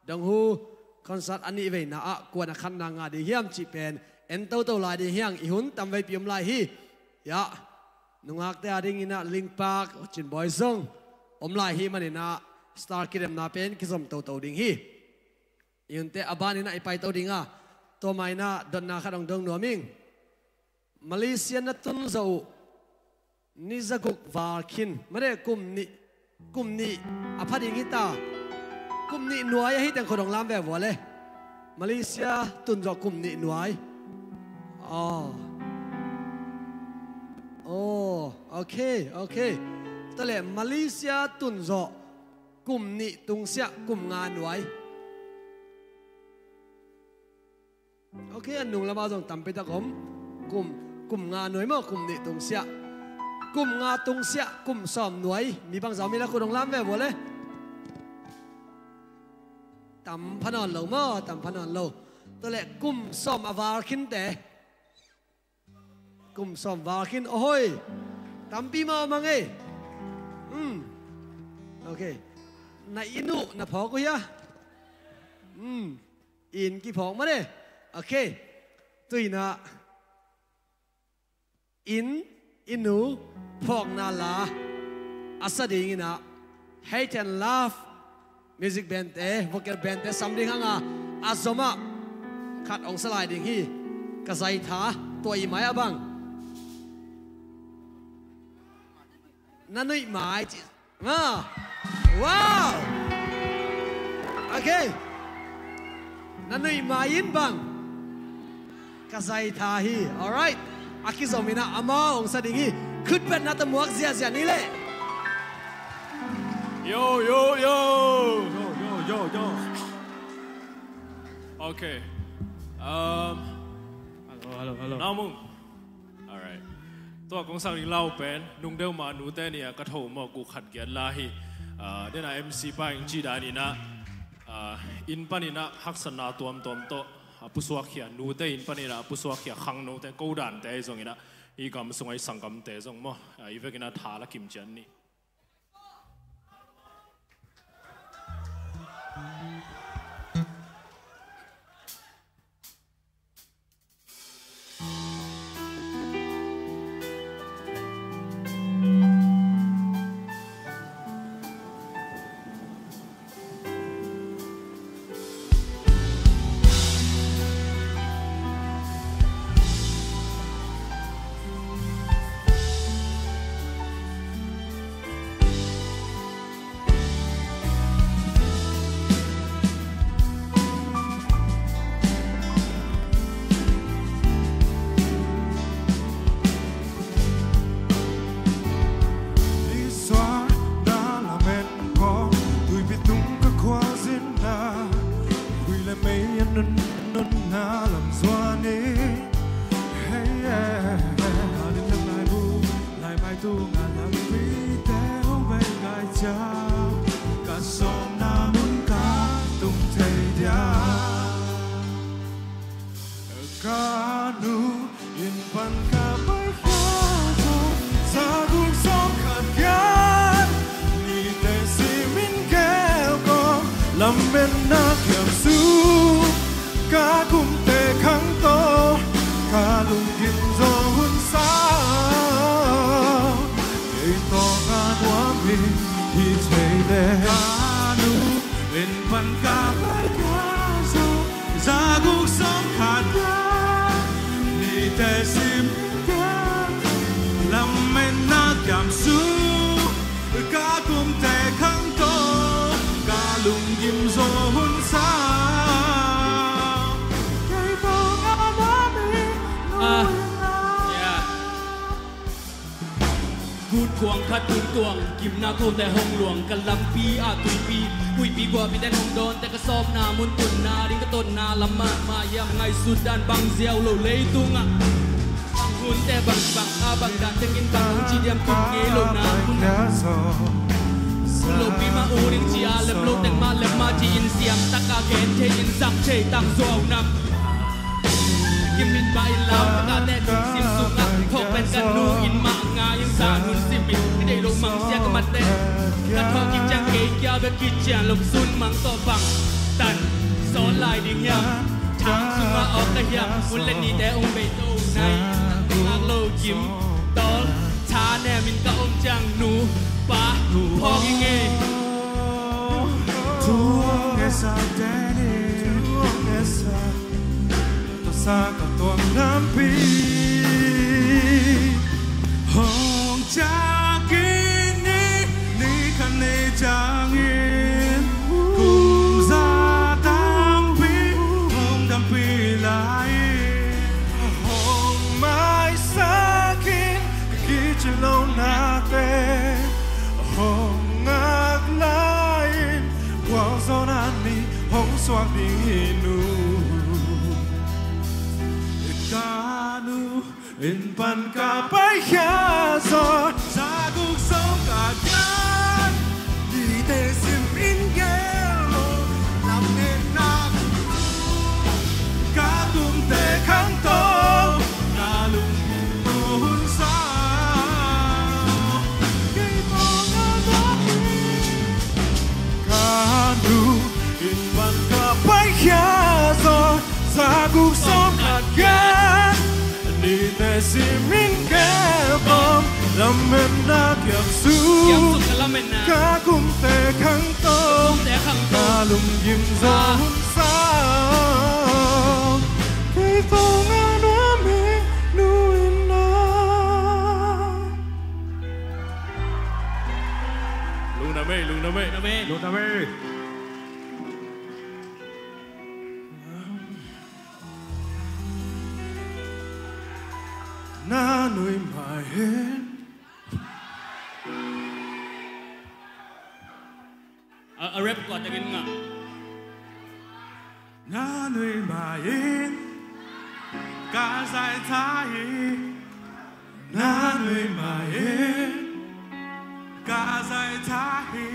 Donghu concert a nih veina ah kuan a khatna ngah ding hiam cih pen en toto lai ding hi hang, i hun tam veipi om lai hi. Ia, nungakte a dingin ah Lingpak, Cinbawi zong om lai hi manin ah star kidemna pen kizom toto ding hi. I hunte a banin ah i paito ding a, tua mah in ah dotna khat hong dong nuam ing. Malaysia na tun zawh uh ni zaguk val khin, mate kum nih, kum nih a pha ding hi ta. Kum nih nuai ahi teng khut hong lam ve vua le. Malaysia tun zawh kum nih nuai. Oh. Oh, ok, ok. Tua le Malaysia tun zawh kum nih tungsiah kum nga nuai. Ok, a nung lamah zong tampi tak om. Kum, kum nga nuai maw, kum nih tungsiah. Kum nga tungsiah kum sawm nuai mi bangzah om ila khut hong lam ve vua le. Tam pha nawn lo maw, tam pha nawn lo. Tua leh kum sawm a val khinte. Kum sawm val khin, ohoi. Tampi mah om a ngei. Hmm. Ok. Na inn uh na phawk uh hia? Hmm. Inn kiphawk mah ne. Ok. Tuinah inn, inn uh phawkna la a sa dinginah Hate and Love music band te, vocal band te sam ding hanga a zomah khat hong sa lai ding hi. Ka zaitha tua i mai a bang. Na nuih mai ci. Ah. Wow. Ok. Na nuih mai in bang. Ka zaitha hi. Alright. A kizominah amau hong sa ding hi. Khutbetna tawh muak ziahziah ni leh. Yo, yo, yo. Yo, yo, yo, yo. Ok. Um, hello, hello, hello. Namung. Alright. Tua kong sak ding lau pen nung deuh mah nute ni a ka tho mawk uh khat giat la hi. Ah, dena M C pa in ci daninah, ah, inn paninah haksatna tuamtuam tawh a pusuakkhia, nute inn paninah a pusuakkhia khangnote, ko dante zonginah i gam sunga i sanggamte zong maw, ah, i vekinah tha la kimcian ni. Isuak na lamen kong tuipi tung ka khualzinna, hui le mei a nun nunna lam zuan in. Hey, yeah. Ka lim lem laibu laimai tunga lampite hong vei ngai ciang ka sawmna mun ka tung thei dia. Ka nu inn pan ka pai khia zong, za guk sawm khat kian nite simin gel kong, lametna kiam sung ka kumte khangto, ka lunggim zaw hun sa. Kei tawng a nuam in hi thei le. Ka nu inn pan ka pai khia zong, za guk sawm khat kian nite simin gel, lametna kiam sung ka kumte khangto, ka lunggim zaw hun sa. Kei tawng a nuam in. Ah, yeah. Gun khuang khat tung tuang, gimna kote hong luang, ka lampi a tuipi, puipi guahpite hong dawnte, ka sawmna mun tunna ding ka tonna lam mahmah hiam, ngaihsut dan bang ziau lo leitungah. Bang hunte bang bang a bang dan tengin bang hong ci diam tun ngei lo na mun. Hun lopi mah u ding ci a lem lo teng mah lem mah ci in siam taka gen thei in zak thei tang zuau nam. Kim in ba in lau ka te lungsim sungah thawk pen ka nu in mah ngai in sa nun sim in ka deih lo mang sia ka mat te. Ka thawk kik ciang kei kia bek kician lo sun mang tawh bang tan sawn lai ding hiam? Thang sungah awk ka hiam? Hun le nite ong bei to nai ngak lo kim tawl tha nem in ka om ciang nu pa phawk i ngei. Tuang e sa te ni, tuang e sa. Sa ka tuang lampi hong ciah kik ni, ni khat nei ciangin kum za tampi hong dampi lai-in, hong maisak in ka kicin lo nate hong ngak lai-in, gualzawhna ni hong suak ding hi nu. Ka nu inn pan ka paikhia zaw, Guk sawm khat gen, nihte simin kebawm, lametna kiamsuk, kiamsuk ka lametna, ka kumte khangto, ka kumte khangto, ka lunggim zaw, ah, hun sa, kei tawh nga nuam hi, nu in na. Lungdam ei, lungdam ei. Lungdam ei. Lungdam ei. Na nui mai in. A, a rap kua tengin nga. Na nui mai in ka zai tha hi. Na nui mai in ka zai tha hi.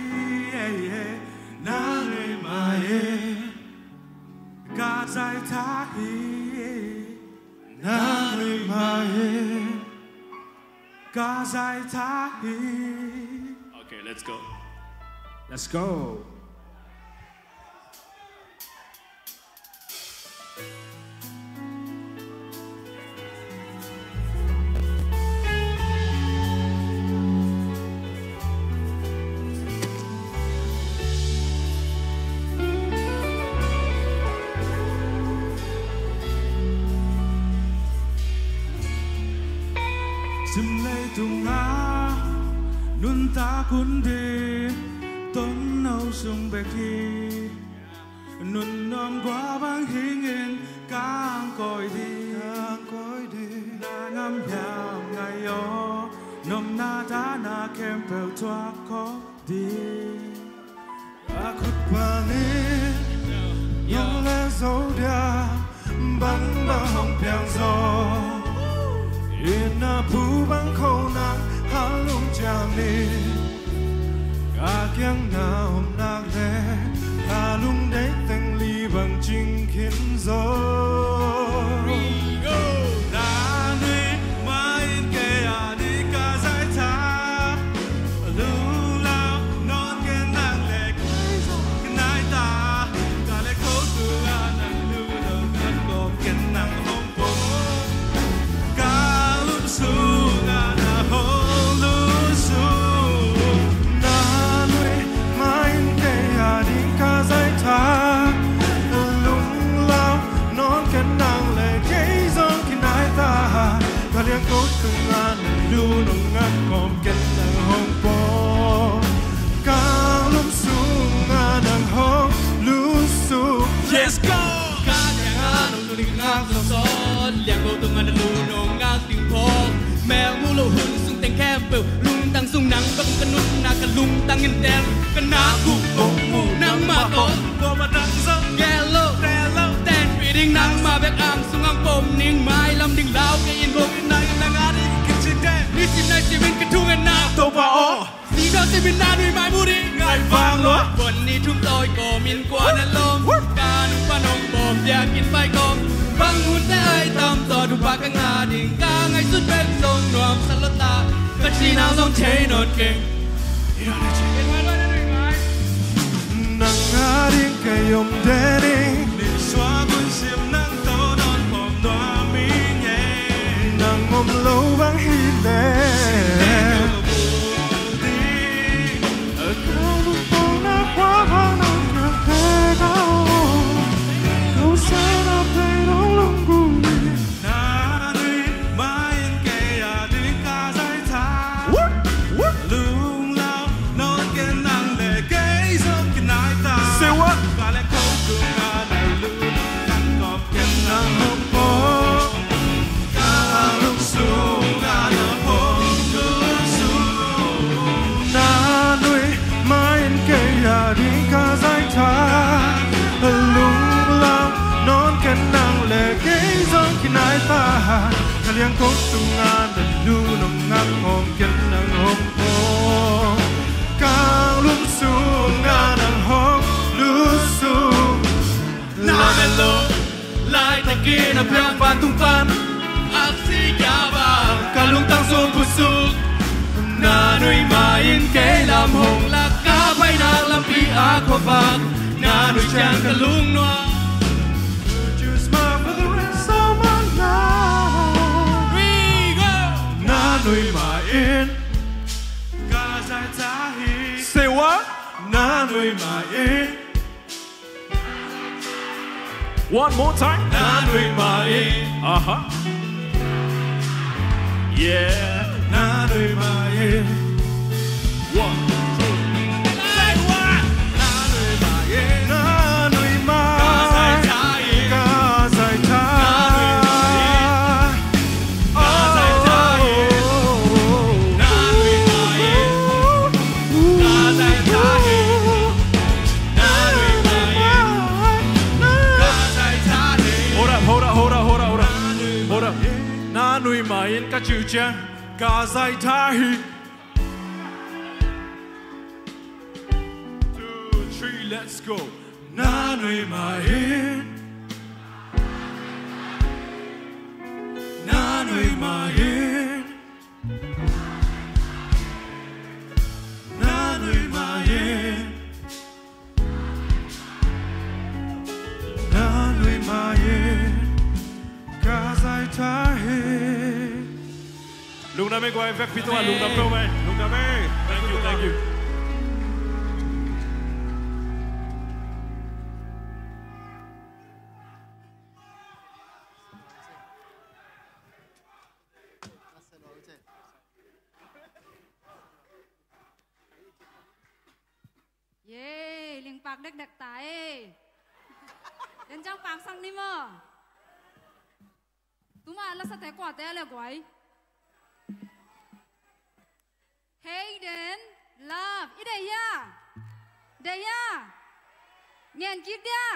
Na nui mai in ka zai tha hi. Na nui mai in ka zai tha hi. Okay, let's go. Let's go. Sim leitungah nuntak un ding, ton no sung bek hi. Nun nuam gua bang hingin kang koi ding, kang koi ding. Na ngam hiam ngai aw, nopna dahna khempeuh thuak khawm ding. A khut panin nong le zo dia, bangbang hong piang zaw. Inn a phu bang kho nang hal lum ciang ni. Ka kiang na om nak le, ka lungdeih teng li bang cing khin zaw. Na nui mai in kei a ding ka zai tha. Lunglau nawn ken nang le kei zong ka nai ta. Ka le ko tu a nang lu lo kan kawm ken nang hong pom. Ka lum sung a na hong lut sung. Na nui mai in kei a ding ka zai tha. Lunglau nawn ken nang le kei zong ki nai ta. Ka liang ko tung a na lu nong ngat kawm ken nang hong pom. Ka lum sung a nang hong lut sung. Yes, go! Ka liang a nong lu ning ngak lo sawt. Liang ko tung a na lu nong ngak ding phawk. Mel mu lo hun sung teng khempeuh lungtang sung nang bang ka nunna ka lungtang in tel. Ka nak uh hong mu nangmah tawh. Kua ma dang zong gel lo, tel lo. Ten pi ding nangmah bek ang sung ang pom ning mai lam ding lau kei in bok in nang in nang a ding kin cin te. Nisim nai simin ka thungetna Topa aw. Singtawng simin na nui mai mu ding ngai vang lua. Bon ni thum tawi kawmin kua na lawm. Ka nung pan hong bawm biakinn pai kawm. Bang hunte ai tam tawh thupha ka ngah ding ka ngaihsut pen zong nuamsa lo ta. Ka cina zong thei nawn keng. Nang a ding kei om den ing. Nisuak hun sim nang tawh nawn pom nuam ing e. Nang om lo bang hi leh. Say what? Ka lungsim a na hong lut sung. Na nui mai in kei a ding ka zai tha. Lunglam nawn ken nang le kei zong ki nai ta. Ka liang kong tung a na lu nong ngak hong ken nang hong pom. Ka lungsim a nang hong lut sung. Na mel lo laitakin a piang vantung pan aksi kia bang ka lungtang sung pusuk. Na nui mai in kei lam hong lak ka painak lampi a khuavak. Na nui ciang ka lungnuam. Choose my for the Nui mah in ka zai ta hi. Say what? Na nui mah in. One more time. Na nui mah in. Aha. Yeah. Na nui mah in. One, two. Say what? Na nui mah in. Na nui mah in. Ka zai ta hi. Ka zai ta hi. Hold up, hold up, hold up, hold up, hold up. Hold up. Na nui mah in ka cih uh ciang ka zai ta hi. Two, three, let's go. Na nui mah in. Na nui mah in. Na nui mah in. Na nui mah in ka zai ta hi. Lungdam ei guai, vekpi tungah lungdam peuhmah ei. Lungdam ei. Thank you, thank you. Ye, lingpak dekdek ta e. Den ciang paksak ni maw. Tuma lasate kuate a le guai. Hey, den, love, i deih hia? Deih hia? Ngen kik dia?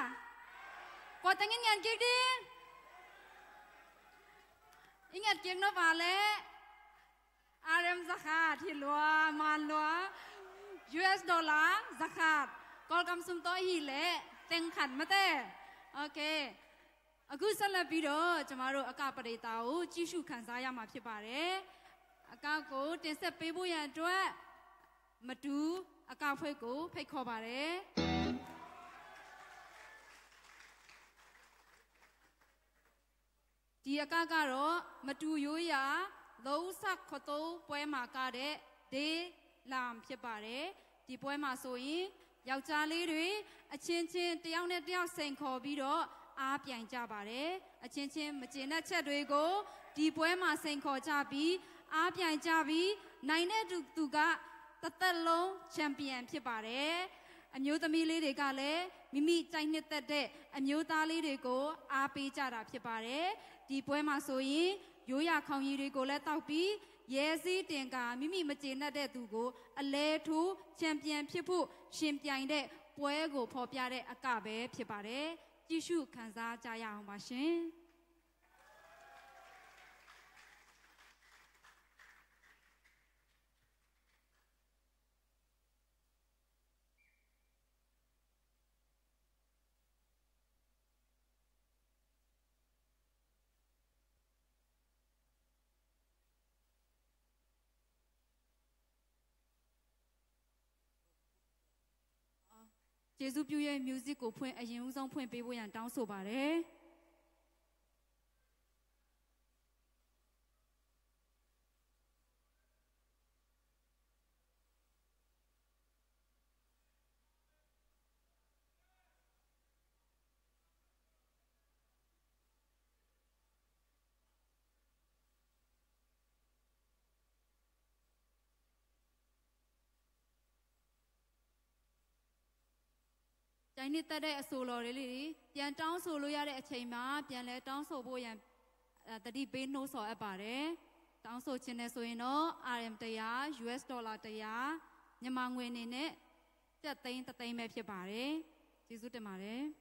Kua teng in ngen kik ding? I nget kik nop a leh R M zakhat hi lua, man lua. U S dollar zakhat. Kawlgam sum tawh hi leh teng khat mate. Ok. Aku sa la pi do, ကျွန်တော်တို့ အကပဒေတာကို ကြည့်ရှုခံစားရမှာ ဖြစ်ပါတယ်။ အကကို တင်ဆက်ပေးဖို့ရန်အတွက် မတူ အကအဖွဲ့ကို ဖိတ်ခေါ်ပါတယ်။ ဒီအကကတော့ မတူရိုးရာ သုံးဆယ့်ကိုး ပွဲမှာကတဲ့ ဒေးလမ် ဖြစ်ပါတယ်။ ဒီပွဲမှာဆိုရင် ယောက်ျားလေးတွေ အချင်းချင်း တစ်ယောက်နဲ့တစ်ယောက် စိန်ခေါ်ပြီးတော့ အားပြိုင်ကြပါတယ်။ အချင်းချင်း မကျေနပ်ချက်တွေကို ဒီပွဲမှာ စိန်ခေါ်ကြပြီး အားပြိုင်ကြပြီး နိုင်တဲ့သူက တစ်သက်လုံး ချန်ပီယံ ဖြစ်ပါတယ်။ အမျိုးသမီးလေးတွေကလည်း မိမိကြိုက်နှစ်သက်တဲ့ အမျိုးသားလေးတွေကို အားပေးကြတာ ဖြစ်ပါတယ်။ ဒီပွဲမှာဆိုရင် ရိုးရာခေါင်းရည်တွေကိုလည်း သောက်ပြီး ရဲဆေးတင်ကာ မိမိမကျေနပ်တဲ့သူကို အလဲထိုး ချန်ပီယံ ဖြစ်ဖို့ ယှဉ်ပြိုင်တဲ့ ပွဲကို ဖော်ပြတဲ့ အကပဲ ဖြစ်ပါတယ်။ ကြည့်ရှုခံစားကြရအောင်ပါရှင်။ ကျေးဇူးပြုရဲ့ music ကို ဖွင့်၊ အရင်ဦးဆုံး ဖွင့်ပေးဖို့ရန် တောင်းဆိုပါတယ်။ ကြိုက်နှစ်သက်တဲ့ အဆိုတော်လေးတွေ ပြန်တောင်းဆိုလို့ရတဲ့ အချိန်မှာ ပြန်လည်တောင်းဆိုဖို့ရန် အဲ၊ သတိပေး နှိုးဆော်အပ်ပါတယ်။ တောင်းဆိုချင်တယ်ဆိုရင်တော့ R M တစ်ရာ၊ U S dollar တစ်ရာ၊ မြန်မာငွေအနေနဲ့ ကျပ်သိန်းတစ်သိန်းပဲ ဖြစ်ပါတယ်။ ကျေးဇူးတင်ပါတယ်။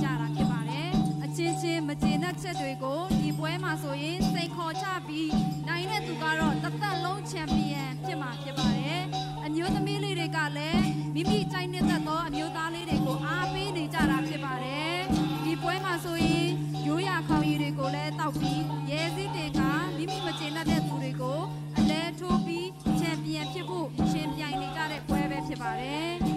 ရတာဖြစ်ပါတယ်။ အချင်းချင်းမကျေနပ်ချက်တွေကိုဒီပွဲမှာဆိုရင်စိန်ခေါ်ကြပြီးနိုင်တဲ့သူကတော့တစ်သက်လုံးချန်ပီယံဖြစ်မှာဖြစ်ပါတယ်။ အမျိုးသမီးလေးတွေကလည်းမိမိကြိုက်နှစ်သက်သောအမျိုးသားလေးတွေကိုအားပေးနေကြတာဖြစ်ပါတယ်။ ဒီပွဲမှာဆိုရင်ရိုးရာခေါင်ရည်တွေကိုလည်းတောက်ပြီးရဲစည်းတင်ကမိမိမကျေနပ်တဲ့သူတွေကိုအလဲထိုးပြီးချန်ပီယံဖြစ်ဖို့ယှဉ်ပြိုင်နေကြတဲ့ပွဲပဲဖြစ်ပါတယ်။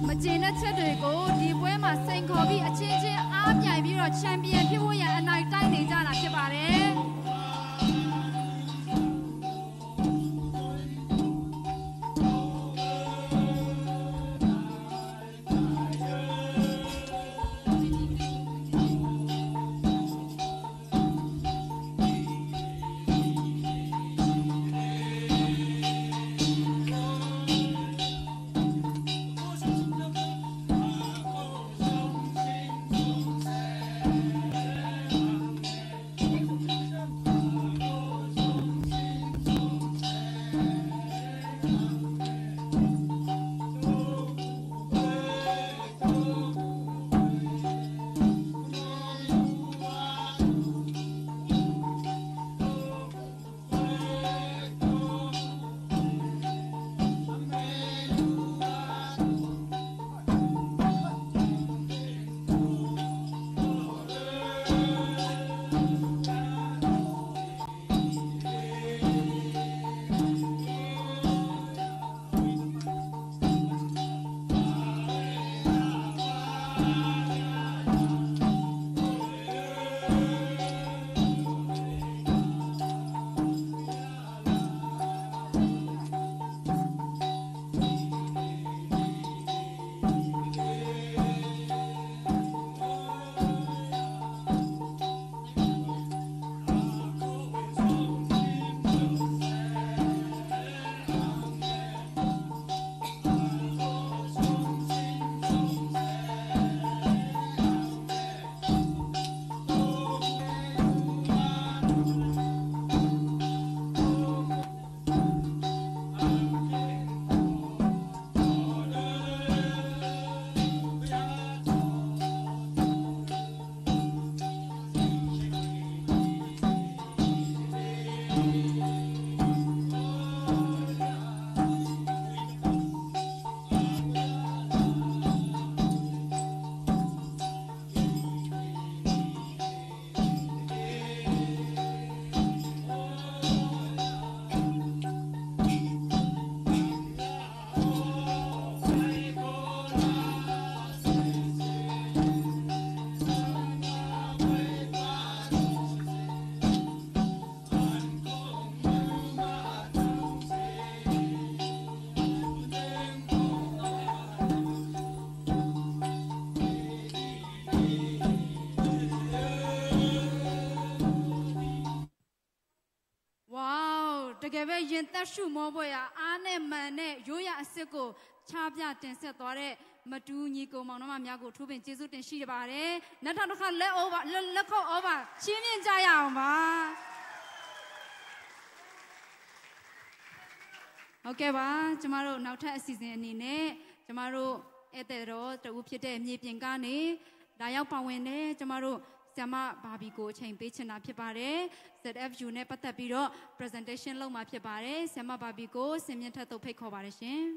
မကျေနပ်ချက်တွေကိုဒီပွဲမှာစိန်ခေါ်ပြီးအချင်းချင်းအားပြိုင်ပြီးတော့ချန်ပီယံဖြစ်ဖို့ရန်အနိုင်တိုက်နေကြတာဖြစ်ပါတယ်။ ပဲရင်သပ်ရှုမောဖို့ရာအားနဲ့မှန်တဲ့ရိုးရာအစစ်ကိုချပြတင်ဆက်သွားတဲ့မတူညီကိုမောင်နှမများကိုထူးပင်ကျေးဇူးတင်ရှိပါတယ်။နောက်ထပ်တစ်ခါလက်အော်ပါလက်လက်ခုပ်အော်ပါချီးမြှင့်ကြရအောင်ပါ။ဟုတ်ကဲ့ပါကျမတို့နောက်ထပ်အစီအစဉ်အနေနဲ့ကျမတို့ဧည့်သည်တော်တဦးဖြစ်တဲ့မြေပြင်ကနေလာရောက်ပါဝင်တဲ့ကျမတို့ဆရာမဘာဘီကိုအချိန်ပေးချင်တာဖြစ်ပါတယ်။ Z F U နဲ့ပတ်သက်ပြီးတော့ presentation လုပ်မှာဖြစ်ပါတယ်။ဆရာမဘာဘီကိုစင်မြင့်ထက်သို့ဖိတ်ခေါ်ပါတယ်ရှင်။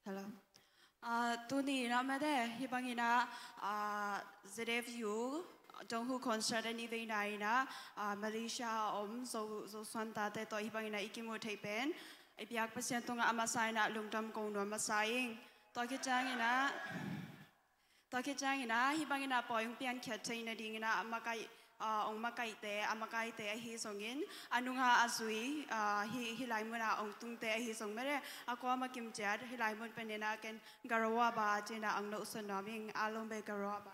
Hello. Ah, tuni na mate hibangina ah, Z F U Donghu Concert ani veina ina ah, Malaysia om zo zo suan tate to hibangina ikimu thei pen ipiak Pasian tunga amasa ina lungdam kong nuam masa ing. To kicang ina Tua khit ciangin ah hih bangin ah pawi hong piankhiat theihna dingin ah a makaih, ah, hong makaihte a makaite ahi zongin a nunga a zui, ah, hih, hih lai munah hong tungte ahi zong mele a kuama kim ciat hih lai mun panin ah ken Garowa ba ci-in ah hong nohsot nuam ing. A lombe Garowa ba.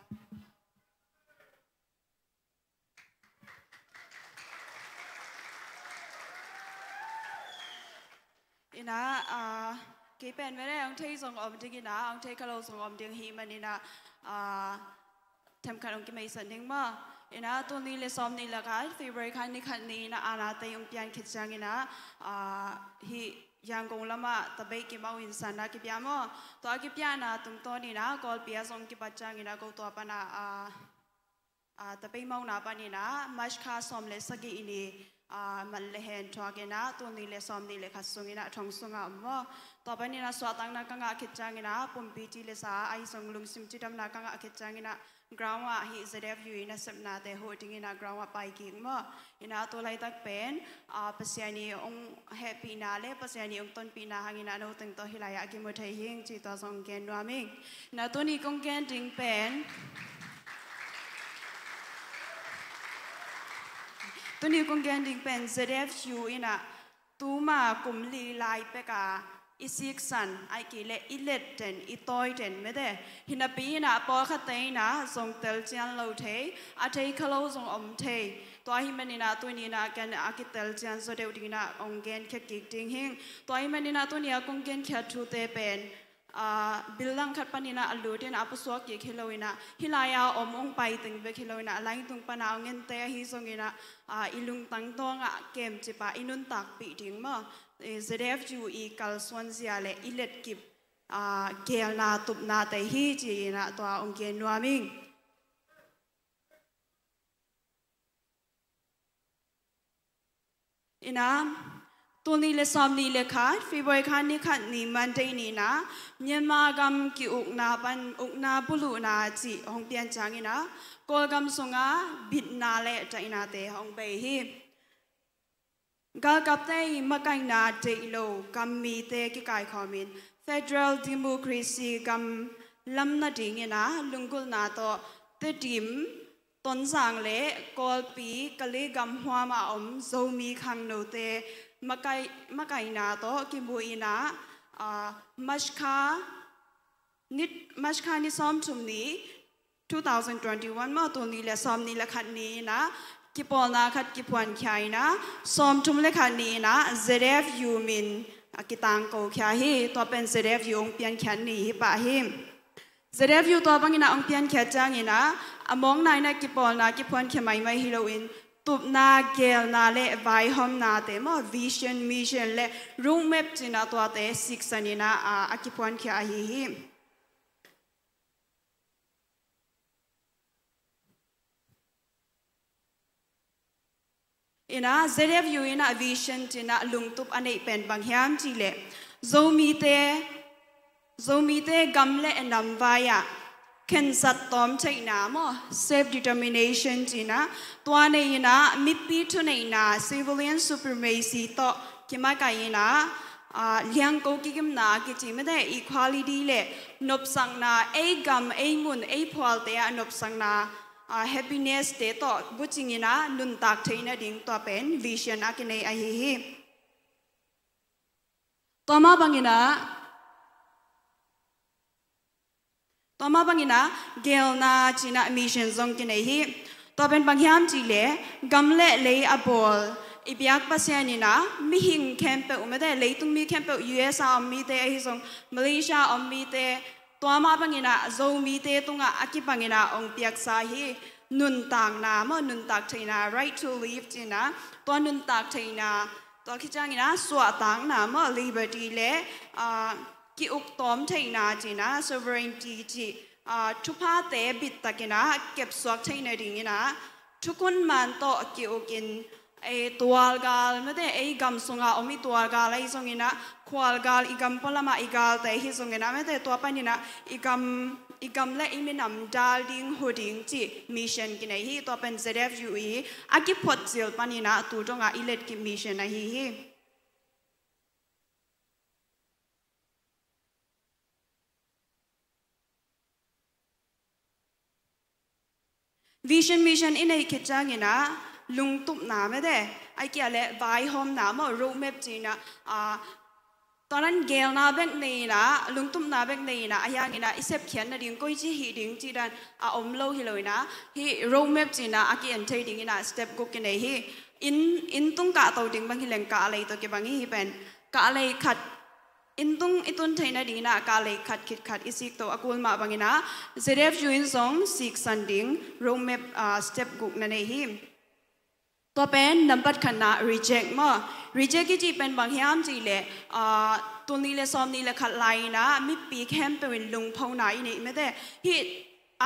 Ina, ah, kei pen mene hong thei zong om ding ina hong thei kha lo zong om ding hi man ina, ah, themkhat hong kimeisat ding maw. Ina tul nih le sawm nih le khat February kha ni khat ni ina ana tei hong pian khit ciang ina, ah, hih Yangon lamah tabei kim au insan na kipia maw. Tua kipiana tungtawn ina Kawlpi a zong kipat ciang ina ko tua pana, ah, Ah, tapeimau na panin ah March kha sawm le sagih ni, ah, man le hen thuakin ah tul nih le sawm nih le khat sungin ah thong sungah om maw. Tua panin ah suahtakna ka ngah khit ciangin ah pumpi ti le sa ahi zong lungsim cidamna ka ngah khit ciangin ah ground ah hih Z F U i nasepnate huh dingin ah ground ah pai kik maw. Ina tu laitak pen, ah, Pasian i hong hehpihna le Pasian i hong tonpihna hangin ah no teng tawh hih lai ah a kimu thei hing ci tua zong gen nuam ing. Ina tuni kong gen ding pen tuni kong gen ding pen Z F U ina tuma kum li lai peka i siksan ai kei le i let den i tawi den mete hinapi ina pawlkhatte ina zong tel cian lo thei a thei kha lo zong om thei. Tua hi man ina tuni ina ken a kitel cian zaw deuh ding ina hong gen khia kik ding hing. Tua hi man ina tuni a kong gen khia thute pen, ah, bil langkhat panin ah a lut in ah a pusuak kik hi lo in ah hih lai-a om hong pai teng bek hi lo in ah a laingtung pan ah hong ente ahi zongin ah, ah, i lungtang tawngah kemcip ah i nuntakpih ding maw, eh, Z F U i kalsuanzia le i letkip, ah, gelna tupnate hi ci-in ah tua hong gen nuam ing. Ina tul nih le sawm nih le khat February kha ni khat ni Monday ni ina Myanmar gam ki-ukna pan ukna buluhna cih hong pian ciangin ah Kawlgam sunga bitna le daihnate hong bei hi. Galkapte i makaihna deih lo gammite kikaikhawmin federal democracy gam lam nadingin ah lunggulhna tawh Tedim, Tonzang le Kawlpi Kale gam huam a om Zomi khangnote makai, makaihna tawh kimu ina, ah, March kha ni, March kha ni sawmthum ni two thousand twenty-one maw, tul nih le sawm nih le khat ni-in ah kipawlna khat kiphuankhia in ah, sawmthum le khat ni-in ah Z F U min a kitangko khia hi. Tua pen Z F U hong piankhiat ni hi pah hi. Z F U tua bangin ah hong piankhiat ciangin ah, a mawkna in ah kipawlna kiphuankhia maimai hi loin, tupna, geelna le vaihawmnate maw, vision, mission le roadmap ci-in ah tuate siksan in ah, a, a kiphuankhia ahi hi. In ah Z F U in ah vision ci-in ah lungtup a neih pen bang hiam cih leh, Zomite, Zomite gam le nam vai-ah khensat tawm theihna maw, self determination ci-in ah, tua nei in ah mipi thuneihna, civilian supremacy tawh kimakaih in ah, aa, liangko kigimna kici mite, equality le nopsakna, ei gam, ei mun, ei phualte ah nopsakna, aa, happiness-te tawh bucing in ah nuntak theih nading tua pen vision a kinei ahi hi. Tua mah bangin ah, tua mah bangin ah geelna ci-in ah mission zong kinei hi. Tua pen bang hiam cih leh, gam le lei a bawl i biak Pasian in ah mihing khempeuh mite, leitung mi khempeuh, U S a om mite ahi zong, Malaysia a om mite, tua mah bangin ah Zomite tungah a kibangin ah hong piaksa hi. Nuntakna maw, nuntak theihna, right to live ci-in ah, tua nuntak theihna, tua khit ciangin ah suahtakna maw, liberty le, aa, ki-uk tawm theihna ci-in ah, sovereignty cih, aa, thuphate bittakin ah kepsuak theih nadingin ah, thukhun man tawh ki-ukin, ei tualgal mite, ei gam sunga om i tualgal ahi zongin ah, khualgal, i gam pualamah i galte hi zongin ah mite, tua panin ah i gam, i gam le i minam dal ding, hu ding cih mission kinei hi. Tua pen Z F U i a kiphot cil panin ah tu dongah i letkip mission ahi hi. Vision, mission i neih khit ciangin ah lungtupna mite, ahih kei leh vaihawmna maw, roadmap ci-in ah, aa, tua dan geelna bek nei in ah, lungtupna bek nei in ah, ahi hangin ah i sepkhiat nading, koici hih ding cih dan a om lo hi loin ah, hih roadmap ci-in ah a ki-en thei dingin ah step guk kinei hi. Inn, inn tung kahto ding bang hi leng kahlei tawh kibang hi. Hih pen kahlei khat, inn tung i tun theih nadingin ah kahlei khat khit khat i sikto a kul mah bangin ah Z F U in zong siksan ding roadmap, aa, step guk na nei hi. Tua pen nambat khatna, reject maw. Reject i cih pen bang hiam cih leh, aa, tul nih le sawm nih le khat lai-in ah mipi khempeuh in lungphona i neih mite. Hih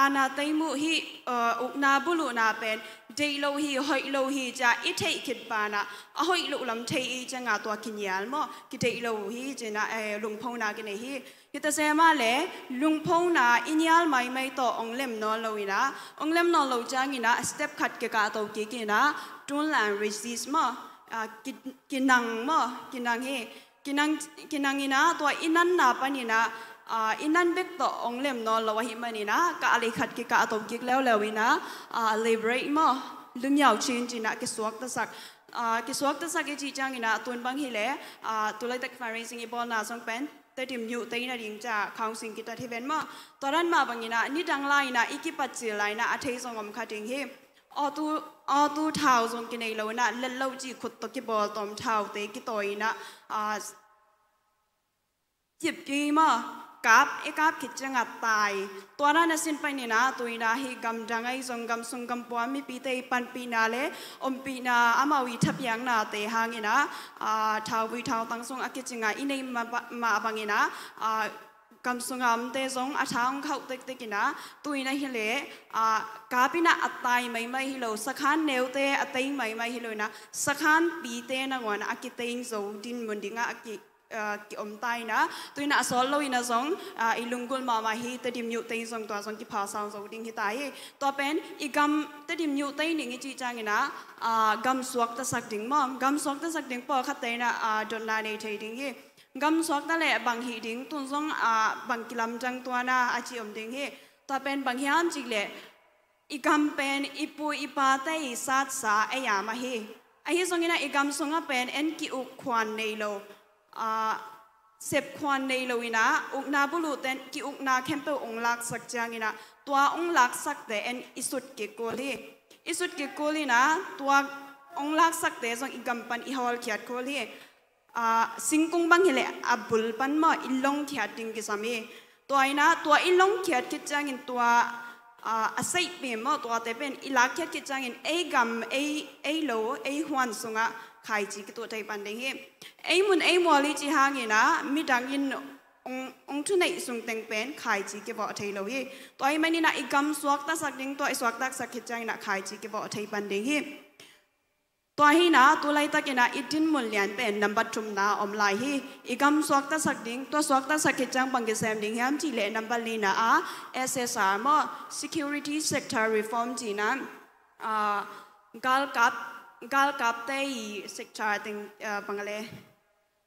aana teimuh, hih, aa, ukna buluhna pen deih lo hi, hoih lo hi ci-a i theih khit banah, a hoih loh lam thei i cih ciangin tua kinial maw, kideih lo hi ci-in ah, eh, lungphona kinei hi. Hita se mah leh lungphona i nial maimai tawh hong lem nawn lo in ah, hong lem nawn lo ciangin ah step khat kikahto kik in ah, tunlan, resist maw, ah, ki, kinang maw, kinang hi. Kinang, kinang in ah tua i nanna panin ah, aa, i nan bek tawh hong lem nawn lo ahih manin ah, kahlei khat kikahto kik leuleu in ah, aa, liberate maw, lumiau cin ci-in ah kisuaktasak. Aa, kisuaktasak i cih ciangin ah tun bang hi leh, aa, tu laitak fundraising i bawlna zong pen Tedim youth-te nading ci-a counselling kitat hi ven maw. Tua dan mah bangin ah nidang lai-in ah i kipat cil lai-in ah a thei zong om kha ding hi. Auto, auto thau zong kinei lo in ah, let lo cih khut tawh kibawl tawm thaute kitawi in ah, aa, cipki maw, kap, i kap khit ciangah tai. Tua dan a sin panin ah tu-in ah hih gamdang ahi zong, gamsung gampua mipite i panpihna le ompihna, amau i thapiaknate hangin ah, aa, thauvui thautang zong a kicing a i neih mah, mah bangin ah, aa, gamsunga omte zong a tha hong khauh tektek in ah, tu-in ah hi leh, aa, kap in ah a tai maimai hi lo, sakhan neute a tei maimai hi lo in ah, sakhanpite nangawn a kiteng zo dinmun dingah a ki, aa, kiom ta in ah, tu-in ah a sawt lo in ah zong, aa, i lunggulh mahmah hi, Tedim youth-te in zong tua zong kipha sau zo ding hi ta hi. Tua pen i gam, Tedim youth-te ning i cih ciangin ah, aa, gam suaktasak ding maw, gam suaktasak ding pawlkhatte in ah, aa, dotna nei thei ding hi. Gam suakta leh bang hih ding, tun zong, aa, bang kilamdang tuan a, a ci om ding hi. Tua pen bang hiam cih leh, i gam pen i pu i pate i satsa ei a mah hi. Ahi zongin ah i gam sungah pen en ki-uk khuan nei lo, aa, sepkhuan nei lo in ah, ukna buluhte in ki-ukna khempeuh hong laksak ciangin ah, tua hong laksakte en i sut kik kul hi. I sut kik kul in ah, tua hong laksakte zong i gam pan i hawlkhiat kul hi. Aa, singkung bang hileh a bul pan maw i longkhiat ding kisam hi. Tua in ah, tua i longkhiat khit ciangin tua, aa, a seihpi maw tuate pen i lakkhiat khit ciangin ei gam, ei, ei lo, ei huan sungah khaici kituh thei pan ding hi. Ei mun ei mual i cih hangin ah midang in hong, hong thuneih sungteng pen khaici kivawh thei lo hi. Tua ahih manin ah i gam suaktasak ding, tua i suaktasak khit ciangin ah khaici kivawh thei pan ding hi. Tua hi in ah, tu laitakin ah i dinmun lian pen nambat thumna om lai hi. I gam suaktasak ding, tua suaktasak khit ciang bang kisem ding hiam cih leh nambat lina ah S S R maw, security sector reform ci in ah, aa, galkap, galkapte i sector teng, aa, bang a le,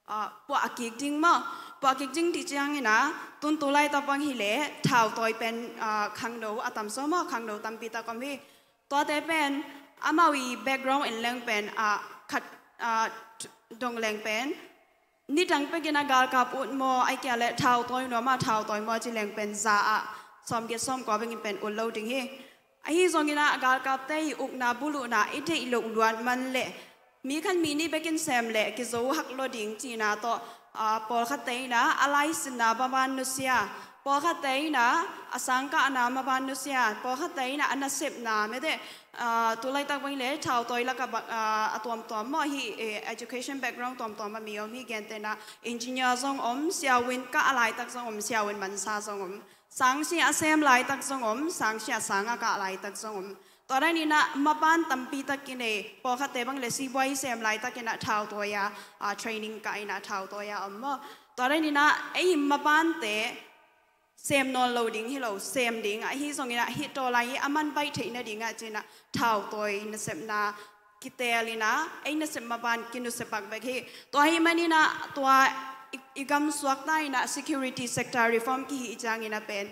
aa, puah a kik ding maw. Puah a kik ding cih ciangin ah, tun tu laitak bang hileh thautawi pen, aa, khangno a tam zaw maw, khangno tampi tak om hi. Tuate pen amau i background en leng pen, aa, khat, aa, dong leng pen nidang pekin ah galkap ut maw, ahih kei leh thautawi nuam ah, thautawi maw ci leng pen za ah sawmgiat sawmkua bengin pen ut lo ding hi. Ahi zongin ah galkapte i ukna buluhna i deih loh luat man leh mi khat mi nih bekin sem leh kizo hak lo ding cihna tawh, aa, pawlkhatte in ah a laisinna maban nusia, pawlkhatte in ah a sangkahna maban nusia, pawlkhatte in ah a nasepna mete, aa, tu laitak bang hileh thautawi lakah ba-, aa, a tuamtuam maw hi, eh, education background tuamtuam a mi om hi. Gentehna engineer zong om, siavuan kah a laitak zong om, siavuan mansa zong om. Sangsia a sem laitak zong om, sangsia sang a kah laitak zong om. Tua dan in ah maban tampi tak kinei, pawlkhatte bang leh sibuai sem laitakin ah thautawi a, aa, training kah in ah thautawi a om maw. Tua dan in ah ei mabante sem nawn lo ding hi lo, sem ding ahi zongin ah hih tawlai hi a man baih theih nading ah ci in ah thautawi nasepna kiteel in ah ei nasep maban kinusia pak bek hi. Tua ahih manin ah tua i, i gam suakta in ah security sector reform kihih ciangin ah pen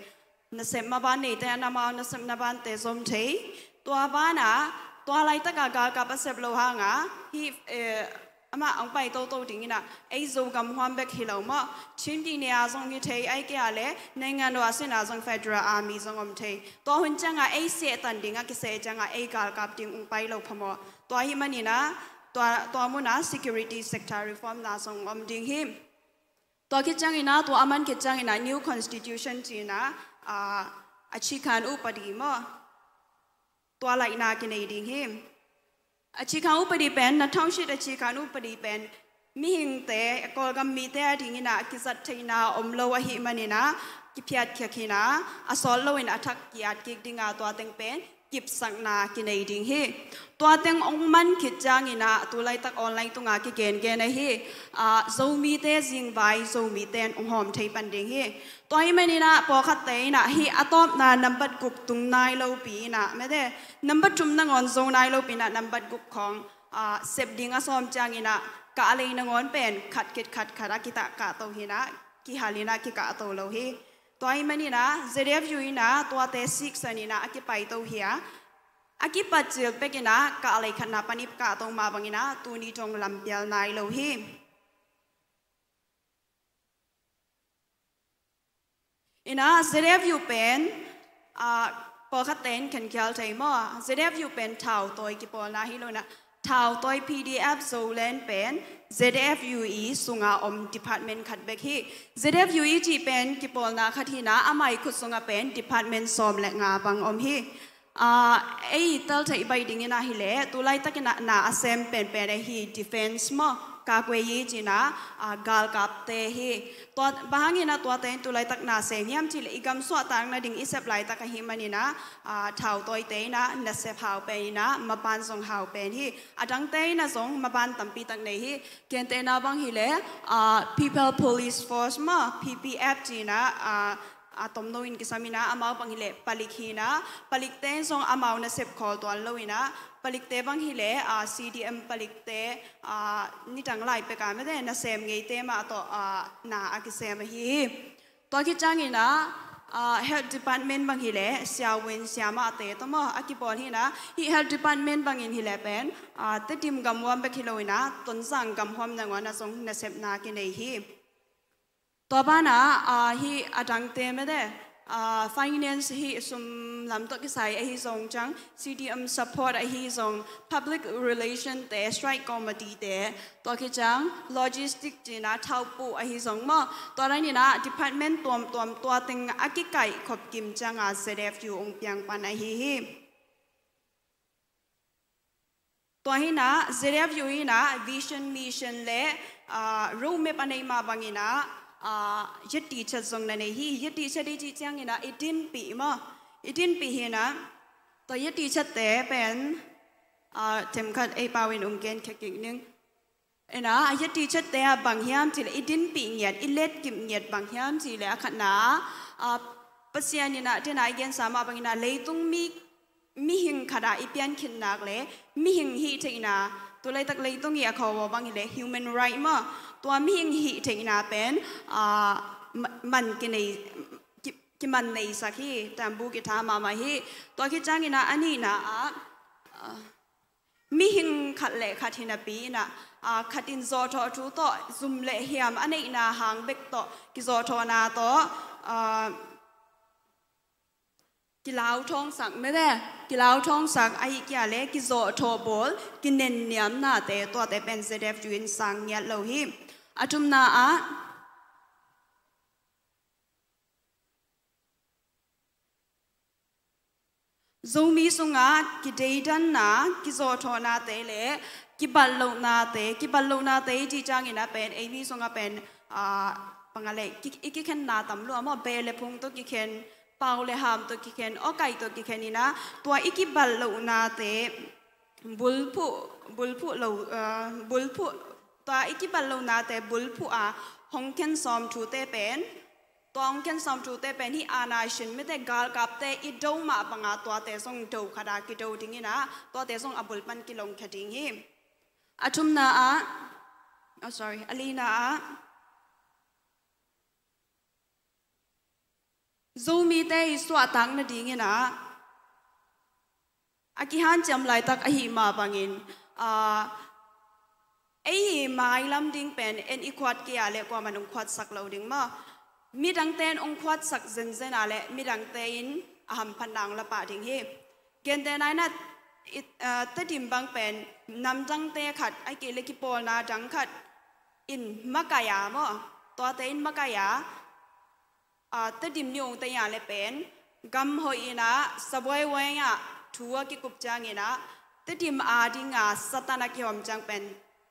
nasep maban neite in ah amau nasep mabante zom thei. Tua banah tua laitak ah galkap a sep loh hangah hih, eh, amah hong pai toto ding in ah ei Zogam huam bek hi lo maw, Chin kine ah zong hi thei, ahih kei leh naingan uasin ah zong Federal Army zong om thei. Tua hun ciangah ei sehtan ding a kiseh ciangah ei galkap ding hong pai lo phamawh. Tua ahih manin ah tua, tua mun ah security sector reform na zong om ding hi. Tua khit ciangin ah, tua a man khit ciangin ah new constitution ci in ah, aa, a cikhan upadi maw, tua laihna kinei ding hi. A cikhan upadi pen, na thongshit a cikhan upadi pen mihingte, Kawlgam mite adingin ah kizat theihna om lo ahih manin ah kiphiatkhia khin ah, a sawt loin a thak ki-at kik ding a, tua teng pen kipsakna kinei ding hi. Tua teng hong man khit ciangin ah tu laitak online tungah kigengen ahi, aa, Zomite zingvai Zomite in hong hawm thei pan ding hi. Tua ahih manin ah pawlkhatte in ah hih a tawpna nambat guk tung nai lopi in ah, mete, nambat thum nangawn zo nai lopi in ah nambat guk khawng, aa, sep ding a sawm ciangin ah kahlei nangawn pen khat khit khat khat a kitah kahto hi in ah, kihal in ah kikahto lo hi. Tua ahih manin ah Z F U in ah tuate siksan in ah a kipaito hi a, a kipatcil pekin ah kahlei khatna pan i kahto mah bangin ah tuni dong lampial nai lo hi. In ah Z F U pen, aa, pawlkhatte in khenkhial thei maw, Z F U pen thautawi kipawlna hi lo in ah, thautawi P D F Zoland pen Z F U i sungah om department khat bek hi. Z F U i cih pen kipawlna khat hi in ah, amah i khut sungah pen department sawm le nga bang om hi. Aa, ei tel theih baih dingin ah hileh, tu laitakin ah na a sem penpen ahi defense maw, kakuei i cih in ah, aa, galkapte hi. Tua bang hangin ah tuate in tu laitak na sem hiam cih leh, i gam suahtak nading i sep laitak ahih manin ah, aa, thautawite in ah nasep hau pen in ah, maban zong hau pen hi. A dangte in ah zong maban tampi tak nei hi. Gentehna bang hileh, aa, People Police Force maw, P P F cih in ah, aa, a tomno in kisam in ah, amau bang hileh palik hi in ah, palikte in zong amau nasep khawl tuan lo in ah, palikte bang hileh, aa, C D M palikte, aa, nidang lai pek a mete nasem ngeite mah tawh, aa, na a kisem ahi hi. Tua khit ciangin ah, aa, health department bang hileh siavuan siamahte tawh maw a kibawl hi in ah, hih health department bangin hileh pen, aa, Tedim gamhuam bek hi lo in ah, Tonzang gamhuam nangawn ah zong nasepna kinei hi. Tua banah, ah, hih a dangte mete, ah, finance hih sum lam tawh kisai ahi zong ciang, C D M support ahi zong, public relation te, strike committee te, tua khit ciang logistic cih inah thaupuh ahi zong maw, tua dan inah department tuamtuam tua teng a kikaih khop kim ciangah Z F U hong piang pan ahi hi. Tua hinah Z F U inah vision, mission le, ah, roadmap a neih mah banginah, ah, yattichat zong na nei hi. Yattichat i cih cianginah i dinpih maw, i dinpih hinah. Tua yattichatte pen, ah, themkhat ei pau in ong genkhia kik ning. Inah a yattichatte ah bang hiam cihleh i dinpih ngiat, i letkip ngiat bang hiam cihleh a khatna ah, ah, Pasian inah tenah i gensa mah banginah leitung mi mihing khatah i piankhin nak le mihing hih theihna, tu laitak leitung i a khawm bang hileh human right maw, tua mihing hih theihna pen, ah, ma-, man kinei, ki, kiman neisak hi, tambu kitha mahmah hi. Tua khit cianginah a nihna ah, ah, mihing khat le khat hinapi inah, ah, khat in zawhthawh thu tawh zum le hiam a neihna hang bek tawh kizawhthawhna tawh, ah, kilauthawngsak mete, kilauthawngsak ahih kia le kizawhthawh bawl, kinenniamnate tuate pen Z F U in sang ngiat lo hi. A thumna ah Zomi sungah kideidanna, kizawhthawhnate le kibatlohnate, kibatlohnate i cih ciangin a pen, eimi sungah pen, ah, bang a le, ki, i kikhenna tam lua maw, beh le phung tawh kikhen, pau le ham tawh kikhen, awkaih tawh kikhen inah, tua i kibatlohnate bulphuh, bulphuh lo, ah, bulphuh, tua i kibatlohnate bulphuh a hong khen sawm thute pen, tua hong khen sawm thute pen hih aana sin mite galkapte i do mah banga tuate zong do khat a kido ding inah, tuate zong a bul pan kilongkhia ding hi. A thumna ah, oh, sorry, a lina ah Zomite i suahtak nading inah, a kihanciam laitak ahih mah bangin, ah, ei i mailam ding pen en i khuat kei a le kuaman hong khuatsak lo ding maw. Midangte in hong khuatsak zenzen a le midangte in a hamphatna hong la pah ding hi. Gentehna inah, i, ah, Tedim bang pen namdangte khat, ahih kei le kipawlna dang khat in makaih a maw, tuate in makaih a, ah, Tedim nih hong tei a le pen gam hoih inah sabuai huai ah thu a kikup ciang inah Tedim a dinga Satan a kihawm ciang pen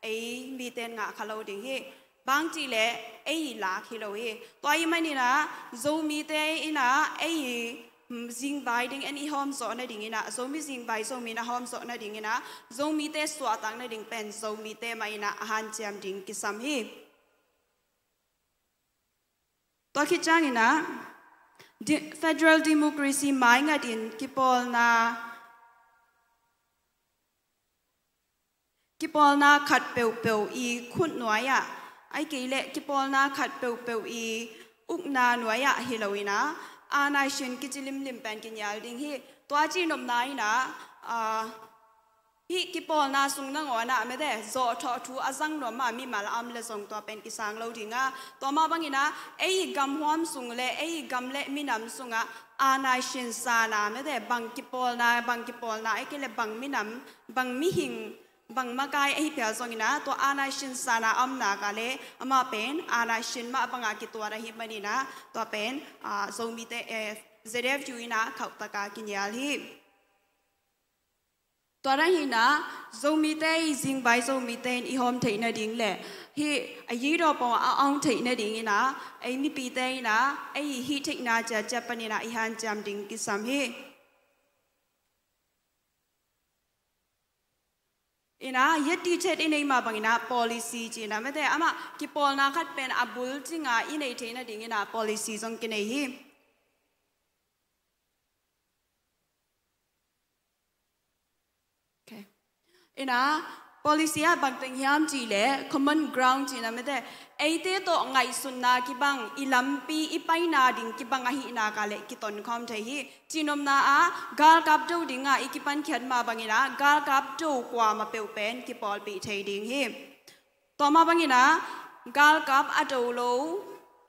ei mite in ngah kha lo ding hi. Bang cih leh ei i lak hi lo hi. Tua ahih man inah Zomite inah ei i, mm, zingvai ding en i hawmzawh nading inah, Zomi zingvai Zomi in a hawmzawh nading inah Zomite suahtak nading pen Zomite mah inah a hanciam ding kisam hi. Tua khit ciang inah, di-, federal democracy maingat in kipawlna, kipawlna khat peuhpeuh i khut nuai ah, ahih kei leh kipawlna khat peuhpeuh i ukna nuai ah hi lo inah, aana sin kici limlim pen kinial ding hi. Tua cihnopna inah, ah, hih kipawlna sung nangawn ah mete zawhthawh thu a zang nuam a mimal a om le zong tua pen kisang lo ding a, tua mah bang inah ei i gamhuam sung le ei i gam le minam sungah aana sin sana mete bang kipawlna, bang kipawlna, ahih kei le bang minam, bang mihing, bang makai ahi phial zong inah tua aana sin sana a om nak a le amah pen aana sin mah banga kituat ahih man inah tua pen, ah, Zomite, eh, Z F U inah khauhtak a kinial hi. Tua dan hi inah Zomite i zingvai Zomite in i hawm theih nading le hih a yidaw pawng a awng theih nading inah ei mipite inah ei i hih theihna ciatciat pan inah i hanciam ding kisam hi. Inah yattichet i neih mah bang inah policy ci inah mete amah kipawlna khat pen a bul cinga i neih theih nading inah policy zong kinei hi. Okay. Inah policy ah bang teng hiam cih leh common ground ci inah mete eite tawh ngaihsutna kibang, i lampi i paina ding kibang ahih nak a le kitonkhawm thei hi. Cihnopna ah galkap do dinga i kipankhiat mah bang inah galkap do kuamah peuh pen kipawlpih thei ding hi. Tua mah bang inah galkap a do lo,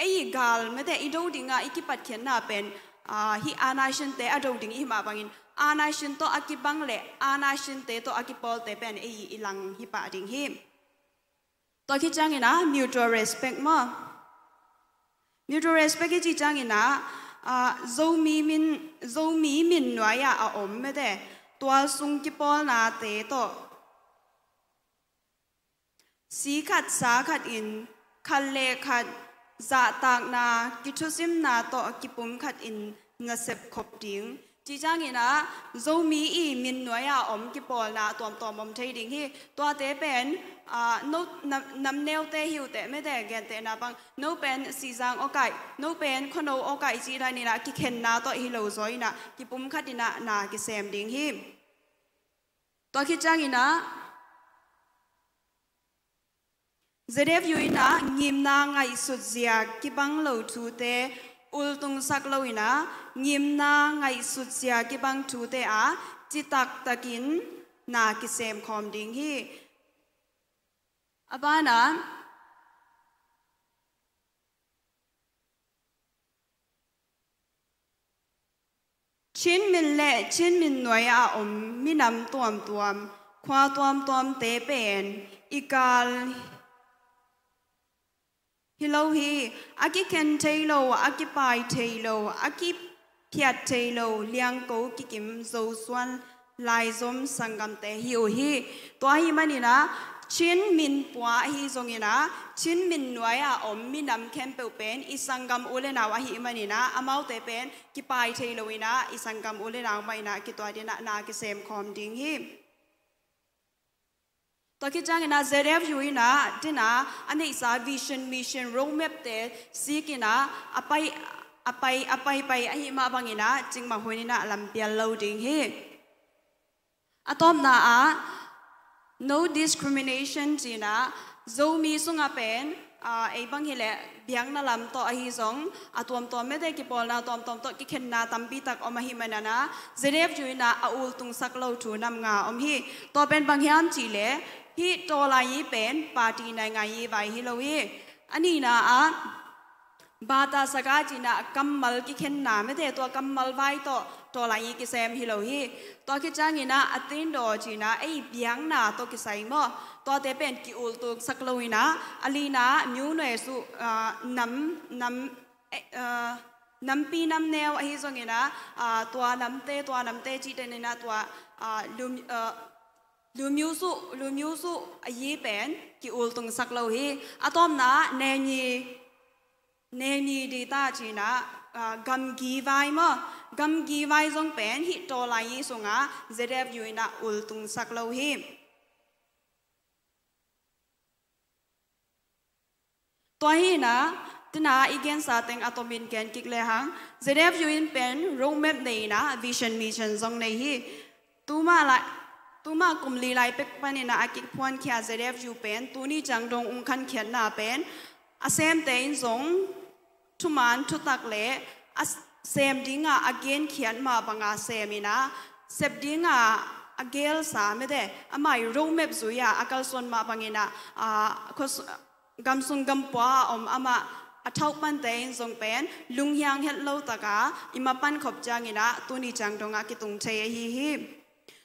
ei i gal mete i do dingah i kipatkhiatna pen, aa, hih aana sinte a do ding i hih mah bangin aana sin tawh a kibang le aana sinte tawh a kipawlte pen ei i lang hi pah ding hi. Tua khit ciangin ah mutual respect maw? Mutual respect i cih ciangin ah, aa, Zomi min, Zomi min nuai-ah a om mete tual sung kipawlnate tawh si khat sa khat in khat le khat zahtakna kithusimna tawh kipum khat in nasep khop ding. Cih ciangin ah Zomi i min nuai-ah om kipawlna tuamtuam om thei ding hi. Tuate pen, aa, no, nam, namneute hi uh teh mete gentehna bang no pen Sihzang awkaih, no pen Khuano awkaih cih danin ah kikhenna tawh hi lo zaw in ah kipum khat in ah na kisem ding hi. Tua khit ciangin ah Z F U in ah ngimna ngaihsut zia kibang lo thute ultungsak lo in ah ngimna ngaihsut zia kibang thute ah citaktakin na kisem khawm ding hi. A banah Chin min le Chin min nuai-ah a om minam tuamtuam, khua tuamtuamte pen i gal hi lo hi. A kikhen thei lo, a kipai thei lo, a kiphiat thei lo, liangko kikim Zosuan laizom sanggamte hi uh hi. Tua ahih manin ah Chin min pua ahi zongin ah Chin min nuai-ah a om minam khempeuh pen i sanggam u le nau ahih manin ah amaute pen kipai thei lo in ah i sanggam u le nau mah in ah kituat in ah na kisem khawm ding hi. Tua khit ciangin ah Z F U in ah tena a neihsa vision, mission, roadmap-te sik in ah a pai, a pai, a paipai ahih mah bangin ah cikmah hun in ah lampial lo ding hi. A tawpna ah no discrimination ci-in ah Zomi sungah pen, aa, ei bang hileh biakna lam tawh ahi zong a tuamtuam mete kipawlna tuamtuam tawh kikhenna tampi tak om ahih manin ah Z F U in ah a ultungsak lo thu nam nga om hi. Tua pen bang hiam cihleh hih Tawlaiyi pen party nainganyi vai hi lo hi. A nihna ah Bata saka ci-in ah kammal kikhenna mete tua kammal vai tawh Tawlaiyi kisem hi lo hi. Tua khit ciangin ah a tindaw ci-in ah ei biakna tawh kisai maw? Tuate pen ki-ultungsak lo in ah a lina myu nue su, aa, nam, nam, eh, aa, nampi namneu ahi zongin ah, aa, tua namte, tua namte cih danin ah tua, aa, lum, aa, lumyu su, lumyu su ayi pen ki-ultungsak lo hi. A tawpna nenyi Neni dita ci-in ah, aa, gamgi vai maw? Gamgi vai zong pen hih Tawlaiyi sungah Z F U in ah ultungsak lo hi. Tua hi-in ah tena i gensa teng a tomin gen kik lehang Z F U in pen roadmap nei in ah vision mission zong nei hi. Tuma lai, tuma kum li lai pek panin ah a kiphuankhia Z F U pen tuni ciang dong ung khankhiatna pen a semte in zong thuman thutak le a sem dinga a genkhiat mah banga sem in ah sep dinga a gelsa mete amah i roadmap zui-a a kalsuan mah bangin ah, aa, khos-, gamsung gampua a om amah a thauh pante in zong pen lunghiang het lo taka i mapan khop ciangin ah tuni ciang dongah kitung thei ahi hi.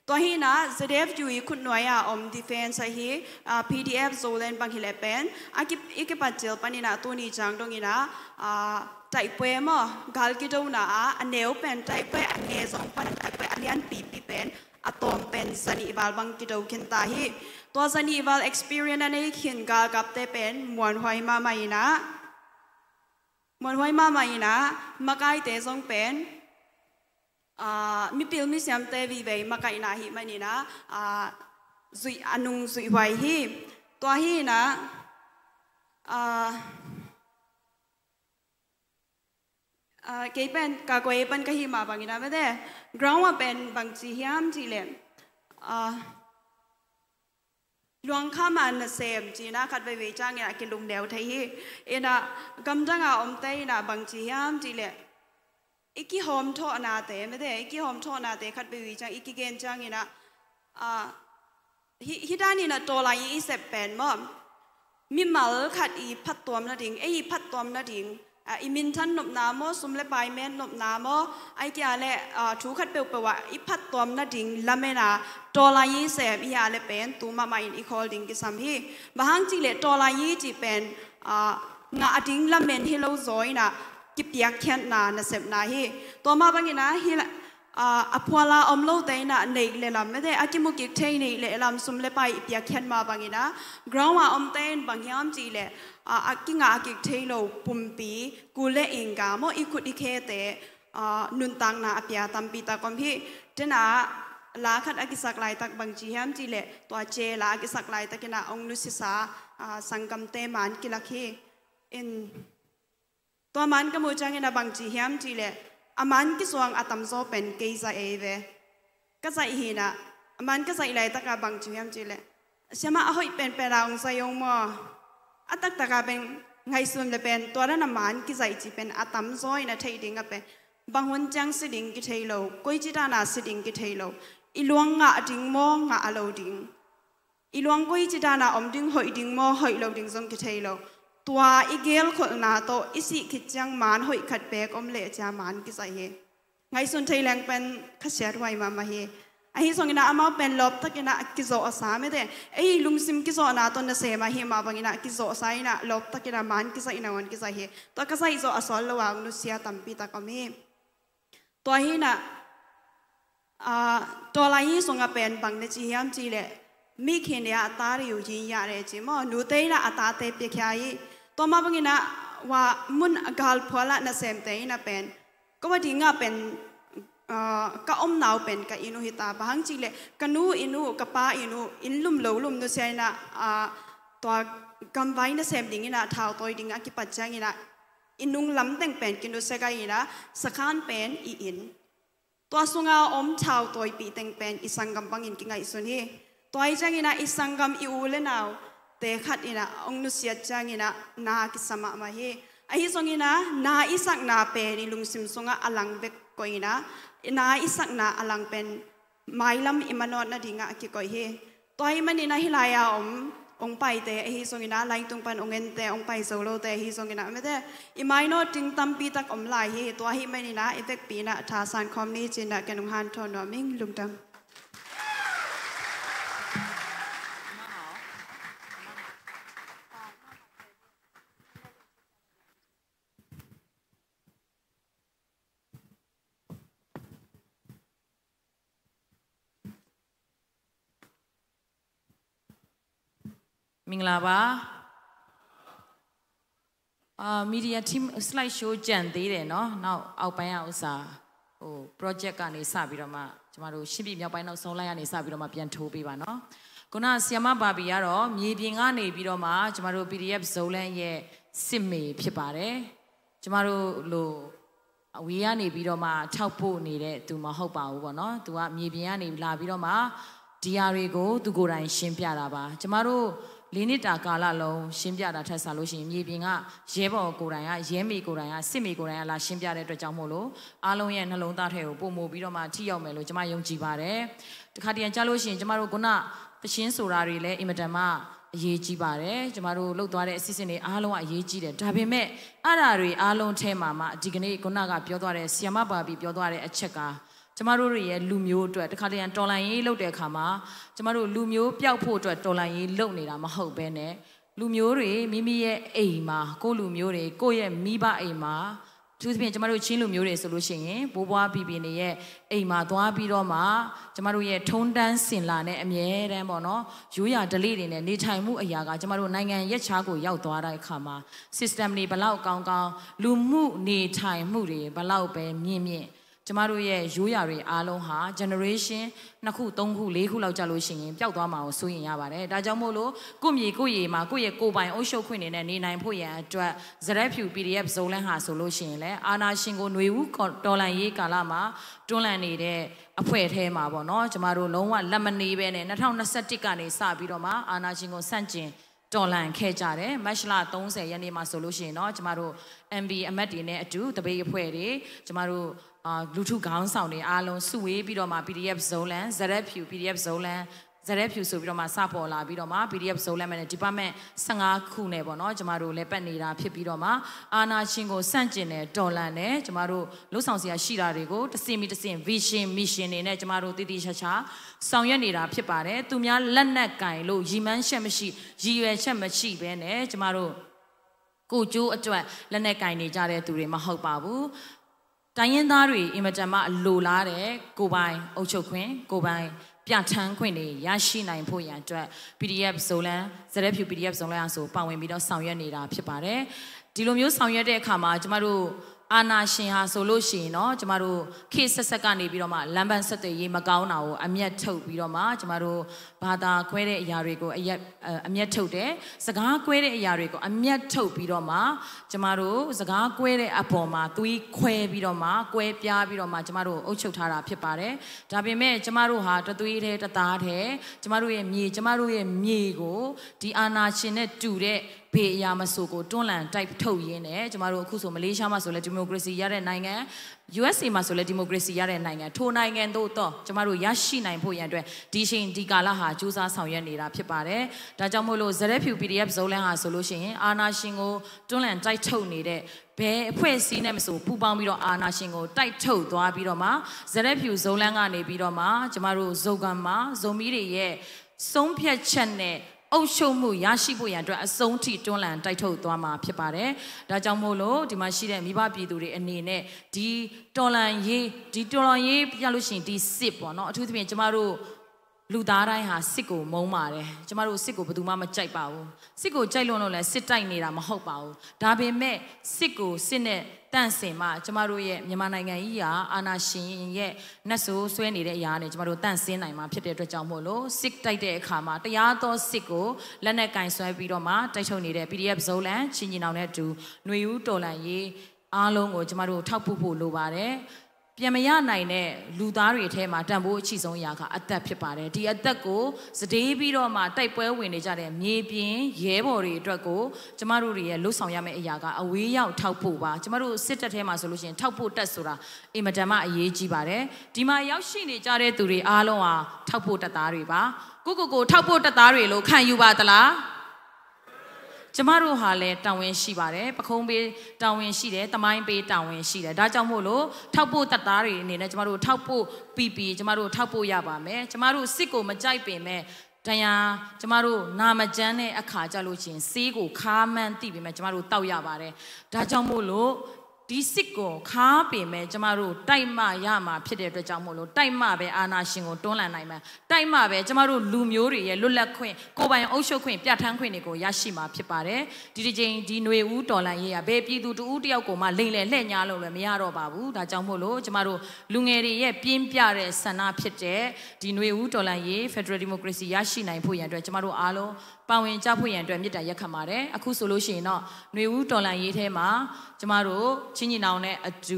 Tua hi-in ah Z F U i khutnuai-a om defense ahi, aa, P D F Zoland bang hileh pen a ki, i kipat cil panin ah tuni ciang dongin ah, aa, taipue maw, gal kidona ah a neu pen taipue, a nge zong pan taipue a lianpipi pen a tawm pen zanih val bang kido khinta hi. Tua zanih val experience a nei khin galkapte pen muanhuai mahmah in ah, muanhuai mahmah in ah makaite zong pen, aa, mipil misiamte vivei makaihna ahih manin ah, aa, zuih, a nung zuihhuai hi. Tua hi-in ah, aa, aa, kei pen ka koi pan ka hih mah bangin ah mete ground ah pen bangci hiam cihleh, aa, luangkham a nasem ci-in ah khat veivei ciangin ah kilumneu thei hi. In ah gamdang a omte in ah bangci hiam cihleh i kihawmthawhnate mete, i kihawmthawhnate khat veivei ciang i kigen ciangin ah, aa, hi, hi danin ah Tawlaiyi i sep pen maw? mimal khat i phattuam nading, ei i phattuam nading, ah, i minthan nopna maw, sum le pai men nopna maw, ai kia le, ah, thu khat peuhpeuh ah i phattuam nading lamen a tawlai i sem i hia le pen tu mahmah in i khawl ding kisam hi. Bang hang cih le tawlai i cih pen, ah, ngah ding lamen hi lo zaw in ah kipiakkhiatna nasepna hi. Tua mah bangin ah hi la, ah, a phuala om lote in ah neih le lam mete a kimu kik thei neih le lam sum le pai i piakkhiat mah bangin ah ground a omte in bang hiam cih le, ah, a kingah a kik thei lo pumpi, kul le ingga maw, i khut i khete, ah, nuntakna a pia tampi tak om hi. Tena la khat a kisak laitak bang ci hiam cih le tua ce la a kisak laitakin ah ong nusisa, ah, sanggamte man kilak hi. In tua man ka muh ciangin ah bang ci hiam cih le a man kisuang a tamzaw pen kei zaih ei ve. Ka zaih hi in ah a man ka zaih laitak ah bang ci hiam cih le, siamah a hoih penpen a ong zaih ong maw. A taktak a pen ngaihsun le pen tua dan a man kizaih cih pen a tamzaw in a theih ding a pen bang hun ciang si ding kithei lo, koici dan a si ding kithei lo, i luang ngah ding maw, ngah a lo ding, i luang koici dan a om ding, hoih ding maw, hoih lo ding zong kithei lo. Tua i gelkholhna tawh i sih khit ciang man hoih khat beek om leh cia man kizaih hi. Ngaihsun thei leng pen khasiathuai mahmah hi. Ahi zongin ah amau pen lawptakin ah kizawh a sa mete, ei lungsim kizawhna tawh nasem ahi mah bangin ah kizawh sa in ah lawptakin ah man kizaihna ong kizaih hi. Tua ka zaih zawh a sawt lo a ong nusia tampi tak om hi. Tua hi in ah, ah, tawlai i sungah pen bang na ci hiam cih le, mi khin dia a ta riu hi ya re ci maw, nute in ah a tate piakhia hi. Tua mah bangin ah wa mun a galphual ah nasemte in ah pen ka va dingah pen, ah, ka omna uh pen ka inn uh hi ta, bang hang cih le ka nu inn uh, ka pa inn uh, inn lum lo lum nusia in ah, ah, tua gamvai nasem dingin ah thautawi ding a kipat ciangin ah i nung lam teng pen kinusia gai in ah sakhan pen i inn, tua sunga om thautawipih teng pen i sanggam bangin kingaihsun hi. Tua hi ciangin ah i sanggam i u le naute khat in ah ong nusiat ciangin ah na kisa mahmah hi. Ahi zongin ah na i sakna pen i lungsim sungah a lang bek koih in ah na i sakna a lang pen mailam i manawt nadingah a kikoih hi. Tua ahih manin ah hih lai-a om ong paite ahi zongin ah, lai tung pan ong ente, ong pai zo lote ahi zongin ah, mete i mainawt ding tampi tak om lai hi. Tua ahih manin ah i vekpi in ah thasan khawm ni ci-in ah ken ong hanthawn nuam ing. Lungdam. Mingla ba. Ah, media team slide show ကျန်သေးတယ်နော်။ နောက်အောက်ပိုင်းကဥစ္စာ ဟို project ကနေစပြီးတော့မှ ကျမတို့ ရှမ်းပြည်မြောက်ပိုင်း နောက်ဆုံးလိုင်းကနေစပြီးတော့မှ ပြန်ထိုးပေးပါနော်။ ခုနဆရာမ Barbie ကတော့ မြေပြင်ကနေပြီးတော့မှ ကျမတို့ PDF Zoland ရဲ့စစ်မေဖြစ်ပါတယ်။ ကျမတို့လို အဝေးကနေပြီးတော့မှ ထောက်ပို့နေတဲ့သူမဟုတ်ပါဘူးပေါ့နော်။ သူကမြေပြင်ကနေလာပြီးတော့မှ ဒီဟာတွေကိုသူကိုယ်တိုင်ရှင်းပြတာပါ။ ကျမတို့လေးနှစ်တာကာလလုံးရှင်းပြတာထက်စာလို့ရှိရင် မြေပြင်ကရဲဘော်ကိုယ်တိုင်က ရဲမေကိုယ်တိုင်က စစ်မေကိုယ်တိုင်က လာရှင်းပြတဲ့အတွက်ကြောင့်မို့လို့ အားလုံးရဲ့နှလုံးသားထဲကိုပိုမိုပြီးတော့မှထိရောက်မယ်လို့ကျမယုံကြည်ပါတယ်။ တစ်ခါတရံကျလို့ရှိရင် ကျမတို့ခုနသီချင်းဆိုတာတွေလည်းအင်မတန်မှအရေးကြီးပါတယ်။ ကျမတို့လုပ်သွားတဲ့အစီအစဉ်တွေအားလုံးကအရေးကြီးတယ်။ ဒါပေမဲ့အဲ့ဒါတွေအားလုံးထဲမှာမှ ဒီကနေ့ခုနကပြောသွားတဲ့ ဆရာမ Barbie ပြောသွားတဲ့အချက်က ကျမတို့တွေရဲ့လူမျိုးအတွက် တစ်ခါတရံတော်လှန်ရေးလုပ်တဲ့အခါမှာ ကျမတို့လူမျိုးပျောက်ဖို့အတွက်တော်လှန်ရေးလုပ်နေတာမဟုတ်ဘဲနဲ့ လူမျိုးတွေမိမိရဲ့အိမ်မှာ ကိုယ့်လူမျိုးတွေ ကိုယ့်ရဲ့မိဘအိမ်မှာ အထူးသဖြင့် ကျမတို့ချင်းလူမျိုးတွေဆိုလို့ရှိရင် ဘိုးဘွားဘီဘီနေရဲ့အိမ်မှာသွားပြီးတော့မှ ကျမတို့ရဲ့ထုံးတမ်းစဉ်လာနဲ့အမြဲတမ်းပေါ့နော် ရိုးရာဓလေ့တွေနဲ့နေထိုင်မှုအရာက ကျမတို့နိုင်ငံရပ်ခြားကိုရောက်သွားတဲ့အခါမှာ system တွေဘယ်လောက်ကောင်းကောင်း လူမှုနေထိုင်မှုတွေဘယ်လောက်ပဲမြင့်မြင့် ကျမတို့ရဲ့ရိုးရာတွေအားလုံးဟာ generation နှစ်ခုသုံးခုလေးခုလောက်ကြာလို့ရှိရင်ပျောက်သွားမှာကိုစိုးရိမ်ရပါတယ်။ ဒါကြောင့်မို့လို့ ကိုယ့်မြေကိုယ့်ရေမှာ ကိုယ့်ရဲ့ကိုယ်ပိုင်အုပ်ချုပ်ခွင့်တွေနဲ့နေနိုင်ဖို့ရန်အတွက် ဇရပ်ဖြူ PDF Zoland ဟာဆိုလို့ရှိရင်လည်း အာဏာရှင်ကိုနွေဦးတော်လှန်ရေးကာလမှာတွန်းလှန်နေတဲ့အဖွဲ့ထဲမှာပေါ့နော် ကျမတို့လုံးဝလက်မနှေးဘဲနဲ့ နှစ်ထောင်နှစ်ဆယ့်တစ်ကနေစပြီးတော့မှ အာဏာရှင်ကိုဆန့်ကျင် တော်လှန်ခဲ့ကြတယ်။ မတ်လသုံးဆယ်ရက်နေ့မှာဆိုလို့ရှိရင်တော့ ကျမတို့ MV အမတ်တွေနဲ့အတူ သပိတ်အဖွဲ့တွေ ကျမတို့ အာ လူထုခေါင်းဆောင်တွေအားလုံးစုဝေးပြီးတော့မှ PDF Zoland၊ ဇရပ်ဖြူ PDF Zoland ZFU ဆိုပြီးတော့မှစပေါ်လာပြီးတော့မှ PDF Zoland နဲ့ Department ဆယ့်ငါးခုနဲ့ပေါ့နော် ကျမတို့လည်းပတ်နေတာဖြစ်ပြီးတော့မှအာဏာရှင်ကိုဆန့်ကျင်တဲ့တော်လှန်တဲ့ကျမတို့လှုပ်ဆောင်စရာရှိတာတွေကိုတစ်စင်ပြီးတစ်စင် vision mission တွေနဲ့ကျမတို့တည်တည်ချာချာဆောင်ရွက်နေတာဖြစ်ပါတယ်။ သူများလက်နက်ကင်လို့ရည်မှန်းချက်မရှိရည်ရွယ်ချက်မရှိဘဲနဲ့ကျမတို့ကိုယ်ကျိုးအတွက်လက်နက်ကင်နေကြတဲ့သူတွေမဟုတ်ပါဘူး။ တိုင်းရင်းသားတွေအင်မတန်မှအလိုလားတဲ့ကိုယ်ပိုင်အုပ်ချုပ်ခွင့်ကိုယ်ပိုင်ပြဋ္ဌာန်းခွင့်တွေရရှိနိုင်ဖို့ရန်အတွက် PDF Zoland ZFU PDF Zoland အဆိုပါဝင်ပြီးတော့ဆောင်ရွက်နေတာဖြစ်ပါတယ်။ ဒီလိုမျိုးဆောင်ရွက်တဲ့အခါမှာကျမတို့အာဏာရှင်ဟာဆိုလို့ရှိရင်တော့ကျမတို့ခေတ်ဆက်ဆက်ကနေပြီးတော့မှလမ်းပန်းဆက်သွယ်ရေးမကောင်းတာကိုအမျက်ထုတ်ပြီးတော့မှကျမတို့ဘာသာကွဲတဲ့အရာတွေကိုအမျက်ထုတ်တယ်။ စကားကွဲတဲ့အရာတွေကိုအမျက်ထုတ်ပြီးတော့မှကျမတို့စကားကွဲတဲ့အပေါ်မှာသွေးခွဲပြီးတော့မှကွဲပြားပြီးတော့မှကျမတို့အုပ်ချုပ်ထားတာဖြစ်ပါတယ်။ ဒါပေမဲ့ကျမတို့ဟာတသွေးထဲတသားထဲကျမတို့ရဲ့မြေကျမတို့ရဲ့မြေကိုဒီအာဏာရှင်နဲ့တူတဲ့ဘယ်အရာမဆိုကိုတွန်းလှန်တိုက်ထုတ်ရင်းနဲ့ကျမတို့အခုဆိုမလေးရှားမှာဆိုလဲဒီမိုကရေစီရတဲ့နိုင်ငံUSA မှာဆိုလဲဒီမိုကရေစီရတဲ့နိုင်ငံထိုနိုင်ငံသို့တော့ကျမတို့ရရှိနိုင်ဖို့ရန်အတွက်ဒီချိန်ဒီကာလဟာကြိုးစားဆောင်ရွက်နေတာဖြစ်ပါတယ်။ ဒါကြောင့်မို့လို့ ZFU PDF Zoland ဟာဆိုလို့ရှိရင်အာဏာရှင်ကိုတွန်းလှန်တိုက်ထုတ်နေတဲ့ဘယ်အဖွဲ့အစည်းနဲ့မဆိုပူးပေါင်းပြီးတော့အာဏာရှင်ကိုတိုက်ထုတ်သွားပြီးတော့မှ ZFU Zoland ကနေပြီးတော့မှကျမတို့ Zoland မှာ Zomi တွေရဲ့ဆုံးဖြတ်ချက်နဲ့အုပ်ချုပ်မှုရရှိဖို့ရန်အတွက်အဆုံးထိတွန်းလှန်တိုက်ထုတ်သွားမှာဖြစ်ပါတယ်။ ဒါကြောင့်မို့လို့ဒီမှာရှိတဲ့မိဘပြည်သူတွေအနေနဲ့ဒီတော်လှန်ရေးဒီတော်လှန်ရေးပြလို့ရှိရင်ဒီစစ်ပေါ့နော်အထူးသဖြင့်ကျမတို့လူသားတိုင်းဟာစစ်ကိုမုန်းပါတယ်ကျမတို့စစ်ကိုဘယ်သူမှမကြိုက်ပါဘူးစစ်ကိုကြိုက်လို့လို့လည်းစစ်တိုက်နေတာမဟုတ်ပါဘူးဒါပေမဲ့စစ်ကိုစစ်နဲ့တန့်စင်မှကျမတို့ရဲ့မြန်မာနိုင်ငံကြီးဟာအာဏာရှင်ရဲ့နတ်ဆိုးဆွဲနေတဲ့အရာနဲ့ကျမတို့တန့်စင်နိုင်မှာဖြစ်တဲ့အတွက်ကြောင့်မို့လို့စစ်တိုက်တဲ့အခါမှာတရားသောစစ်ကိုလက်နက်ကင်ဆွဲပြီးတော့မှတိုက်ထုတ်နေတဲ့ PDF Zoland ချင်းညီနောင်နဲ့အတူຫນွေဦးတော်လှန်ရေးအားလုံးကိုကျမတို့ထောက်ပို့ဖို့လိုပါတယ်။ပြန်မရနိုင်တဲ့လူသားတွေထဲမှာတန်ဖိုးအချီဆုံးအရာကအသက်ဖြစ်ပါတယ်။ဒီအသက်ကိုစတေးပြီးတော့မှတိုက်ပွဲဝင်နေကြတဲ့မြေပြင်ရဲဘော်တွေအတွက်ကိုကျမတို့တွေရဲ့လှုပ်ဆောင်ရမယ့်အရာကအဝေးရောက်ထောက်ပို့ပါ။ကျမတို့စစ်တပ်ထဲမှာဆိုလို့ရှိရင်ထောက်ပို့တပ်ဆိုတာအင်မတန်မှအရေးကြီးပါတယ်။ဒီမှာရောက်ရှိနေကြတဲ့သူတွေအားလုံးဟာထောက်ပို့တပ်သားတွေပါ။ကိုကိုကိုထောက်ပို့တပ်သားတွေလို့ခံယူပါသလား။ကျမတို့ဟာလည်းတာဝန်ရှိပါတယ်ပခုံးပေးတာဝန်ရှိတယ်သမိုင်းပေးတာဝန်ရှိတယ်ဒါကြောင့်မို့လို့ထောက်ပို့တပ်သားတွေအနေနဲ့ကျမတို့ထောက်ပို့ပြီးပြီးကျမတို့ထောက်ပို့ရပါမယ်ကျမတို့စစ်ကိုမကြိုက်ပေမဲ့ဒဏ်ရာကျမတို့နာမကျန်းတဲ့အခါကြလို့ချင်းဆေးကိုခါမှန်းသိပေမဲ့ကျမတို့တောက်ရပါတယ်ဒါကြောင့်မို့လို့ဒီစစ်ကိုခါပေမဲ့ကျမတို့တိုက်မှရမှာဖြစ်တဲ့အတွက်ကြောင့်မို့လို့တိုက်မှပဲအာဏာရှင်ကိုတွန်းလှန်နိုင်မှာတိုက်မှပဲကျမတို့လူမျိုးတွေရဲ့လွတ်လပ်ခွင့်ကိုယ်ပိုင်အုပ်ချုပ်ခွင့်ပြဋ္ဌာန်းခွင့်တွေကိုရရှိမှာဖြစ်ပါတယ်ဒီတစ်ကြိမ်ဒီຫນွေဦးတော်လှန်ရေးကဘယ်ပြည်သူတဦးတယောက်ကိုမှလိမ်လည်လှည့်ညှားလို့လည်းမရတော့ပါဘူးဒါကြောင့်မို့လို့ကျမတို့လူငယ်တွေရဲ့ပြင်းပြတဲ့ဆန္ဒဖြစ်တဲ့ဒီຫນွေဦးတော်လှန်ရေး Federal Democracy ရရှိနိုင်ဖို့ရန်အတွက်ကျမတို့အားလုံးပါဝင်ကြဖို့ရန်အတွက်မေတ္တာရပ်ခံပါတယ်အခုဆိုလို့ရှိရင်တော့ຫນွေဦးတော်လှန်ရေးထဲမှာကျမတို့ချင်းညီနောင်နဲ့အတ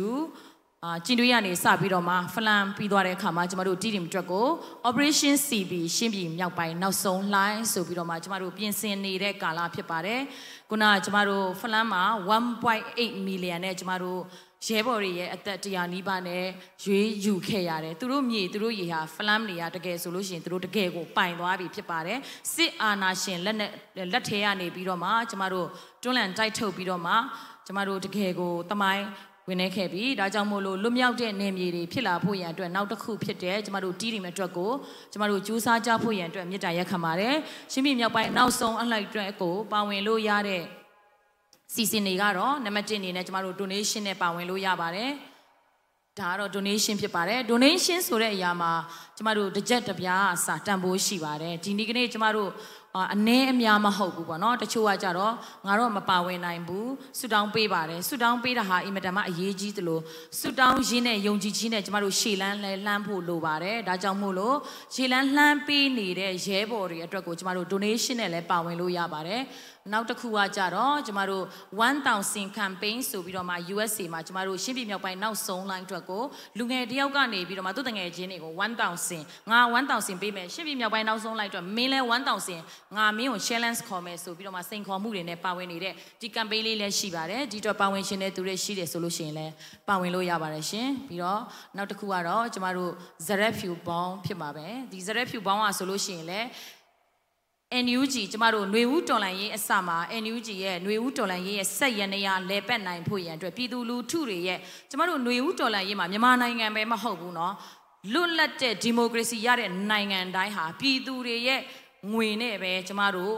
ူအာကျင်းတွင်းကနေစပြီးတော့မှ Falam ပြီးသွားတဲ့အခါမှာကျမတို့ Tedim အတွက်ကို Operation CB ရှမ်းပြည်မြောက်ပိုင်းနောက်ဆုံးလှိုင်းဆိုပြီးတော့မှကျမတို့ပြင်ဆင်နေတဲ့ကာလဖြစ်ပါတယ်ခုနကကျမတို့ Falam မှာ one point eight million နဲ့ကျမတို့ရဲဘော်တွေရဲ့အသက်တရာနီးပါးနဲ့ရွေးယူခဲ့ရတယ်သူတို့မြေသူတို့ရေဟာ Falam တွေကတကယ်ဆိုလို့ရှိရင်သူတို့တကယ်ကိုပိုင်သွားပြီဖြစ်ပါတယ်စစ်အာဏာရှင်လက်နဲ့လက်ထဲကနေပြီးတော့မှကျမတို့တွန်းလှန်တိုက်ထုတ်ပြီးတော့မှကျမတို့တကယ်ကိုသမိုင်းဝင်နေခဲ့ပြီဒါကြောင့်မို့လို့လွတ်မြောက်တဲ့နယ်မြေတွေဖြစ်လာဖို့ရန်အတွက်နောက်တစ်ခုဖြစ်တဲ့ကျမတို့တီးရီမ်အတွက်ကိုကျမတို့ကြိုးစားကြဖို့ရန်အတွက်မေတ္တာရပ်ခံပါတယ်ရှမ်းပြည်မြောက်ပိုင်းနောက်ဆုံးအလှိုက်အတွက်ကိုပါဝင်လို့ရတဲ့စီစဉ်တွေကတော့နံပါတ်တစ်အနေနဲ့ကျမတို့ donation နဲ့ပါဝင်လို့ရပါတယ်ဒါကတော့ donation ဖြစ်ပါတယ် donation ဆိုတဲ့အရာမှာကျမတို့တစ်ကျပ်တစ်ပြားစာတန်ဖိုးရှိပါတယ်ဒီနေ့ကနေ့ကျမတို့အာအနည်းအများမဟုတ်ဘူးပေါ့နော်တချို့ကကြတော့ငါတော့မပါဝင်နိုင်ဘူးဆုတောင်းပေးပါတယ်ဆုတောင်းပေးတာဟာအင်မတန်မှအရေးကြီးသလိုဆုတောင်းရင်းနဲ့ယုံကြည်ခြင်းနဲ့ကျမတို့ရှေ့လမ်းလဲလှမ်းဖို့လိုပါတယ်ဒါကြောင့်မို့လို့ရှေ့လမ်းလှမ်းပေးနေတဲ့ရဲဘော်တွေအတွက်ကိုကျမတို့ donation နဲ့လည်းပါဝင်လို့ရပါတယ်နောက်တစ်ခုကကြတော့ကျမတို့one thousand campaign ဆိုပြီးတော့မှ USA မှာကျမတို့ရှမ်းပြည်မြောက်ပိုင်းနောက်ဆုံးလှိုင်းအတွက်ကိုလူငယ်တယောက်ကနေပြီးတော့မှသူ့တငယ်ချင်းတွေကိုone thousandငါone thousandပေးမယ်ရှမ်းပြည်မြောက်ပိုင်းနောက်ဆုံးလှိုင်းအတွက်မင်းလဲone thousand ငါမင်းကို challenge ခေါ်မယ်ဆိုပြီးတော့မှစိန်ခေါ်မှုတွေနဲ့ပါဝင်နေတဲ့ဒီ campaign လေးလည်းရှိပါတယ်။ ဒီအတွက်ပါဝင်ချင်တဲ့သူတွေရှိတယ်ဆိုလို့ရှိရင်လည်းပါဝင်လို့ရပါတယ်ရှင်။ ပြီးတော့နောက်တစ်ခုကတော့ကျမတို့ ဇရပ်ဖြူ ဘောင်း ဖြစ်မှာပဲ။ ဒီ ဇရပ်ဖြူ ဘောင်း ကဆိုလို့ရှိရင်လည်း NUG ကျမတို့ຫນွေဦးတော်လှန်ရေးအစမှာ NUG ရဲ့ຫນွေဦးတော်လှန်ရေးရဲ့စက်ယန္တရားလဲပတ်နိုင်ဖို့ရန်အတွက်ပြည်သူလူထုတွေရဲ့ကျမတို့ຫນွေဦးတော်လှန်ရေးမှာမြန်မာနိုင်ငံပဲမဟုတ်ဘူးနော်လွတ်လပ်တဲ့ဒီမိုကရေစီရတဲ့နိုင်ငံတိုင်းဟာပြည်သူတွေရဲ့ငွေနဲ့ပဲကျမတို့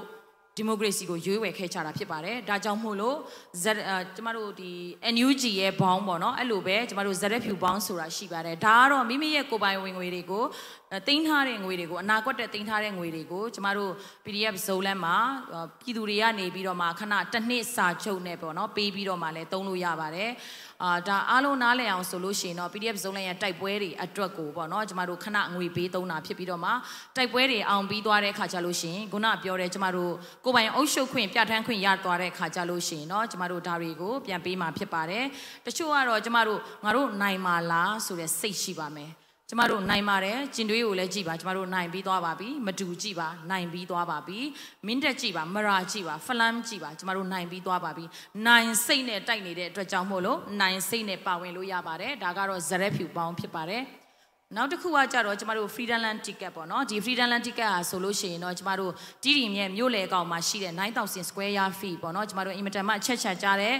ဒီမိုကရေစီကိုရွေးဝယ်ခဲ့ကြတာဖြစ်ပါတယ်။ဒါကြောင့်မို့လို့ဇက်အဲကျမတို့ဒီ NUG ရဲ့ဘောင်းပေါ့နော်အဲ့လိုပဲကျမတို့ဇရက်ဖြူဘောင်းဆိုတာရှိပါတယ်။ဒါကတော့မိမိရဲ့ကိုယ်ပိုင်ဝင်ငွေတွေကိုအဲသိမ်းထားတဲ့ငွေတွေကိုအနာဂတ်အတွက်သိမ်းထားတဲ့ငွေတွေကိုကျမတို့ PDF ဇုံလမ်းမှာအဲပြည်သူတွေကနေပြီးတော့မှခဏတစ်နှစ်စာချုပ်နဲ့ပေါ့နော်ပေးပြီးတော့မှလည်းသုံးလို့ရပါတယ်။အာဒါအားလုံးနားလည်အောင်ဆိုလို့ရှိရင်တော့ PDF ဇုံလမ်းရဲ့တိုက်ပွဲတွေအတွက်ကိုပေါ့နော်ကျမတို့ခဏငွေပေးသုံးတာဖြစ်ပြီးတော့မှတိုက်ပွဲတွေအောင်ပြီးသွားတဲ့အခါကျလို့ရှိရင်ခုနပြောတဲ့ကျမတို့ကိုယ်ပိုင်အုပ်ချုပ်ခွင့်ပြဋ္ဌာန်းခွင့်ရသွားတဲ့အခါကျလို့ရှိရင်တော့ကျမတို့ဒါတွေကိုပြန်ပေးမှာဖြစ်ပါတယ်။တချို့ကတော့ကျမတို့ငါတို့နိုင်မှာလားဆိုတဲ့စိတ်ရှိပါမယ်။ကျမတို့နိုင်ပါတယ်။ကျင်တွင်းကိုလည်းကြည့်ပါ။ကျမတို့နိုင်ပြီးသွားပါပြီ။မတူကြည့်ပါ။နိုင်ပြီးသွားပါပြီ။မင်းတပ်ကြည့်ပါ။မရာကြည့်ပါ။ဖလမ်းကြည့်ပါ။ကျမတို့နိုင်ပြီးသွားပါပြီ။နိုင်စိတ်နဲ့တိုက်နေတဲ့အတွက်ကြောင့်မို့လို့နိုင်စိတ်နဲ့ပါဝင်လို့ရပါတယ်။ဒါကတော့ဇရက်ဖြူပေါင်းဖြစ်ပါတယ်။နောက်တစ်ခုကကြတော့ကျမတို့ Freedom Land Ticket ပေါ့နော်။ဒီ Freedom Land Ticket ဟာဆိုလို့ရှိရင်တော့ကျမတို့တီးတိမ်ရဲ့မြို့လယ်ကောင်မှာရှိတဲ့nine thousand square feet ပေါ့နော်။ကျမတို့အင်မတန်မှအချက်ချာကျတဲ့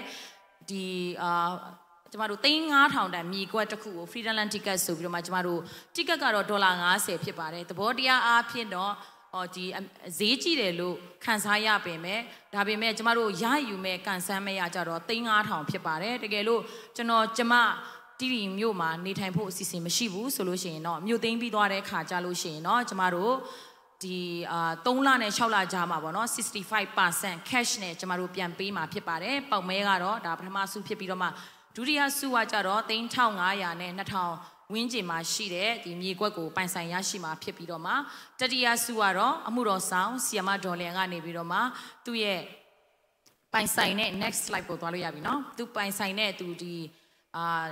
ဒီအာကျမတို့သိန်း9000တန်မြေကွက်တစ်ခုကို Freedom Land Ticket ဆိုပြီးတော့မှကျမတို့ ticket ကတော့ဒေါ်လာ90ဖြစ်ပါတယ်။သဘောတရားအားဖြင့်တော့ဟောဒီအဈေးကြီးတယ်လို့ခံစားရပေမဲ့ဒါပေမဲ့ကျမတို့ရယူမဲ့ကန်ဆန်းမရကြတော့သိန်း9000ဖြစ်ပါတယ်။တကယ်လို့ကျွန်တော်ကျမတီးတိမ်မြို့မှာနေထိုင်ဖို့အစီအစဉ်မရှိဘူးဆိုလို့ရှိရင်တော့မြို့သိမ်းပြီးသွားတဲ့အခါကျလို့ရှိရင်တော့ကျမတို့ဒီအာ3လနဲ့6လကြာမှာပေါ့နော်65% cash နဲ့ကျမတို့ပြန်ပေးမှာဖြစ်ပါတယ်။ပေါက်မဲကတော့ဒါပထမဆုဖြစ်ပြီးတော့မှဒုတိယဆုကကြတော့သိန်း1500နဲ့2000ဝန်းကျင်မှာရှိတဲ့ဒီမြေကွက်ကိုပိုင်ဆိုင်ရရှိမှာဖြစ်ပြီးတော့မှတတိယဆုကတော့အမှုတော်ဆောင်ဆီယမဒေါ်လျံကနေပြီးတော့မှသူ့ရဲ့ပိုင်ဆိုင်တဲ့ next slide ကိုသွားလို့ရပြီနော်။သူပိုင်ဆိုင်တဲ့သူဒီအာ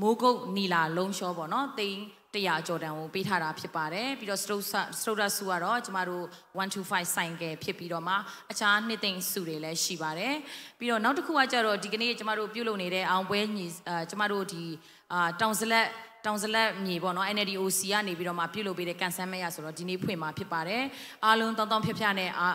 မိုးကုတ်နီလာလုံးရှောပေါ့နော်။သိန်း100ကျော်တန်ကိုပေးထားတာဖြစ်ပါတယ်။ပြီးတော့ Stroke စ Stroke ဆူကတော့ကျမတို့one two five ဆိုင်ကယ်ဖြစ်ပြီးတော့မှအခြားနှစ်သိန်းစုတွေလည်းရှိပါတယ်။ပြီးတော့နောက်တစ်ခုကကြတော့ဒီကနေ့ကျမတို့ပြုလုပ်နေတဲ့အောင်ပွဲညီအဲကျမတို့ဒီအာတောင်စလက်တောင်စလက်မြေပေါ့နော်။ NLD OC ကနေပြီးတော့မှပြုလုပ်ပေးတဲ့ကန်ဆန်းမရဆိုတော့ဒီနေ့ဖွင့်မှာဖြစ်ပါတယ်။အားလုံးတောင်းတောင်းဖြတ်ဖြတ်နဲ့အာ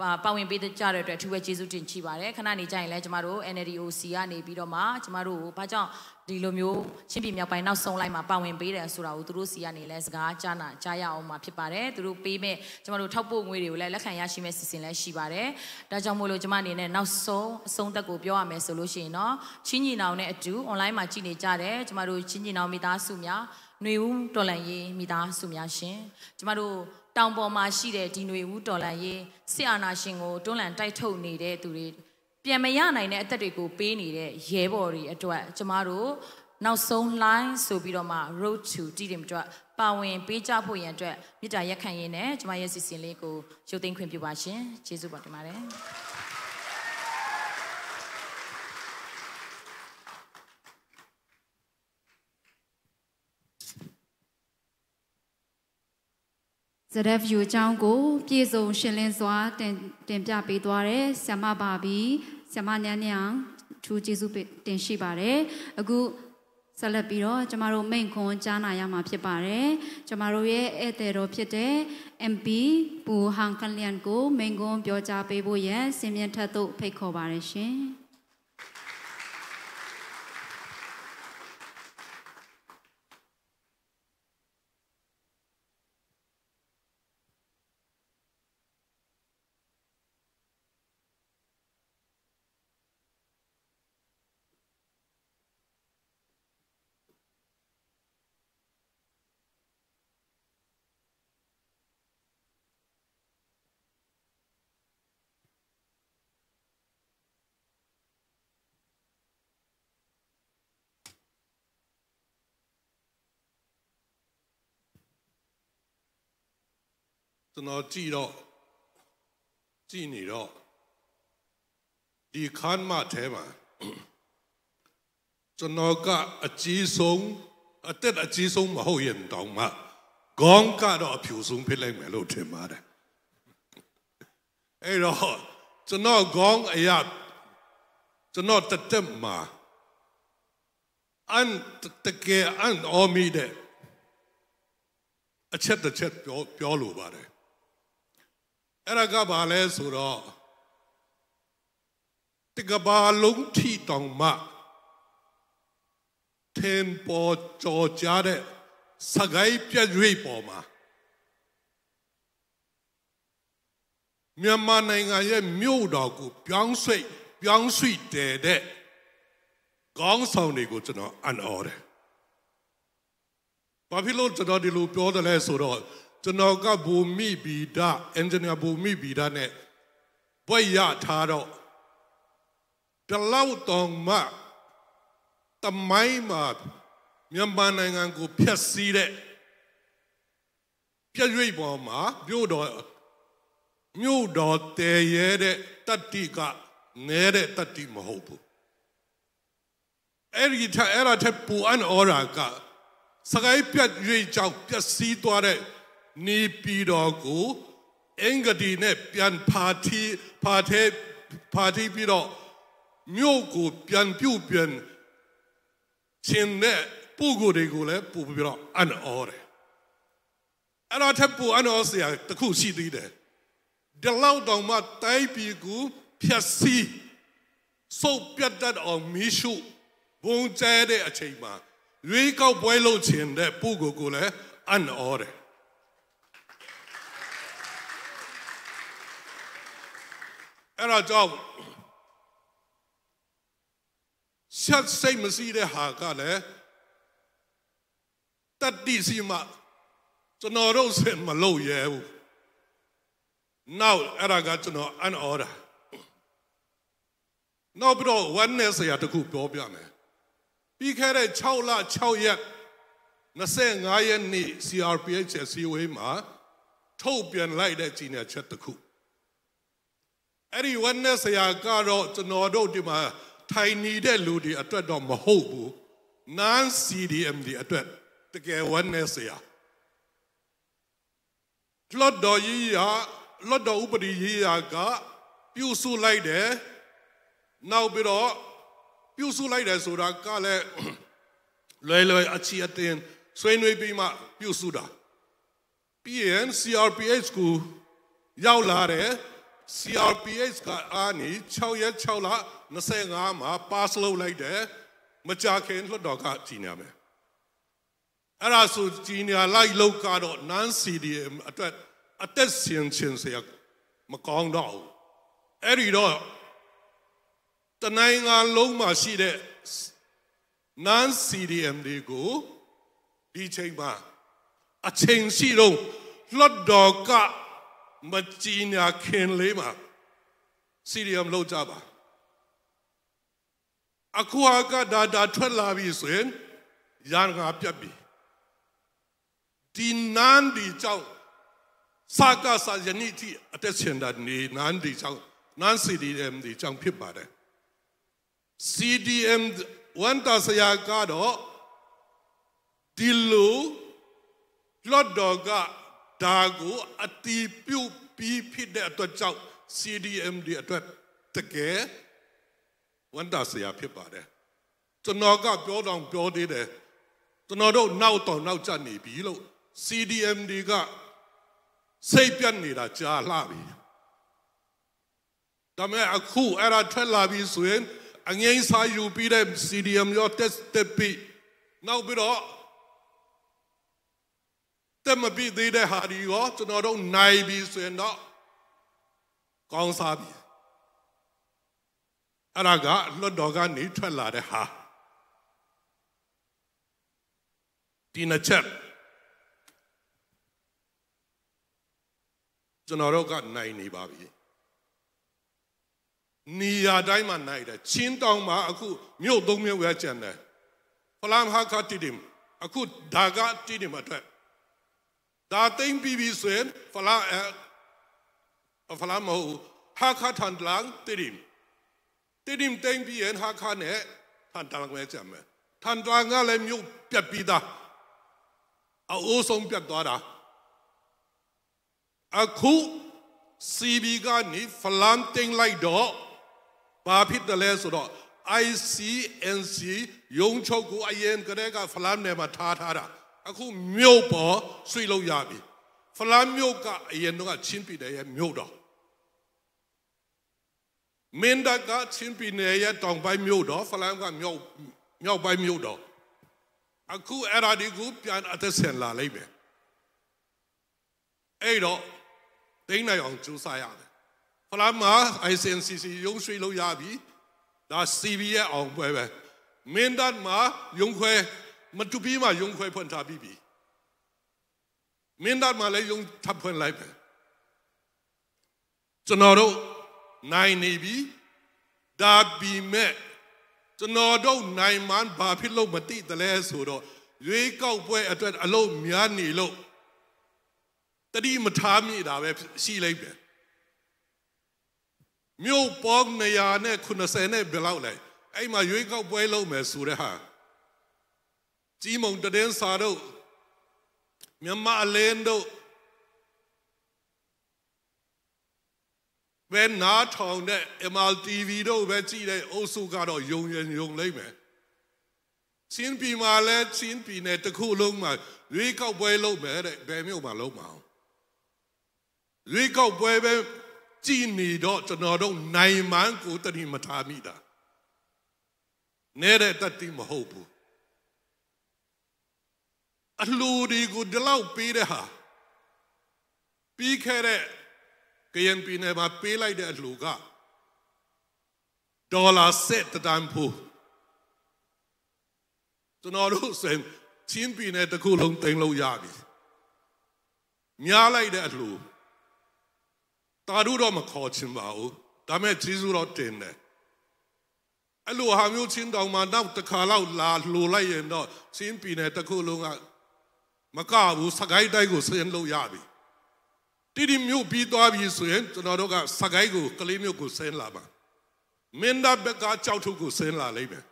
ပါပါဝင်ပေးကြတဲ့အတွက်အထူးပဲကျေးဇူးတင်ရှိပါတယ်။ခဏနေကျရင်လည်းကျမတို့ NLD OC ကနေပြီးတော့မှကျမတို့ကိုဘာကြောင့်ဒီလိုမျိုးချင်းပြည်မြောက်ပိုင်းနောက်ဆုံးလိုက်မှာပါဝင်ပေးတယ်ဆိုတာကိုသူတို့ဆီကနေလည်းစကားကြားနာကြားရအောင်မှာဖြစ်ပါတယ်။သူတို့ပေးမဲ့ကျမတို့ထောက်ပို့ငွေတွေကိုလည်းလက်ခံရရှိမဲ့စီစဉ်လည်းရှိပါတယ်။ဒါကြောင့်မို့လို့ကျမအနေနဲ့နောက်ဆုံးအဆုံးသက်ကိုပြောရမယ်ဆိုလို့ရှိရင်တော့ချင်းညီနောင်နဲ့အတူ online မှာကြည့်နေကြတဲ့ကျမတို့ချင်းညီနောင်မိသားစုများຫນွေဦးတော်လှန်ရေးမိသားစုများရှင်ကျမတို့တောင်ပေါ်မှာရှိတဲ့ဒီຫນွေဦးတော်လှန်ရေးစစ်အာဏာရှင်ကိုတွန်းလှန်တိုက်ထုတ်နေတဲ့သူတွေပြန်မရနိုင်တဲ့အသက်တွေကိုပေးနေတဲ့ရဲဘော်တွေအတွက်ကျမတို့နောက်ဆုံး line ဆိုပြီးတော့မှ Road to တီးတိမ်အတွက်ပါဝင်ပေးကြဖို့ရန်အတွက်မေတ္တာရပ်ခံရင်းနဲ့ကျမရဲ့စီစဉ်လေးကိုရုပ်သိမ်းခွင့်ပြုပါရှင်။ကျေးဇူးပါတင်ပါတယ်။ ဇဒက်ဖ်ယူအကြောင်းကိုပြည့်စုံရှင်းလင်းစွာတင်တင်ပြပေးသွားတဲ့ဆရာမဘာဘီဆရာမနန်းနန်းအောင်ထူးကျေးဇူးတင်ရှိပါတယ်အခုဆက်လက်ပြီးတော့ကျမတို့မိန့်ခွန်းကြားနာရမှာဖြစ်ပါတယ်ကျမတို့ရဲ့ဧည့်သည်တော်ဖြစ်တဲ့ MP ပူဟန်ကလျန်ကိုမိန့်ခွန်းပြောကြားပေးဖို့ရန်စင်မြင့်ထက်သို့ဖိတ်ခေါ်ပါတယ်ရှင်။ ကျွန်တော်ကြည့်တော့ကြည့်နေတော့ဒီခန်းမထဲမှာကျွန်တော်ကအကြီးဆုံးအသက်အကြီးဆုံးမဟုတ်ရင်တောင်မှခေါင်းကတော့အဖြူဆုံးဖြစ်လိမ့်မယ်လို့ထင်ပါတယ်။ အဲ့တော့ကျွန်တော်ခေါင်းအရကျွန်တော်တသက်မှာအန်တကယ်အန်အောမိတဲ့အချက်တစ်ချက်ပြောပြောလိုပါတယ်အဲ့ဒါကဘာလဲဆိုတော့တစ်ကမ္ဘာလုံးထိတောင်မှထင်ပေါ်ကျော်ကြားတဲ့စကိုင်းပြတ်ရွေ့ပေါ်မှာမြန်မာနိုင်ငံရဲ့မြို့တော်ကိုပြောင်းရွှေ့ပြောင်းရွှေ့တည်တဲ့ခေါင်းဆောင်တွေကိုကျွန်တော်အံ့ဩတယ်။ဘာဖြစ်လို့ကျွန်တော်ဒီလိုပြောတယ်လဲဆိုတော့ကျွန်တော်ကဘူမိဗီဒ engineer ဘူမိဗီဒနဲ့ဘွဲ့ရထားတော့ဒီလောက်တောင်မှတမိုင်းမှာမြန်မာနိုင်ငံကိုဖျက်ဆီးတဲ့ပြည့်ရွေ့ပေါ်မှာမြို့တော်မြို့တော်တည်ရဲတဲ့တတ်တိကနဲတဲ့တတ်တိမဟုတ်ဘူးအဲ့ဒီထက်အဲ့ဒါထက်ပူအံ့ဩတာကစကိုင်းပြတ်ရွေ့ကြောင့်ပျက်စီးသွားတဲ့နေပြည်တော်ကိုအင်္ဂတိနဲ့ပြန်ဖာထီဖာထဲဖာထီပြီးတော့မြို့ကိုပြန်ပြုတ်ပြန်ခြင်းနဲ့ပုဂ္ဂိုလ်တွေကိုလည်းပို့ပြီးတော့အံ့ဩတယ်အဲ့ဒါထက်ပိုအံ့ဩစရာတစ်ခုရှိသေးတယ်ဒီလောက်တောင်မှတိုင်းပြည်ကိုဖျက်ဆီးဆုတ်ပြတ်တတ်အောင်မီးရှို့ဘုံကျဲတဲ့အချိန်မှာရွေးကောက်ပွဲလုပ်ခြင်းတဲ့ပုဂ္ဂိုလ်ကိုလည်းအံ့ဩတယ်အဲ့ဒါကြောင့်ရှက်စိတ်မရှိတဲ့ဟာကလည်းတတ်သိရှိမှကျွန်တော်တို့စင်မလုပ်ရဲဘူးနောက်အဲ့ဒါကကျွန်တော်အံ့ဩတာနောက်ပြီးတော့ဝမ်းနည်းစရာတစ်ခုပြောပြမယ်ပြီးခဲ့တဲ့6လ6ရက်25ရက်နေ့ C R P H အစည်းအဝေးမှာထုတ်ပြန်လိုက်တဲ့ကြေညာချက်တစ်ခုအဲ့ဒီဝမ်းနည်းစရာကတော့ကျွန်တော်တို့ဒီမှာထိုင်နေတဲ့လူတွေအတွက်တော့မဟုတ်ဘူး non C D M တွေအတွက်တကယ်ဝမ်းနည်းစရာလွှတ်တော်ရေးရာလွှတ်တော်ဥပဒေရေးရာကပြုစုလိုက်တယ်နောက်ပြီးတော့ပြုစုလိုက်တယ်ဆိုတာကလည်းလွယ်လွယ်အချီအတင်ဆွေးနွေးပြီးမှပြုစုတာပြီးရင် C R P H ကိုရောက်လာတယ် C R P H ကအာနေ6ရက်6လ25မှာ pass လုပ်လိုက်တယ်မကြာခင်လွှတ်တော်ကကြီးညာမယ်အဲ့ဒါဆိုကြီးညာလိုက်လို့ကတော့ non C D M အတွက်အသက်ရှင်ခြင်းစရာမကောင်းတော့ဘူးအဲ့ဒီတော့တနိုင်ငံလုံးမှာရှိတဲ့ non C D M တွေကိုဒီချိန်မှာအချိန်ရှိတော့လွတ်တော်ကမကြီးညာခင်လေးမှာ C D M လောက်ကြပါအခုဟာကဒါဒါထွက်လာပြီဆိုရင်ရန်ငါပြတ်ပြီဒီနန်းဒီကြောင့်စကားစာယနေ့ထိအသက်ရှင်တာနေနန်းဒီကြောင့်နန်း C D M ဒီကြောင့်ဖြစ်ပါတယ်CDM ဝန်တာဆရာကတော့ဒီလိုလွတ်တော်ကဒါကိုအတီးပြုတ်ပြီးဖြစ်တဲ့အတွက်ကြောင့်CDMဒီအတွက်တကယ်ဝန်တာဆရာဖြစ်ပါတယ်ကျွန်တော်ကပြောတော့ပြောသေးတယ်ကျွန်တော်တို့နောက်တော့နောက်ကျနေပြီလို့CDMဒီကစိတ်ပြတ်နေတာကြားလာပြီဒါပေမဲ့အခုအဲ့ဒါထွက်လာပြီဆိုရင်အငြိမ်းစားယူပြီးတဲ့CDMရောတက်တက်ပြီးနောက်ပြီးတော့တက်မပြီးသေးတဲ့ဟာဒီရောကျွန်တော်တို့နိုင်ပြီဆိုရင်တော့ကောင်းစားပြီအဲ့ဒါကလွတ်တော်ကနေထွက်လာတဲ့ဟာဒီနှစ်ချက်ကျွန်တော်တို့ကနိုင်နေပါပြီနေရာတိုင်းမှာနိုင်တယ်ချင်းတောင်မှာအခုမြို့သုံးမြို့ပဲကျန်တယ်ဖလမ်းဟာခါတီတင်အခုဒါကတီတင်အတွက်ဒါသိမ်းပြီးပြီဆိုရင်ဖလမ်းအဲဖလမ်းမဟုတ်ဘူးဟာခါထန်တလန်တီတင်တီတင်သိမ်းပြီးရင်ဟာခါနဲ့ထန်တလန်ပဲကျန်မယ်ထန်တလန်ကလည်းမြို့ပြတ်ပြီးသားအအိုးဆုံးပြတ်သွားတာအခု CB ကနေ ဖလမ်းသိမ်းလိုက်တော့ ဘာဖြစ်သလဲဆိုတော့ ICNC ရုံးချုပ်ကို အရင်ကတည်းက ဖလမ်းနယ်မှာ ထားထားတာ။ အခု မြို့ပေါ်ရွှေ့လို့ရပြီ။ ဖလမ်းမြို့က အရင်တုန်းက ချင်းပြည်နယ်ရဲ့ မြို့တော်၊ မင်းတပ်က ချင်းပြည်နယ်ရဲ့ တောင်ပိုင်းမြို့တော်၊ ဖလမ်းက မြောက်၊ မြောက်ပိုင်းမြို့တော်။ အခု အဲ့ဒါတွေကို ပြန်အသက်ရှင်လာလိမ့်မယ်။ အဲ့တော့ သိမ်းနိုင်အောင် ကြိုးစားရမယ်။ ဖလမ်းမှာ ICNCC ရုံးရွှေ့လို့ရပြီ။ ဒါ CB ရဲ့ အောင်ပွဲပဲ။ မင်းတပ်မှာ ရုံးခွဲ၊ မတူပီမှာ ရုံးခွဲဖွင့်ထားပြီးပြီ။ မင်းတပ်မှာလည်း ရုံးထပ်ဖွင့်လိုက်မယ်။ ကျွန်တော်တို့ နိုင်နေပြီ။ ဒါပေမဲ့ ကျွန်တော်တို့ နိုင်မှန်း ဘာဖြစ်လို့ မသိသလဲဆိုတော့ ရွေးကောက်ပွဲအတွက် အလုပ်များနေလို့ သတိမထားမိတာပဲ ရှိလိမ့်မယ်။ မြို့ပေါင်း နှစ်ရာနဲ့ခုနှစ်ဆယ် နဲ့ ဘယ်လောက်လဲ။ အဲ့မှာ ရွေးကောက်ပွဲ လုပ်မယ်ဆိုတဲ့ဟာ။ ကြည်မုံသတင်းစာတို့၊ မြန်မာ့အလင်းတို့ ပဲနားထောင်တဲ့ MRTV တို့ပဲကြည့်တဲ့ အုပ်စုကတော့ ယုံရင်ယုံလိမ့်မယ်။ ချင်းပြည်မှာလည်း ချင်းပြည်နယ်တစ်ခုလုံးမှာ ရွေးကောက်ပွဲလုပ်မယ်တဲ့။ ဘယ်မြို့မှာလုပ်မှာလဲ။ ရွေးကောက်ပွဲပဲကြည့်နေတော့ ကျွန်တော်တို့ နိုင်မှန်းကို သတိမထားမိတာ နည်းတဲ့ သတိ မဟုတ်ဘူး။ အလှူတွေကို ဒီလောက်ပေးတဲ့ဟာ၊ ပြီးခဲ့တဲ့ ကရင်ပြည်နယ်မှာ ပေးလိုက်တဲ့ အလှူက ဒေါ်လာ ဆယ့်တစ်သန်းဖိုး။ ကျွန်တော်တို့ဆိုရင် ချင်းပြည်နယ်တစ်ခုလုံး သိမ်းလို့ရပြီ။ များလိုက်တဲ့ အလှူ၊ သာဓုတော့ မခေါ်ချင်ပါဘူး။ ဒါပေမဲ့ ကျေးဇူးတော့တင်တယ်။ အဲ့လိုဟာမျိုး ချင်းတောင်မှာ နောက်တစ်ခါလောက် လာလှူလိုက်ရင်တော့ ချင်းပြည်နယ်တစ်ခုလုံးက မကဘူး၊ စစ်ကိုင်းတိုင်းကို ဆင်းလို့ရပြီ။ တီးတိန်မြို့ ပြီးသွားပြီဆိုရင် ကျွန်တော်တို့က စစ်ကိုင်းကို၊ ကလေးမြို့ကို ဆင်းလာမှာ။ မင်းတပ်ဘက်က ကျောက်ထုကို ဆင်းလာလိမ့်မယ်။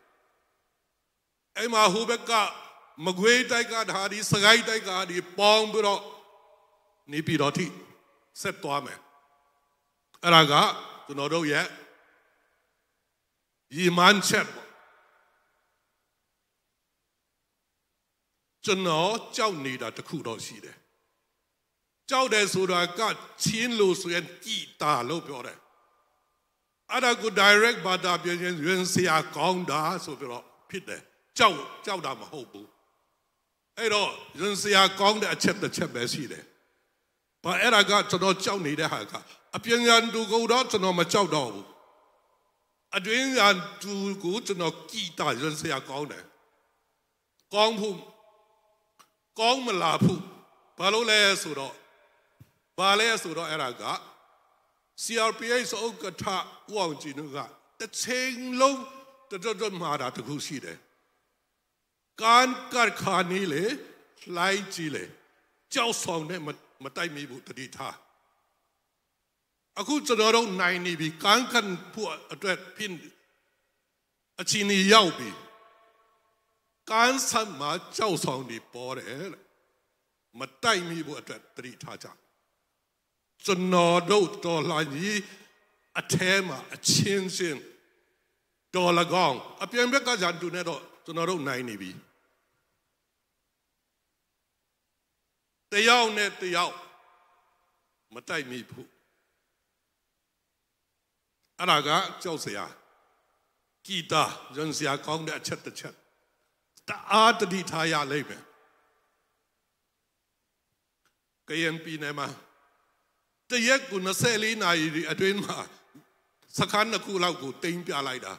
အဲ့မှာ ဟိုဘက်က မကွေးတိုင်းကဟာတွေ၊ စစ်ကိုင်းတိုင်းကဟာတွေ ပေါင်းပြီးတော့ နေပြည်တော်ထိ ဆက်သွားမယ်။ အဲ့ဒါက ကျွန်တော်တို့ရဲ့ ရည်မှန်းချက်ပေါ့။ ကျွန်တော် ကြောက်နေတာတစ်ခုတော့ရှိတယ်။ ကြောက်တယ်ဆိုတာက ချင်းလိုဆိုရင် ကြည်တာလို့ပြောတယ်။ အဲ့ဒါကို direct ဘာသာပြန်ရင် ရင်စရာကောင်းတာဆိုပြီးတော့ ဖြစ်တယ်။ ကြောက်၊ ကြောက်တာ မဟုတ်ဘူး။ အဲ့တော့ ရင်စရာကောင်းတဲ့ အချက်တစ်ချက်ပဲရှိတယ်။ ဘာ၊ အဲ့ဒါက ကျွန်တော် ကြောက်နေတဲ့ဟာက အပြင်ရန်သူကိုတော့ ကျွန်တော် မကြောက်တော့ဘူး။ အတွင်းရန်သူကို ကျွန်တော် ကြည်တာ၊ ရင်စရာကောင်းတယ်။ ကောင်းဖို့၊ ကောင်းမလာဖို့။ ဘာလို့လဲဆိုတော့၊ ဘာလဲဆိုတော့ အဲ့ဒါက CRPH ဥက္ကဋ္ဌ ဦးအောင်ကြည်ညွန့်က တစ်ချိန်လုံး တဒွတ်ဒွတ်မှားတာ တစ်ခုရှိတယ်။ ကမ်းကပ်ခါနီးလေ၊ လှိုင်းကြီးလေ၊ ကျောက်ဆောင်နဲ့ မ၊ မတိုက်မိဖို့ သတိထား။ အခု ကျွန်တော်တို့ နိုင်နေပြီ။ ကမ်းကပ်ဖို့အတွက် ဖြစ်၊ အခြေအနေရောက်ပြီ။ ကမ်းဆတ်မှာ ကျောက်ဆောင်တွေ ပေါ်တယ်။ မတိုက်မိဖို့အတွက် သတိထားကြ။ ကျွန်တော်တို့ တော်လှန်ရေးအထဲမှာ အချင်းချင်း သော်လည်းကောင်း၊ အပြိုင်ဘက်က ရန်သူနဲ့တော့ ကျွန်တော်တို့ နိုင်နေပြီ။ တစ်ယောက်နဲ့တစ်ယောက် မတိုက်မိဖို့။ အဲ့ဒါက ကြောက်စရာ၊ ကြည်တာ၊ ရင်စရာကောင်းတဲ့ အချက်တစ်ချက်။ တအား သတိထားရလိမ့်မယ်။ ကရင်ပြည်နယ်မှာ တစ်ရက်ကို နှစ်ဆယ့်လေးနာရီအတွင်းမှာ စခန်းနှစ်ခုလောက်ကို သိမ်းပြလိုက်တာ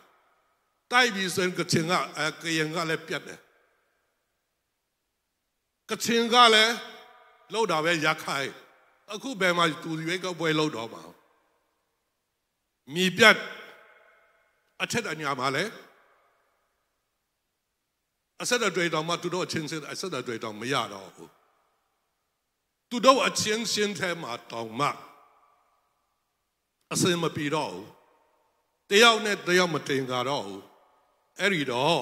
။ တိုက်ပြီဆိုရင် ကချင်က၊ အဲ၊ ကရင်ကလည်း ပြတ်တယ်။ ကချင်ကလည်း လုပ်တာပဲ။ ရခိုင်၊ အခု ဘယ်မှာ သူ ရွေးကောက်ပွဲ လုပ်တော့မှာ။ မြေပြန့်၊ အထက်အညာမှာလည်း အဆက်အသွယ်တောင်မှ သူတို့အချင်းချင်း အဆက်အသွယ်တောင် မရတော့ဘူး။ သူတို့အချင်းချင်းထဲမှာတောင်မှ အဆင်မပြေတော့ဘူး။ တစ်ယောက်နဲ့တစ်ယောက် မသင်္ကာတော့ဘူး။ အဲ့ဒီတော့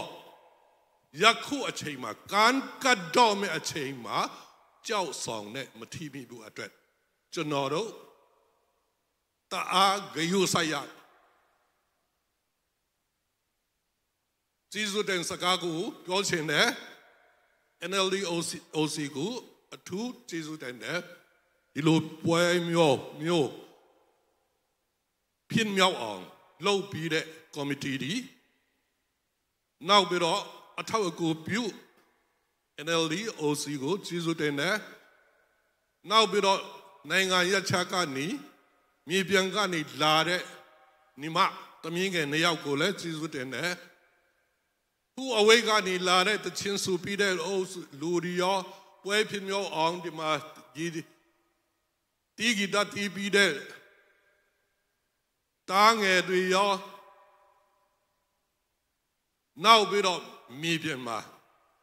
ယခုအချိန်မှာ ကမ်းကပ်တော့မယ့်အချိန်မှာ ကျောက်ဆောင်နဲ့ မထိမိဖို့အတွက် ကျွန်တော်တို့ တအားဂရုစိုက်ရ၊ ကျေးဇူးတင်စကားကို ပြောချင်တယ်။ NLD OC, OC ကို အထူးကျေးဇူးတင်တယ်။ ဒီလိုပွဲမျိုးမျိုး ဖြစ်မြောက်အောင် လုပ်ပေးတဲ့ ကော်မတီတွေ၊ နောက်ပြီးတော့ အထောက်အကူပြု NLD OC ကို ကျေးဇူးတင်တယ်။ နောက်ပြီးတော့ နိုင်ငံရပ်ခြားကနေ၊ မြေပြင်ကနေလာတဲ့ ညီမသမီးငယ်နှစ်ယောက်ကိုလည်း ကျေးဇူးတင်တယ်။ ဟူးအဝေးကနေလာတဲ့ သီချင်းဆိုပေးတဲ့ အုပ်စုလူတွေရော၊ ပွဲဖြစ်မြောက်အောင် ဒီမှာ ဒီ တီးဂီတတီးပေးတဲ့ သားငယ်တွေရော၊ နောက်ပြီးတော့ မြေပြင်မှာ၊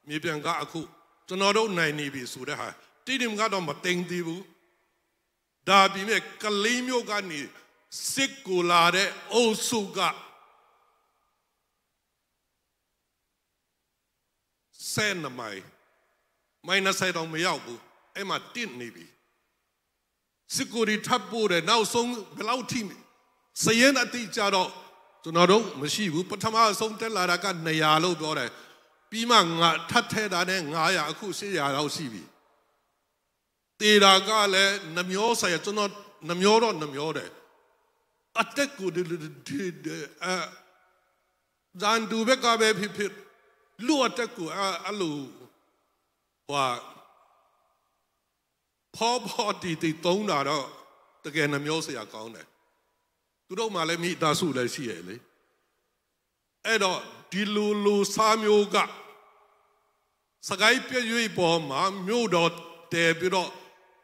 မြေပြင်က အခု ကျွန်တော်တို့ နိုင်နေပြီဆိုတဲ့ဟာ၊ တီးတိမ်ကတော့ မသိမ်းသေးဘူး။ ဒါပေမဲ့ ကလေးမြို့ကနေ စစ်ကူလာတဲ့ အုပ်စုက ဆယ့်နှစ်မိုင်၊ မိုင်နှစ်ဆယ်တောင် မရောက်ဘူး။ အဲ့မှာ တစ်နေပြီ။ စစ်ကူတွေ ထပ်ပို့တယ်။ နောက်ဆုံး ဘယ်လောက်ထိ စာရင်းအတိအကျတော့ ကျွန်တော်တို့ မရှိဘူး။ ပထမဆုံး တက်လာတာက နှစ်ရာလို့ ပြောတယ်။ ပြီးမှ ငါ ထပ်ထည့်တာနဲ့ ငါးရာ၊ အခု ရှစ်ရာလောက် ရှိပြီ။ သေတာကလည်း နှမျောဆရာ၊ ကျွန်တော် နှမျောတော့ နှမျောတယ်။ အသက်ကို ဒီ ဒီ ဒီ ဒီ အဲ ရန်သူဘက်ကပဲဖြစ်ဖြစ်၊ လူ့အသက်ကို အဲ အဲ့လို ဟိုဟာ ဖောဖောတီတီ သုံးတာတော့ တကယ် နှမျောဆရာ ကောင်းတယ်။ သူတို့မှာလည်း မိသားစုလည်း ရှိရလေ။ အဲ့တော့ ဒီလိုလူစားမျိုးက စကိုင်းပြတ်ရွေ့ပေါ်မှာ မြို့တော်တည်ပြီးတော့၊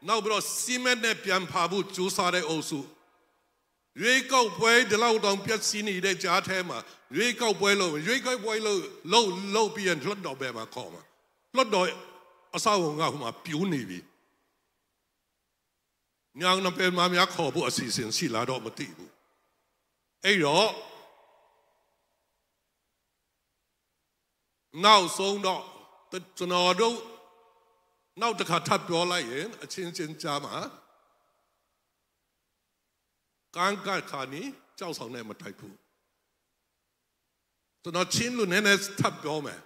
နောက်ပြီးတော့ စည်းမဲ့နဲ့ ပြန်ဖာဖို့ ကြိုးစားတဲ့ အုပ်စု၊ ရွေးကောက်ပွဲ ဒီလောက်တောင် ပျက်စီးနေတဲ့ ကြားထဲမှာ ရွေးကောက်ပွဲလုပ်၊ ရွေးကောက်ပွဲလုပ်၊ လုပ်၊ လုပ်ပြီးရင် လွှတ်တော်ဘယ်မှာ ခေါ်မှာ၊ လွှတ်တော် အဆောက်အအုံက ဟိုမှာ ပြိုနေပြီ။ ညောင်နှစ်ပင်မှာများ ခေါ်ဖို့ အစီအစဉ် ရှိလားတော့ မသိဘူး။ အဲ့တော့ နောက်ဆုံးတော့ ကျွန်တော်တို့ နောက်တစ်ခါ ထပ်ပြောလိုက်ရင် အချင်းချင်းကြားမှာ ကန့်ကတ်ခါနီး ကျောက်ဆောင်နဲ့ မထိုက်ဘူး။ ကျွန်တော် ချင်းလို နည်းနည်း ထပ်ပြောမယ်။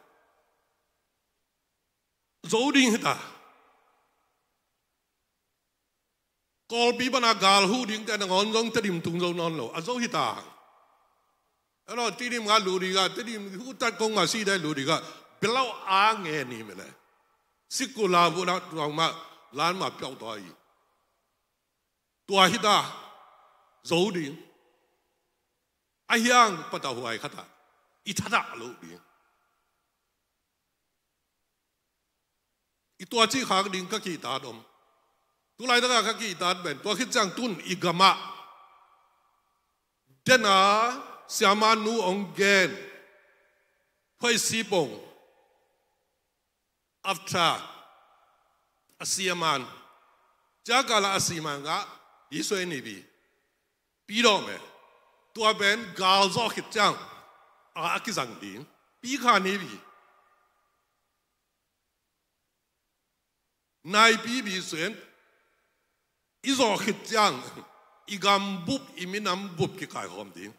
ဇိုဒိဟတာ ကော်ပီပနာ ဂါလ်ဟူဒိင်း တဲနငေါ် ဇိုင်း တဒိမ်တုံ ဇိုင်း နွန် လို အဇိုဟိတာ။ အဲ့တော့ တီဒိမ်က လူဒီက၊ တီဒိမ် ဟူးတတ်ကုန်းမှာ ရှိတဲ့ လူတွေက ဘယ်လောက် အားငယ်နေမလဲ။ စစ်ကူလာဖို့တောင်မှ လမ်းမှာ ပျောက်သွားပြီ။ တွာဟိတာ ဇိုဒိင်း အဟျၢင် ပတဟွိုင်ခါတာ အီထါတာ အလုပ်ဒိင်း အီတွာ ကၠီခါကဒိင်း ကကီတၢ်ဒိမ်။ တူၢ်လိုက်တက ကကီတၢ်ဘဲၣ် တွာ ခ့ၣ်ကၠၢင်တုၼ်ႇ အီဂမ ဒဲနၤ ဆ ျၢမနူ အီၣ်ဂဲၣ် ဖဲစံပိင် အဖျါ အစီအမံ ကြားကာလ အစီအမံက ရေးဆွဲနေပြီ။ ပြီးတော့မယ်။ တွာဘဲၣ် ဂါလ်ဇီၣ်ခ့ၣ်ကၠၢင် အကီၢ်စံဒိင်း ပြီးခါနီးပြီ။ နိုင်ပြီးပြီဆိုရင် အီဇီၣ်ခ့ၣ်ကၠၢင် အီဂမ်ဘုပ် အီမံနမ်ဘုပ် ကီၢ်ကၢၢ်ဟီုမ်ဒိင်း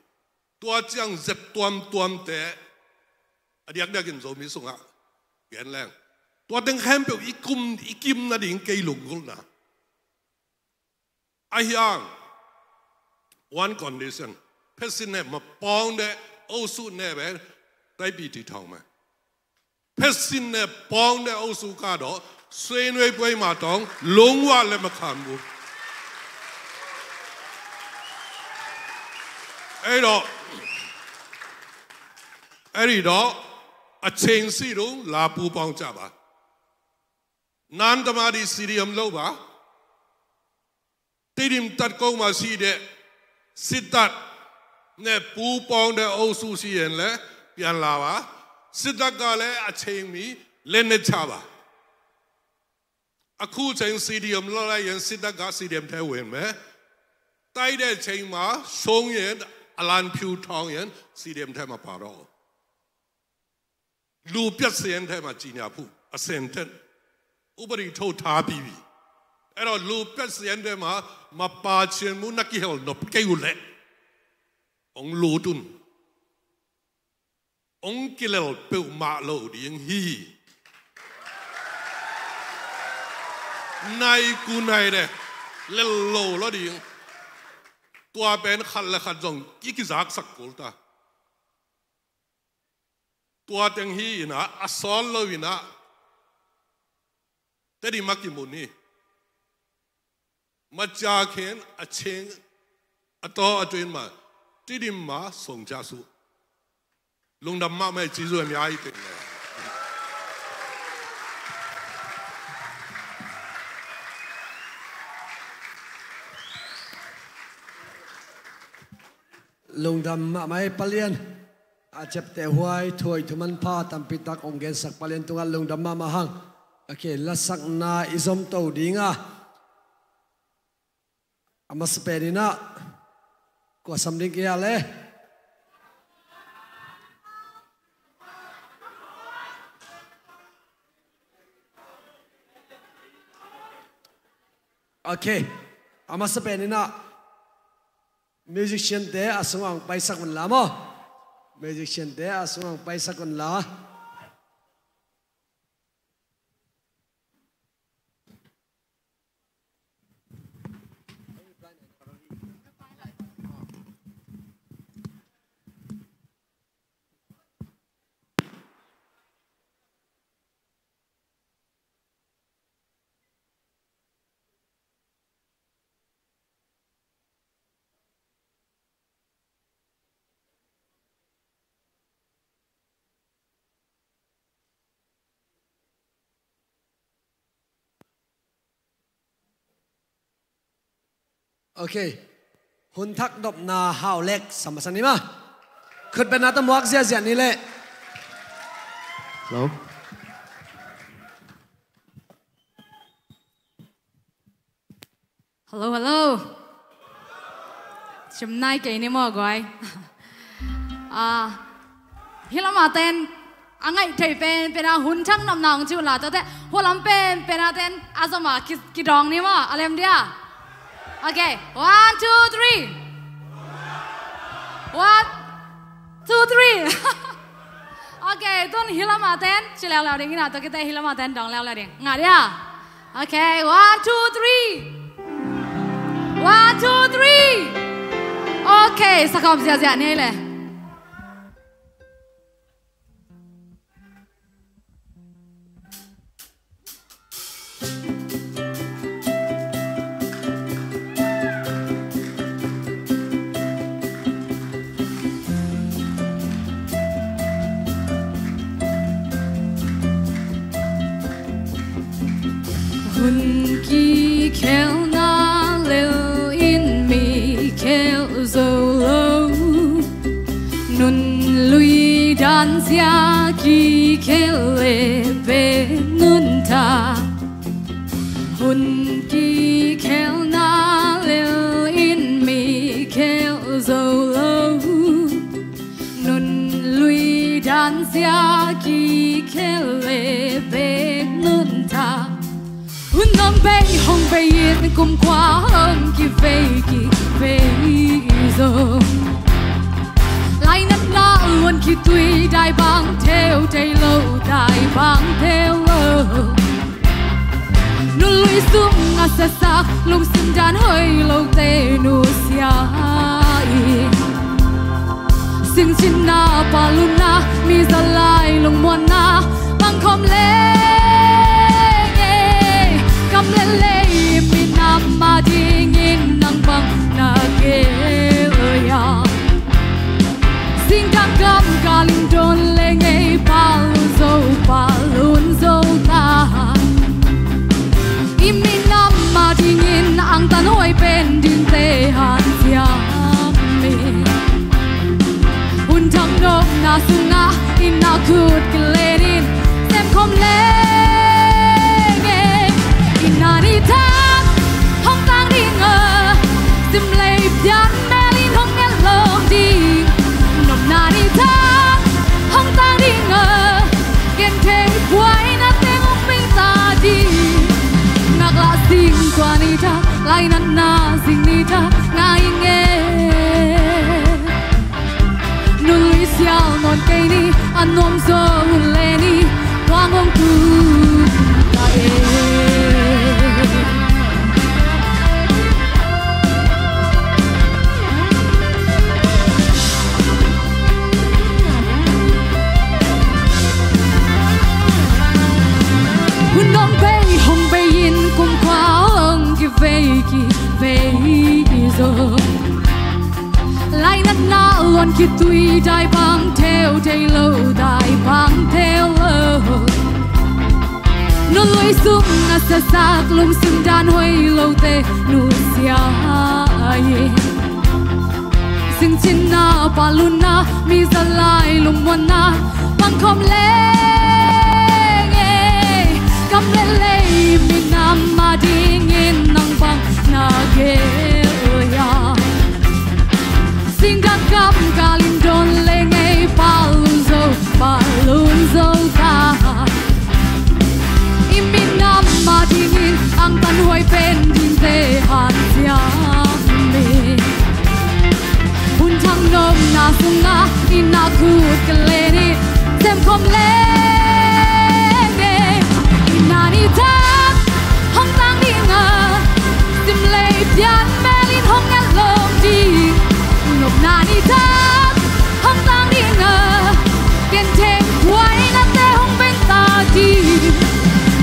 တွာကၠၢင် စက်တွမ်တွမ်တဲ အဒျၢၵ်ၣ်ဒျၢၵ်ၣ် ကၠိၣ်မီး သုင် ဂဲၢ်လဲၣ် တွာတၢ်ခီပညီ အီကုမ် အီကိမ်နဒိင်း ကဲလီၤဂိုၢ်နၤ အဟျၢင် one condition ဖက်စစ်နဲ့ မပေါင်းတဲ့ အုပ်စုနဲ့ပဲ တိုင်းပြည်တည်ထောင်မယ်။ ဖက်စစ်နဲ့ ပေါင်းတဲ့ အုပ်စုကတော့ ဆွေးနွေးပွဲမှာတောင် လုံးဝလက်မခံဘူး။ အဲ့တော့ အဲ့ဒီတော့ အချိန်ရှိတုန်း လာပူးပေါင်းကြပါ။ နန်းဓမ္မတီ စီဒီအမ် လုပ်ပါ။ တီးတိမ်တပ်ကုန်းမှာရှိတဲ့ စစ်တပ်နဲ့ ပူးပေါင်းတဲ့ အုပ်စုရှိရင်လည်း ပြန်လာပါ။ စစ်တပ်ကလည်း အချိန်မီ လက်နက်ချပါ။ အခုချိန် စီဒီအမ် လုပ်လိုက်ရင် စစ်တပ်က စီဒီအမ် ထဲဝင်မယ်။ တိုက်တဲ့အချိန်မှာ ရှုံးရင်၊ အလံဖြူထောင်ရင် စီဒီအမ် ထဲမပါတော့ဘူး။ လူပြတ်စာရင်းထဲမှာ ကြေညာဖို့ အဆင်သင့်၊ ဥပဒေထုတ်ထားပြီးပြီ။ Edo lu pet sian de ma, ma pa cian mu na kihel nop kei u le. Ong lu tun. Ong kilel peuhmah lo ding hi. Nai ku nai de. Lel lo lo ding. Tua pen khat le khat zong i kizaksak kul ta. Tua teng hi inah, a sawl lo inah. Tedim a kimun hi. Macia khen a ceng a taw a tuin ma. Tedim ma song cia su. Lungdam mahmah i ci zu em ya i pen le. Lungdam mahmah i palian. A ciapteh huai thuai thuman pha tampi tak ong gensak palian tungah lungdam mahmah hang. Okay, lasakna i zom to ding a. A masa pen inah kua sam ding kia le. Okay. A masa pen inah musician te a sungah ong paisak un la maw. Musician te a sungah ong paisak un la. Okay. Hun thak nopna hau lek sam masa ni ma. Khut beng na ta muak ziahziah ni leh. Hello. Hello, hello. Cim nai kei ni maw guai. Ah, hi lamah ten a ngaih thei penpen a hun thak nopna hong ci uh la, tuate hua lam penpen a ten a zom a ki, kidawng ni maw, a lem dia. Okay, one, two, three. One, two, three. Okay, tun hi lamah ten ci leuleu ding inah, tua kite hi lamah ten dawng leuleu ding. Ngah dia. Okay, one, two, three. One, two, three. Okay, sakhawm ziahziah ni le. Hun kikhelna lel in mi khel zo lo. Nun lui dan zia kikhel le pe nunta. Hun kikhelna lel in mi khel zo lo. Nun lui dan zia kikhel le pe nunta. Hun hong bei hong bei in kum kua hong kivei kivei zo. Lainatna luan khitui dai bang theu thei lo, dai bang theu lo. Nului sum a sasak lungsim dan hoi lo te nusia in. Singsinna, palunna, mi zalai lungmuanna, bangkhawm leng ei, kam lelei minam a dingin nang bang na gel a. Singdang kam kaling don leng ei, palun zo, palun zo ta. I minam a dingin angtan huai pen dingte hanciam in. Hun thak nopna sungah i na khut kilenin A nuam zaw hun le ni, tua hong tung ta e. Hun hong bei, hong bei in kum kua hong kivei, kivei zaw. Lainatna luan khitui, dai bang theu, thei lo, dai bang theu lo. Nunlui sung a siasak, lungsim dan hoih lote nusia in. Singcin na, palunna, mi zalai lungmuanna, pangkhawm leng e. Kam le lei minam adingin nang bang na gel hia? Singdan kam kalin dawn leng e, palun zo, palun zo ta. I minam adingin angtan huai pen dingte hanciam in. Hun thang nopna sungah i na khut ka len i, sem khawm leng e. I na ni tak hong tang ding a, sim lei pian mel in hong nget lawm ding. Nopna ni tak hong tang ding a, genthei buainate hong veng ta ding.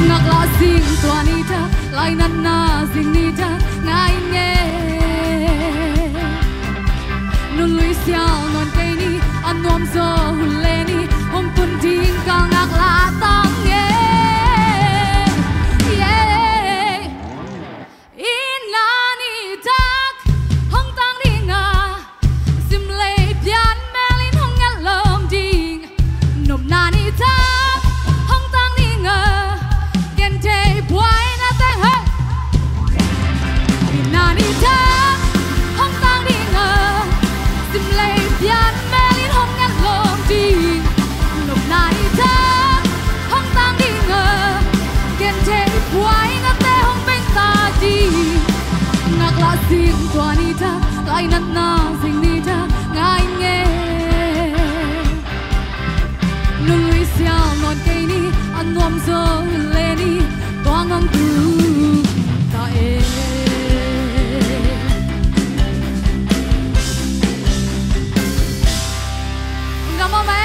Ngaklah zing tua ni tak, lainatna zing ni tak, ngai nge. Nunlui sial nawn kei ni, a nuam zaw hun le ni, hong tun ding ka ngaklah tang e. Yeah. I na ni tak hong tang ding a, sim lei pian mel in hong nget lawm ding. Nopna ni tak hong tang ding a, genthei buaina teng, hey. I na ni tak hong tang ding a, sim lei pian mel in hong nget lawm ding. Nopna ni tak hong tang ding a, genthei buainate hong veng ta ding. Ngaklah zing tua ni tak, lainatna zing ni tak, ngai nge. Nunlui sial nawn kei ni, a nuam zaw hun le ni, tua hong tung ta e. Ung dam mawk mai.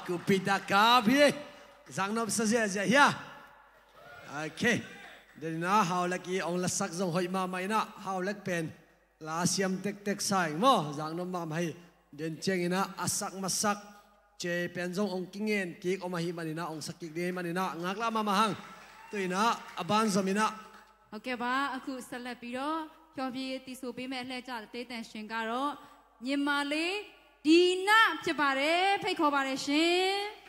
Kupi ta kap hi. Zang nop sa ziahziah hia. Ok. Deninah Haulek i ong lasak zong hoih mahmah inah Haulek pen la siam tektek sa ing maw, zang nop mahmah hi. Den cianginah a sak masak J pen zong ong kingen kik om ahi maninah, ong sak kik ding ahi maninah ngaklah mahmah hang. Tuinah a ban zominah ဟုတ်ကဲ့ပါ။ အခုဆက်လက်ပြီးတော့ဖျော်ဖြေသီဆိုပေးမယ့်အလှည့်ကျတသေးတန်ရှင်ကတော့ညီမလေးဒီနဖြစ်ပါတယ်။ ဖိတ်ခေါ်ပါတယ်ရှင်။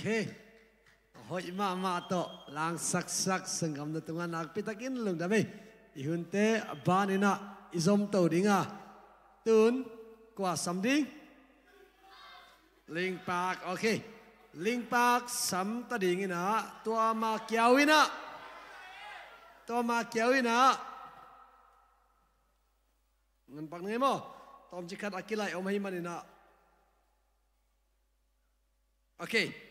Ok. Hoih mahmah tawh langsaksak sanggamna tungah nakpi takin lungdam ei. I hunte a ban inah i zom to ding a. Tun kua sam ding? Lingpak. Ok. Lingpak sam ta ding inah tua ma kiau inah, tua ma kiau inah. Nganpak ning ei maw? Tawmcik khat a kilaih om ahih man inah. Ok.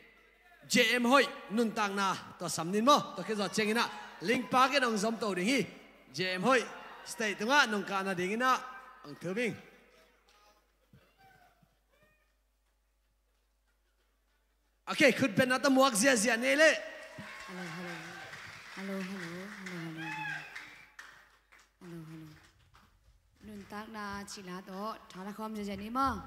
J M Hoih nuntakna tua sam ning maw? Tua khit zawh ciang inah Lingpak in hong zom to ding hi. J M Hoih stage tungah nong kah nading inah hong thum ing. Ok, khut beng a ta muak ziahziah ni ei leh. Hello, hello. Hello, hello. Hello, hello. Hello, hello. Nuntakna cih la tawh tha la khawm ziahziah ni maw?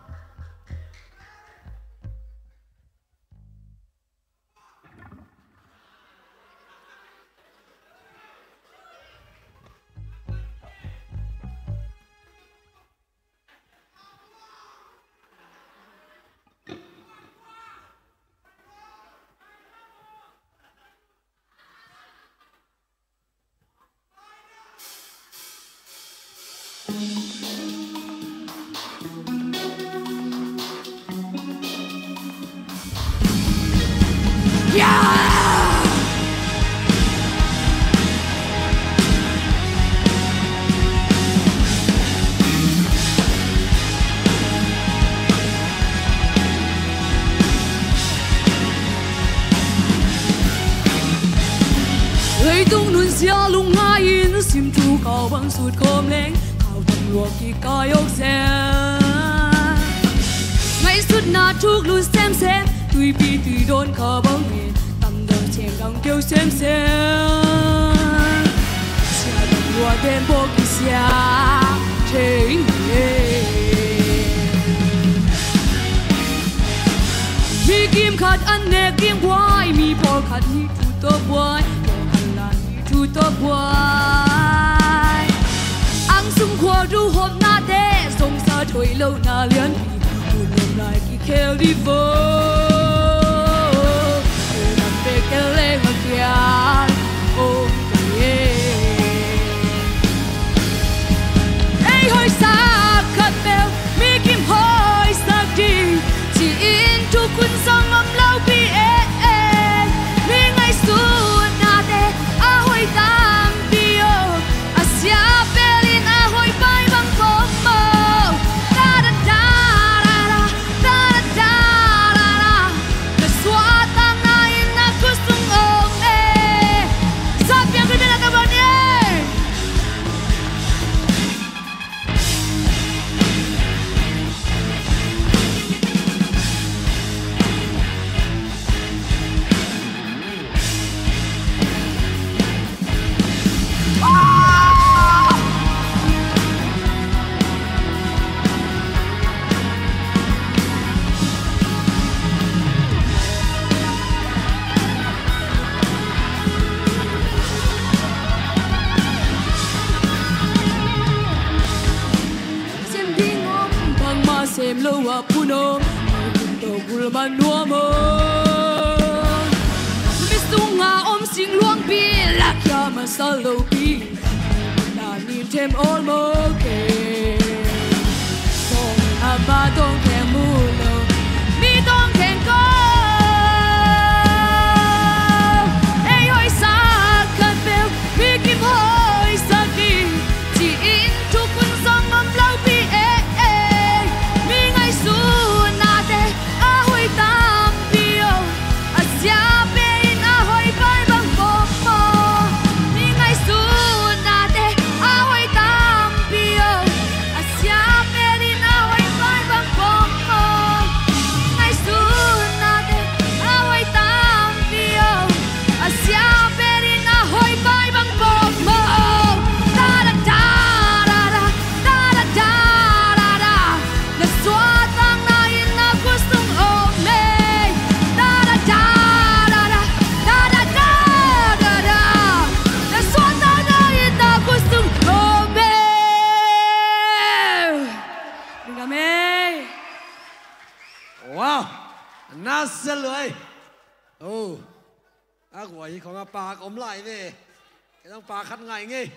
Leitung nunzia lungngai in simthu kau bang sut khawm leng, kau tam luak kikai awk zel. Ngaihsutna thuk lut semsem, tuipi tui dawn kha bang in, tam dawn ciang dang keu semsem. Sia dang lua den bawk kisia thei hi. Mi kim khat an nek ding buai, mi pawl khat hi thu tawh buai, pawl khat la hi thu tawh buai. Ang sung khua duhhopnate zongsa thoih lohna lianpi, hun om lai kikhel dih vo. Thu lam pek tel leng a kian om kei e. Ei hoihsak khat peuh, mi kim hoihsak ding ci-in thukhun zong om lopi e. Mi ngaihsutnate a hoih tampi aw, a sia pelin a hoih pai bang pawh maw. Da da da da da, da da da da da. Na suahtakna in na khut sung om e. Sa piang ding na ta bang e. Sem ding om, bangmah sem lo a phun om, a phun tawh gul man nuam om. Mi sungah om sing luangpi, lakhia masa lopi, na nin them awl maw kei. Kong ama tong kheng mu lo, mi tong kheng ko. Ei hoihsak khat peuh, mi kim hoihsak ding ci-in thukhun zong om lopi e. Mi ngaihsutnate a hoih tampi aw, a sia pelin a hoih pai bang pawh maw. Mi ngaihsutnate a hoih tampi aw, a sia pelin a hoih pai bang pawh maw. Mi ngaihsutnate a hoih tampi aw, a sia pelin a hoih pai bang pawh maw. Da da da da da, da da da da da. Na suahtakna in na khut sung om e. Da da da da da, da da da da da. Na suahtakna in na khut sung om e. Lungdam e. Wow. Na sia lua e. Oh, a kua hi khong a pak om lai ve. Kei zong pak khat ngai ngei.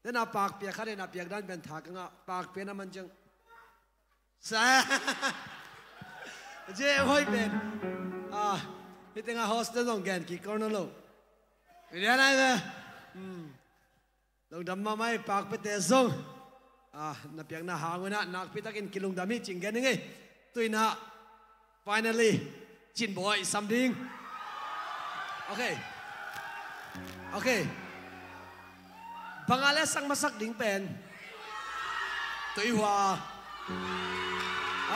Tena pak piak khat in a piak dan pen tha ka ngah, pak piak na man ciang. Sa. Je hoi pen. Ah, hih tengah host te zong gen kik kor na lo. Ria nai ve. Hmm. Lungdam mahmah hi, pak piate zong. Ah, na piakna hang un ah nakpi takin kilungdam hi cih gen ing ei. Tu in ah finally Cin Bawi sam ding. Okay. Okay. Bang a leh sak masak ding pen? Tuihua.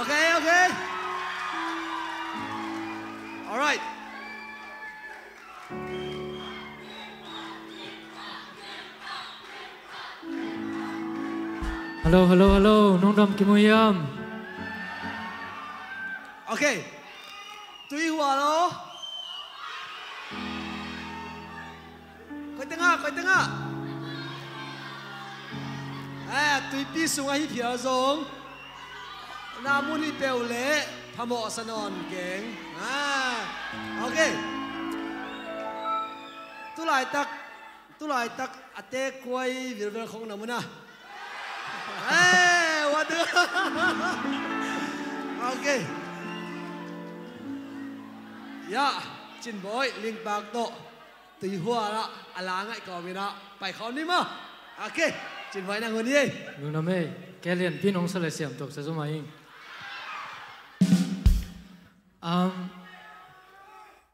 Okay, okay. Alright. Hello, hello, hello. Nungdam kimu hiam? Okay. Tuihua lo. Koi tengah, koi tengah. Eh, tuipi sungah hi phial zong. Na mun hi peuh leh phamawh sa nawn keng. Ah, okay. Tulaitak, tulaitak a tekuai vilvel khong na mun a. Eh, what the? Okay. Ya, Cin Bawi, lingpak tawh. Tuihua ah a la ngaih kawm in ah pai khawm ni maw. Okay, Cin Bawi nang hun hi ei. Lungdam ei. Kei lianpi nong sa leh siam tuak sa zumah ing. Um,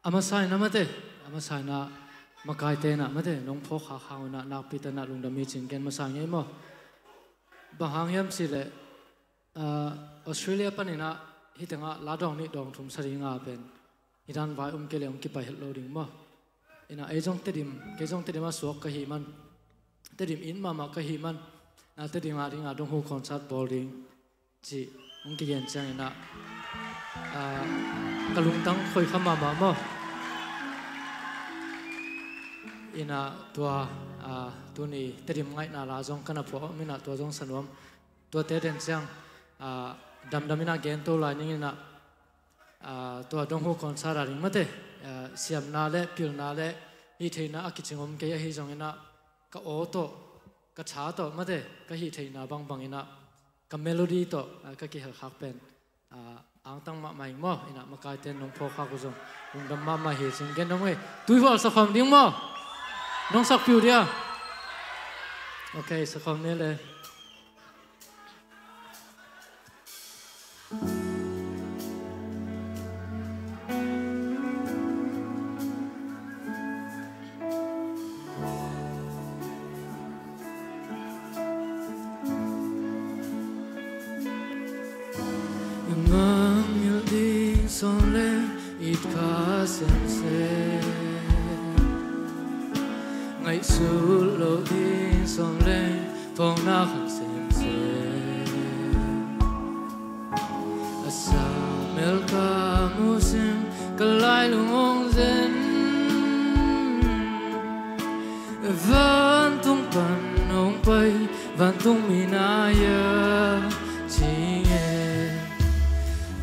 a masa in ah mate, a masa in ah makaite in ah mate, nong phawk khak hang un ah nakpi takin ah lungdam hi cih gen masa ing ei maw. Bang hang hiam cih leh, ah, Australia panin ah hih tengah la dawng nih dawng thum sa ding a pen hih dan vai om kei leh hong kipai het lo ding maw. In ah ei zong Tedim, kei zong Tedim ah suak ka hih man, Tedim inn mahmah ka hih man, ah, Tedim a ding a donghu concert bawl ding cih hong kigen ciangin ah, ah, ka lungtang khoikha mahmah maw. In ah tua, ah, tuni Tedim ngaihna la zong ka na phuah om in ah tua zong sa nuam. Tuate den ciang, ah, damdam in ah gen to lai ning in ah, ah, tua donghu concert a ding mate, ah, siamna leh pilna leh hih theihna a kicing om kei ahi zongin ah ka aw tawh, ka tha tawh mate, ka hih theihna bangbang in ah, ka melody tawh, ah, ka kihel khak pen, ah, angtang mahmah ing maw. In ah makaite in nong phawk khak uh zong lungdam mahmah hi cih gen nuam ei. Tuihua sa khawm ding maw. Nong sakpih uh dia. Okay, sa khawm ni leh. Mangngilh ding sawn leng it kha semsem, ngaihsut loh ding sawn leng phawkna khang semsem. A sang mel ka mu sim, ka lailung hong zen. Vantung pan hong pai, vantung mi na hia ci nge.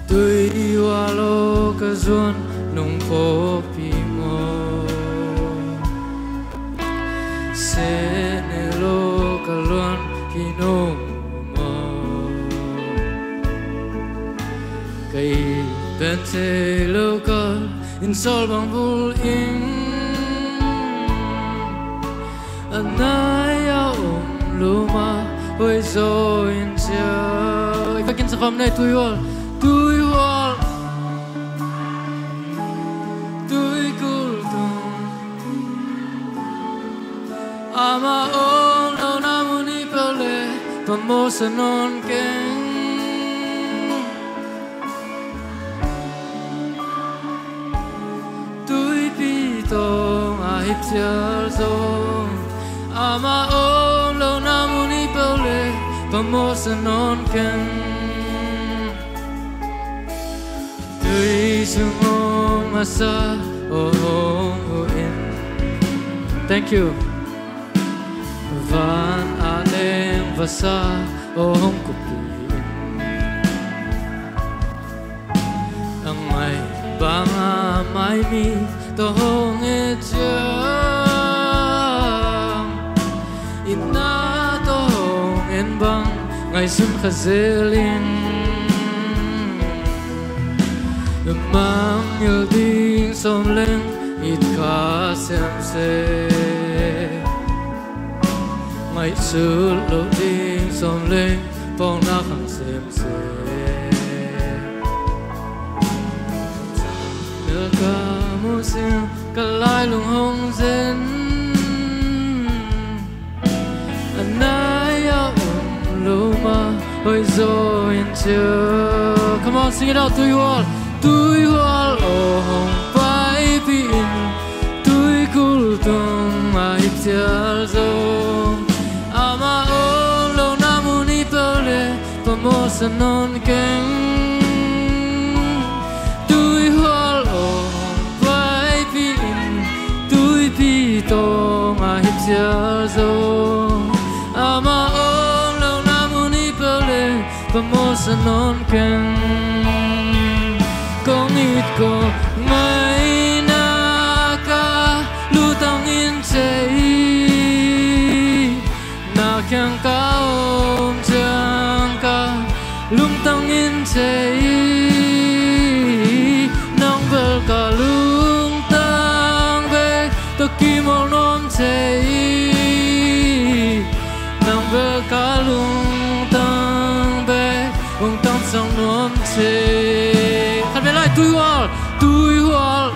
Tuihua lo ka zuan nong phawkpih maw. Seh ne lo ka luan hi nong maw. Ka it pen thei lo ka inn sawl bang bul in. A nai a om lo mah hoih zaw in cia. Ka kin sa khawm nei, Tuihua, Tuihua. Tuikulh tung amah om lohna mun hi peuh leh phamawhsa nawn keng. Tuipi tawng a hip cial zong amah om lohna mun hi peuh leh phamawhsa nawn keng. Tui sung hong a sa aw hong huh in. Thank you. Van a leng vasa aw hong kuppih in. A ngai Bang a mai mi tawh hong et ciang, i na tawh hong en bang ngaihsun kha zel ing. Mangngilh ding sawm leng it kha semsem, ngaihsut loh ding sawm leng pawlna khang semsem. Mel ka muh ciang ka lailung hong zen, a nai a om lo mah hoih zaw in cia. Come on, sing it out, Tuihual. Tuihual aw hong paipih in, tuikulh tung a hip cial zong, amah om lohna mun i peuh le pamawhsa nawn keng. Tuihual aw hong paipih in, tuipi tawng a hip cial zong, amah om lohna mun i peuh le pamawhsa nawn keng. Kong it kong ngaihna ka lutang in cei, na kiang ka om ciang ka lungtang in cei, nang bel ka lungtang bek tawh kimawl nuam cei, nang bel ka lungtang bek hong tangsak nuam cei. Khat vei lai, Tuihual, Tuihual.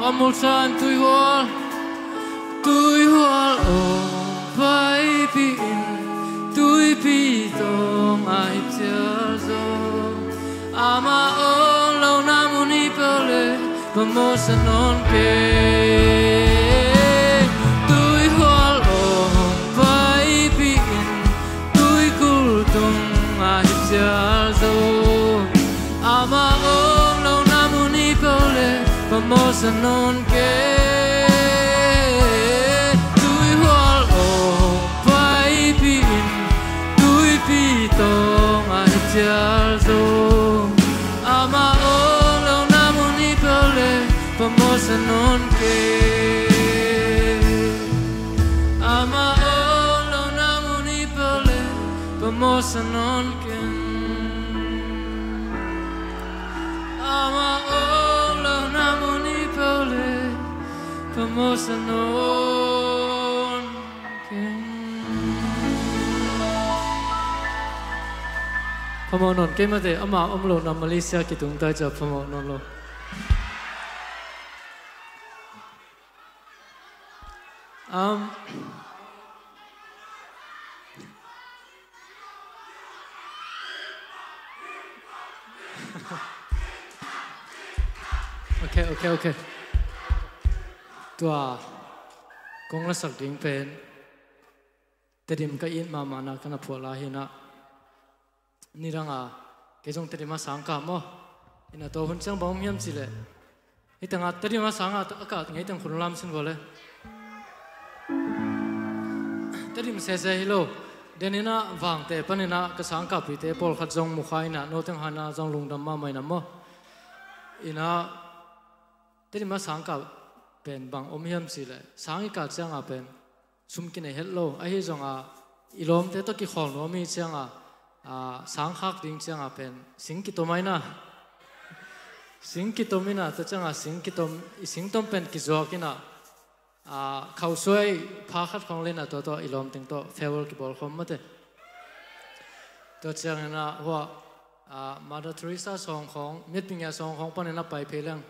One more time, Tuihual. Tuihual aw paipih in, tuipi tawng a hip cial zong, amah om lohna mun i peuh le pamawhsa nawn keng. Tuihual aw hong paipih in, tuikulh tung a hip cial zong, amah om lohna mun i peuh le pamawhsa nawn keng. Tuihual aw hong paipih in, tuipi tawng a hip cial zong, amah om lohna mun i peuh le pamawhsa nawn keng. Amah om lohna mun i peuh le pamawhsa nawn keng. Amah om lohna mun i peuh le pamawhsa nawn keng. Phamawh nawn kei mate, amah om lohna Malaysia kitung tai cia phamawh nawn lo. Um, okay, okay, okay. Tua kong lasak ding pen Tedim ka it mahmahna ka na phuah lai hi na. Nidanga kei zong Tedim a sang kap maw? Ina tua hun ciang bang om hiam cih leh, hih tengah Tedim a sang a kap ngei teng hun lam sin vua le. Tedim sese hi lo. Deninah Vangte paninah ka sang kappihte pawlkhat zong mukha inah no teng hanah zong lungdam mahmah inah maw? Inah Tedim a sang kap pen bang om hiam cih leh, sang i kap ciangah pen sum kinei het lo. Ahi zongah i lawmte tawh kikhawl nuam i ciangah, a, sang khak ding ciangah pen sing kitom aina. Sing kitom ina, tua ciangah sing kitom, i sing tom pen kizuak ina, a, khausuai pha khat khawng le ina tua tawh i lawmteng tawh farewell kibawl khawm mate. Tua ciangin ah hua, a, Mother Teresa sawng khawng, miatpingia sawng khawng panin a pai phei leng,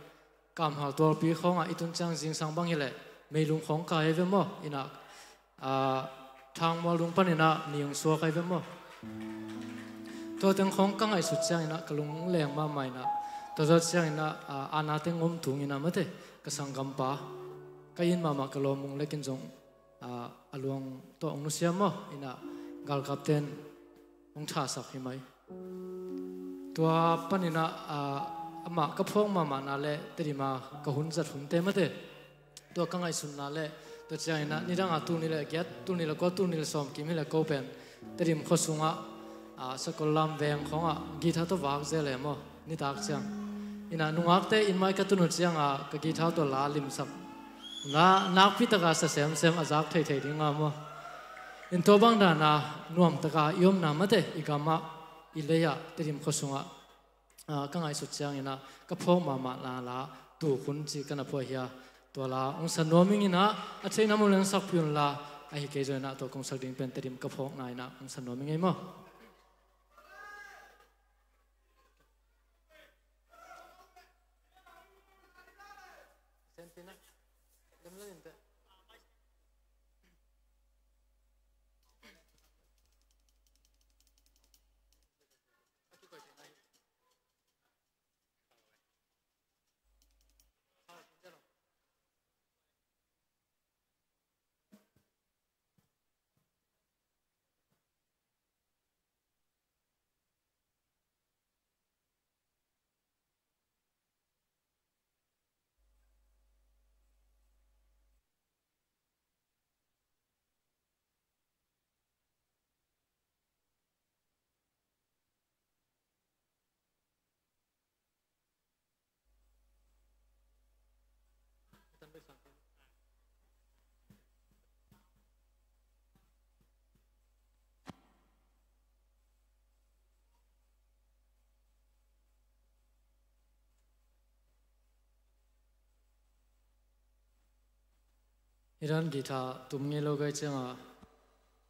Kamhal tualpi khawngah i tun ciang zingsang bang hileh meilung khawng kai ve maw? Inah, a, Thangmual lung paninah ni hong suak ai ve maw? Tua teng khawng ka ngaihsut cianginah ka lung leng mahmah inah, tua zawh cianginah, a, ana teng om tung inah mate, ka sanggampa, ka it mahmah ka lawm Mung Lek in zong, a, a luang tawh hong nusia maw? Inah galkapten hong thasak hi mai. Tua paninah, a, amah ka phawk mahmahna le Tedim a ka hun zat hunte mate, tua ka ngaihsutna le Tua ciangin ah nidang a tul nih le giat, tul nih le kua, tul nih le sawm kim hi le ko pen Tedim khua sungah, ah, Sakollam veng khawngah guitar tawh vak zel e maw, nitak ciang. Inah nungakte inn mai ka tun uh ciangah ka guitar tawh la limsak, la nakpi taka sa semsem a zak theithei ding a maw. In tua bang dana nuam taka i omna mate i gamah, i leiah, Tedim khua sungah, ah, ka ngaihsut ciangin ah ka phawk mahmah la la tuk hun ci ka na phuah hi a, tua la hong sa nuam ing inah, a theihna mun leng sakpih unla, ahi kei zongin ah tua kong sak ding pen Tedim ka phawkna inah hong sa nuam ing ei maw. Hi dan guitar tum ngei lo ka hih ciangah,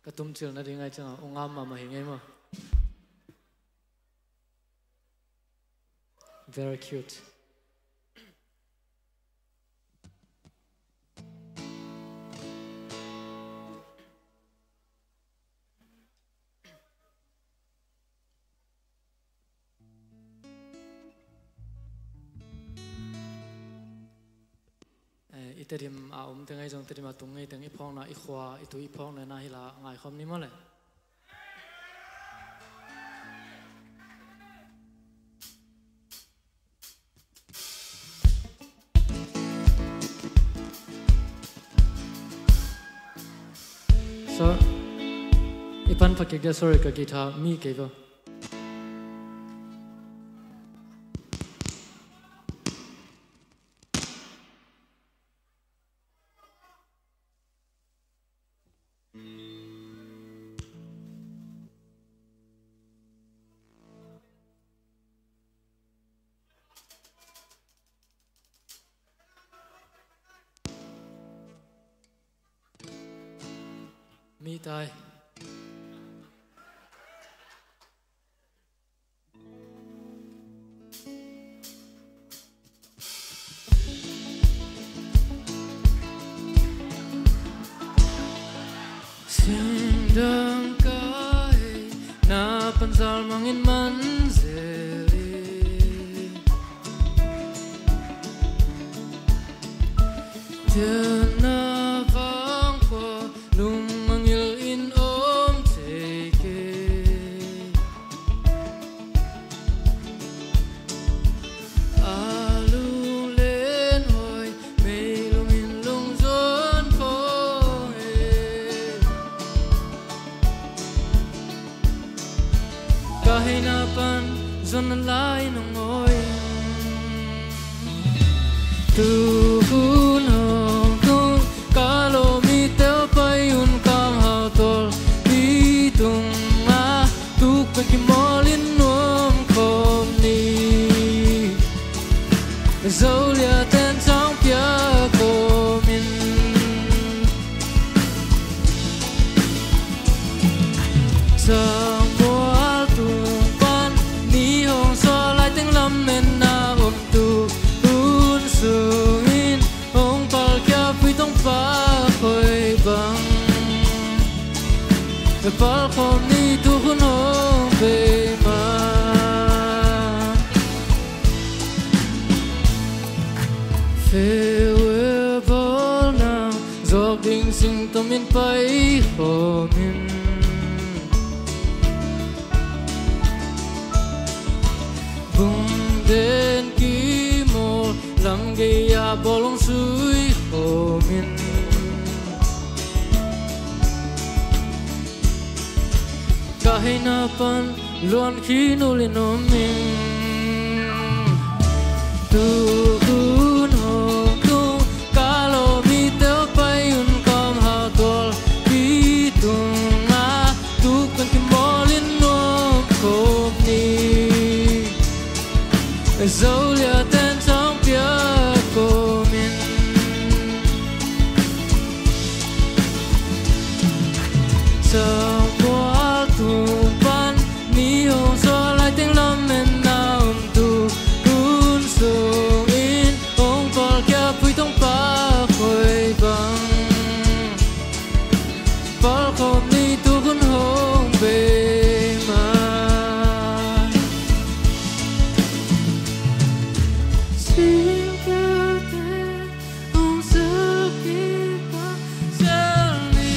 ka tum cil nading ka hih ciangah ong ngam mahmah hi ngei maw. Very cute. Eh, i Tedim a om teng ahi zong, Tedim a tung ngei teng i phawkna, i khua, i tui i phawkna hi la, ngaikhawm ni maw le. So, i pan pha kik dia, sorry, ka guitar mi kei vo. Mi tai. Singdang ka hei, na pan zal mangin man zel in. Tua na vang kua lungmangil in om thei kei. A lunglen hoi, meilung in lungzon kong e. Ka heina pan zon na lai nong ngawi. Tu hun hong tung ka lawm i tel pai un, kam hau tol i tung a, tuk pen kimawl in nuam khawm ni. Zo liaten thang pia kawmin, sang mual tung pan ni hong suak lai teng lamen na om tu hun sungin, hong palkhia pui tong pa khoi bang, palkhawm ni tu hun hong vei ma. Farewell bawl nang, zawk ding sing tomin pai khawmin, bung den kimawl lam gei-a bawl hong sui khawmin. Hei na pan luan khin ul in om ing. Tuk hun hong tung ka lawm i teu pai un, kam hau tualpi tungah tuk pen kimawl in nuam khop ni. Zo liaten thang piak kawmin, Samuel tung pan ni hong suak lai teng lamen na om, tuk hun sungin hong palkhia pui tong pa koi bang. Palkhawm ni, tuk hun hong bei mah. Singkhialte hong zak i pasal ni,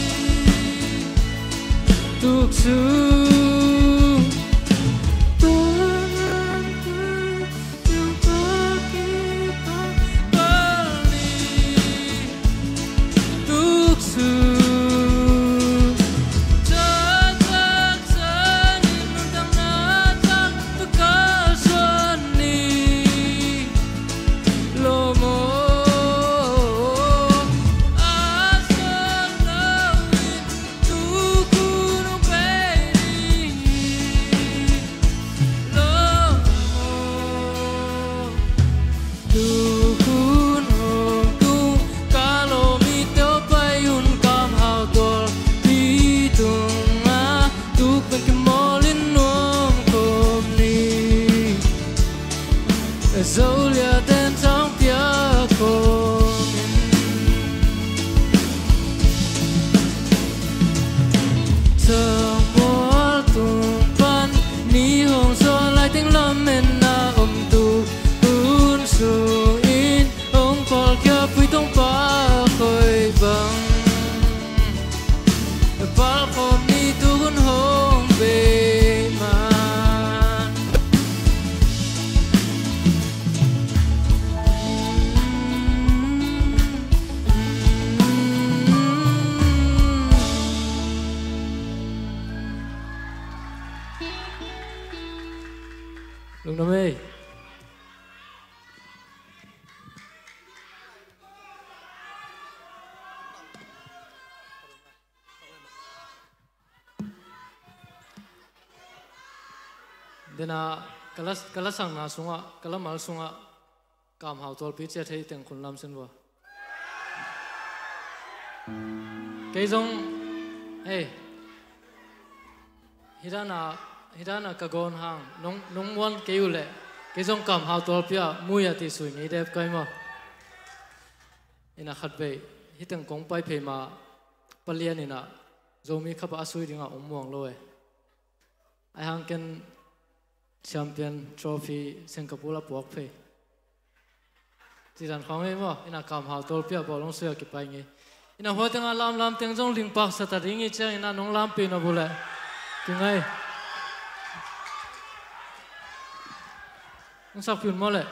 tuk sung, tua nang tua Tuk hun hong tung ka lawm i teu pai un, kam hau tualpi tungah tuk pen kimawl in nuam khop ni. Zo liaten thang piak kawmin, Samuel tung pan ni hong suak lai teng lamen na om, tuk hun sungin hong palkhia pui tong pa koi bang. Palkhawm ni, tuk hun hong bei mah. Lungdam ei. Dena ka la, ka lasakna sungah, ka lamal sungah, kam hau tualpi ciat hei teng khun lam sin vua. Kei zong, hei, hidana, hidana ka gawn hang, nong, nong muan kei uh leh, kei zong kam hau tualpi ah mui a ti sui ngei dep kai maw. Ina khat vei, hiteng kong pai phei ma palian ina Zomi khapa a sui dinga om muang lo e. Ai hang ken champion trophy Singapore a puak phei. Ci dan khawng ei maw, ina kam hau tualpi ah bawlung sui a kipai ngei. Ina hua tengah lamlam teng zong lingpak sa ta ding i ciang ina nong lampi na bu leh. Kingai. Nong sakpi un maw leh.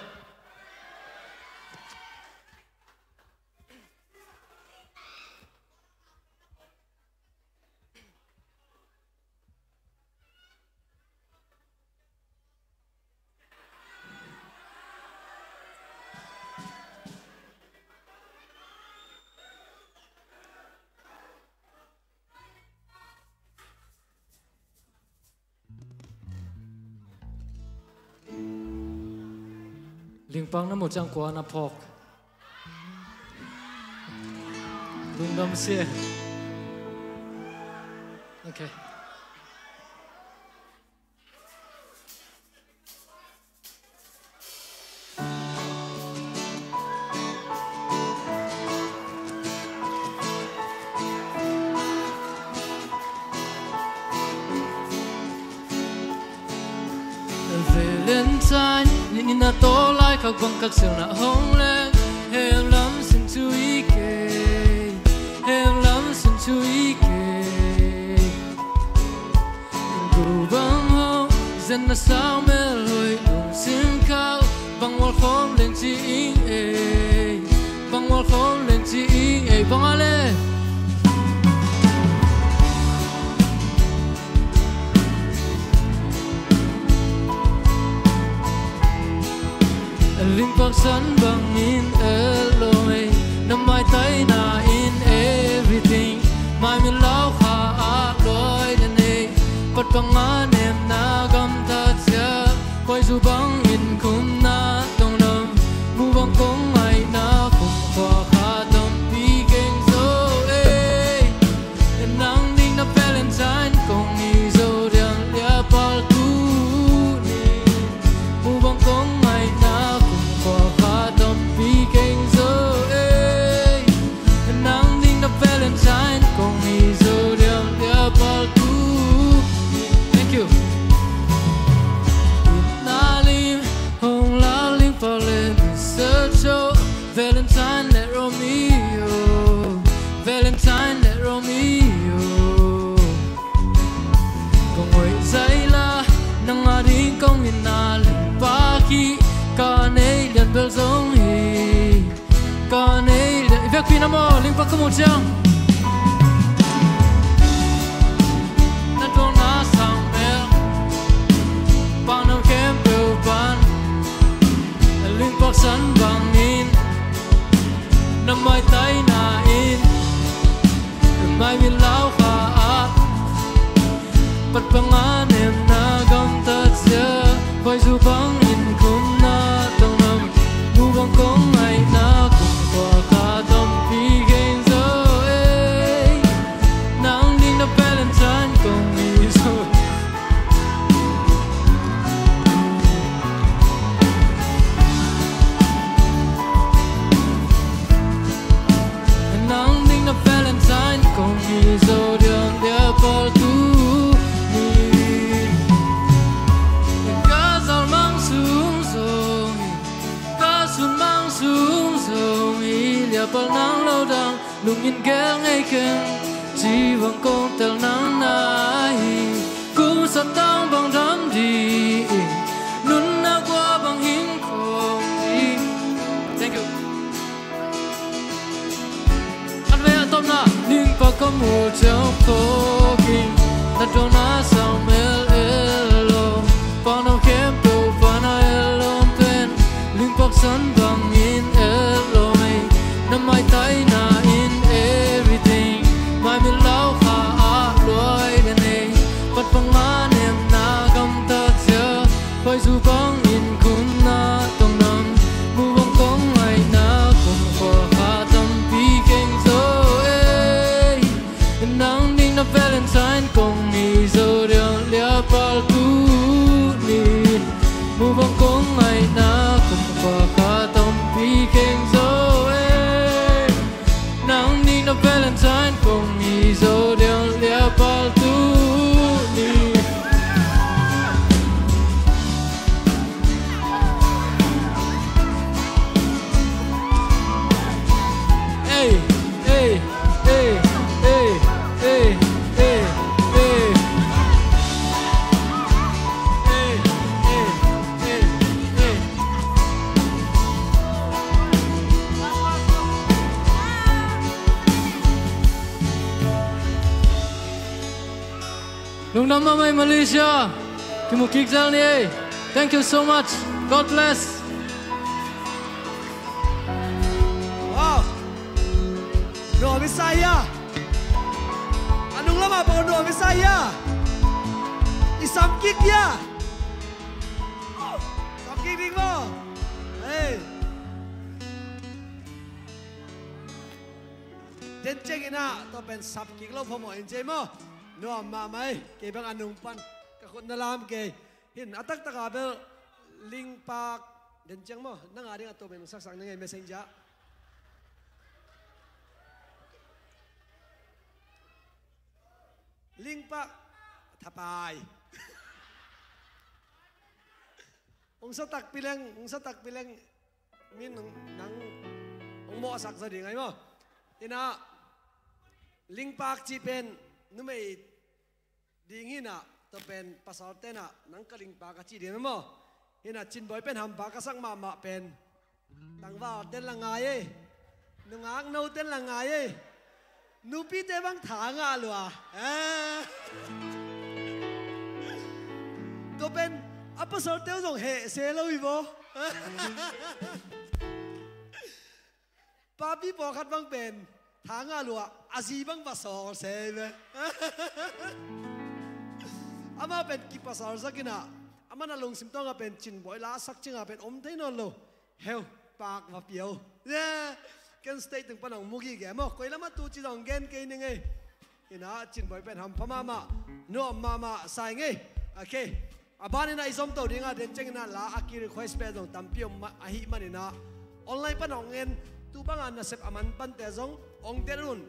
Lingpang na mu ciang kua na phawk? Lungdam sia. Okay. Valentine ni in a tawlai khak bang kal silna hong leng, hemlam sin cu i kei, hemlam sin cu i kei. Gu bang hong zen na sau mel hoi lungsim khau, bang wal khawm leng ci ing ei, bang wal khawm leng ci ing ei, bang a le. Lingpaksan bangin el lo mei, na maitaina in everything. Mai min lau kha a loi den ei, pat panga nemna gamtat sia. Koi zu bangin kumna tong nam, mu bang kong ngaina kum khua kha tampi keng zo ei. Nang ding na Valentine kong i zo diang lia pal tu ni. Mu bang kong ngaina kum khua kha tampi keng zo ei. Nang ding na Valentine kong i zo diang lia pal tu ni. Thank you. Na lim hong la lim pal le mi sa cho. Valentine le Romeo, Valentine le Romeo. Kong oi zai la, nang a ding kong in na lim paki, ka nei lian bel zong hi. Ka nei lian, i vekpi na maw, lim pak ka mu ciang. Na tuang na sang bel, pang nam khempeuh pan. Lingpaksan bangin, na maitaina in, mai min lau kha a, pat panga nemna gamtat sia. Koi zu bangin kumna tong nam, mu bang kong ngaina kum khua kha tampi keng zo ei. Nang ding na Valentine kong i zo. Nang ding na Valentine kong i zo diang lia pal tu ni. Ka zal mang sung zong hi, ka sun mang sung zong hi, lia pal nang lo dang. Lungin gel ngei keng, ci bang kong tel nang na hi. Kum sa tang bang dam di in, nunna gua bang hing kong hi. Thank you. An vei a tawpna, ning pa ka mu ciang pawkin, na dong na sang mel el lo. Pang nam khempeuh pan a el lom pen, lingpaksan bangin el lo mei. Na maitaina in everything, mai min lau kha a luai den ei. Pat panga nemna gamtat sia, koi zu bangin kumna tong nam, mu bang kong ngaina kum khua kha tampi keng zo ei. Nang ding na Valentine kong i zo diang lia pal tu ni. Mu bang kong ngaina kum khua kha tampi keng zo ei. Nang ding na Valentine kong i zo diang lia pal tu ni. Ei, ei, ei, ei, ei, ei, ei. Ei, ei, ei, ei. Lungdam mahmah ei Malaysia. Kimu kik zel ni ei. Thank you so much. God bless. Wow. Nuam i sa hia? A nung lamah pau nuam i sa hia? I sam kik hia? Sam kik ding maw? Hei. Den ciangin ah tua pen sam kik lo phamawh in ci ei maw? Nuam mahmah ei. Kei bang a nung pan ka khut na lam kei. Hin a taktak a bel lingpak den ciang maw? Nang a ding a tua pen saksak na ngei messenger. Lingpak thapai. Ung sa takpi leng, ung sa takpi leng. Min nang, nang ung mawhsak zaw ding ai maw? Ina lingpak cih pen numei ding hina, tua pen pasal tena nang ka lingpak a ci ding ai maw? Hina cinbawi pen hampa ka sak mahmah pen tangval ten la ngai ei. Nungak no ten la ngai ei. Nupite bang tha ngah lua. Eh. Tua pen a pasal teu zong heh se lo hi vaw. Papi pawlkhat bang pen tha ngah lua, a zi bang va sawl se ve. Amah pen kipasal sak in ah, amah na lungsim tawngah pen Cin Bawi la sak cingah pen om thei nawn lo. Heu, pak va pia uh. Ken stage tung pan hong mu gige maw, koi lamah tu ci zong gen kei ning ei. Ina Cin Bawi pen hampha mahmah, nuam mahmah sa ing ei. Okay. A banin ah i zom to ding a, den ciangin ah la a ki request pen zong tampi om ma-, ahih manin ah online pan hong en, tu banga nasep a man pante zong hong det un.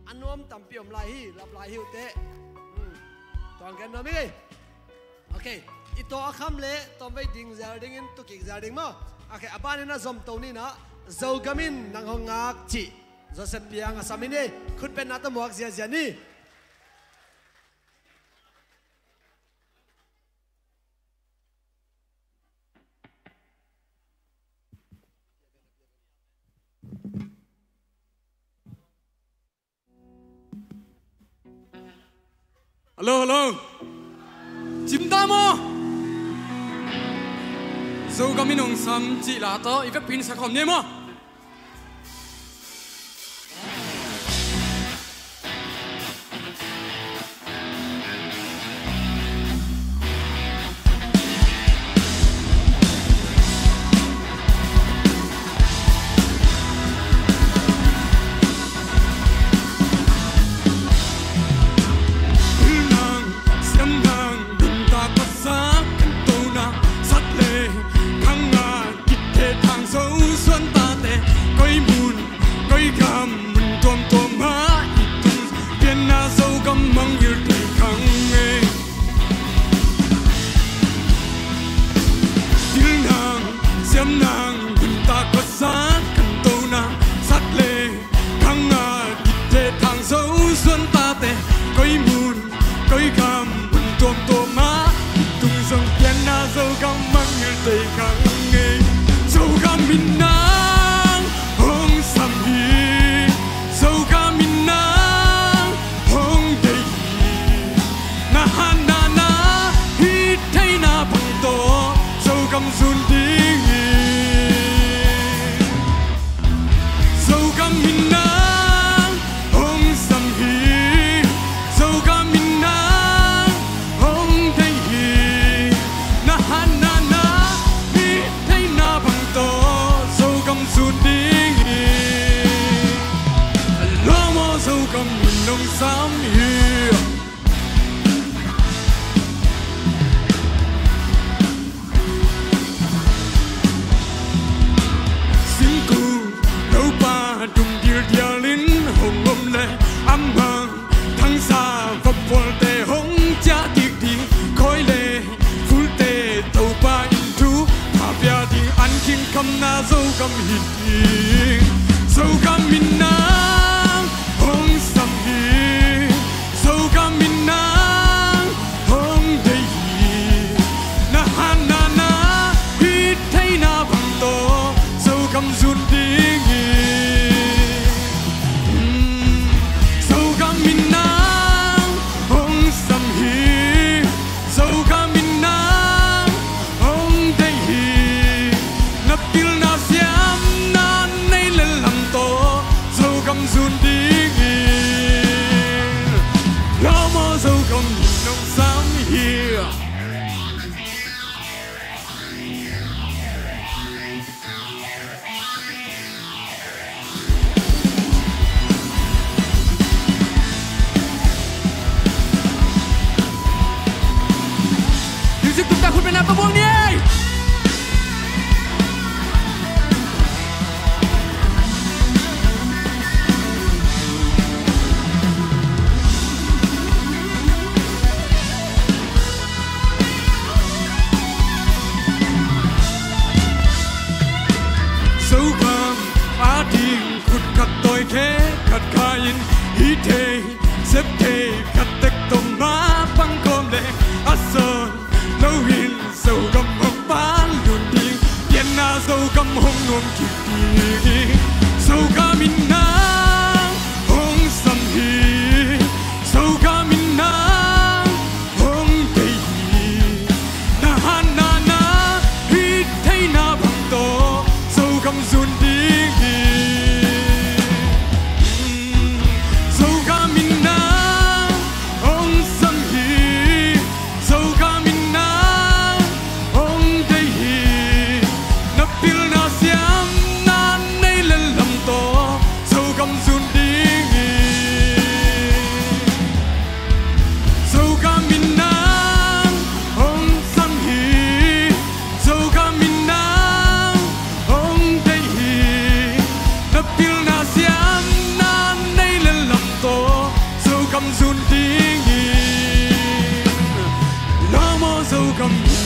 A nuam tampi om lai hi, lap lai hi uh teh. Hmm. Tuang gen nuam ing ei. Okay. I tawh a kham le tawmvei ding zel dingin tu kik zel ding maw. Okay. A banin ah zom to ni in ah, Zogam in nang hong ngak cih Joseph Piang a sam in ei. Khutbetna tawh muak ziazia ni. Hello, hello. Cim ta maw? Zogam in hong sam cih la tawh i vekpi in sa khawm ni maw? Nang siam nang nuntak a sak kan to na, sat le khang a kithe thang zo suan tate, koi mun koi gam mun tuamtuam ah i tung pianna Zogam mangngilh thei khang e. Dil nang siam nang nuntak a sak kan to na, sat le khang a kithe thang zo suan tate, koi mun koi gam mun tuamtuam ah i tung zong pianna Zogam mangngilh thei khang e. Zogam in nang hong sam hi. Zogam in nang hong deih hi. Na hatna na hih theihna bang tawh Zogam zun ding hi. Zogam in nang hong sam hi. Zogam in nang hong deih hi. Na hatna na hih theihna bang tawh Zogam zun ding hi. Lawm aw, Zogam in nong sam hi. Singkung lopa dung dildial in hong om le, a mang thangsa va pualte hong ciah dikdik, khawi le fulte Topa in thupha pia ding, an khin khamna Zogam hi ding. Zogam in nang hong sam hi. Zogam in nang hong deih hi. Na hatna na hih theihna bang tawh Zogam zun ding hi. Hmm. Zogam in nang hong sam hi. Zogam in nang hong deih hi. Na pilna siamna nei le lam tawh Zogam zun ding hi. Lawm aw, Zogam in nong sam hi. Music tumta khut beng na pabuang ni ei. Zogam ading khut khat tawi khe khat kha in, hih thei sep thei khat tek tawh mah pang kawm le, a sawn lo in Zogam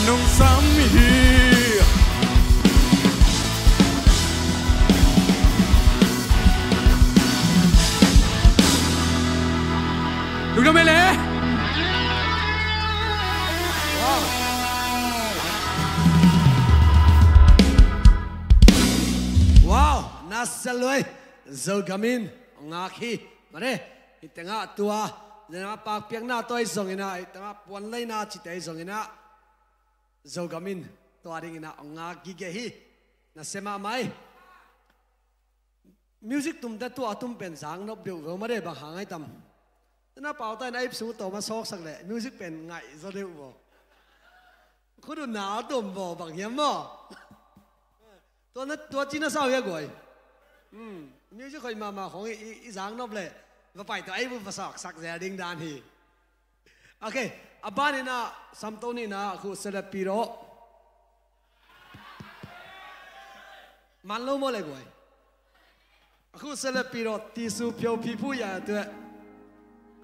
Nungsam hi. Lungdam ei le. Wow. Wow, na sa luai. Zogam in ngak hi. Mare, hih tengah tua, hih tengah pakpiakna tua hi zongin ah, hih tengah puanleina cite hi zongin ah, Zogam in tua dingin ah ngak gige hi. Na sem ah mai. Music tumte tua tum pen zak nop deuh ve maw, bang hang ai tam. Na pau ta in a ip sung tawm a sawksak leh music pen ngaih zaw deuh vaw. Khut uh na a tum vaw, bang hiam maw. Tua na, tua ci na sau hia guai. Hmm, music hoih mahmah khong i, i, i zak nop leh va pai tawh a ip uh va sawksak zel ding dan hi. Ok, a ban in ah samto nihna, a khu celebrity rawh. Man lo maw le guai. A khu celebrity rawh, Tisu Pyo Phi Phu ya tuh.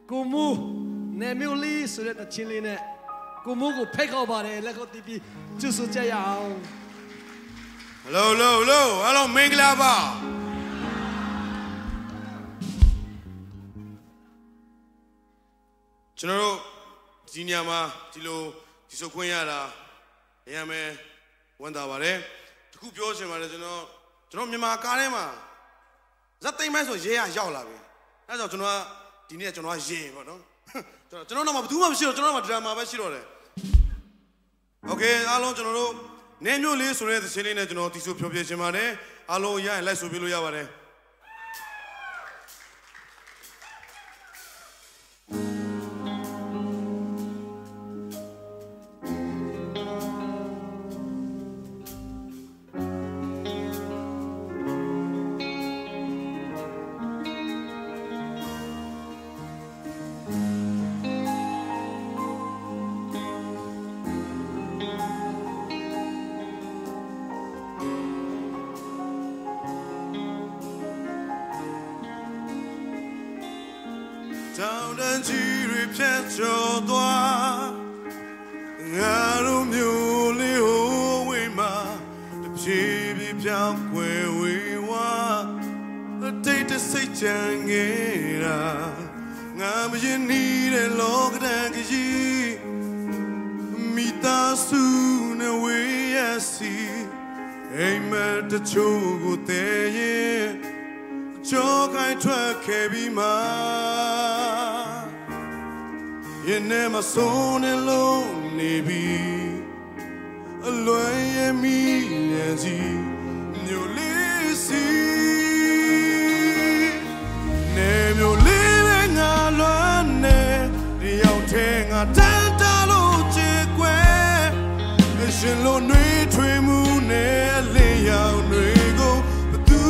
Kumu, ne myu li su de ta chin li ne. Kumu ku phek hau ba de le ko tipi cu su cia ya au. Hello, hello, hello, hello, mingla ba. ကျွန်တော်တို့ ဒီနေရာမှာ ဒီလို တည်ဆိုခွင့်ရတာ အရမ်းပဲ ဝမ်းသာပါတယ်။ တစ်ခုပြောချင်ပါတယ်။ ကျွန်တော် ကျွန်တော် မြန်မာကားထဲမှာ ဇာတ်သိမ်းပိုင်းဆို ရဲက ရောက်လာပြီ။ အဲဒါကြောင့် ကျွန်တော်က ဒီနေ့က ကျွန်တော်က ရဲပေါ့နော်။ ကျွန်တော် ကျွန်တော်နောက်မှာ ဘယ်သူမှ မရှိတော့ ကျွန်တော်နောက်မှာ drama ပဲ ရှိတော့တယ်။ Okay, အားလုံး ကျွန်တော်တို့ နဲမြို့လေးဆိုတဲ့ သီချင်းလေးနဲ့ ကျွန်တော် တည်ဆိုဖျော်ဖြေချင်ပါတယ်။ အားလုံး ရရင် လိုက်ဆိုပေးလို့ ရပါတယ်။ တောင်တန်းကြီးတွေဖြတ်ကျော်သွား ငါတို့မြို့လေးဟိုဝေးမှာ တဖြည်းဖြည်းပြောင်းကွယ်ဝေးဝါ အတိတ်တဆိတ်ကြံခဲ့တာ ငါမရင်းနှီးတဲ့လောကဒဏ်ကကြီး မိသားစုနဲ့ဝေးရစီ အိမ်မက်တချို့ကိုသယ်ရင်း ကြောခိုင်းထွက်ခဲ့ပြီးမှ ရင်ထဲမှာစိုးနေလို့နေပြီ အလွယ်ရဲ့မီးလျံစီ မြို့လေးစီ နေမြို့လေးပဲငါလွမ်းနေ တယောက်ထဲငါတန်းတာလို့ကြေကွဲ အရှင်လိုနှွေးထွေးမှုနဲ့အလင်းရောင်တွေကို ဘယ်သူ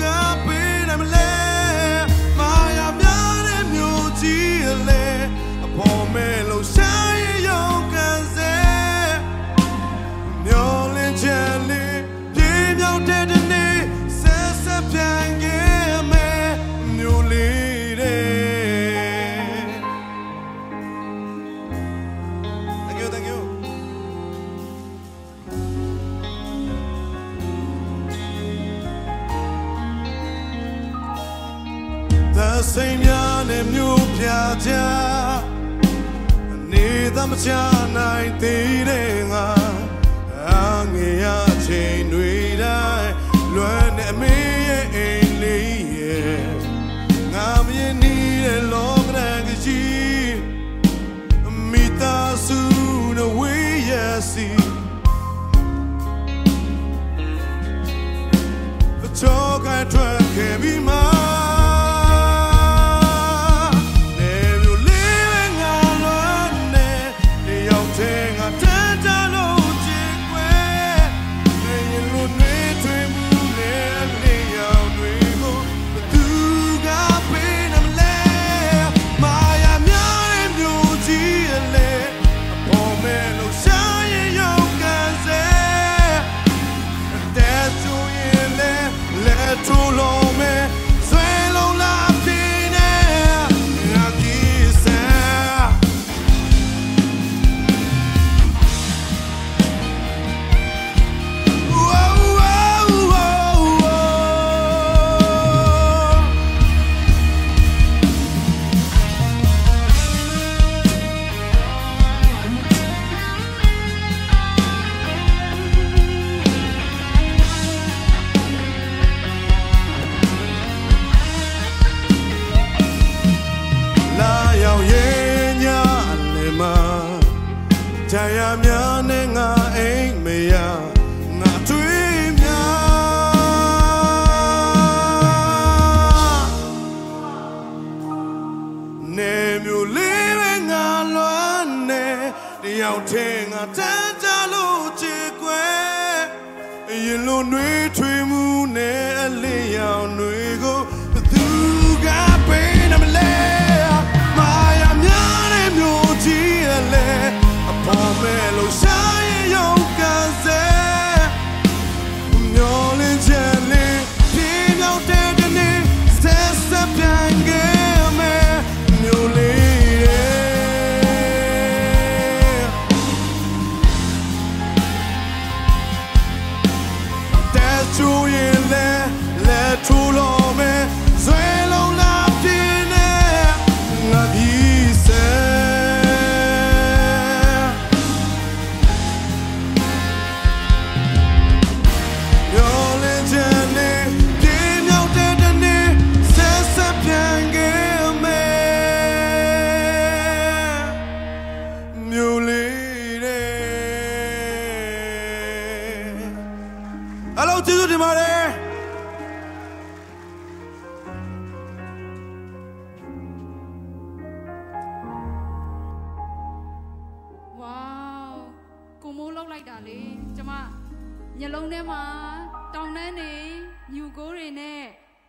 ကပေးနိုင်မလဲ မာယာများတဲ့မြို့ကြီးအလဲ အဖော်မဲ့လှုပ်ရှားရေးရုန်းကန်စဲ မျော်လင့်ချက်လေး ပြင်းမြောက်တဲ့တစ်နေ့ ဆက်ဆက်ပြန်ခဲ့မယ် မြို့လေးတဲ့ Thank you, thank you. သစိမ်းများနဲ့မြို့ပြကြ အနေသာမချနိုင်သေးတဲ့ငါ အားငယ်ရာချိန်တွေတိုင်း လွမ်းတဲ့အမေရဲ့အိမ်လေးရဲ့ ငါမရင်းနှီးတဲ့လောကဒဏ်ကကြီး မိသားစုနဲ့ဝေးရစီ အချောကထွက်ခဲ့ပြီးမှ နေမြို့လေးပဲငါလွမ်းနေ တယောက်ထဲငါတန်းတာလို့ တစ်ယောက်တည်းငါတန်းတလို့ချစ်ခွဲ ရင်လိုနွေထွေးမှုနဲ့အလင်းရောင်တွေကို ဘယ်သူကပေးနိုင်မလဲ မာယာများတဲ့မြို့ကြီးအလဲ အပေါ်မဲ့လို့ရှာရင်ရုံးကစဲ မျောလင်းချက်လေး ပြင်းရောက်တဲ့တနေ့ ဆက်ဆက်ပြန်ခဲ့မယ် မြို့လေးရဲ့ တချို့ရင်လဲ လဲထိုးလို့မယ် ဆွဲလုံးလာပြင်းနဲ့ ငါကြီးစဲ မျောလင်းချက်လေး ပြင်းမြောက်တဲ့တနေ့ ဆက်ဆက်ပြန်ခဲ့မယ် မြို့လေးတဲ့ အားလုံးကျေးဇူးတင်ပါတယ်။ Wow, ကိုမိုးလောက်လိုက်တာလေ။ ကျမမျက်လုံးထဲမှာတောင်တန်းတွေ၊ မြူကိုတွေနဲ့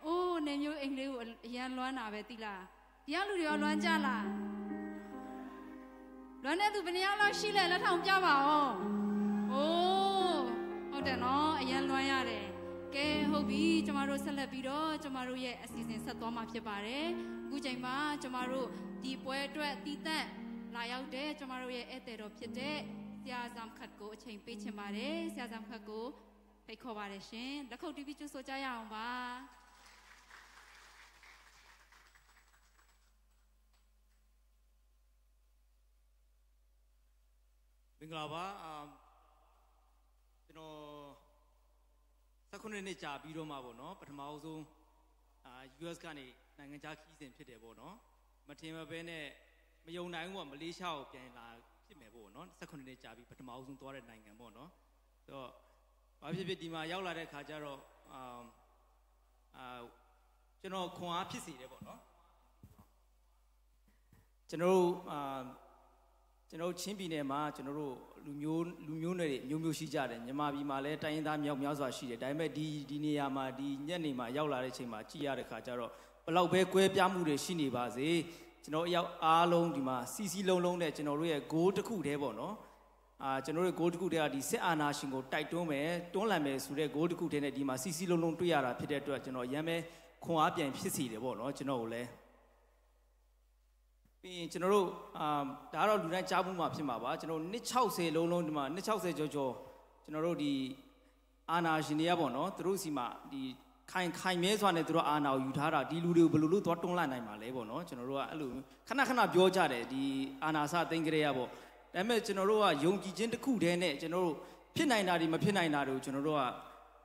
အိုး၊ နယ်မျိုးအိမ်လေးကိုအရမ်းလွမ်းတာပဲ သိလား။ ဒီကလူတွေရောလွမ်းကြလား။ လွမ်းတဲ့သူဘယ်နှစ်ယောက်လောက်ရှိလဲ လက်ထောင်ပြပါဦး။ အိုး၊ ဟုတ်တယ်နော်၊ အရမ်းလွမ်းရတယ်။ ကဲ၊ ဟုတ်ပြီ၊ ကျမတို့ဆက်လက်ပြီးတော့ ကျမတို့ရဲ့အစီအစဉ်ဆက်သွားမှာဖြစ်ပါတယ်။ အခုချိန်မှာကျမတို့ဒီပွဲအတွက်သီးသန့်လာရောက်တဲ့ ကျမတို့ရဲ့ဧည့်သည်တော်ဖြစ်တဲ့ ဆရာဇမ်ခတ်ကိုအချိန်ပေးချင်ပါတယ်။ ဆရာဇမ်ခတ်ကိုဖိတ်ခေါ်ပါတယ်ရှင်။ လက်ခုပ်တီးပြီးကြိုဆိုကြရအောင်ပါ။ မင်္ဂလာပါ။ အာ၊ ကျွန်တော် ဆယ့်ခုနစ်နှစ်ကြာပြီးတော့မှပေါ့နော်၊ ပထမဦးဆုံး၊ အာ၊ ယူအက်စ် ကနေနိုင်ငံခြားခရီးစဉ်ဖြစ်တယ်ပေါ့နော်။ မထင်မှတ်ဘဲနဲ့၊ မယုံနိုင်ဘူးပေါ့၊ မလေးရှားကိုပြန်လာဖြစ်မယ်ပေါ့နော်။ ဆယ့်ခုနစ်နှစ်ကြာပြီး ပထမဦးဆုံးသွားတဲ့နိုင်ငံပေါ့နော်။ ဆိုတော့၊ ဘာဖြစ်ဖြစ် ဒီမှာရောက်လာတဲ့ခါကျတော့၊ အာ၊ အာ၊ ကျွန်တော်ခွန်အားဖြစ်စေတယ်ပေါ့နော်။ ကျွန်တော်တို့၊ အာ၊ ကျွန်တော်တို့ချင်းပြည်နယ်မှာ၊ ကျွန်တော်တို့လူမျိုး၊ လူမျိုးနွယ်တွေမျိုးမျိုးရှိကြတယ်။ မြန်မာပြည်မှာလည်းတိုင်းရင်းသားမြောက်များစွာရှိတယ်။ ဒါပေမဲ့ဒီ၊ ဒီနေရာမှာ၊ ဒီညနေမှာရောက်လာတဲ့အချိန်မှာကြည့်ရတဲ့ခါကျတော့၊ ဘယ်လောက်ပဲကွဲပြားမှုတွေရှိနေပါစေ၊ ကျွန်တော်တို့ရောက်အားလုံးဒီမှာစည်းစည်းလုံးလုံးနဲ့ ကျွန်တော်တို့ရဲ့ goal တစ်ခုတည်းပေါ့နော်။ အာ၊ ကျွန်တော်တို့ရဲ့ goal တစ်ခုတည်းက ဒီစစ်အာဏာရှင်ကိုတိုက်တွန်းမယ်၊ တွန်းလှန်မယ်ဆိုတဲ့ goal တစ်ခုတည်းနဲ့ ဒီမှာစည်းစည်းလုံးလုံးတွေ့ရတာဖြစ်တဲ့အတွက် ကျွန်တော်အရမ်းပဲခွန်အားပြန်ဖြစ်စေတယ်ပေါ့နော်၊ ကျွန်တော်ကိုလည်း။ ပြီးရင်ကျွန်တော်တို့၊ အာ၊ ဒါကတော့လူတိုင်းကြားမှုမှာဖြစ်မှာပါ။ ကျွန်တော်နှစ်ခြောက်ဆယ်လုံးလုံး၊ ဒီမှာနှစ်ခြောက်ဆယ်ကျော်ကျော်၊ ကျွန်တော်တို့ဒီအာဏာရှင်တွေကပေါ့နော်၊ သူတို့ဆီမှာဒီခိုင်၊ ခိုင်မြဲစွာနဲ့သူတို့အာဏာကိုယူထားတာ၊ ဒီလူတွေကိုဘယ်လိုလုပ်သွားတွန်းလှန်နိုင်မှာလဲပေါ့နော်။ ကျွန်တော်တို့ကအဲ့လိုခဏခဏပြောကြတယ်၊ ဒီအာဏာစသိမ်းကတည်းကပေါ့။ ဒါပေမဲ့ကျွန်တော်တို့ကယုံကြည်ခြင်းတစ်ခုတည်းနဲ့၊ ကျွန်တော်တို့ဖြစ်နိုင်တာတွေ၊ မဖြစ်နိုင်တာတွေကိုကျွန်တော်တို့က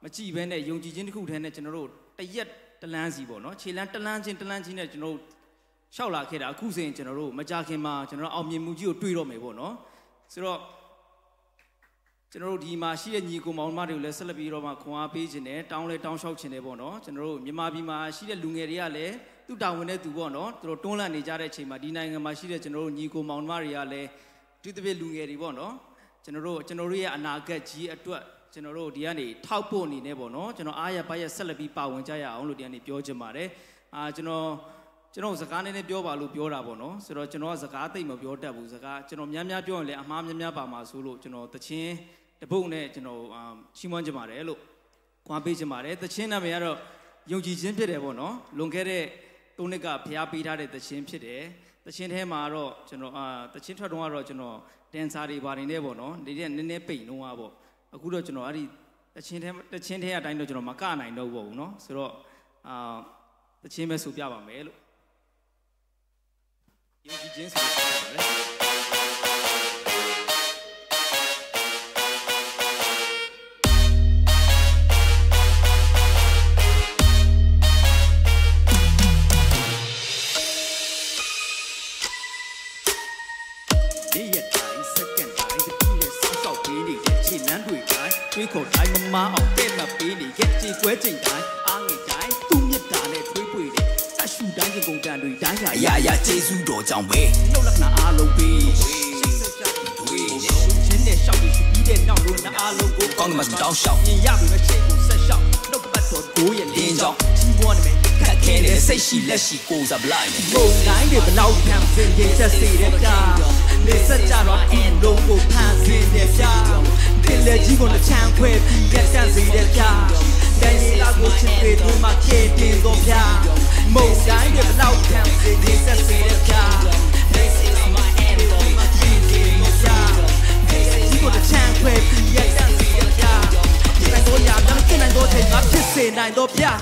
မကြည့်ဘဲနဲ့၊ ယုံကြည်ခြင်းတစ်ခုတည်းနဲ့ ကျွန်တော်တို့တစ်ရက်တစ်လမ်းစီပေါ့နော်၊ ခြေလှမ်းတစ်လမ်းချင်းတစ်လမ်းချင်းနဲ့ကျွန်တော်တို့လျှောက်လာခဲ့တာ။ အခုဆိုရင်ကျွန်တော်တို့မကြာခင်မှာ၊ ကျွန်တော်တို့အောင်မြင်မှုကြီးကိုတွေ့တော့မယ်ပေါ့နော်။ ဆိုတော့၊ ကျွန်တော်တို့ဒီမှာရှိတဲ့ညီအစ်ကိုမောင်နှမတွေကိုလည်း ဆက်လက်ပြီးတော့မှခွန်အားပေးချင်တယ်၊ တောင်းလည်းတောင်းလျှောက်ချင်တယ်ပေါ့နော်။ ကျွန်တော်တို့မြန်မာပြည်မှာရှိတဲ့လူငယ်တွေကလည်း သူ့တာဝန်နဲ့သူပေါ့နော်၊ သူတို့တွန်းလှန်နေကြတဲ့အချိန်မှာ၊ ဒီနိုင်ငံမှာရှိတဲ့ကျွန်တော်တို့ညီအစ်ကိုမောင်နှမတွေကလည်း၊ အထူးသဖြင့်လူငယ်တွေပေါ့နော်၊ ကျွန်တော်တို့၊ ကျွန်တော်တို့ရဲ့အနာဂတ်ကြီးအတွက် ကျွန်တော်တို့ဒီကနေထောက်ပို့အနေနဲ့ပေါ့နော်၊ ကျွန်တော်အားရပါးရဆက်လက်ပြီးပါဝင်ကြရအောင်လို့ဒီကနေပြောချင်ပါတယ်။ အာ၊ ကျွန်တော်၊ ကျွန်တော်စကားနည်းနည်းပြောပါလို့ပြောတာပေါ့နော်။ ဆိုတော့ကျွန်တော်ကစကားသိပ်မပြောတတ်ဘူး။ စကားကျွန်တော်များများပြောရင်လည်းအမှားများများပါမှာစိုးလို့ ကျွန်တော်သီချင်းတစ်ပုဒ်နဲ့ကျွန်တော်၊ အာ၊ ချီးမွမ်းချင်ပါတယ်လို့ ခွန်အားပေးချင်ပါတယ်။ သီချင်းနာမည်ကတော့ယုံကြည်ခြင်းဖြစ်တယ်ပေါ့နော်။ လွန်ခဲ့တဲ့သုံးနှစ်ကဘုရားပေးထားတဲ့သီချင်းဖြစ်တယ်။ သီချင်းထဲမှာတော့ကျွန်တော်၊ အာ၊ သီချင်းထွက်တုန်းကတော့ကျွန်တော် dancer တွေဘာတွေနဲ့ပေါ့နော်၊ ဒီတဲ့နည်းနည်းပိန်နှိုးသွားပေါ့။ အခုတော့ကျွန်တော်အဲ့ဒီသီချင်းထဲ၊ သီချင်းထဲအတိုင်းတော့ကျွန်တော်မကနိုင်တော့ဘူးပေါ့နော်။ ဆိုတော့၊ အာ၊ သီချင်းပဲဆိုပြပါမယ်လို့။ ယုံကြည်ခြင်းဆိုတဲ့သီချင်းပါပဲ။ နေ့ရက်တိုင်း၊ စက္ကန့်တိုင်း၊ သတိနဲ့စောင့်ရှောက်ပေးနေတဲ့ခြေလှမ်းတွေတိုင်း၊ တွေးခေါ်တိုင်းမမှားအောင် တည့်မတ်ပေးနေရဲ့၊ ကြေကွဲချိန်တိုင်း၊ အားငယ်တိုင်း၊ သူ့မေတ္တာနဲ့ထွေးပွေ့တဲ့၊ အရှူတိုင်း၊ ရင်ကုန်သံတွေတိုင်းဟာ၊ အရာရာကျေးဇူးတော်ကြောင့်ပဲ၊ နှုတ်လက္ခဏာအားလုံးပေး၊ ရှေ့ဆက်ကြသူတွေ အောင်ကမ္ဘာ့တောင်းလျှောက် မြင်ရပေမဲ့ ရှေ့ကိုဆက်လျှောက် နှုတ်ကပတ်တော်ကို ရဲ့လင်းကြောင်း ချီးမွမ်းနေမယ် ခက်ခဲနေတဲ့ စိတ်ရှိလက်ရှိ ကိုယ်စားပလိုက်မယ် မုန်တိုင်းတွေ ဘယ်လောက်ခံစေ ငြိမ်သက်စေတဲ့ ဘုရား နေဆက်ကြတော့ သူ့လူကို ဖန်ဆင်းတဲ့ ဘုရား ပင်လယ်ကြီးကို နှစ်ခြမ်းခွဲပြီး ရပ်တန့်စေတဲ့ ဘုရား ဒံယေလကို ခြင်္သေ့တွင်းမှ ကယ်တင်သော ဘုရား မုန်တိုင်းတွေ ဘယ်လောက်ခံစေ ငြိမ်သက်စေတဲ့ ဘုရား နေဆက်ကြတော့ သူ့လူကို ဖန်ဆင်းတဲ့ ဘုရား ပင်လယ်ကြီးကို နှစ်ခြမ်းခွဲပြီး ရပ်တန့်စေတဲ့ ဘုရား ဖြစ်နိုင်သော အရာများ မဖြစ်နိုင်သော အချိန်မှာ ဖြစ်စေနိုင်သော ဘုရား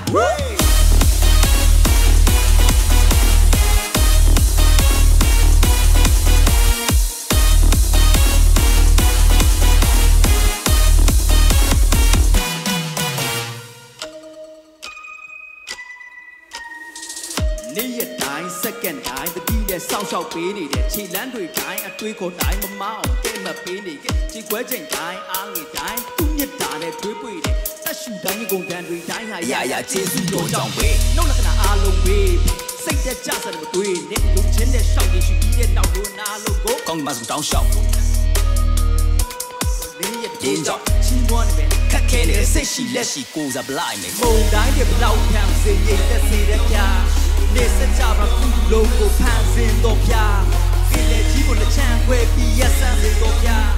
နေ့ရက်တိုင်း စက္ကန့်တိုင်း သတိနဲ့ စောင့်ရှောက်ပေးနေတဲ့ ခြေလှမ်းတွေတိုင်း အတွေးခေါ်တိုင်း မမောင်းအောင် တည့်မတ်ပေးနေခဲ့ ခြေခွဲချိန်တိုင်း အားငယ်တိုင်း သူ့မေတ္တာနဲ့ တွေးပွေ့တဲ့ အသက်ရှူတိုင်း ငွေကုန်တန်တွေတိုင်းဟာ ရရာကျေးဇူးတော်ကြောင့်ပဲ နှုတ်လက္ခဏာအားလုံးဝေး စိတ်ဓာတ်ကျဆံမတွေးနဲ့ ယုံခြင်းနဲ့ လျှောက် ယေရှုကြီးရဲ့ နောက်လို အနာလိုကို ကောင်းကင်မှာ ဆုတောင်းလျှောက် လင်းရဲ့ တင်းကြောင့် ချီးမွမ်းနေမယ် ခက်ခဲနေတဲ့ စိတ်ရှိလက်ရှိ ကိုယ်စားပလိုက်မယ် မုန်တိုင်းတွေ ဘယ်လောက်ခံစေ ငြိမ်သက်စေတဲ့ ဘုရား နေဆက်ကြတော့ သူ့လူကို ဖန်ဆင်းသော ဘုရား ပင်လယ်ကြီးကို နှစ်ခြမ်းခွဲပြီး ရပ်တန့်စေသော ဘုရား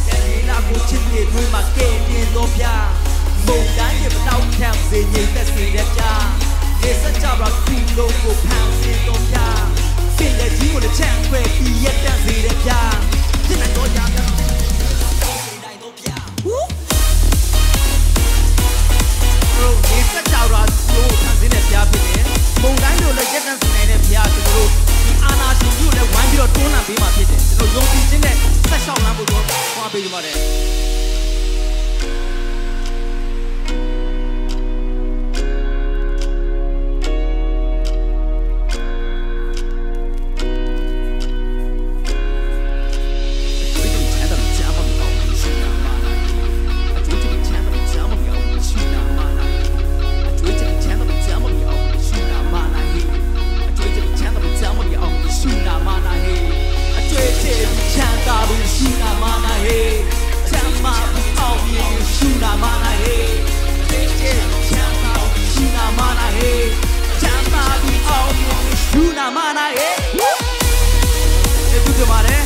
ဒံယေလကို ခြင်္သေ့တွင်းမှ ကယ်တင်သော ဘုရား မုန်တိုင်းတွေ ဘယ်လောက်ခံစေ ငြိမ်သက်စေတဲ့ ဘုရား နေဆက်ကြတော့ သူ့လူကို ဖန်ဆင်းသော ဘုရား ပင်လယ်ကြီးကို နှစ်ခြမ်းခွဲပြီး ရပ်တန့်စေတဲ့ ဘုရား ဖြစ်နိုင်သော အရာများ တို့ နေဆက်ကြတော့ သူ့လူကို ဖန်ဆင်းတဲ့ ဘုရားဖြစ်တယ်။ မုန်တိုင်းတို့လည်း ရပ်တန့်စေနိုင်တဲ့ ဘုရား ကျွန်တော်တို့ ဒီအာဏာရှင်ကြီးကိုလည်း ဝိုင်းပြီးတော့ တွန်းလှန်ပေးမှာ ဖြစ်တယ်။ ကျွန်တော် ယုံကြည်ခြင်းနဲ့ ဆက်လျှောက်လှမ်းဖို့ ကျွန်တော် သွားပေးချင်ပါတယ်။ အတွေ့အကြုံချမ်းသာပြီး ချမ်းသာပြီး အောင်မြင်ပြီး ရှုနာမနာဟေ။ အတွေ့အကြုံချမ်းသာပြီး ရှုနာမနာဟေ။ ချမ်းသာပြီး အောင်မြင်ပြီး ရှုနာမနာဟေ။ ကျေးဇူးတင်ပါတယ်။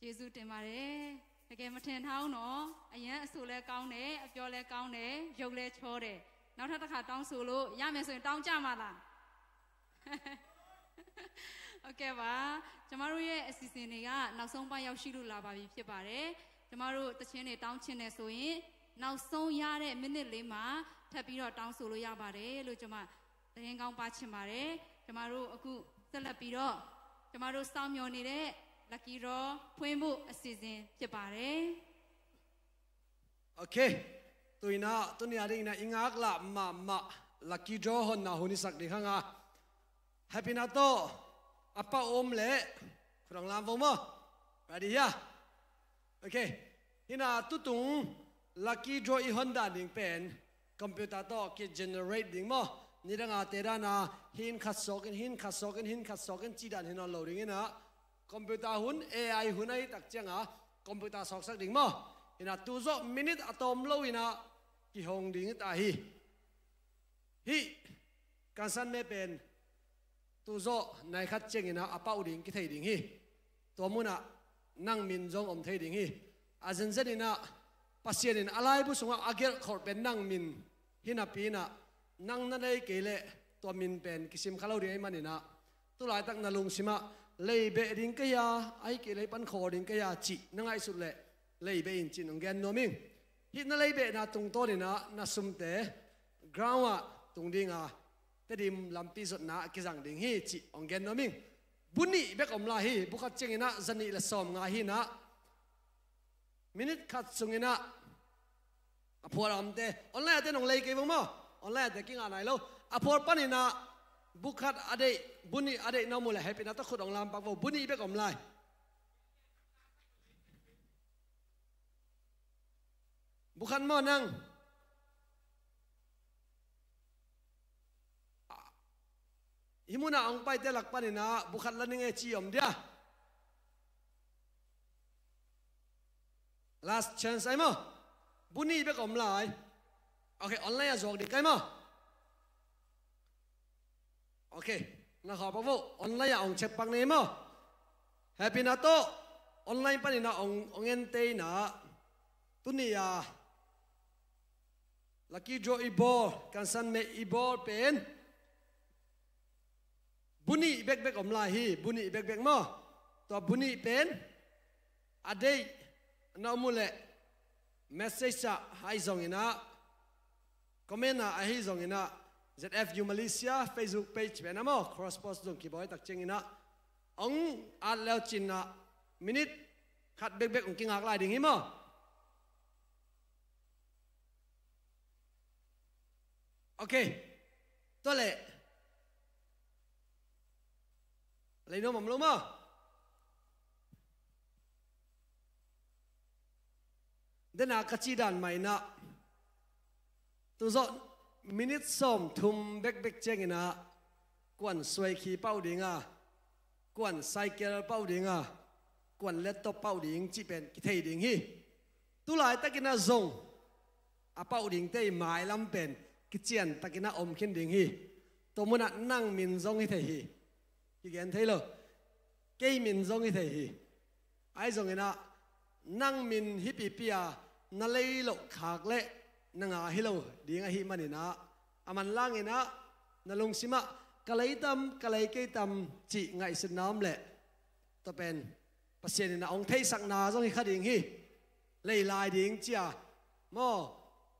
ကျေးဇူးတင်ပါတယ်။ တကယ်မထင်ထားဘူးနော်။ အရမ်းအဆိုလည်းကောင်းတယ်၊ အပြောလည်းကောင်းတယ်၊ ရုပ်လည်းချောတယ်။ နောက်ထပ်တစ်ခါတောင်းဆိုလို့ရမယ်ဆိုရင် တောင်းကြမှာလား။ ဟုတ်ကဲ့ပါ။ ကျမတို့ရဲ့အစီအစဉ်တွေက နောက်ဆုံးပိုင်းရောက်ရှိလို့လာပါပြီဖြစ်ပါတယ်။ ကျမတို့သီချင်းတွေတောင်းချင်တယ်ဆိုရင် နောက်ဆုံးရတဲ့မိနစ်လေးမှာထပ်ပြီးတော့တောင်းဆိုလို့ရပါတယ်လို့ ကျမသတင်းကောင်းပါချင်ပါတယ်။ ကျမတို့အခုဆက်လက်ပြီးတော့ ကျမတို့စောင့်မျှော်နေတဲ့ Lucky Draw ဖွင့်ဖို့အစီအစဉ်ဖြစ်ပါတယ်။ Okay. Tuina, tuni a dingina i ngaklah mahmah Lucky Draw honna hun i sak ding hanga, happy na tawh a pau om leh khut hong lam vo maw? Ready hia? Okay. Hina tutung Lucky Draw i hon dan ding pen computer tawh ki generate ding maw? Nidanga te dana hin khat sawkin, hin khat sawkin, hin khat sawkin ci dan hi nawn lo dingina, computer hun, A I hun ahi tak cianga computer sawksak ding maw? Hina tuzawh minute a tawm lo ina kihong ding ta hi. Hih kansan me pen tuzawh nai khat ciangina a pau ding kithei ding hi. Tua munah nang min zong om thei ding hi. A zenzen inah Pasian in a laibu sungah a gelh khawh pen nang min hi napi inah nang na lei kei leh tua min pen kisim kha lo ding ahi maninah tulaitak na lungsimah lei beh ding kei a, ahi kei lei pan khaw ding kei a cih na ngaihsut leh lei beh in cih nong gen nuam ing. Hih na lei behna tungtawninah na sumte ground ah tung dinga Tedim lampi zotna a kizang ding hi cih hong gen nuam ing. Bu nih bek om lai hi. Bu khat cianginah za nih le sawm nga hinah minute khat sunginah a phual a omte online ate nong lei kei vo maw? Online ate kingah nai lo. A phual paninah bu khat a deih, bu nih a deih na om uh leh happy na tawh khut hong lampak vo. Bu nih bek om lai. Bukhat maw nang? Hih munah hong paite lak paninah bukhat la ning e ci om dia. Last chance ai maw? Bu nih bek om lai. Ok, online ah zuak ding kai maw? Ok, na khawh pak vo, online ah hong check pak nei maw? Hehpihna tawh online paninah hong, hong ente inah. Tuni a lucky draw i bawl, kansan meh i bawl pen bu nih bekbek om lai hi, bu nih bekbek maw? Tua bu nih pen a deih na om uh leh message ah ahi zonginah, comment ah ahi zonginah, Z F U Malaysia Facebook page pen ah maw, cross post zong kibawl tak cianginah hong at leu cinah minute khat bekbek hong kingak lai ding hi maw? Ok. Tua leh leinuam om lo maw? Dena ka cih dan mah inah tuzawh minute sawmthum bekbek cianginah kuan suaikhi pau dinga, kuan cycle pau dinga, kuan laptop pau ding cih pen kithei ding hi. Tulaitakinah zong a pau dingte i mailam pen kiciantakinah om khin ding hi. Tua munah nang min zong hi thei hi. Kigen thei lo. Kei min zong hi thei hi. Ahi zonginah nang min hih pipi a na lei loh khak leh na nga hi lo ding ahih maninah, a manlanginah na lungsimah ka lei tam, ka lei kei tam cih ngaihsutna om leh tua pen Pasian inah hong theihsakna zong hi kha ding hi. Lei lai ding cia maw,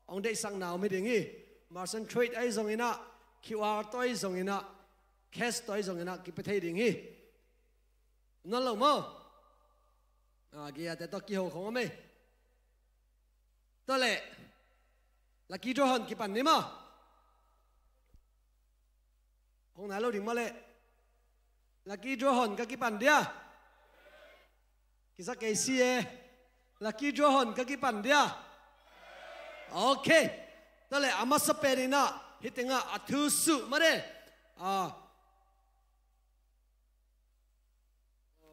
hong deihsakna om hi ding hi. Merchant trade ahi zonginah, Q R tawh ahi zonginah, cash tawh ahi zonginah kipia thei ding hi. Nawn lo maw? A, giate tawh kiho khong om ei. Tua leh lucky draw hon kipan ni maw? Hong nai lo ding maw leh? Lucky draw hon ka kipan dia. Kisa kei si e. Lucky draw hon ka kipan dia. Ok. Tua leh a masa peninah hih tengah a thusuh mah de. A,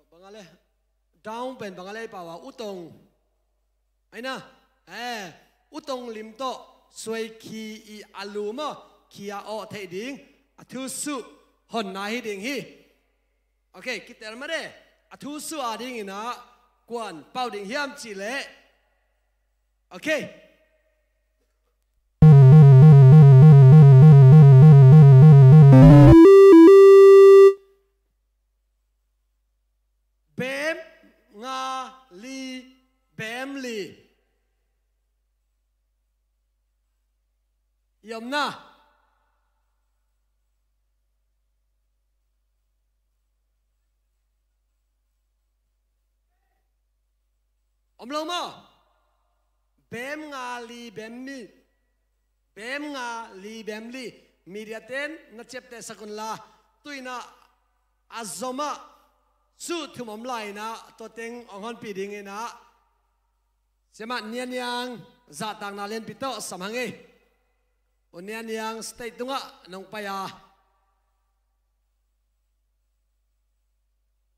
bang a le, down pen bang a le i pau a, utong. Aina, eh, utong lim tawh suaikhi i a lu maw, khi a awh theih ding a thusuh honna hi ding hi. Ok, kitel mah de. A thusuh a dinginah kuan pau ding hiam cih leh. Ok. Bem nga li, bem li. I omna. Om lo maw? Bem nga li bem li. Bem nga li bem li. Media ten na ciaptehsak unla, tuinah a zomah suh thum om lai-inah tua teng hong honpih dinginah Siamah Nianiang zahtakna lianpi tawh sam hang ei. U Nianiang stage tungah nong pai a,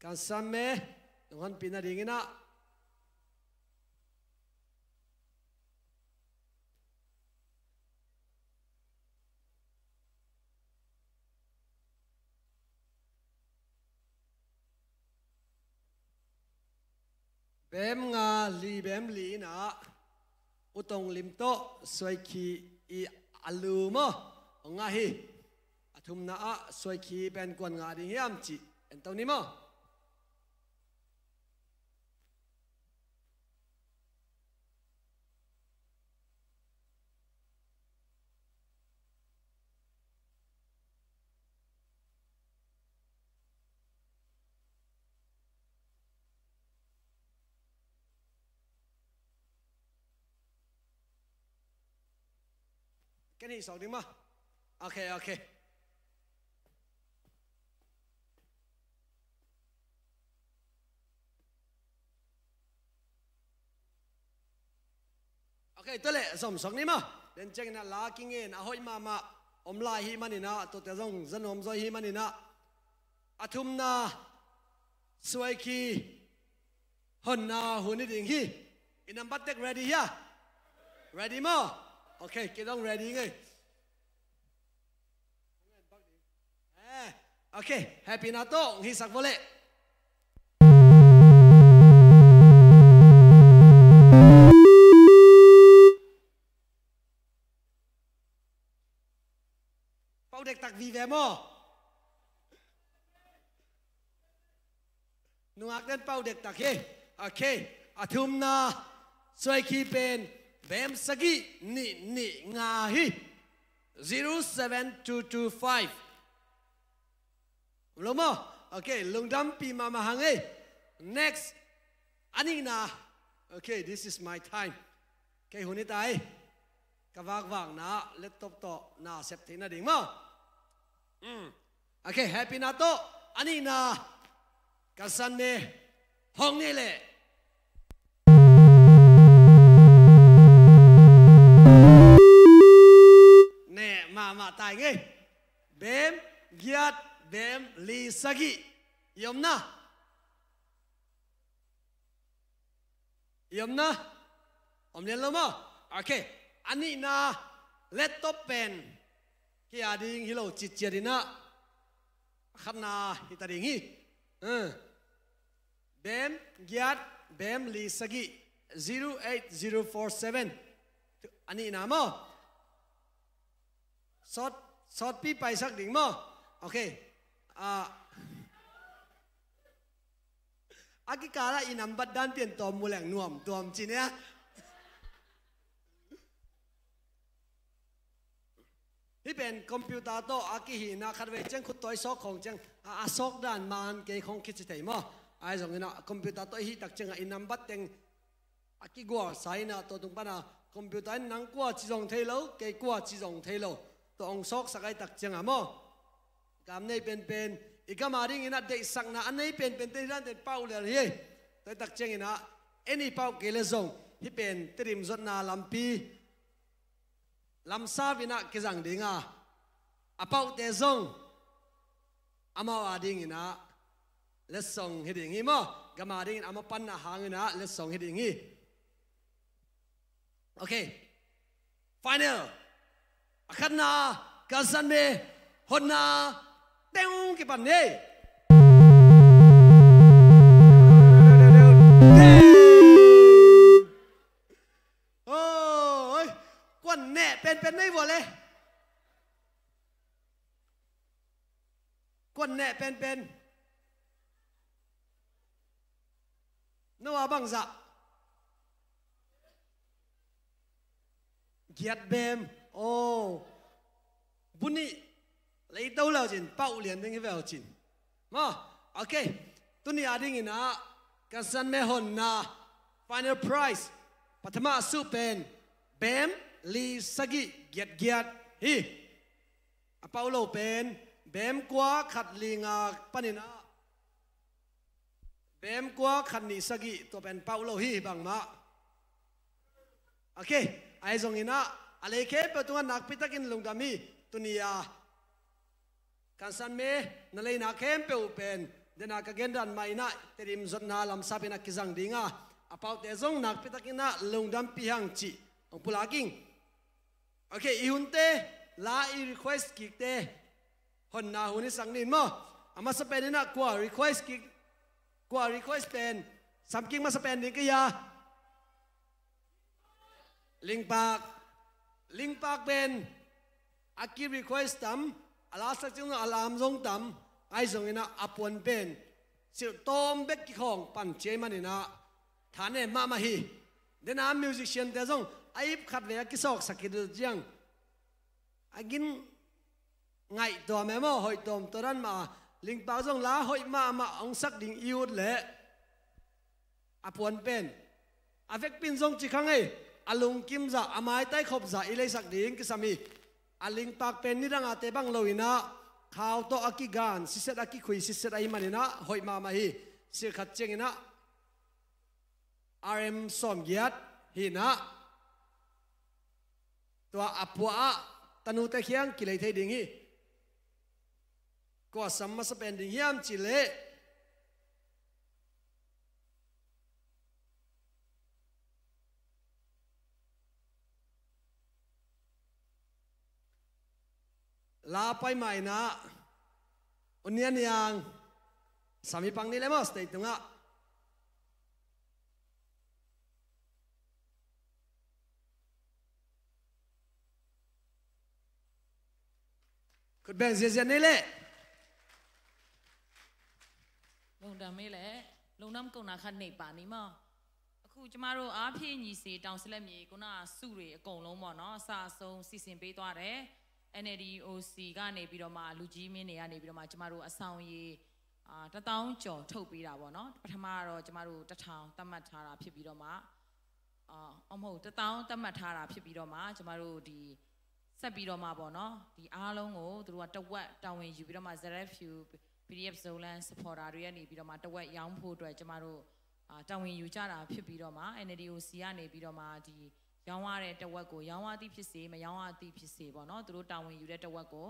kan sam e, nong honpih nadinginah. Bem nga li bem li inah utong lim tawh suaikhi i a lu maw, hong ngah hi. A thumna ah suaikhi pen kuan ngah ding hiam cih en to ni maw? Ken hih sawk ding maw? Ok, ok. Ok, tua leh zom suak ni maw. Den ciangin ah la kingen a hoih mahmah om lai hi manin ah, tuate zong za nuam zaw hi manin ah, a thumna suaiki honna hun hi ding hi. I nambat tek ready hia? Ready maw? Ok, kei dong ready ngei. Eh, ok, happy na tawh hong hisak vua leh. Pau dektak vive maw? Nungak den pau dektak hi. Ok. A thumna suaiki pen bem sagih nih nih nga hi. Zero seven two two five. Lo maw? Ok, lungdampi mahmah hang ei. Next. A nihna. Ok, this is my time. Kei hun hi ta ei. Ka vakvakna laptop tawh na sep theihna ding maw? Mm. Ok, happy na tawh. A nihna. Ka san me hong ngei leh. Neh mahmah tai ngei. Bem giat bem li sagih. I omna. I omna. Om lian lo maw? Ok. A nihna laptop pen kei a ding hi lo citciat in ah, a khatna hi ta ding hi. Eh. Bem giat bem li sagih, zero eight zero four seven. A nihna maw? Sawt, sawtpi paisak ding maw? Ok. Ah. A kikalah i nambat dan pian tawm mu leng nuam tuam ci nia. Hih pen computer tawh a kihihna, khatvei ciang khut tawi sawk khawng ciang a, a sawk dan man kei khawng kici thei maw? Ahi zongin ah computer tawh i hih tak ciangah i nambat teng a kigualsa in ah, tua tung pana computer in nang kua ci zong thei lo, kei kua ci zong thei lo. Tua hong sawksak ahih tak ciangah maw? Gam nei penpen, i gam a dingin ah deihsakna a nei penpen te hi dan ten pau lian hi. Tua ahih tak ciangin ah, en i pau kei le zong, hih pen Tedim zuatna lampi lamsap in ah kizang ding a, a paute zong amau a dingin ah letsong hi ding hi maw? Gam a dingin a mapanna hangin ah letsong hi ding hi. Ok. Final. A khatna, Ka San Me honna teng kipan ni. Oi, kuan neh penpen nei vua le. Kuan neh penpen. No a bangzah. Giat bem. Oh. Buni leito lau cin, pau lian ding hi veu cin. Maw, ok. Tuni a dingin ah, Ka San Me honna final prize, pathama suh pen bem li sagih giat giat hi. A pau lo pen bem kua khat li nga panin ah bem kua khat nih sagih, tua pen pau lo hi bangmah. Ok, ahi zongin ah, a lei khempeuh tungah nakpi takin lungdam hi. Tuni a Ka San Me na leina khempeuh pen, dena ka gen dan mah in ah, Tedim zuatna lamsap in ah kizang ding a, a paute zong nakpi takin ah lungdampi hang cih hong pulak ing. Ok, i hunte, la i request kikte honna hun i sak ning maw? A masa pen in ah kua request kik, kua request pen, sam kik masa pen ding ka hia? Lingpak. Lingpak pen a ki request tam, a la sak ciang zong a lam zong tam, ahi zongin ah a puan pen silh tawm bek kikhawng pan ci ahih manin ah thanem mahmah hi. Dena musician te zong a ip khatvei a kisawksak hi ding ciang a gin ngaih tuam e maw, hoih tuam tua dan mah a, Lingpak zong la hoih mahmah hong sak ding i ut leh a puan pen a vekpi in zong ci kha ngei, a lungkim zah, a maitai khop zah i leisak ding kisam hi. A Lingpak pen nidang a te bang lo in ah khau tawh a kigan siset, a kikhui siset ahih manin ah hoih mahmah hi. Silh khat ciangin ah R M sawmgiat hi in ah, Tua a pua ah tanute khiang kilei thei ding hi. Kua sam masa pen ding hiam cih leh la pai maina unian yang sami pang ni le mos tei tungah khut beng ziazian ni le. လုံတံမေးလဲ လုံနမ်ကုံနာခတ်နေပါနီမော အခုကျမတို့အားဖြည့်ညီစေတောင်စလက်မြေကိုနာစုတွေအကုန်လုံးပေါ့နော် အစအဆုံးစီစဉ်ပေးသွားတယ်။ NLD OC ကနေပြီးတော့မှလူကြီးမင်းတွေကနေပြီးတော့မှကျမတို့အဆောင်ရေအာတစ်သောင်းကျော်ထုတ်ပေးတာပေါ့နော်။ ပထမကတော့ကျမတို့တစ်ထောင်သတ်မှတ်ထားတာဖြစ်ပြီးတော့မှအာအမဟုတ်တစ်သောင်းသတ်မှတ်ထားတာဖြစ်ပြီးတော့မှကျမတို့ဒီဆက်ပြီးတော့မှပေါ့နော်ဒီအားလုံးကိုသူတို့ကတဝက်တာဝန်ယူပြီးတော့မှ ZFU PDF Zoland supporter တွေကနေပြီးတော့မှတဝက်ရောင်းဖို့အတွက်ကျမတို့အာတာဝန်ယူကြတာဖြစ်ပြီးတော့မှ NLD OC ကနေပြီးတော့မှဒီရောင်းရတဲ့တဝက်ကိုရောင်းရသည်ဖြစ်စေမရောင်းရသည်ဖြစ်စေပေါ့နော်သူတို့တာဝန်ယူတဲ့တဝက်ကို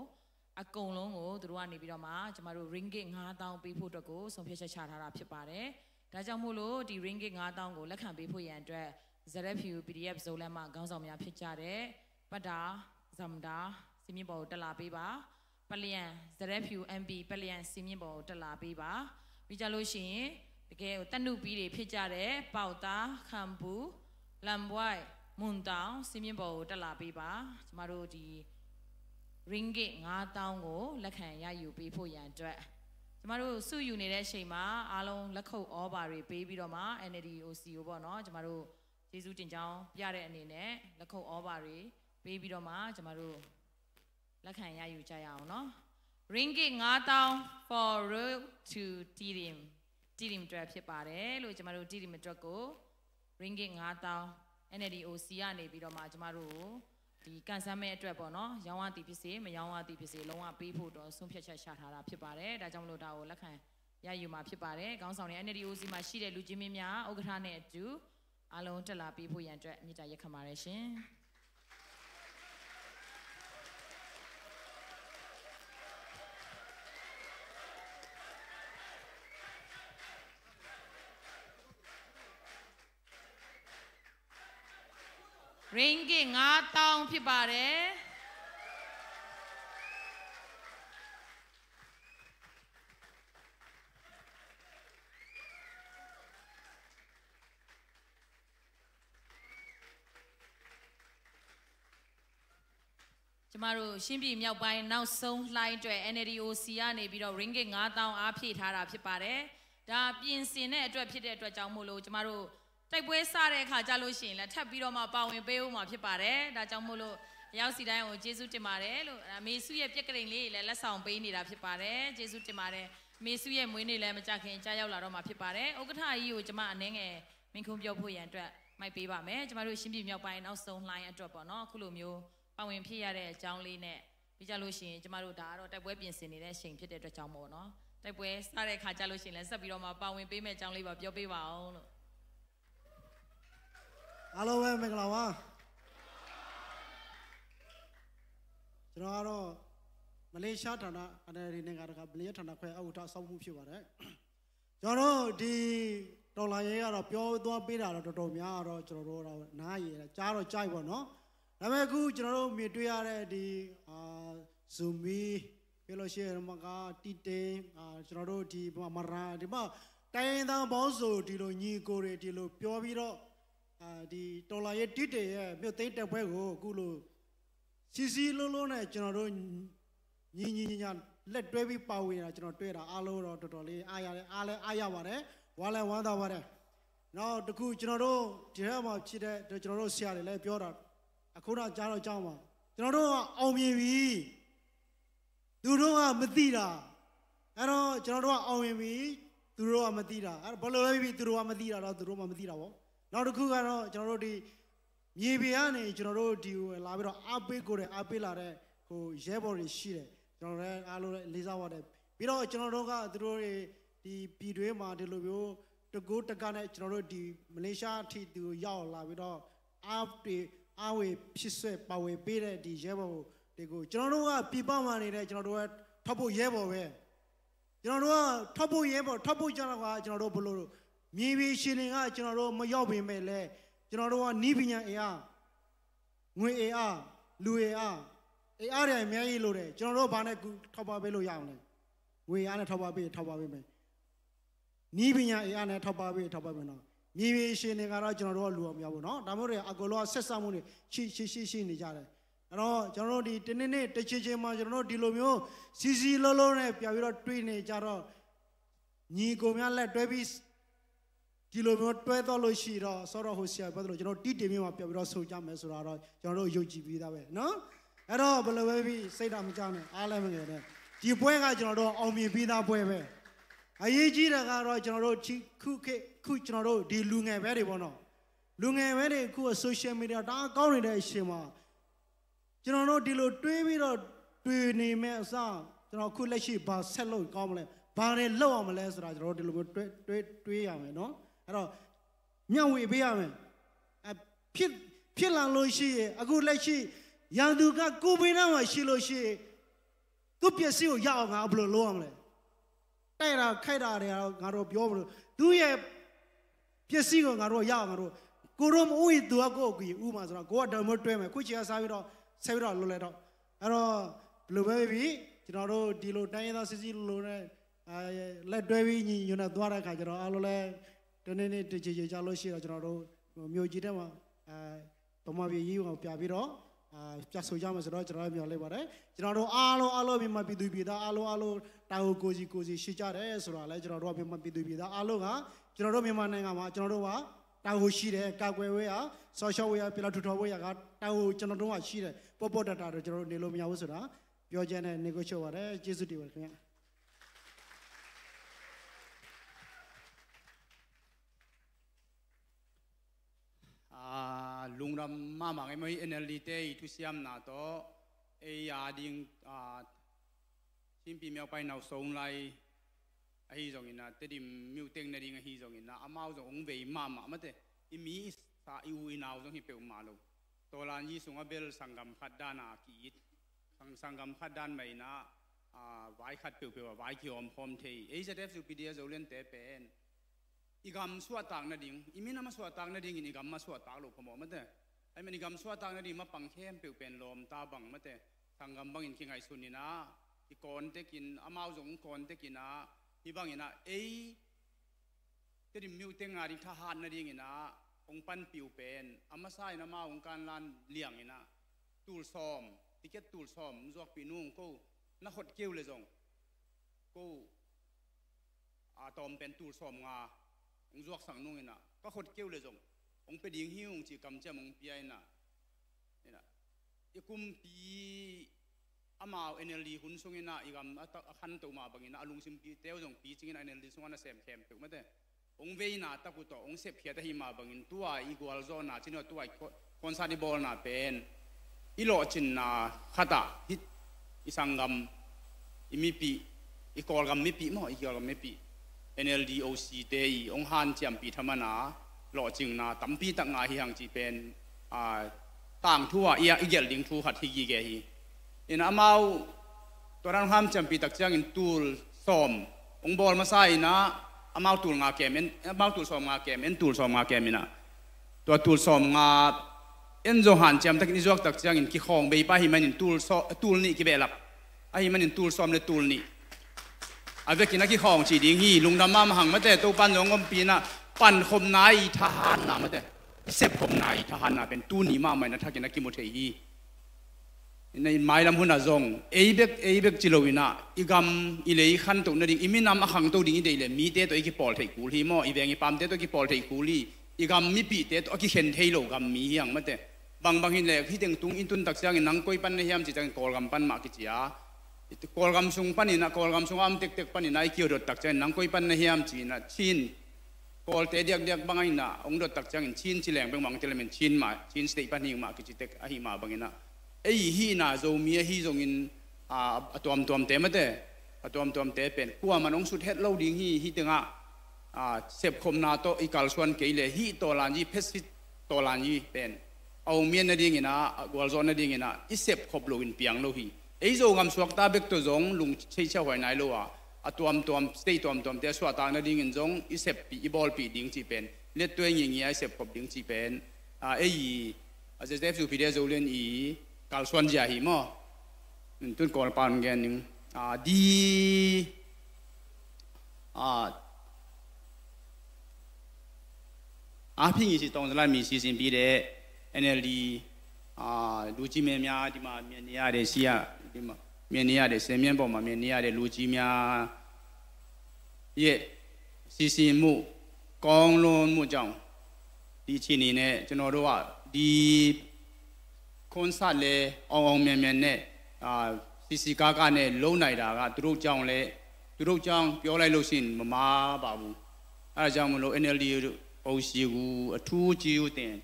အကုန်လုံးကိုသူတို့ကနေပြီးတော့မှကျမတို့ ringgit ငါးသောင်းပေးဖို့အတွက်ကိုဆုံးဖြတ်ချက်ချထားတာဖြစ်ပါတယ်။ ဒါကြောင့်မို့လို့ဒီ ringgit ငါးသောင်းကိုလက်ခံပေးဖို့ရန်အတွက် ZFU PDF Zoland မှခေါင်းဆောင်များဖြစ်ကြတဲ့ပတ်တာဇမ်ဒါစီမင်းပေါ်ကိုတက်လာပေးပါ။ ပလျံ ZFU MP ပလျံစီမင်းပေါ်ကိုတက်လာပေးပါ။ ပြီးကြလို့ရှိရင်တကယ်ကိုတက်နုပြီးတွေဖြစ်ကြတဲ့ပေါက်သားခမ်ပူလမ်ဘွိုက်မွန်တောင်စီမင်းပေါ်ကိုတက်လာပေးပါ။ ကျမတို့ဒီ ringgit ငါးသောင်းကိုလက်ခံရယူပေးဖို့ရန်အတွက်ကျမတို့စုယူနေတဲ့အချိန်မှာအားလုံးလက်ခုပ်ဩဘာတွေပေးပြီးတော့မှ NLD OC ကိုပေါ့နော်ကျမတို့ကျေးဇူးတင်ကြောင်းပြတဲ့အနေနဲ့လက်ခုပ်ဩဘာတွေပေးပြီးတော့မှကျမတို့လက်ခံရယူကြရအောင်နော်။ Ringgit ငါးသောင်း for road to Tirim Tirim အတွက်ဖြစ်ပါတယ်လို့ကျမတို့ Tirim အတွက်ကို ringgit ငါးသောင်း NLD OC ကနေပြီးတော့မှကျမတို့ကိုဒီကန်ဆယ်မဲ့အတွက်ပေါ့နော်ရောင်းရသည်ဖြစ်စေမရောင်းရသည်ဖြစ်စေလုံးဝပေးဖို့တော့ဆုံးဖြတ်ချက်ချထားတာဖြစ်ပါတယ်။ ဒါကြောင့်မလို့ဒါကိုလက်ခံရယူမှာဖြစ်ပါတယ်။ ခေါင်းဆောင်တွေ NLD OC မှာရှိတဲ့လူကြီးမင်းများဥက္ကဋ္ဌနဲ့အတူအားလုံးတက်လာပေးဖို့ရန်အတွက်မေတ္တာရပ်ခံပါတယ်ရှင်။ Ringgit ငါးသောင်းဖြစ်ပါတယ်။ ကျမတို့ရှမ်းပြည်မြောက်ပိုင်းနောက်ဆုံးလှိုင်းအတွက် NLD OC ကနေပြီးတော့ ringgit ငါးသောင်းအားဖြည့်ထားတာဖြစ်ပါတယ်။ ဒါပြင်ဆင်တဲ့အတွက်ဖြစ်တဲ့အတွက်ကြောင့်မို့လို့ကျမတို့တိုက်ပွဲစတဲ့အခါကျလို့ရှိရင်လည်းထပ်ပြီးတော့မှပါဝင်ပေးဦးမှာဖြစ်ပါတယ်။ ဒါကြောင့်မို့လို့အရောက်စီတိုင်းကိုကျေးဇူးတင်ပါတယ်လို့အဲဒါမေစုရဲ့ပြက်ကရိန်လေးလည်းလက်ဆောင်ပေးနေတာဖြစ်ပါတယ်။ ကျေးဇူးတင်ပါတယ်။ မေစုရဲ့မွေးနေ့လည်းမကြာခင်ကျရောက်လာတော့မှာဖြစ်ပါတယ်။ ဥက္ကဋ္ဌကြီးကိုကျမအနည်းငယ်မိန့်ခွန်းပြောဖို့ရန်အတွက်မိုက်ပေးပါမယ်။ ကျမတို့ရှမ်းပြည်မြောက်ပိုင်းနောက်ဆုံးလှိုင်းအတွက်ပေါ့နော်အခုလိုမျိုးပါဝင်ဖြစ်ရတဲ့အကြောင်းလေးနဲ့ပြီးကြလို့ရှိရင်ကျမတို့ဒါကတော့တိုက်ပွဲပြင်ဆင်နေတဲ့အချိန်ဖြစ်တဲ့အတွက်ကြောင့်မို့နော်တိုက်ပွဲစတဲ့ခါကျလို့ရှိရင်လည်းဆက်ပြီးတော့မှပါဝင်ပေးမဲ့အကြောင်းလေးပါပြောပေးပါအောင်လို့အားလုံးပဲမင်္ဂလာပါကျွန်တော်ကတော့မလေးရှားဌာန NLD နိုင်ငံတကာမလေးရှားဌာနခွဲဥက္ကဋ္ဌအဆောက်အမှုဖြစ်ပါတယ်ကျွန်တော်တို့ဒီတော်လှန်ရေးကတော့ပြောသွားပေးတာတော့တော်တော်များတော့ကျွန်တော်တို့တော့နားရည်ကြားတော့ကြားပြီပေါ့နော်ဒါပေမဲ့အခုကျွန်တော်တို့မြင်တွေ့ရတဲ့ဒီအာဇူမီပြီးလို့ရှိရင်မကတီတင်အာကျွန်တော်တို့ဒီမရန်ဒီမှာတိုင်းရင်းသားပေါင်းစုံဒီလိုညီကိုတွေဒီလိုပြောပြီးတော့အာဒီတော်လှန်ရေးတီတင်ရဲ့မြို့သိမ်းတပ်ပွဲကိုအခုလိုစီစီလုံးလုံးနဲ့ကျွန်တော်တို့ညီညီညီညာလက်တွဲပြီးပါဝင်နေတာကျွန်တော်တွေ့တာအားလုံးတော့တော်တော်လေးအားရတယ်အားလဲအားရပါတယ်ဝမ်းလဲဝမ်းသာပါတယ်နောက်တစ်ခုကျွန်တော်တို့ဒီထဲမှာဖြစ်တဲ့ကျွန်တော်တို့ဆရာတွေလည်းပြောတာအခုတော့ကြားတော့ကြားမှာကျွန်တော်တို့ကအောင်မြင်ပြီသူတို့ကမသိတာအဲ့တော့ကျွန်တော်တို့ကအောင်မြင်ပြီသူတို့ကမသိတာအဲ့တော့ဘယ်လိုပဲဖြစ်ဖြစ်သူတို့ကမသိတာတော့သူတို့မှမသိတာပေါ့နောက်တစ်ခုကတော့ကျွန်တော်တို့ဒီမြေပြင်ကနေကျွန်တော်တို့ဒီကိုလာပြီးတော့အားပေးကိုယ်တိုင်အားပေးလာတဲ့ဟိုရဲဘော်တွေရှိတယ်ကျွန်တော်လည်းအားလုံးလေးစားပါတယ်ပြီးတော့ကျွန်တော်တို့ကသူတို့တွေဒီပြည်တွင်းမှာဒီလိုမျိုးတကူတကနဲ့ကျွန်တော်တို့ဒီမလေးရှားအထိသူရောက်လာပြီးတော့အားပေး အားဝယ်ဖြစ်စွဲ ပါဝယ်ပေးတဲ့ ဒီရဲဘော်တွေကို ကျွန်တော်တို့က ပြည်ပမှာနေတဲ့ ကျွန်တော်တို့က ထောက်ပို့ရဲဘော်ပဲ။ ကျွန်တော်တို့က ထောက်ပို့ရဲဘော်၊ ထောက်ပို့ကျတော့က ကျွန်တော်တို့ ဘယ်လို၊ မြေပြင်အခြေအနေက ကျွန်တော်တို့ မရောက်ပေမဲ့လည်း ကျွန်တော်တို့က နည်းပညာအင်အား၊ ငွေအင်အား၊ လူအင်အား၊ အင်အားတွေ အများကြီးလိုတယ်။ ကျွန်တော်တို့ ဘာနဲ့ကူ၊ ထောက်ပံ့ပေးလို့ရမလဲ။ ငွေအင်အားနဲ့ ထောက်ပံ့ပေး၊ ထောက်ပံ့ပေးမယ်။ နည်းပညာအင်အားနဲ့ ထောက်ပံ့ပေး၊ ထောက်ပံ့ပေးနော်။ မြေပြင်အခြေအနေကတော့ ကျွန်တော်တို့က လူအောင်မရဘူးနော်။ ဒါမျိုးတွေ အကုန်လုံးက ဆက်စပ်မှုတွေ ရှိရှိရှိရှိနေကြတယ်။ အဲ့တော့ ကျွန်တော်တို့ ဒီတနေ့နေ့ တစ်ချိန်ချိန်မှာ ကျွန်တော်တို့ ဒီလိုမျိုး စည်းစည်းလုံးလုံးနဲ့ ပြန်ပြီးတော့ တွေ့နေကြတော့ ညီအစ်ကိုများ လက်တွဲပြီး ဒီလိုမျိုး တွဲသွားလို့ရှိရင်တော့ စောစော ဟိုဆရာပြောသလို ကျွန်တော်တို့ တီးတိန်မြို့မှာ ပြန်ပြီးတော့ ဆုံကြမယ်ဆိုတာတော့ ကျွန်တော်တို့ ယုံကြည်ပြီးသားပဲနော်။ အဲ့တော့ ဘယ်လိုပဲဖြစ်ဖြစ် စိတ်ဓာတ်မကျနဲ့ အားလည်းမငယ်နဲ့ ဒီပွဲက ကျွန်တော်တို့ အောင်မြင်ပြီးသားပွဲပဲ။ အရေးကြီးတာကတော့ ကျွန်တော်တို့ ဒီခုခေတ်၊ ခု ကျွန်တော်တို့ ဒီလူငယ်ပဲတွေပေါ့နော်။ လူငယ်ပဲတွေ အခု social media တအားကောင်းနေတဲ့ အချိန်မှာ ကျွန်တော်တို့ ဒီလိုတွဲပြီးတော့ တွေ့နေမယ့်အစား ကျွန်တော် အခုလက်ရှိ ဘာဆက်လုပ်ကောင်းမလဲ၊ ဘာတွေလုပ်အောင်မလဲဆိုတာ ကျွန်တော်တို့ ဒီလိုမျိုးတွဲတွဲတွဲရမယ်နော်။ အဲ့တော့ မျှဝေပေးရမယ်။ အဖြစ်၊ ဖြစ်လာလို့ရှိရင် အခုလက်ရှိ ရန်သူက ကိုယ်ပင်နားမှာရှိလို့ရှိရင် သူ့ပျက်စီးကိုရအောင် ငါဘယ်လိုလုပ်ရမလဲ။ တိုက်တာခိုက်တာတွေကတော့ ငါတို့ပြောမလို့၊ သူ့ရဲ့ပျက်စီးကို ငါတို့ရအောင်၊ ငါတို့၊ ကိုယ်တို့မဦးရင် သူက ကိုယ့်အကူအညီဦးမှာဆိုတော့ ကိုယ်က ဒါမျိုးတွဲမယ်။ အခုချိန်ကစပြီးတော့ ဆက်ပြီးတော့ လုပ်လိုက်တော့၊ အဲ့တော့ ဘယ်လိုပဲဖြစ်ဖြစ် ကျွန်တော်တို့ ဒီလို တိုင်းရင်းသား စည်းစည်းလုံးလုံးနဲ့ အဲ၊ လက်တွဲပြီး ညီညွတ်နဲ့ သွားတဲ့အခါကျတော့ အားလုံးလည်း တနေ့နေ့ တစ်ချိန်ချိန် ကျလို့ရှိရင်တော့ ကျွန်တော်တို့ မြို့ကြီးထဲမှာ အဲ၊ ဗမာပြည်ကြီးကို ပြန်ပြီးတော့၊ အာ၊ ပြန်ဆုံကြမယ်ဆိုတော့ ကျွန်တော်လည်း မျှော်လင့်ပါတယ်။ ကျွန်တော်တို့ အားလုံး၊ အားလုံး မြန်မာပြည်သူပြည်သား အားလုံး၊ အားလုံး တာဝန် ကိုယ်စီကိုယ်စီ ရှိကြတယ်ဆိုတာလည်း ကျွန်တော်တို့က မြန်မာပြည်သူပြည်သား အားလုံးက ကျွန်တော်တို့ မြန်မာနိုင်ငံမှာ ကျွန်တော်တို့က တာဝန်ရှိတယ်။ ကာကွယ်ဝေးရ၊ စောင့်ရှောက်ဝေးရ၊ ပြန်လည်ထူထောင်ဝေးရက တာဝန် ကျွန်တော်တို့မှာရှိတယ်။ ပေါ့ပေါ့တတာတော့ ကျွန်တော်တို့ နေလို့မရဘူးဆိုတာ ပြောချင်တဲ့ နေခွင့် ရှိပါတယ်။ ကျေးဇူးတင်ပါတယ်ခင်ဗျာ။ အာ၊ lungdam mahmah ngei maw, hih NLD te i thusiamna tawh ei a ding, ah, Chin Pyine Myaung Pai Naw Song Lai ahi zongin ah, Tedim myone teng na ding ahi zongin ah, amau zong hong vei mahmah mate. I mi i sa, i u i nau zong hi peuhmah lo. Tawlanyi sungah bel sanggam khat dan a ki-it, sang, sanggam khat dan mah in ah, ah, vai khat peuhpeuh ah vai kihawmkhawm thei. Ei ZFU PDF Zoland te pen i gam suahtak nading, i minam a suahtak nadingin i gam mah suahtak loh phamawh mate. Ahih man i gam suahtak nading mah pang khempeuh pen lawmta bang mate, sanggam bangin kingaihsun in ah, i kawn tekin, amau zong hong kawn tekin ah, hih bangin ah ei Tedim myone teng a ding thahat nadingin ah hong panpih uh pen, a masa in amau hong kanlan liangin ah tul sawm, ticket tul sawm hong zuakpih nung, ko na khot keu le zong, ko a tawm pen tul sawm nga hong zuaksak nung in ah, ka khot keu le zong hong pia ding hi ung ci kamciam hong pia in ah, in ah, i kumpi amau NLD hun sungin ah i gam a tak a khanto mah bangin ah, a lungsim pite uh zong picingin ah NLD sungah nasem khempeuh mate hong veina tak uh tawh hong sepkhiat ahih mah bangin, tua i gualzawhna cin uh, tua i ko-, concert i bawlna pen i lawhcinna khat ah hih i sanggam, i mipih, i Kawlgam mipih maw, i Kawlgam mipih, NLD OC te i hong hanciampih thaman a lawhcinna tampi tak ngah hi hang cih pen, a, tangthu ah i, i gelh ding thu khat hi gige hi. In ah amau tua dan hong hanciampih tak ciangin tul sawm hong bawl masa in ah, amau tul nga kem, en, amau tul sawm nga kem, en tul sawm nga kem in ah, tua tul sawm nga en zong hanciam takin i zuak tak ciangin kikhawng bei pah ahih manin tul saw-, tul nih kibehlap ahih manin tul sawm le tul nih a vekin a kikhawng cih ding hi. Lungdam mahmah hang mate, Topa'n zong hong ompih in ah, pankhopna i thahatna mate, sepkhopna i thahatna pen tuni mahmah in a thakin a kimu thei hi. In ah, in mailam hun ah zong ei bek, ei bek ci lo in ah, i gam i lei khantoh nading, i minam a khangto ding i deih leh mite tawh i kipawl theih kul hi maw, i veng i pamte tawh kipawl theih kul hi. I gam mipihte tawh a kikhen thei lo gam mi hi hang mate. Bangbang hi leh hih teng tung i tun tak ciangin nang koi pan na hiam cih ciangin Kawlgam pan mah kici a, Kawlgam sung panin ah, Kawlgam sungah om tektek panin ah i kihawdot tak ciangin nang koi pan na hiam ci-in ah, Chin, Kawlte diakdiak bang in ah hong dot tak ciangin Chin ci leng beng bang te lamin Chin mah, Chin state pan hi mah kici tek ahih mah bangin ah, ei hihna Zomi ahi zongin, a, a tuamtuamte mate, a tuamtuamte pen kuaman hong sut het lo ding hi. Hih tengah, a, sepkhopna tawh i kalsuan kei leh hih Tawlanyi, phesit Tawlanyi pen a hong mian nadingin ah, a gualzawh nadingin ah i sepkhop loin piang lo hi. Ei Zogam suakta bek tawh zong lungcheihsiah huai nai lo a, a tuamtuam, state tuamtuamte a suahtak nadingin zong i seppih, i bawlpih ding cih pen, lettuai ngingi a i sepkhop ding cih pen, a, ei i, a, Z Z F U P D F Zoland i kalsuan zia hi maw. Tun Kawlpau in gen ning. A, di, a, a phing i si tong zalan mi si sin pi de, N L D, a, lu ci mya mya, di ma mya ni ya de sia, di ma mya ni ya de se mya bo ma mya ni ya de lu ci mya ye, si si mu, kong lon mu jang, di ci ni ne, ကျွန်တော်တို့က ဒီ concert လည်း အောင်အောင်မြင်မြင်နဲ့ အာ စည်စည်ကားကားနဲ့ လုပ်နိုင်တာက သူတို့ကြောင့်လည်း သူတို့ကြောင့် ပြောလိုက်လို့ရှိရင် မမှားပါဘူး။ အဲဒါကြောင့်မလို့ NLD OC ကို အထူးကျေးဇူးတင်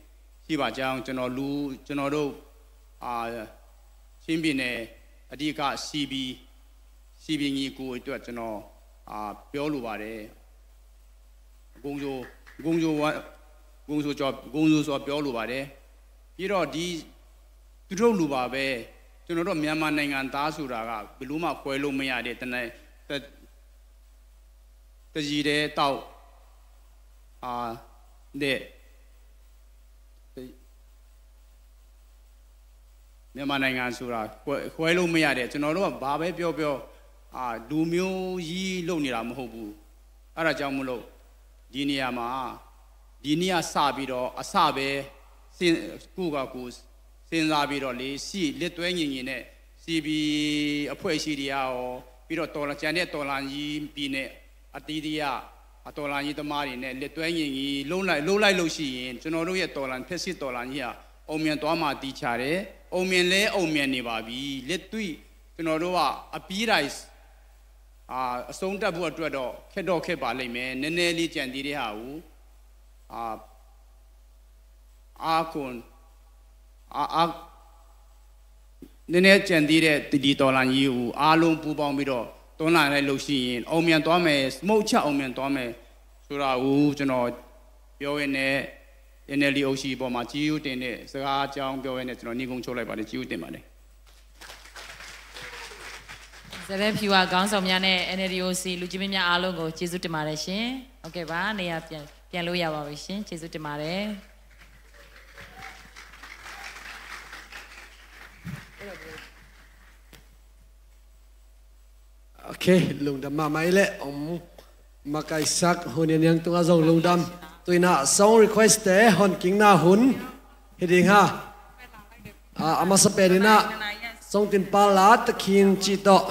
ရှိပါကြောင်း ကျွန်တော်လူ ကျွန်တော်တို့ အာ ချင်းပြည်နယ် အဓိက CB CB ညီအစ်ကိုအတွက် ကျွန်တော် အာ ပြောလိုပါတယ်။ ဂုဏ်ယူ၊ ဂုဏ်ယူဝါ၊ ဂုဏ်ယူကြော်၊ ဂုဏ်ယူစွာပြောလိုပါတယ်။ ပြီးတော့ ဒီ သူတို့လူပါပဲ၊ ကျွန်တော်တို့ မြန်မာနိုင်ငံသားဆိုတာက ဘယ်လိုမှ ခွဲလို့မရတဲ့ တန-၊ တ-၊ တရည်တည်းသောက်၊ အာ၊ တဲ့၊ မြန်မာနိုင်ငံဆိုတာ ခွဲ၊ ခွဲလို့မရတဲ့၊ ကျွန်တော်တို့က ဘာပဲပြောပြော၊ အာ၊ လူမျိုးကြီးလုပ်နေတာ မဟုတ်ဘူး။ အဲဒါကြောင့်မလို့ ဒီနေရာမှာ ဒီနေ့ကစပြီးတော့ အစပဲ စဉ်း၊ ကိုယ့်ဟာကိုယ် စဉ်းစားပြီးတော့ လေ့ရှိ လက်တွဲညီညီနဲ့ CB အဖွဲ့အစည်းတွေကရော၊ ပြီးတော့ တော်လှန်၊ ကျန်တဲ့ တော်လှန်ရေးပြည်နယ် အသီးသီးက အတော်လှန်ရေးသမားတွေနဲ့ လက်တွဲညီညီ လုပ်လိုက်၊ လုပ်လိုက်လို့ရှိရင် ကျွန်တော်တို့ရဲ့ တော်လှန်၊ ဖက်ဆစ်တော်လှန်ရေးဟာ အောင်မြင်သွားမှာ သေချာတယ်။ အောင်မြင်လည်း အောင်မြင်နေပါပြီ။ လက်တွေ့ ကျွန်တော်တို့က အပြီးတိုင် အာ၊ အဆုံးသတ်ဖို့အတွက်တော့ ခက်တော့ခက်ပါလိမ့်မယ်။ နည်းနည်းလေး ကျန်သေးတဲ့ဟာကို အာ၊ အားကိုး၊ အာ၊ အာ၊ နည်းနည်းကျန်သေးတဲ့ ဒီတော်လှန်ရေးကို အားလုံးပူးပေါင်းပြီးတော့ တွန်းလှန်လိုက်လို့ရှိရင် အောင်မြင်သွားမယ်၊ စမုတ်ချအောင်မြင်သွားမယ်ဆိုတာကို ကျွန်တော်ပြောရင်းနဲ့ NLD OC အပေါ်မှာ ကျေးဇူးတင်တဲ့စကားအကြောင်းပြောရင်းနဲ့ ကျွန်တော် နိဂုံးချုပ်လိုက်ပါတယ်။ ကျေးဇူးတင်ပါတယ်။ ဇလံဖြူဝါခေါင်းဆောင်များနဲ့ NLD OC လူကြီးမင်းများအားလုံးကို ကျေးဇူးတင်ပါတယ်ရှင်။ ဟုတ်ကဲ့ပါ၊ နေရာပြန်၊ ပြန်လို့ရပါပြီရှင်။ ကျေးဇူးတင်ပါတယ်။ Okay, lungdam mahmah i leh, om, makaisak hun in yang tungah zong lungdam. Tu-in ah song request te hon kingna hun hi ding a. Ah, a masa pen in ah song tin pal la takhin cih tawh,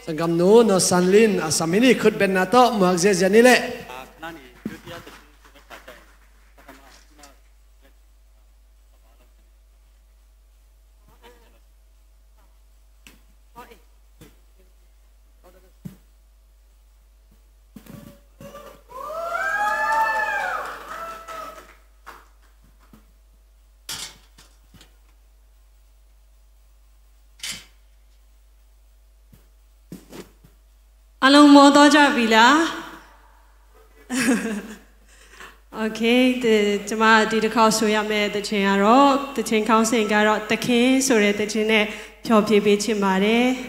sanggamnu No San Lin, a sam hi ni, khut benna tawh muak ziazia ni leh. Along mo to ja bila. Okay, ဒီ၊ ကျွန်မ ဒီတစ်ခေါက်ဆိုရမယ့်သီချင်းကတော့၊ သီချင်းခေါင်းစဉ်ကတော့ သခင်ဆိုတဲ့သီချင်းနဲ့ ဖျော်ဖြေပေးချင်ပါတယ်။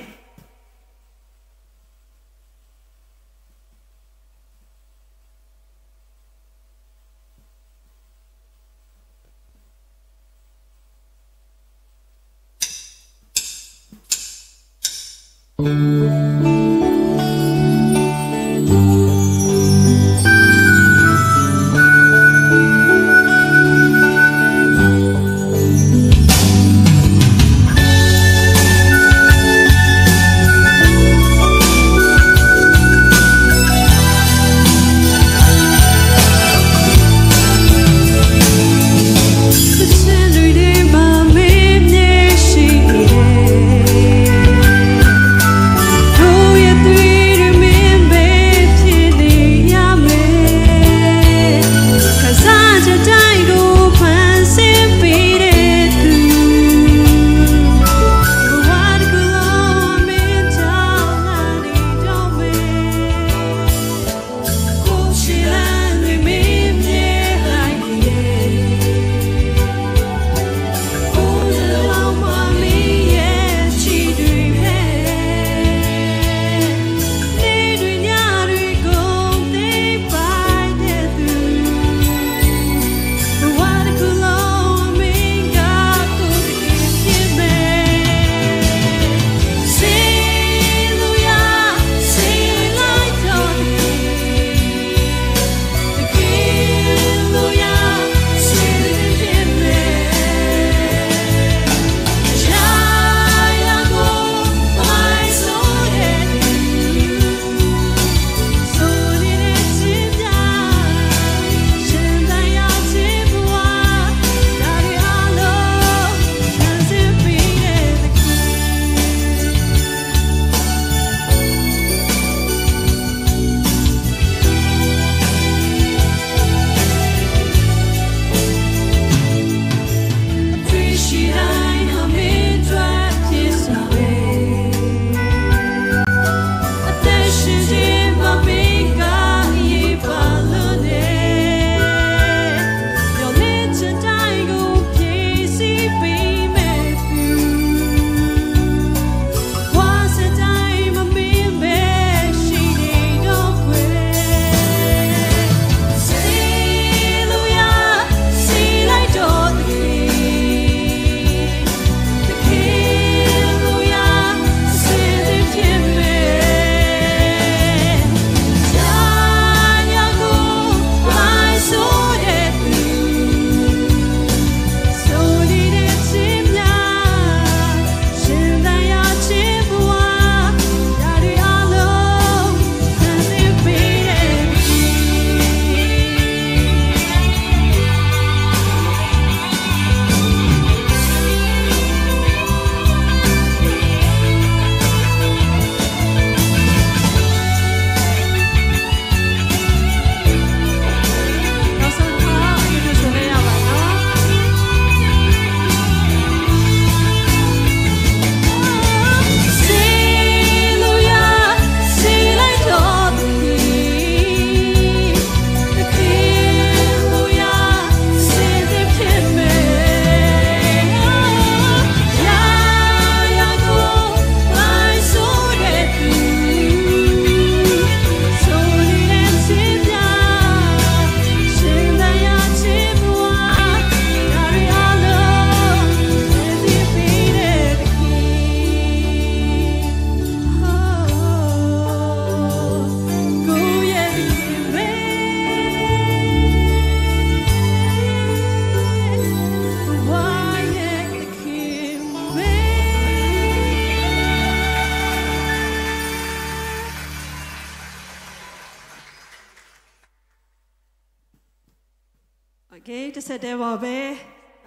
Okay, တစ်ဆက်တည်းပါပဲ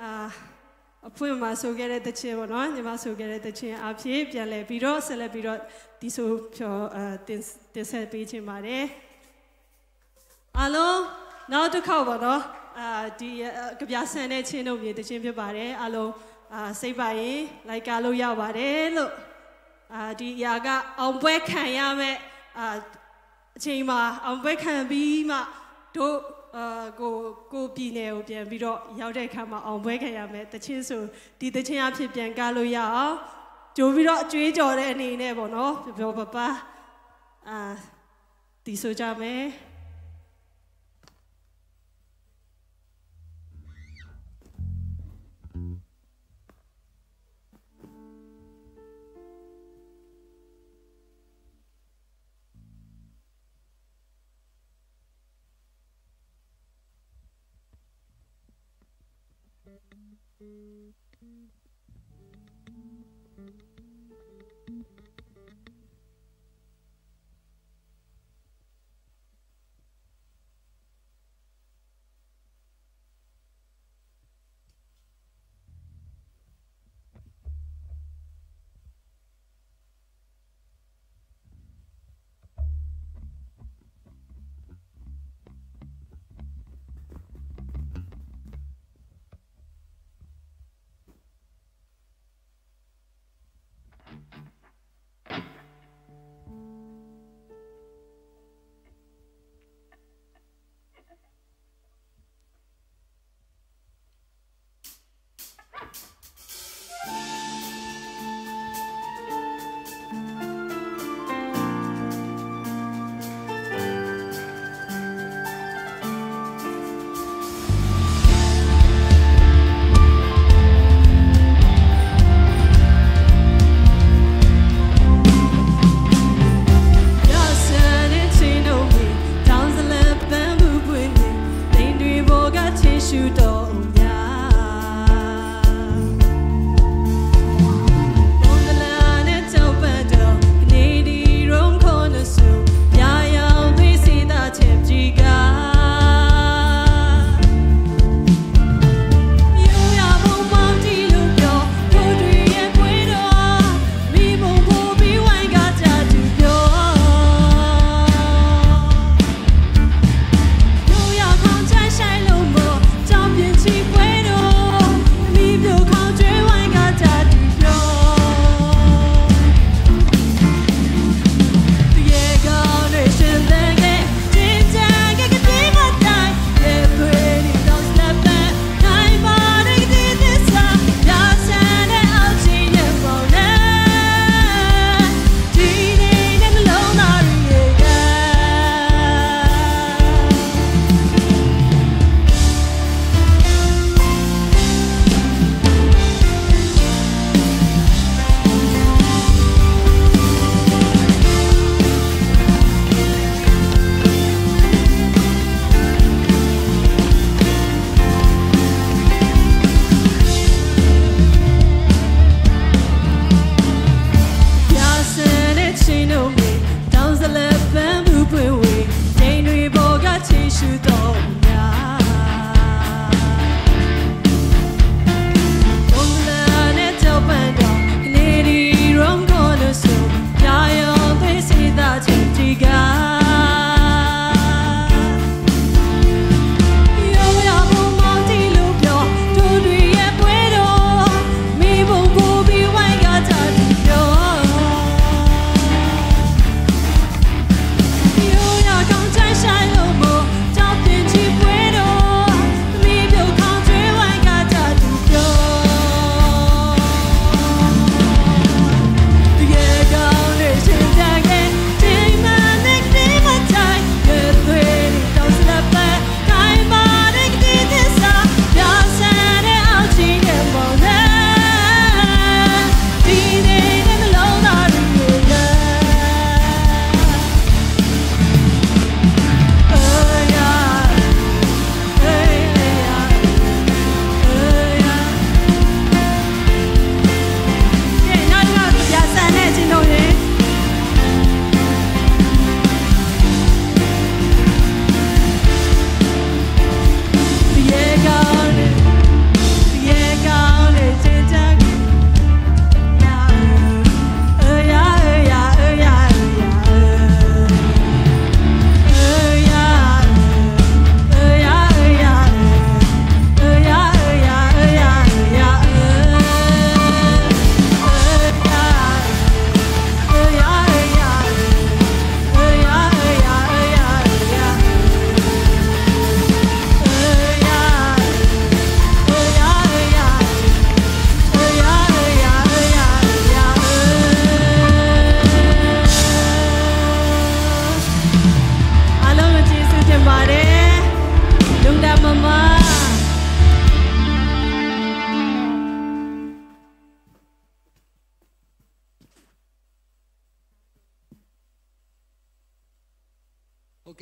အာအဖွင့်မှာဆိုခဲ့တဲ့သချင်းပေါ့နော်ညီမဆိုခဲ့တဲ့သချင်းအဖြစ်ပြန်လည်ပြီးတော့ဆက်လက်ပြီးတော့တီဆိုဖြော်အာတင်တင်ဆက်ပေးခြင်းပါတယ်အားလုံးနောက်တစ်ခေါက်ပေါ့နော်အာဒီအာကြပြဆန်တဲ့ချင်းတို့မြေသချင်းဖြစ်ပါတယ်အားလုံးအာစိတ်ပါရင်လိုက်ကားလို့ရပါတယ်လို့အာဒီအရာကအောင်ပွဲခံရမယ်အာ အချိန်မှာအောင်ပွဲခံပြီးမှတို့အာကိုကိုပြည်နယ်ကိုပြန်ပြီးတော့ရောက်တဲ့အခါမှာအောင်ပွဲခံရမယ်တချင်းဆိုဒီတချင်းအဖြစ်ပြန်ကားလို့ရအောင်ကြိုပြီးတော့အကြွေးကြော်တဲ့အနေနဲ့ပေါ့နော်ပျော်ပျော်ပါပါအာတီဆိုကြမယ်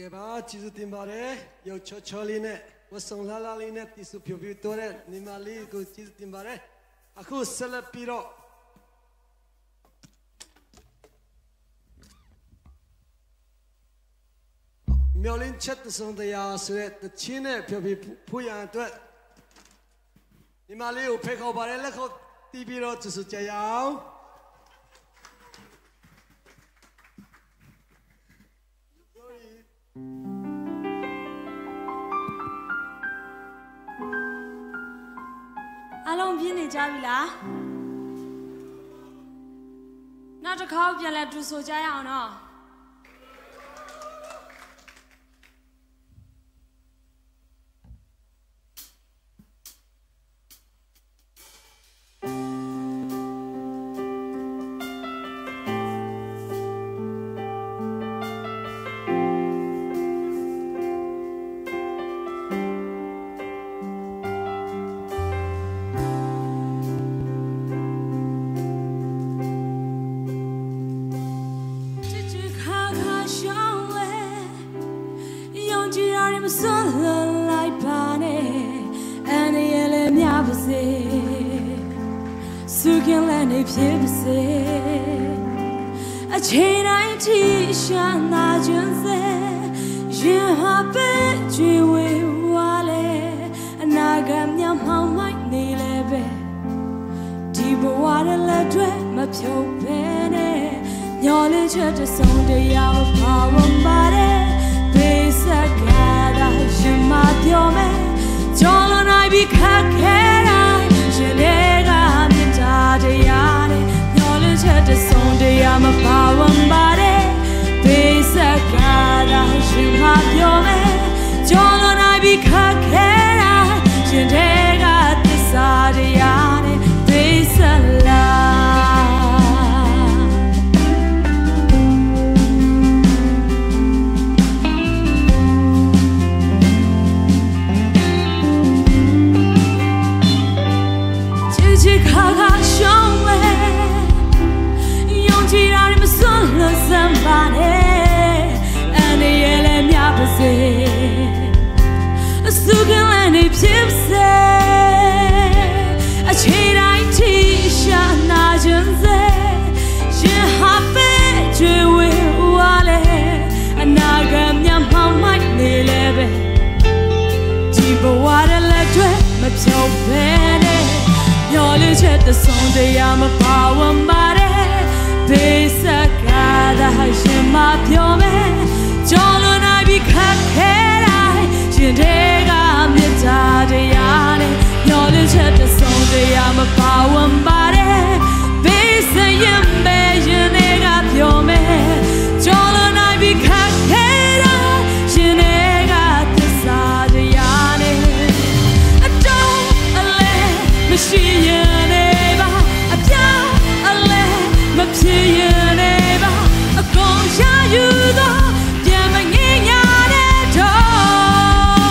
ကဲပါ၊ ကျေးဇူးတင်ပါတယ်။ ရုပ်ချောချောလေးနဲ့ ဝတ်စုံလှလှလေးနဲ့ သီဆိုဖျော်ဖြေတိုးတဲ့ ညီမလေးကို ကျေးဇူးတင်ပါတယ်။ အခုဆက်လက်ပြီးတော့ မျှော်လင့်ချက်တစ်စုံတရာဆိုတဲ့ သီချင်းနဲ့ ဖျော်ဖြေဖို့ရန်အတွက် ညီမလေးကို ဖိတ်ခေါ်ပါတယ်။ လက်ခုပ်တီးပြီးတော့ သီဆိုကြရအောင်။ အားလုံး ပြင်နေကြပြီလား။ နောက်တစ်ခေါက် ပြန်လည်သီဆိုကြရအောင်နော်။ ချစ်ချစ်ခါခါရှောင်လဲ ယုံကြည်တာတွေ မစွန့်လွှတ်လိုက်ပါနဲ့။ အန္တရာယ်လည်းများပါစေ၊ ဆူကင်လန်းနေဖြစ်ပါစေ၊ အချိန်တိုင်း ထိရှနာကျင်စေ၊ ရင်ဟပ်ပဲ ကြွေဝေဝါလဲ၊ အနာဂတ်များ မှောင်မိုက်နေလဲပဲ၊ ဒီဘဝတလဲအတွက် မဖြုတ်ပဲနဲ့၊ မျှော်လင့်ချက်တစ်စုံတရာ မပါဝင်ပါနဲ့။ ပေးဆပ်ခံရတာ ရင်မှာပျော်မယ်၊ ကျော်လွန်နိုင်ပြီ ခက်ခဲတိုင်း၊ ရင်ထဲက မေတ္တာတရားနဲ့၊ မျှော်လင့်ချက်တစ်စုံတရာ မပါဝင်ပါနဲ့။ ပေးဆပ်ခံရတာ ရင်မှာပျော်မယ်၊ ကျော်လွန်နိုင်ပြီ ခက်ခဲတိုင်း၊ ရင်ထဲက သစ္စာတရားနဲ့ ပေးဆပ်လာ။ ချစ်ချစ်ခါခါရှောင်လဲ၊ ယုံကြည်တာတွေ မစွန့်လွှတ်စမ်းပါနဲ့။ အန္တရာယ်လည်းများပါစေ၊ အဆူကင်လန်းနေဖြစ်ပါစေ၊ အချိန်တိုင်း ထိရှနာကျင်စေ၊ ရင်ဟပ်ပဲ ကြွေဝေဝါလဲ၊ အနာဂတ်များ မှောင်မိုက်နေလဲပဲ၊ ဒီဘဝတလဲအတွက် မဖြုတ်ပဲနဲ့၊ မျှော်လင့်ချက်တစ်စုံတရာ မပါဝင်ပါနဲ့။ ပေးဆပ်ခံရတာ ရင်မှာပျော်မယ်၊ ကျော်လွန်နိုင်ပြီ ခက်ခဲတိုင်း၊ ရင်ထဲက မေတ္တာတရားနဲ့၊ မျှော်လင့်ချက်တစ်စုံတရာ မပါဝင်ပါနဲ့။ ပေးဆပ်ရင်ပဲ ရင်ထဲက ပျော်မယ်၊ ကျော်လွန်နိုင်ပြီ ခက်ခဲတိုင်း၊ ရင်ထဲက သစ္စာတရားနဲ့။ အတော့အလဲ မရှိရင်နေပါ၊ အပြောင်းအလဲ မဖြစ်ရင်နေပါ၊ အကုန်ရယူသော ပြန်မငဲ့ညါနဲ့တော့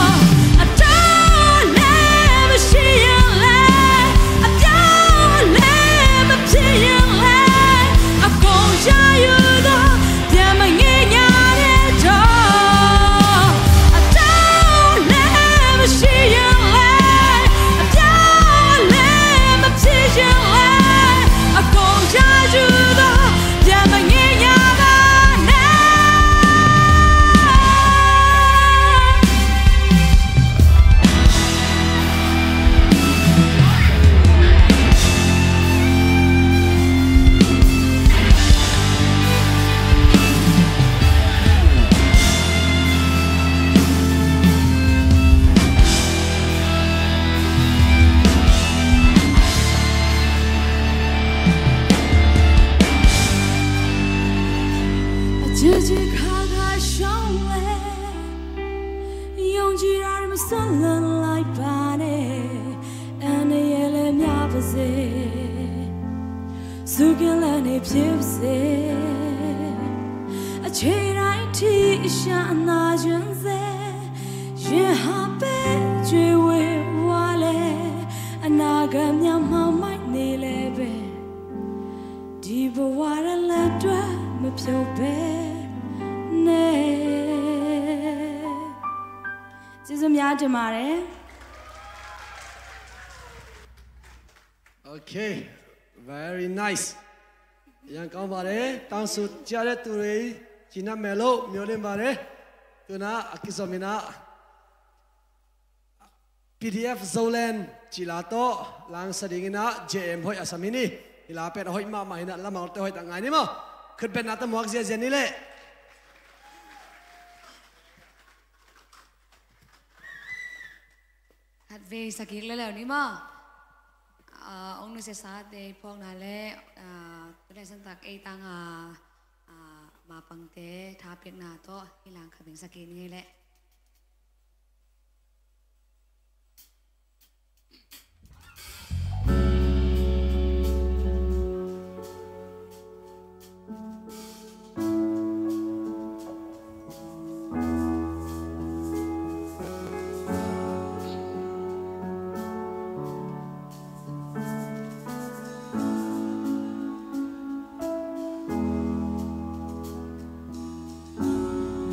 ၊ အတော့အလဲ မရှိရင်လဲ၊ အပြောင်းအလဲ မဖြစ်ရင်လဲ၊ အကုန်ရယူသော ပြန်မငဲ့ညါနဲ့တော့၊ အတော့အလဲ မရှိရင်လဲ၊ အပြောင်းအလဲ မဖြစ်ရင်လဲ၊ အကုန်ရယူသော ပြန်မငဲ့ညါပါနဲ့။ ချစ်ချစ်ခါခါရှောင်လဲ၊ ယုံကြည်တာတွေ မစွန့်လွှတ်လိုက်ပါနဲ့။ အန္တရာယ်လည်းများပါစေ၊ ဆူကင်လန်းနေဖြစ်ပါစေ၊ အချိန်တိုင်း ထိရှနာကျင်စေ၊ ရင်ဟပ်ပဲ ကြွေဝေဝါလဲ၊ အနာဂတ်များ မှောင်မိုက်နေလဲပဲ၊ ဒီဘဝတလဲအတွက် မဖြုတ်ပဲနဲ့။ ကျေးဇူးများတင်ပါတယ်။ Okay, very nice. ရန်ကောင်းပါတယ်။ တောင်းဆိုကြတဲ့သူတွေ ကျေနပ်မယ်လို့မျှော်လင့်ပါတယ်။ Tuna a kizom ina PDF Zoland cila tawh langsa dingina J M hoih a sam hi ni. Hila pen a hoih mahmah hina, lamang te hoih tak ngai ni maw. Khutbetna tawh muak ziazia ni leh. Khatvei sakik leuleu ni maw. Ah, ong nusiasate phawkna le, ah, tu le santak ei tanga, ah, mapangte thapiakna tawh hi lang khatvei sakik ni leh.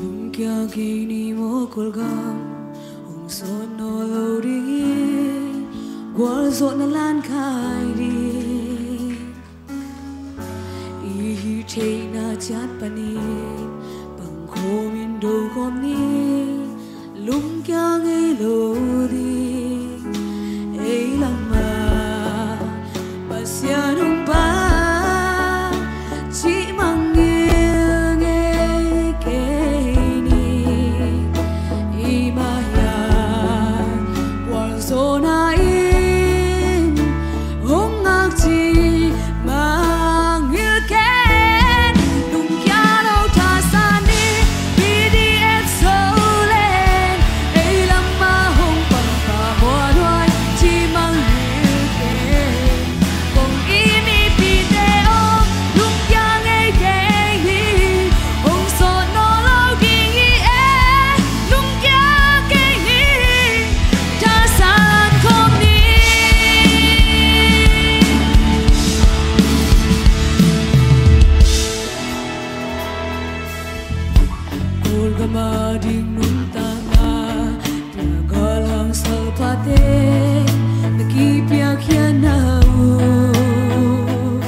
Lungkia kei ni maw Kawlgam, hong sawt nawn lo ding hi, gualzawhna lan khai ding. I hih theihna ciat panin pangkhawm in do khawm ni. Lungkia ngei lo ding ei lamah Pasian hong pang cih mangngilh ngei kei ni. I mah hiam gualzawhna in hong ngak cih mangngilh ken. Lungkia lo thasan ni PDF Zoland, ei lamah hong pang phamawh nuai cih mangngilh ken. Kong it mipite aw, lungkia ngei kei ni. Hong sawt nawn lo ding hi e, lungkia kei ni. Thasan khawm ni. Kawlgam a ding nuntakna tua galhang salpate na kipiakkhiatna uh.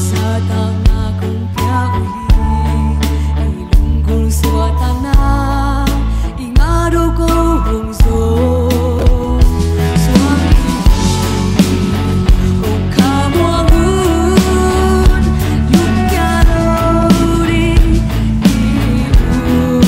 Zahtakna kong piak uh hi, i lunggulh suahtakna i ngah do ko hong zo. Suang hong khamuang un, lungkia lo ding hi uh.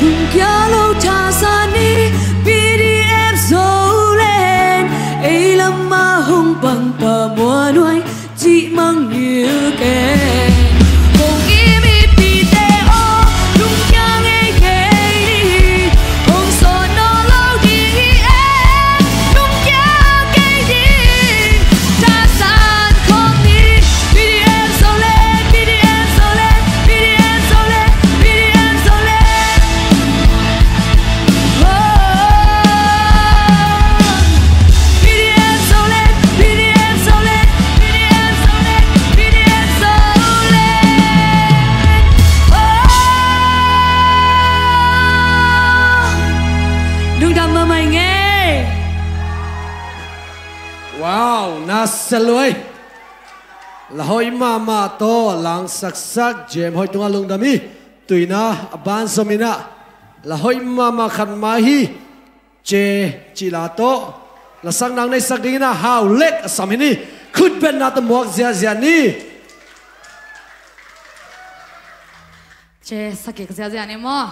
Lungkia lo thasan ni, PDF Zoland, ei lamah hong pang phamawh nuai cih mangngilh ken. Kong it mipite aw, lungkia ngei kei ni. Hong sawt nawn lo ding hi e, lungkia kei ni. Thasan khawm ni. PDF Zoland, PDF Zoland, PDF Zoland, PDF Zoland. Lungdam mahmah ing e. Wow, na sa luai. La hoih mahmah tawh langsaksak Jem hoih tungah lungdam hi. Tuina a ban zom inah la hoih mahmah khat mai hi. Ce cila tawh lasak nang neisak dingin a Hau Lek a sam hi ni. Khutbetna tawh muak ziahziah ni. Ce sakik ziahziah ni maw?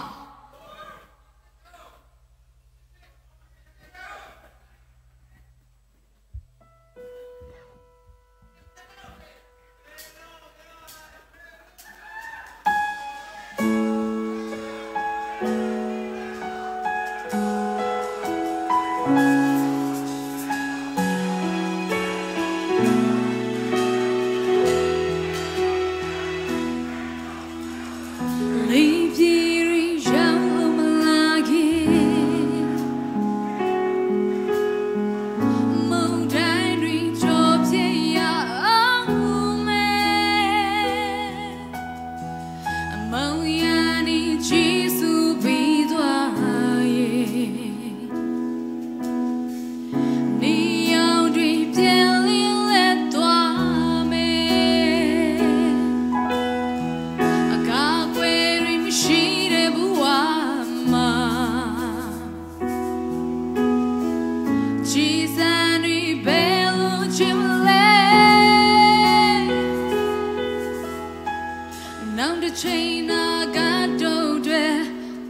China gado dwe,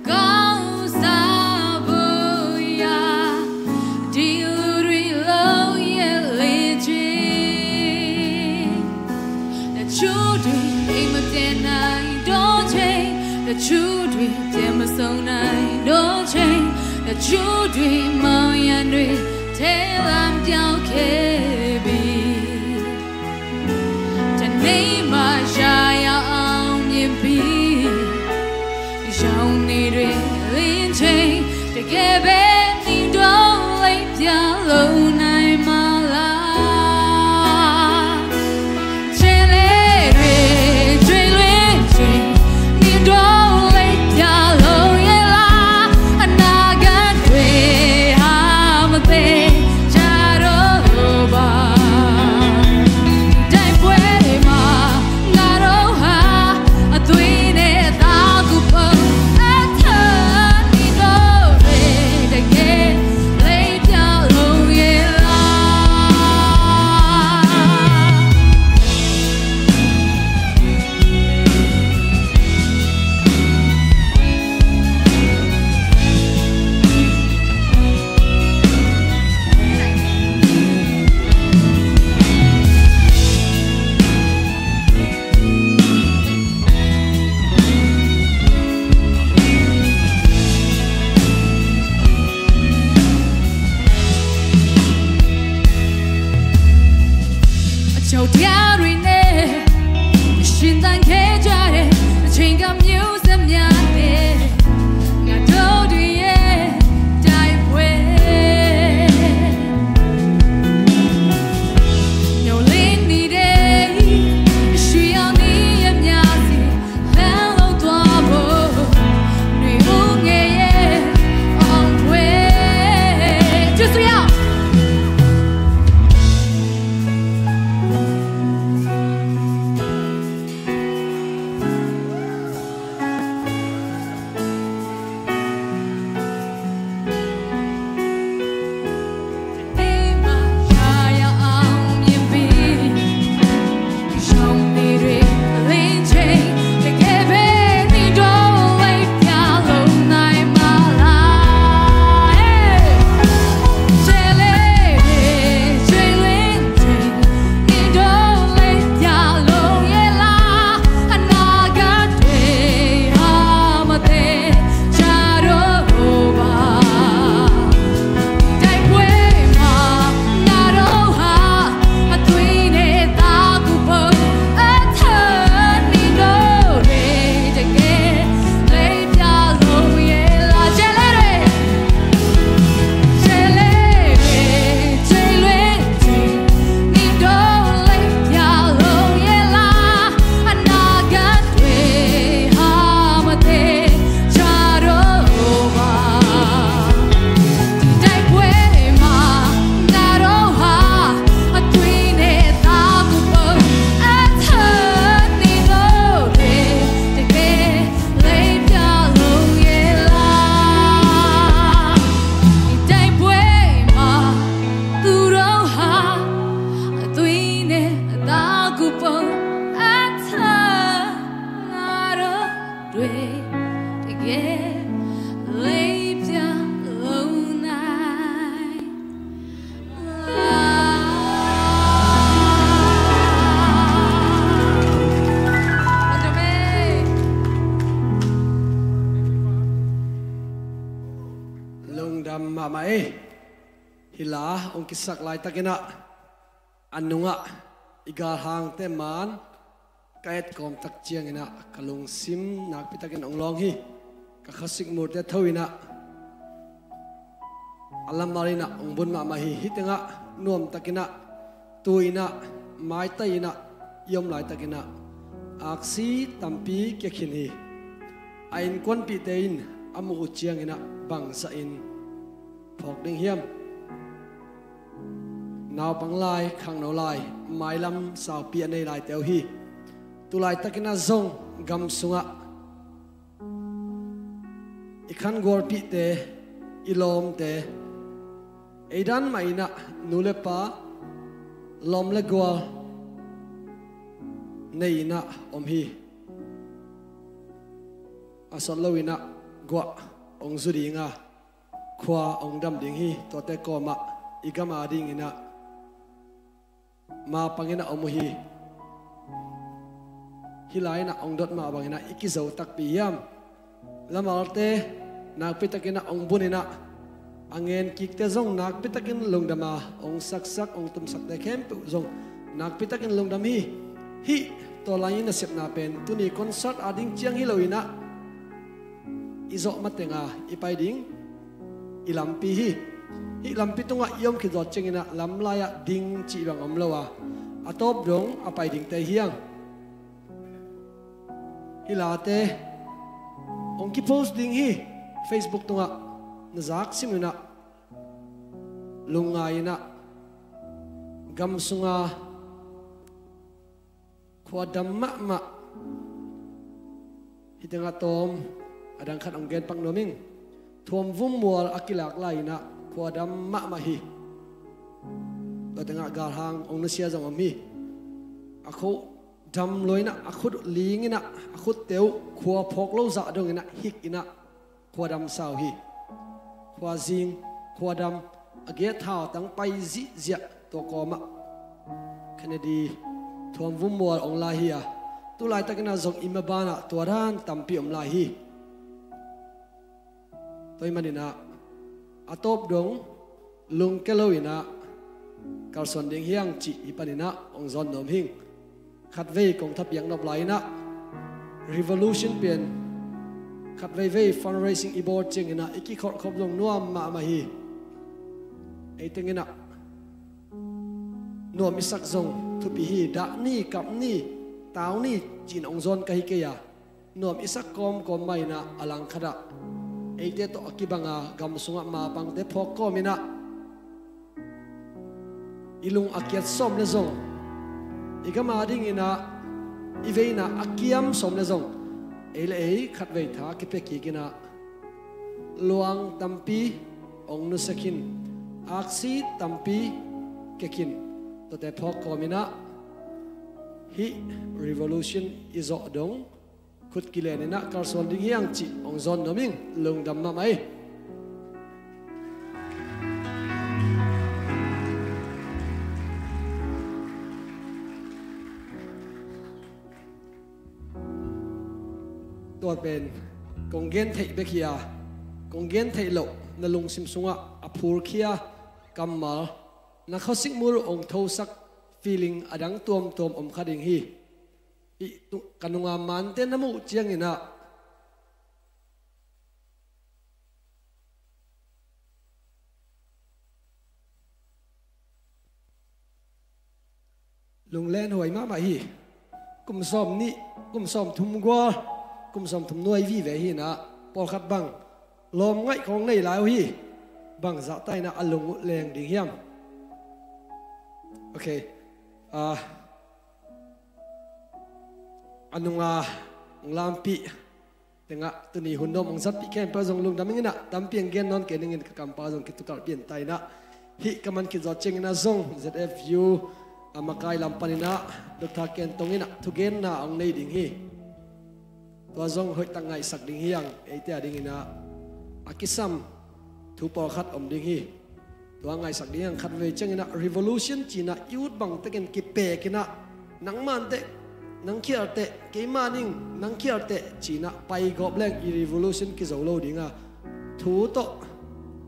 gao sa bo ya, di lu ri lo ye le ji. The children, they must stand nine, don't change. The children, they must so nine, don't change. The children, မောင်ရန်တွေ ထဲလမ်းပြောင်းခဲ့ပြီ။ တနေ့မှရရအောင်မြင်ပြီး ရောင်နေတွေလင်းချိန် တကယ်ပဲ နင်တို့လိပ်ပြာ လုပ်နိုင်မှာလား။ ခြေလေးတွေ ခြေလွင့်ချိန် နင်တို့လိပ်ပြာ လုပ်ရဲ့လား။ အနာဂတ်တွေဟာ မသေချာတော့ပါ။ တိုက်ပွဲတွေမှာ ငါတို့ဟာ အသွေးနဲ့ အသားကိုပုံ အထက် နင်တို့တွေ တကယ်လိပ်ပြာ လုပ်ရဲ့လား။ အကြောက်တရားတွေနဲ့ ရှင်သန်ခဲ့ကြတဲ့ အချိန်ကမျိုးဆက်များနဲ့ ငါတို့တွေရဲ့ တိုက်ပွဲ မျောလင်းနေတဲ့ ရွှေရောင်နေ့ရက်များစီ လမ်းလုံးသွားဖို့ နွေဦးငယ်ရဲ့ အောင်ပွဲ။ ကျေးဇူးရအောင်။ တိုက်ပွဲမှာ ငါတို့ဟာ အသွေးနဲ့ သားကိုပုံ အထက် နင်တို့တွေ တကယ် လိပ်ပြာ လုပ်ရဲ့လား။ ခြေလေးတွေ ခြေလေးတွေ ခြေလွင့်ချိန် နင်တို့လိပ်ပြာ လုပ်ရဲ့လား။ အနာဂတ်တွေဟာ မသေချာတော့ပါ။ ဒီတိုက်ပွဲမှာ ငါတို့ဟာ အသွေးနဲ့ သားကိုပုံ အထက် နင်တို့တွေ တကယ် လိပ်ပြာ လုပ်ရဲ့လား။ ဒီတိုက်ပွဲမှာ သူတို့ဟာ အသွေးနဲ့ အသားကိုပုံ အထက် ငါတို့တွေ တကယ် လိပ်ပြာ လုပ်နိုင် Lungdam mahmah ei. Hih la hong kisak laitakin ah, a nungah i galhangte man ka etkawm tak ciangin ah, ka lungsim nakpi takin hong lawng hi. Ka khasik murte tho in ah, a lammal in ah hong bun mahmah hi. Hih tengah nuam takin ah, tu in ah, maitai in ah i om laitakin ah, aksi tampi kia khin hi. A innkuanpihte in a muh uh ciangin ah, bangzah in phawk ding hiam? Naupang lai, khangno lai, mailam saupi a nei laite uh hi. Tu laitakin ah zong gam sungah i khangualpihte, i lawmte, ei dan mah in ah nu le pa, lawm le gual nei in ah om hi. a sawt loinah guah hong zu dinga, khua hong dam ding hi. Tuate kawmah i gam adinginah ma panginah om uh hi. Hih lai-inah hong dot mah banginah i kizo takpi hiam? Lamalte nakpitakinah hong buninah, a ngenkikte zong nakpitakin lungdama, hong saksak hong tumsakte khempeuh zong nakpitakin lungdam hi. Hih tawlai nasepna pen tuni concert ading ciang hi loinah i zawh matenga i pai ding i lampi hi. Hih lampi tungah i om khit zawh cianginah lamlai-ah ding cih bang om lo a, a tawp dong a pai dingte hi hang. Hih late hong kipost ding hi. Facebook tungah na zak siminah lungngai-inah gam sunga khua dam mahmah, hih tengah tawm a dang khat hong genpak nuam ing. Thuamvum mual a kilak lai-inah khua dam mahmah hi. Tua tengah galhang hong nusia zong om hi. A kho dam luainah a khut uh linginah a khutte uh khua phawk lo zah donginah hikinah khua dam sa uh hi. Khua zing, khua dam, a geh thautang pai zihziah. Tua kawmah Kennedy thuamvum mual hong lai hi a, tu laitakinah zong i mabanah tua dan tampi om lai hi. Tua ahih maninah a tawp dong lungke loinah kalsuan ding hi hang cih hih paninah hong zawn nuam hing. Khatvei kong thapiak nop lai-inah Revolution pen khatveivei fundraising i bawl cianginah i kikholhkhop zong nuam mahmah hi. Ei tenginah nuam i sak zong thupi hi. Dah ni, kap ni, tau ni ci-in hong zawn ka hi kei a, nuam i sak kawmkawm mah inah a langkhatah eite tawh a kibanga gam sungah mapangte phawk kawminah i lung a kiat sawm le zong, i gam adinginah i veina a kiam sawm le zong, ei le ei khatvei tha kipia kikinah luang tampi hong nusia khin, aksi tampi kia khin. Tuate phawk kawminah hih Revolution i zawh dong khut kileninah kalsuan ding hi hang cih hong zawn nuam ing. Lungdam mahmah hi. Tua pen kong gen theih bek hi a, kong gen theih loh na lungsim sungah a phulkhia kammal, na khuasikmul hong thosak feeling a dang tuamtuam om kha ding hi. Hih tu-, ka nunga mante na muh cianginah lunglenhuai mahmah hi. Kum sawm nih, kum sawm thum gual, kum sawm thum nuai vive hinah, pawlkhat bang lawm ngaih khawng nei lai uh hi. Bang zahta inah a lung uh leng ding hiam? Ok. Ah, a nunga hong lampih tengah tuni hun nuam hong zatpih khempeuh zong lungdam inginah tampi hong gen nawn kei ningin ka kampau zong kitukalh pian ta inah, hih ka man khit zawh cianginah zong Z F U a makai lam paninah Doctor Ken Tong inah thugenna hong nei ding hi. Tua zong hoihtak ngaihsak ding hi hang. Eite a dinginah a kisam thu pawlkhat om ding hi. Tua ngaihsak ding hang. Khatvei cianginah revolution cinah i ut bangtekin kipekinah nangmah inteh, nang khialteh, keimah ning nang khialteh cinah paigawp leng i revolution kizo lo dinga, thu tawh,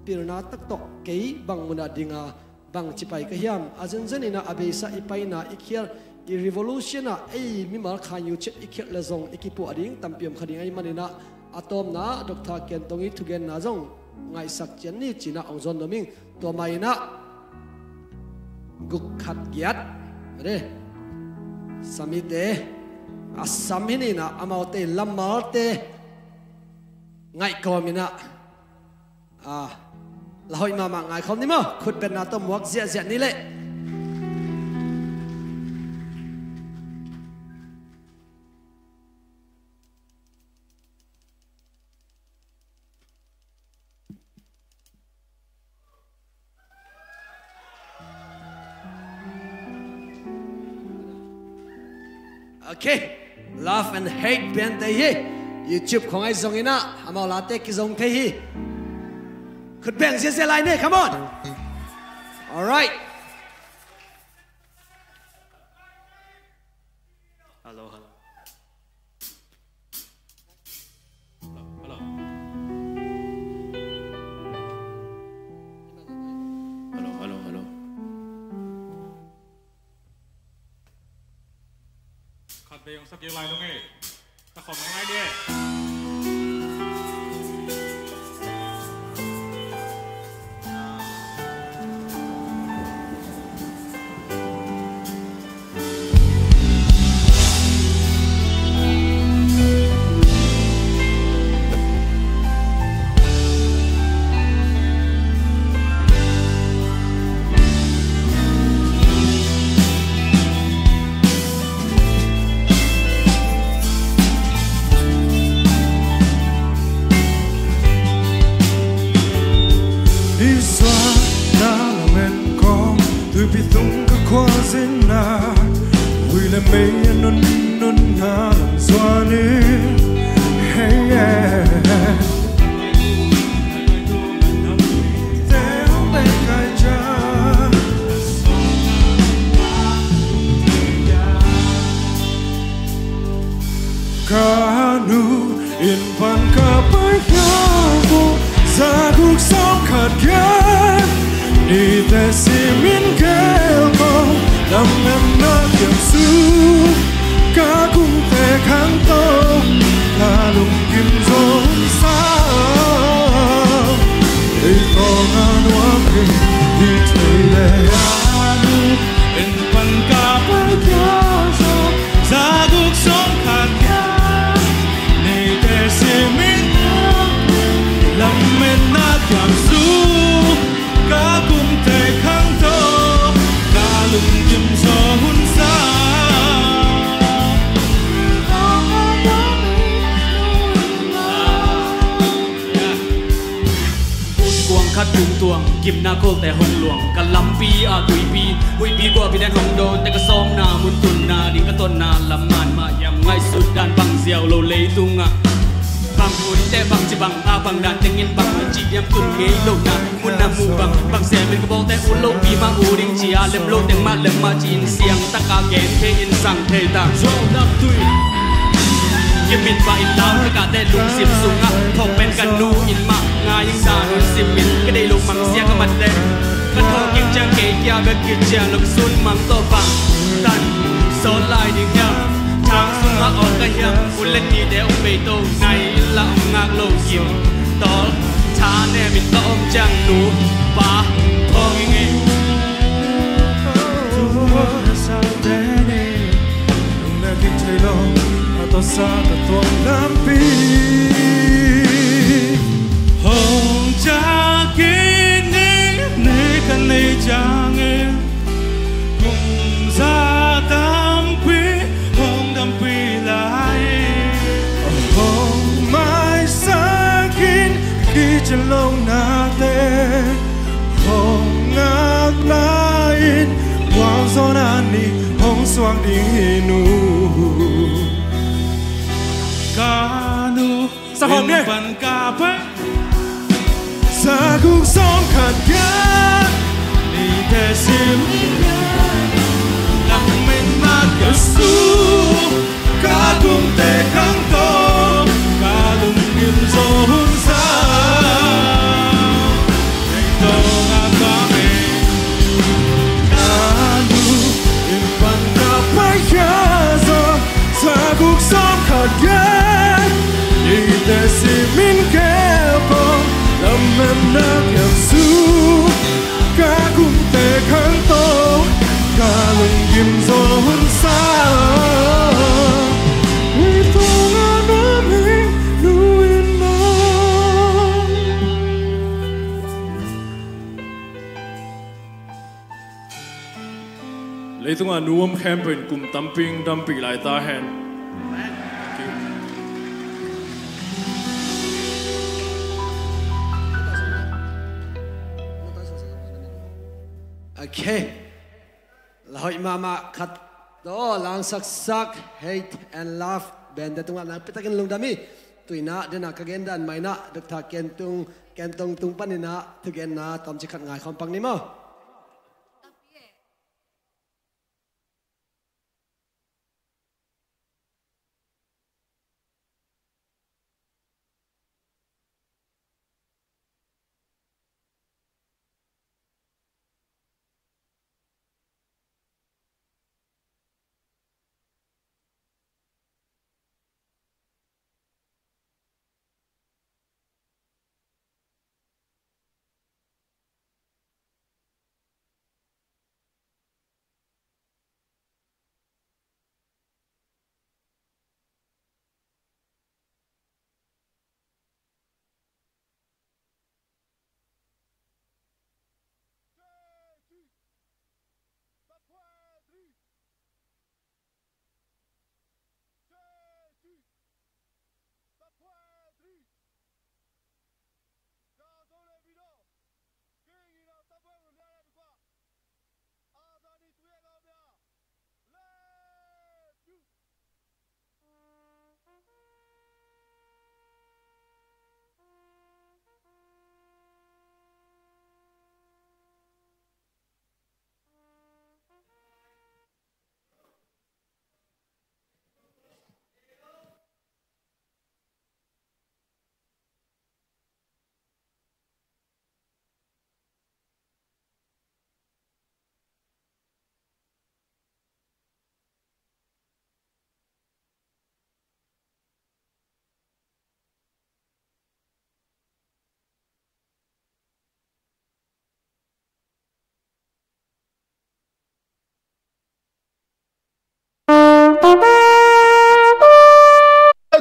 pilna tak tawh kei bang munah dinga, bangci pai ka hiam? A zenzeninah a beisa i paina, i khial, i revolution ah ei mimal khanyu ciat i khialh le zong i kipuah ding tampi om kha ding ahih maninah, a tawpna Doctor Ken Tong i thugenna zong ngaihsak cian ni cinah hong zawn nuam ing. Tua mah inah guk khat giat, a de, samite a sam hi ninah amaute lamalte ngaihkawm inah, ah, la hoih mahmah ngaikhawm ni maw? Khutbetna tawh muak ziahziah ni leh. Ok. Love and hate piante hi. YouTube khawng ahi zongin ah amau late kizong thei hi. Khut beng ziazia lai ni, come on. Alright. Hello, hello. Hello, hello. Hello, hello, hello. Khat vei hong sak kik lai nung ei. Ka khawm nang lai ni. I suahna lamen kong tuipi tung ka khualzin na, vui le mei a nun nun na lam zuan in. Hey, yeah. Te hong lei kai ja. Ka nu inn pan ka pai khia vua, za guk sawm khat gen, nite simin gel ko, lamen na kiam su, ka kumte khangto, ka lungkim zong sa. Ei tawng a nuam hi, hi thei le. Ka nu inn pan ka pai khia vua, za guk sawm khat gen, nite simin lamen na kiam su, ka kumte khangto, ka lungkim zaw hun sa. Kuang khat tung tuang, gimna kholte hong luang, ka lampi ah tuipi, huipi guahpi den hong dawn, te ka sawmna mun tunna ding ka tonnak lam man mah hiam, ngaihsut dan bang ziau lo leitungah. Bang hun te bang ci bang a bang dan tengin bang hun ci hiam tun ngei lo na, mun na mu bang, bang siamin ka bawlte ut lopi mah ut ding ci a lem lo teng mah lem mah ci in siang taka gen thei in sang thei ta. Zuau lam tui. Kimin ba in lau ka kate lungsim sungah thawk pen ka nu in mah ngai in sa nun simin ka deih lo mang sia ka mat le. Ka thawk in ciang kei kia bek kician lo ka sun mang tawh bang tan sawn lai ding hiam? Thang sungah awk ka hiam? Hun le nite hong bei to nai in la hong ngak lo kim tawl tha nem in ka om ciang nu pa thawng ing ei. Nung na kik thei lo a tawsa ka tuang lampi hong cak in ni, ni ka nei ciangin kum za tampi hong dampi lai. Hong maisak in kicin lo nate hong ngak lai in, gualzawhna ni hong suak ding hi nu. Ka nu sa hawm ni. Inn pan ka pai. Za guk sawm khat gen, nite sim lamen na kiam su, ka kumte khangto, ka lungkim zaw hun sa. Ei tawng a nuam hi, ka nu inn pan ka pai khia zaw, za guk sawm khat gen, nite simin gel ko, lamen na kiam su, ka kumte khangto, ka lungkim zaw hun sa. Ei tawng a nuam hi, nu in maw. Leitungah nu om khempeuh in kum tampi in dampih lai ta hen. Okay. La hoih mahmah khat. Aw, langsaksak, Hate and Love band te tungah nakpi takin lungdam hi. Tuinah dena ka gen dan mainah Doctor Ken Tung, Ken Tong Tung paninah thugenna tawmcik khat ngaikhawm pak ni maw?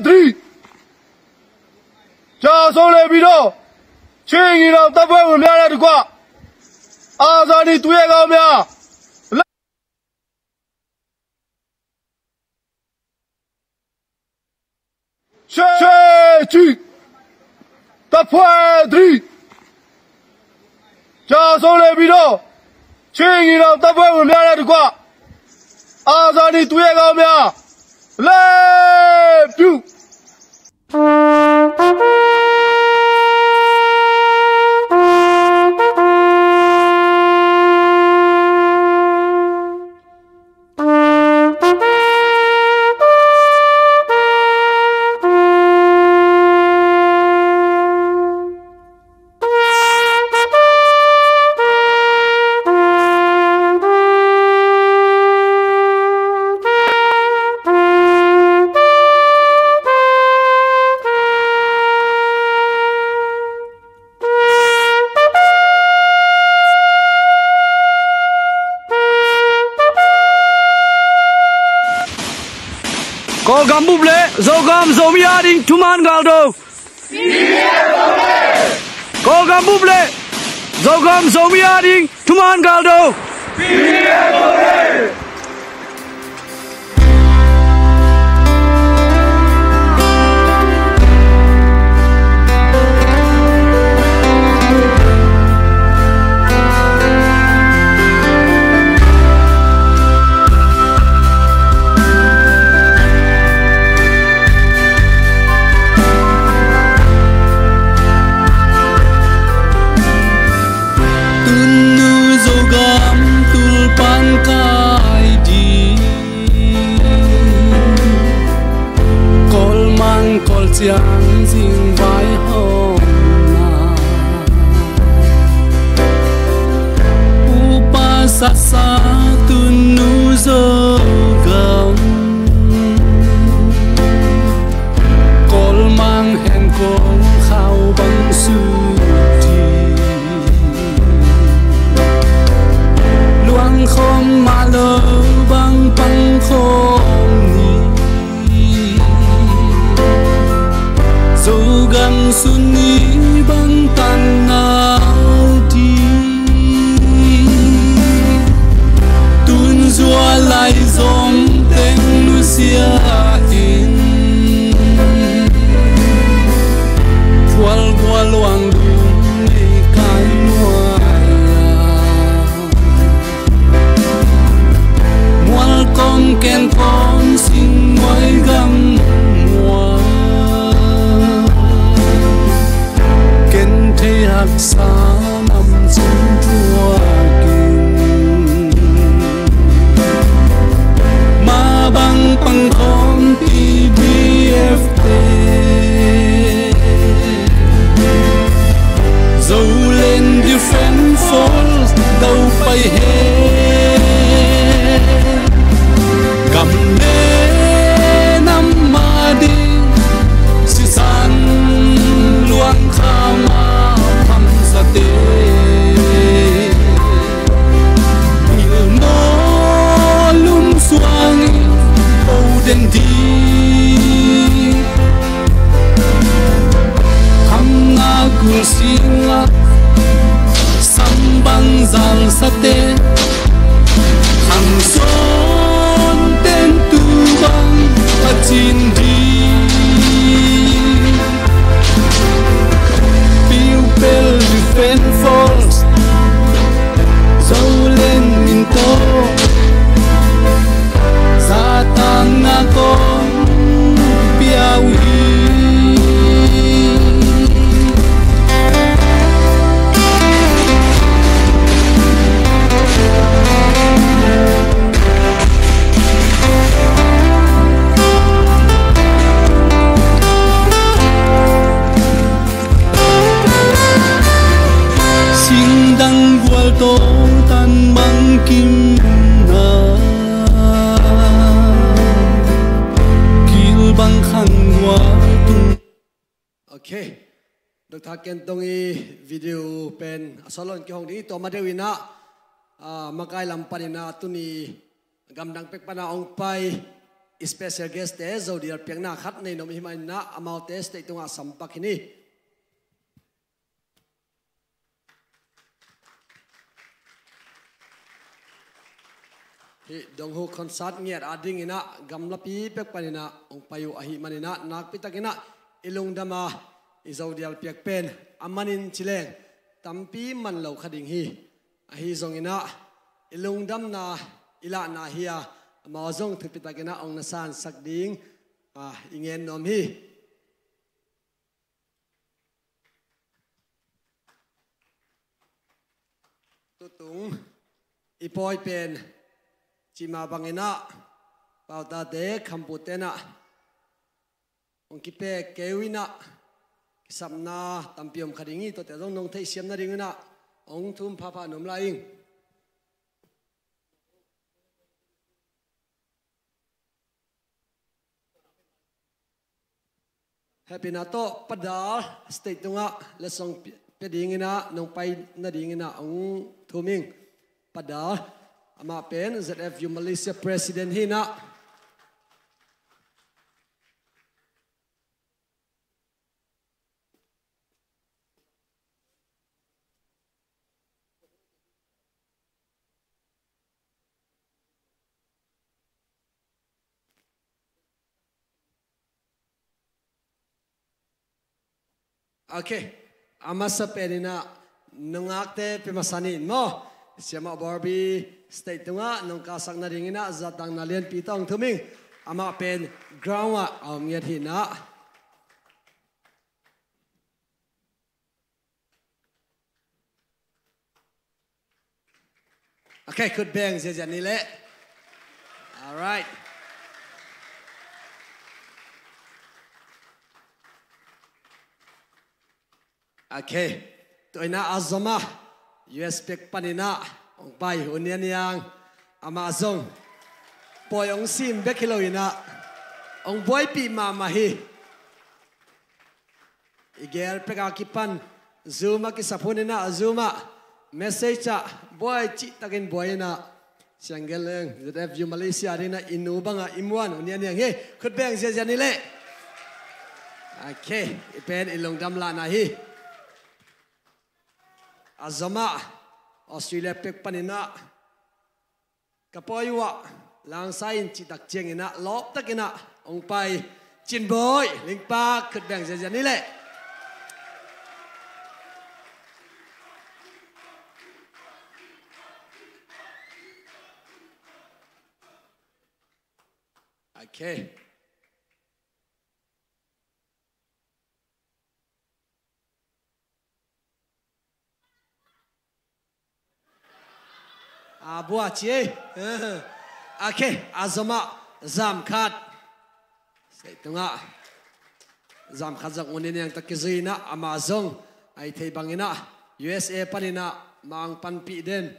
Three. Ca so le bi do. Chingi na ta bwe wun ya na tu kwa. A za ni tu ye ga mya. Sheci. Tapwedri. Jaso le bido. Chingi na tapwe wumya na dukwa. Azani tuye ga wumya. Le piu. Kawlgam bup le Zogam Zomi ading thuman galdo. Kawlgam bup le Zogam Zomi ading thuman galdo. Tunu Zogam tulpan kai di. Kawlmang Kawlciang zing vaihawmna. Upa sasa Tunu Zogam. Kawlmang hen Kawl khau bang suti. Luang khawm mah lo bang pang khawm ni. Zogam sun ni bang tan na di. Tun zua lai zom teng nusia in. Bual bual luang dung nei kai nuai a. Mual kong ken kong sin muai gam mual. Hei, Doctor Ken Tong i video pen a sawt lo in kihong ding hi. Tua ma deuh in ah, ah, makai lam panin ah tuni gamdang pek pana hong pai i special guest te Zodial piakna khat nei nuam i hih manin ah amaute stage tungah sampak hi ni. Hih Donghu concert ngiat a dingin ah gamlapi pek panin ah hong pai uh ahih manin ah nakpi takin ah i lungdam a, i Zodial piak pen a man in ci leng tampi man lo kha ding hi. Ahi zongin ah i lungdamna i lahna hi a, amau zong thupi takin ah hong na sansak ding, ah, i ngen nuam hi. Tutung i pawi pen cih mah bangin ah pautate khamputte in ah hong kipek kei uh in ah kisapna tampi om kha ding hi. Tuate zong nong theihsiam nading in ah hong thum phapha nuam lai ing. Hehpihna tawh Pa Dal stage tungah letsong pia dingin ah nong pai nadingin ah hong thum ing. Pa Dal, amah pen Z F U Malaysia President hi in ah. Ok. A masa pen in ah nungakte pia masa ni maw. Siamah Barbie stage tungah nong kalsak nadingin ah zatangna lianpi tawh hong thum ing. Amah pen ground ah a om ngiat hi in ah. Ok, khut beng ziazia ni leh. Alright. Ok. Tua in ah a zom a, U S pek panin ah hong pai U Nian Niang, amah zong pawi hong sim bek hi lo in ah hong buaipih mahmah hi. I gel pek a kipan Zoom ah kisap hun in ah, Zoom ah message ah buai cihtakin buai in ah, siang gel leng Z F U Malaysia dingin ah i nu bangah i muan U Nian Niang hi. Khut beng ziazia ni leh. Ok, i pen i lungdam lahna hi. A zom a, Australia pek panin ah ka pawi uh ah langsa in cihtak ciangin ah lawptakin ah hong pai Cin Bawi Lingpak, khut beng ziazia ni leh. Ok. A bua ci ei. Ok, a zom a zam khat. Stage tungah zam khat zong U Nian Niang tawh kizui in ah, amah zong a i theih bangin ah U S A panin ah mang panpih den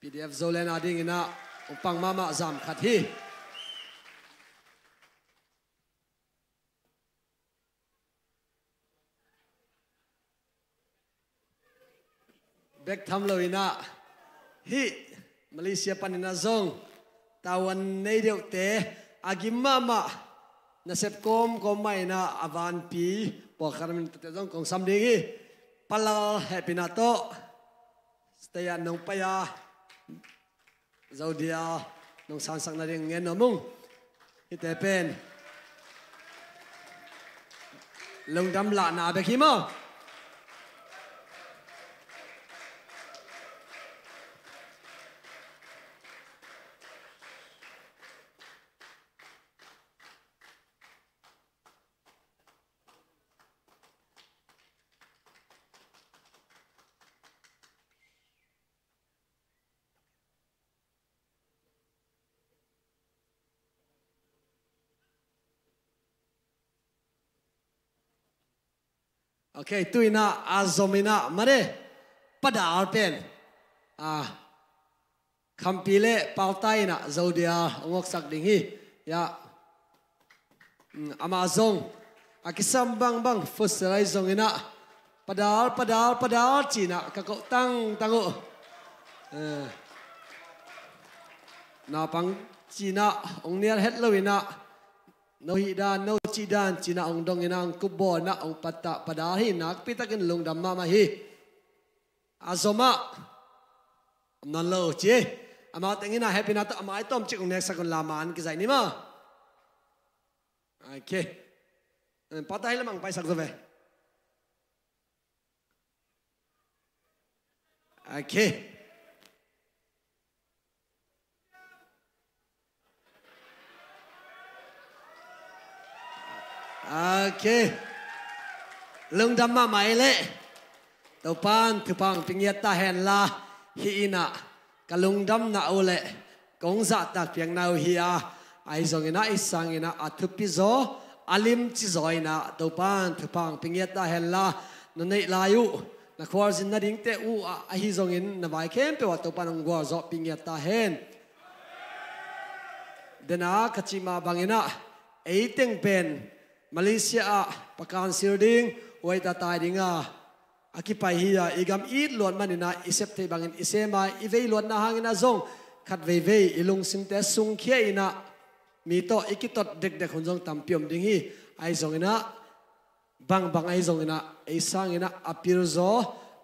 P D F Zoland a dingin ah hong pang mahmah zam khat hi. Bek tham lo in ah, hih Malaysia panin ah zong tavuan nei deuhte, a gim mahmah, nasep kawmkawm mah in ah a vanpi pawlkhat a min tawh zong kong sam ding hi. Pa Lal, hehpihna tawh stage ah nong pai a, Zodia nong sansak nading ngen nuam ung. Hihte pen lungdam lahna bek hi maw. Ok, tu in ah a zom in ah mare, Pa Dal pen, ah, khampi le pauta in ah Zodia hong awksak ding hi. Ya. Mm, amah zong A kisam bangbang futsal ahi zongin ah, padal, padal, padal ci-in ah ka koh tangtang uh. Eh. Naupang ci-in ah hong nial het lo-in ah, no hih dan, no cih dan ci-in ah hong dongin ah, hong kup bawlin ah hong pattah padal hi. Nakpi takin lungdam mahmah hi. A zom ah, om nawn lo ci. Amau teng in ah hehpihna tawh a mai tawmcik hong neksak un la, man kizaih ni maw. Ok. Eh, Pa Tahi lam ah hong paisak zaw ve. Ok. Ok. Lungdam mahmah ei leh. Topa'n thupha hong pia ngiat ta hen la, hih in ah ka lungdamna uh leh kong zahtak piakna uh hi a, ahi zongin ah, i sangin ah a thupi zaw, a limci zaw in ah Topa'n thupha hong pia ngiat ta hen la, na neih lai uh, na khualzin nadingte uh ah ahi zongin, na vai khempeuh ah Topa'n hong gualzawhpih ngiat ta hen. Dena ka cih mah bangin ah, ei teng pen Malaysia ah Pa Kan Sil ding, Huaita tai ding a, a kipai hi a, i gam it luat manin ah i sep theih bangin i sem a, i vei luatna hangin ah zong khat veivei i lungsimte sungkhia in ah mi tawh i kitot dekdek hun zong tampi om ding hi. Ahi zongin ah, bangbang ahi zongin ah, ei sangin ah a pilzaw,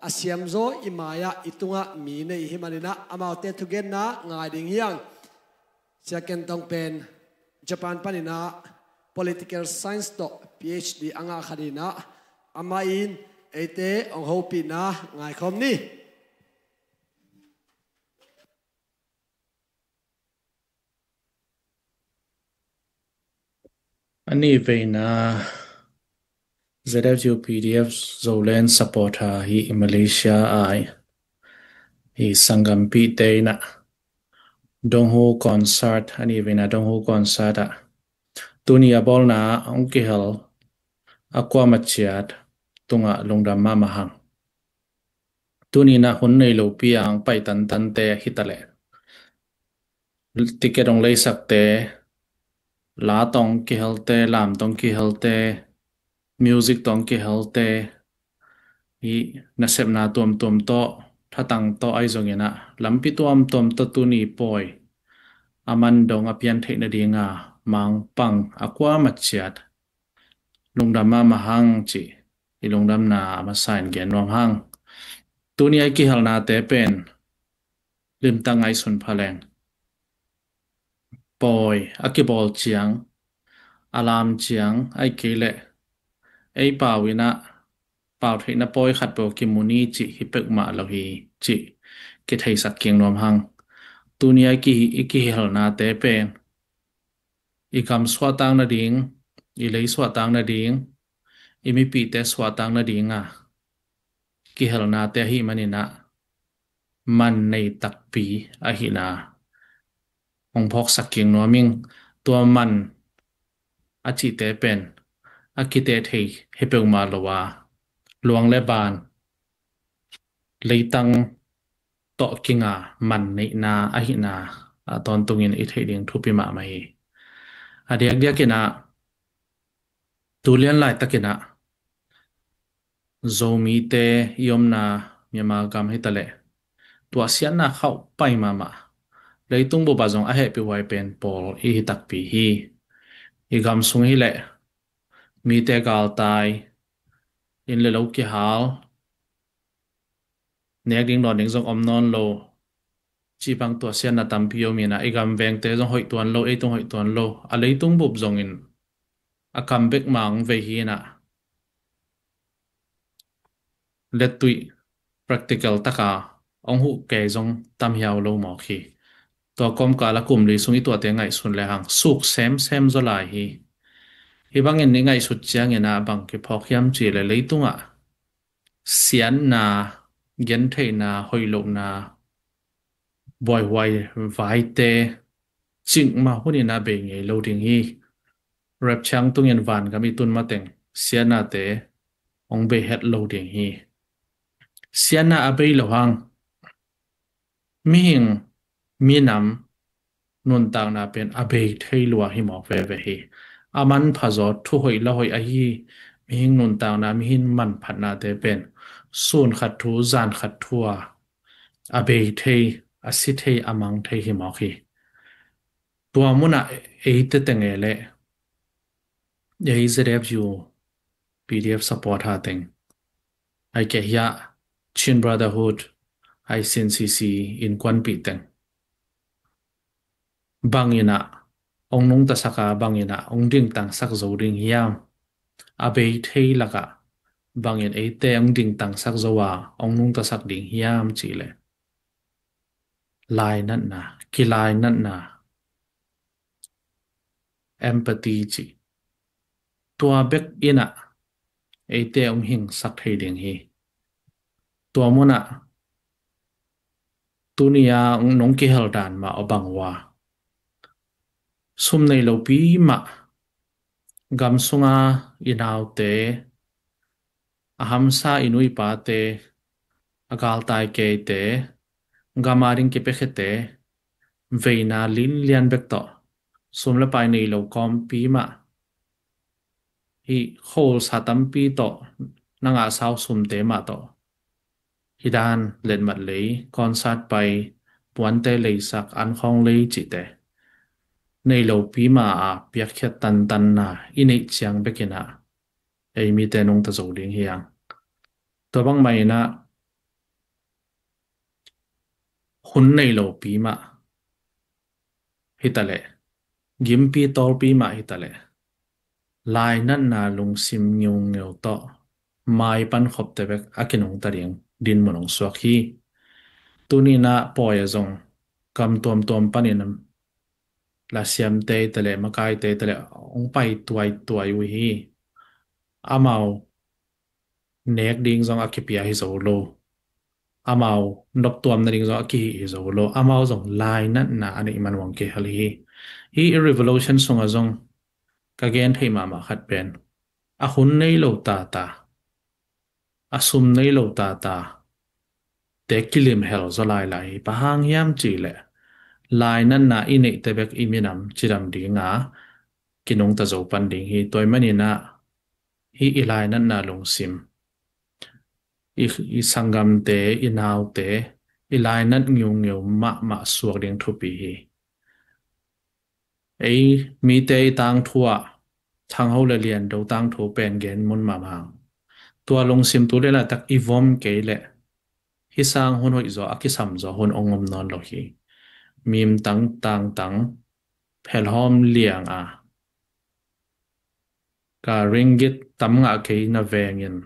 a siamzaw i mai-ah, i tungah mi nei i hih manin ah, amaute thugenna ngai ding hi hang. Sia Ken Tong pen Japan panin ah political science tawh P H D a ngah khat in ah, amah in eite hong hopihna ngaikhawm ni. A nihveina Z F U P D F Zoland supporter hi, i Malaysia a i sanggampihte in ah Donghu concert, a nihveina Donghu concert ah tuni a bawlna hong kihel a kuamah ciat tungah lungdam mahmah hang. Tuni in ah hun nei lopi a hong pai tantante hi ta leh, ticket hong leisakte, la tawh hong kihelte, lam tawh hong kihelte, music tawh hong kihelte, i nasepna tuamtuam tawh, thatang tawh ahi zongin ah, lampi tuamtuam tawh tuni pawi a man dong a pian theih nadinga mangpang a kuamah ciat lungdam mahmah hang cih i lungdamna a masa in gen nuam hang. Tuni a i kihelnate pen limtak ngaihsun pha leng, pawi a kibawl ciang, a lam ciang, ahih kei leh ei pau in ah pau theihna pawi khat peuh kimu ni cih hi peuhmah lo hi cih kitheisak kik nuam hang. Tuni a i ki, i kihelnate pen i gam suahtak nading, i lei suahtak nading, i mipihte suahtak nadinga kihelnate ahih manin ah man nei takpi ahihna hong phawksak kik nuam ing. Tua man a cihte pen a kiteh thei hi peuhmah lo a, luang le ban, leitang tawh kinga man neihna ahihna a tawntungin i theih ding thupi mahmah hi. A diakdiakin ah, tu lian laitakin ah Zomite i omna Myanmar gam hi ta leh, tuahsiatna khauh pai mahmah, leitung bup ah zong a hehpihhuai pen pawl i hi takpi hi. I gam sung hi leh mite galtai, inn le lo kihal, nek ding dawn ding zong om nawn lo, cih bang tuahsiatna tampi om in ah, i gam vengte zong hoih tuan lo, ei tung hoih tuan lo, a leitung bup zongin a kam bek mah hong vei hi in ah, lettuih practical taka hong huh kei zong tam hiau lo mawk hi. Tua kawmkal a kum li sung i tuate ngaihsun le hang suk semsem zaw lai hi. Hih bangin i ngaihsut ciangin ah bang kiphawk hiam cih leh, leitungah siatna, gentheihna, hoih lohna, buaihuai vaite cikmah hun in ah bei ngei lo ding hi. Rapture tungin vangam i tun mateng siatnate hong bei het lo ding hi. Siatna a bei loh hang mihing, minam nuntakna pen a bei thei lua hi mawk veve hi. a manpha zaw, thu hoih la hoih ahi, mihing nuntakna, mihing manphatnate pen sun khat thu, zan khat thu a, a bei thei, a si thei, a mang thei hi mawk hi. Tua munah eite teng e leh, ei Z F U P D F support ha teng, ai kei hiah Chin Brotherhood, ai sin C C, innkuanpih teng bangin ah ong nungtasak a, bangin ah ong dingtangsak zo ding hiam? A bei thei lakah bangin eite ong dingtangsak zo a, ong nungtasak ding hiam cih leh, lainatna, kilainatna, empathy cih, tua bek in ah eite ong hingsak thei ding hi. Tua munah tuni a nong kihel dan mah a bang uh a, sum nei lopi mah, gam sunga i naute, a hamsa i nu i pate, a galtai keite, gam ading kipiakhiate, veina linlian bek tawh, sum le pai nei lo kawmpi mah, hih kholsa tampi tawh na ngahsa uh sumte mah tawh, hih dan letmat lei, concert pai, puante leisak, ankhawng lei cihte nei lopi mah a piakkhiat tantanna i neih ciang bekin ah ei mite nungta zo ding hi hang. Tua bangmah in ah hun nei lopi mah hi ta leh, gimpi tawlpi mah hi ta leh, lainatna lungsim ngiungeu tawh mai pan khopte bek a kinungta ding dinmun ong suak hi. Tuni in ah pawi ah zong gam tuamtuam panin lasiamte hi ta leh, makaite hi ta leh, ong pai tuaituai uh hi. Amau nek ding zong a kipia hi zo lo, amau noptuam nading zong a kihih hi zo lo, amau zong lainatna a neih man uh ong kihel hi. Hih revolution sungah zong ka gen theih mahmah khat pen, a hun nei lo tata, a sum nei lo tata te kilim hel zaw lailai hi. Bang hang hiam cih leh, lainatna i neihte bek i minam cidam ding a kinungta zo pan ding hi. Tua ahih manin ah hih i lainatna lungsim, i, i sanggamte, i naute, i lainat ngiungeu mahmah suak ding thupi hi. Ei mite i tangthu ah, thangho le liando tangthu pen gen mun mahmah hang. Tua lungsim tu le laitak i vom kei leh, hih sang hun hoih zaw, a kisam zaw hun ong om nawn lo hi. Mim tang tangtang, phelhawm liang a, ka ringgit tam ngah kei na vengin,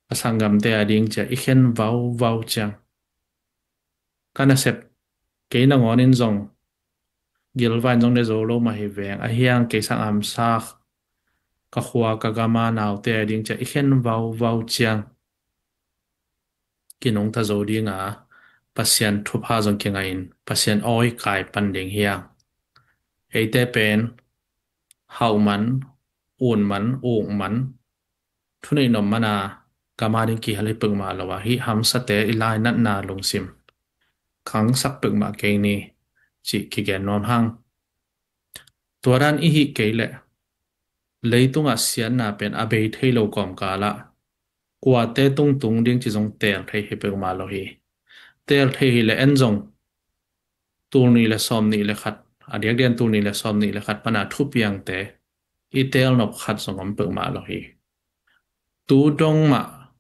a sanggamte ading cia i khen vauvau ciang, ka nasep kei nangawnin zong gilvai in zong ne zo lo mah hi veng, ahi hang kei sang hamsa, ka khua ka gam a naute ading cia i khen vauvau ciang, kinungta zo ding a, Pasian thupha zong kingaihin, Pasian awi kai pan ding hi hang. Eite pen hauh man, un man, uk man, thuneih nop man a, gam ading kihel hi peuhmah lo a, hih hamsate i lainatna lungsim khangsak peuhmah kei ni, cih kigen nuam hang. Tua dan i hih kei leh, leitungah siatna pen a bei thei lo kawmkal ah, kuate tungtung ding cih zong teel thei hi peuhmah lo hi. Teel thei hi leh en zong, tul nih le sawm nih le khat, a diakdiakin tul nih le sawm nih le khat pan a thupiangte i teel nop khat zong om peuhmah lo hi. Tu dong mah,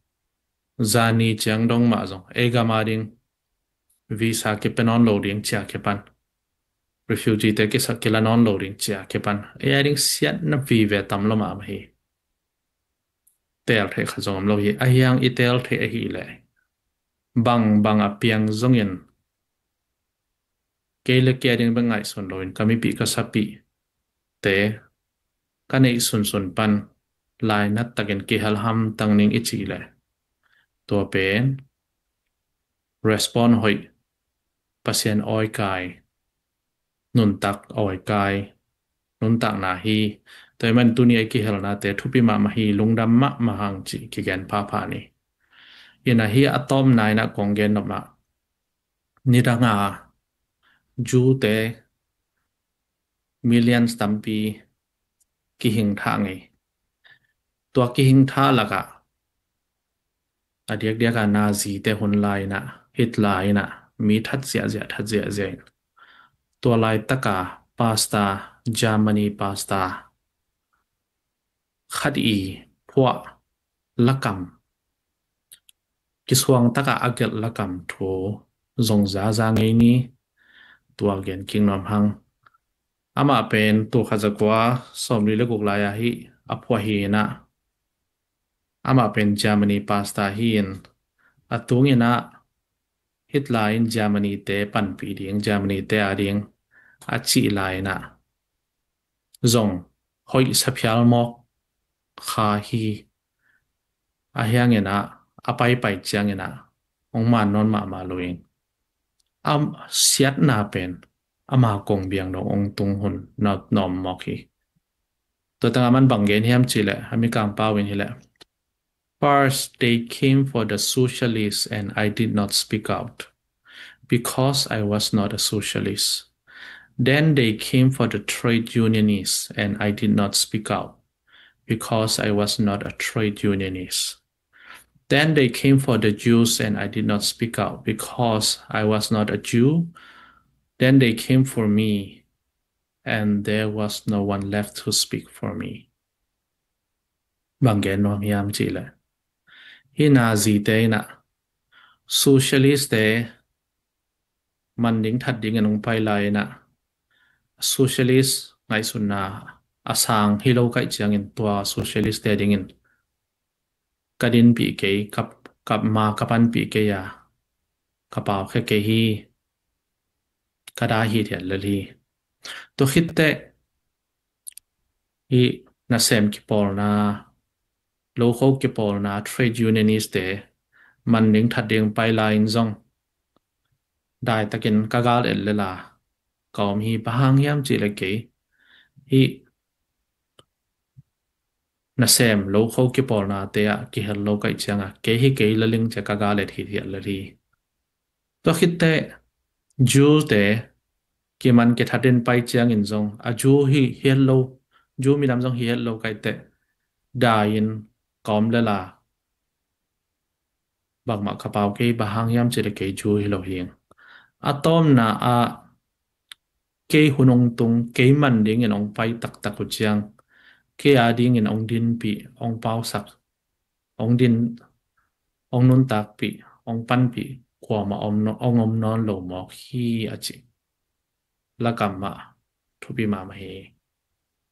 zani ciang dong mah zong, ei gam ading visa kipia nawn lo ding cia kipan, refugee te kisa kila nawn lo ding cia kipan, ei ading siatna vive tam lo mahmah hi. Teel theih khat zong om lo hi. Ahi hang i teel theih ahih leh, bangbang a piang zongin, kei le kei ading bek ngaihsun loin, ka mipih ka sapih te ka neih sunsun pan lainat takin kihel hamtang ning i cih leh, tua pen respond hoih, Pasian awi kai, nuntak awi kai, nuntakna hi. Tua ahih man tuni a i kihelnate thupi mahmah hi, lungdam mahmah hang cih kigen phapha ni. Ina hih a tawpna in ah kong gen nop ah, nidang a Jew te millions tampi kihing thah ngei. Tua kihing thah lakah a diakdiak a Nazi te hun lai inah, Hitler inah mi that ziahziah, that ziahziah in, tua laitaka pastor, Germany pastor khat i phuah lakam, kisuang takah a gelh lakam thu zong zaza ngei ni. Tua gen kik nuam hang. Amah pen tul khat za kua sawmli le guk lai-ah hih a phuah hi inah, amah pen Germany pastor hi in, a tung inah Hitler in Germany te panpih ding, Germany te ading a cih lai inah zong hoih saphial mawk kha hi. A hiang inah, a paipai ciang inah hong man nawn mahmah lo in, a siatna pen ama kong biang dong hong tung hun na nuam mawk hi. Tua tangah aman bang gen hiam cih leh, a Mikang pau in hi leh, "First, they came for the socialists and I did not speak out because I was not a socialist. Then they came for the trade unionists and I did not speak out because I was not a trade unionist. Then they came for the Jews and I did not speak out because I was not a Jew. Then they came for me and there was no one left to speak for me." Bang gen nuam hiam cih leh, hih Nazi te inah socialist te man ding that dingin hong pai lai inah, socialist ngaihsutna a sang hi lo kaih ciangin, tua socialist te dingin ka dinpih kei, ka, ka ma ka panpih kei a, ka pau khia kei hi, ka dai hithiat lel hi. Tua khit teh hih nasem kipawlna, lokho kipawlna, trade unionist te man ding that ding pai lai in zong daitakin ka gal et lel a ka om hi. Bang hang hiam cih leh kei hih nasem lokho kipawlna te ah kihel lo kaih ciangah kei hi kei laling ci-a ka gal et hithiat lel hi. Tua khit teh Jew te kiman kithat in pai ciangin zong a Jew hi het lo, Jew minam zong hi het lo kaih teh dai in ka om lel a, bangmah ka pau kei. Bang hang hiam cih leh kei Jew hi lo hi. A tawpna ah kei hun hong tung, kei man dingin hong pai taktak uh ciang, kei a dingin hong dinpih, hong pausak, hong din, hong nuntakpih, hong panpih kuamah om nawn, hong om nawn lo mawk hi, a ci. Lakam ah thupi mahmah hi.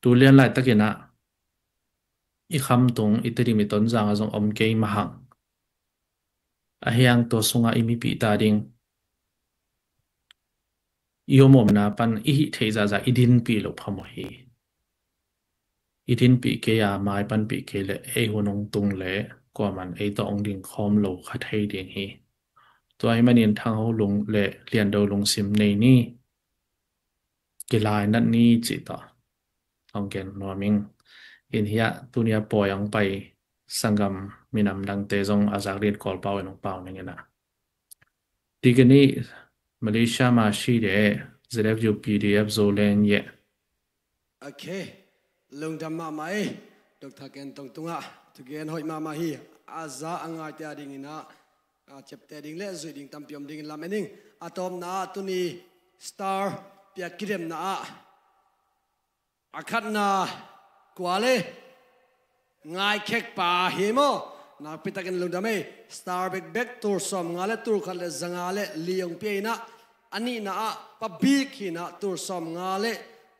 Tu lian laitakin ah i Khamtung, i Tedim, i Tonzang ah zong om kei mah hang. A hiang tua sungah i mipih ta ding, i om omna pan i hih theih zahzah i dinpih loh phamawh hi. I dinpih kei a, mai panpih kei leh ei hun hong tung leh kuaman ei tawh hong ding khawm lo kha thei ding hi. Tua ahih manin thangho lung le liando lungsim nei ni, kilainat ni cih tawh hong gen nuam ing. In hiah tuni a pawi hong pai sanggam minam dangte zong a zak dingin Kawlpau in hong pau ning in ah. Tigani Malaysia masi de, Z F U P D F Zoland ye. Ok. Lungdam mahmah ei. Doctor Ken Tong tungah thugen hoih mahmah hi. A za a ngaite a dingin ah, a ciapteh ding le zuih ding tampi om dingin lam-en ing. A tawpna ah tuni star piak kidemna ah a khatna kua le Ngaikhek pa hi maw? Nakpitakin lungdam ei. Star bekbek tul sawmnga le tul khat le zanga le li hong pia in ah, a nihna ah Pabik hi in ah tul sawmnga le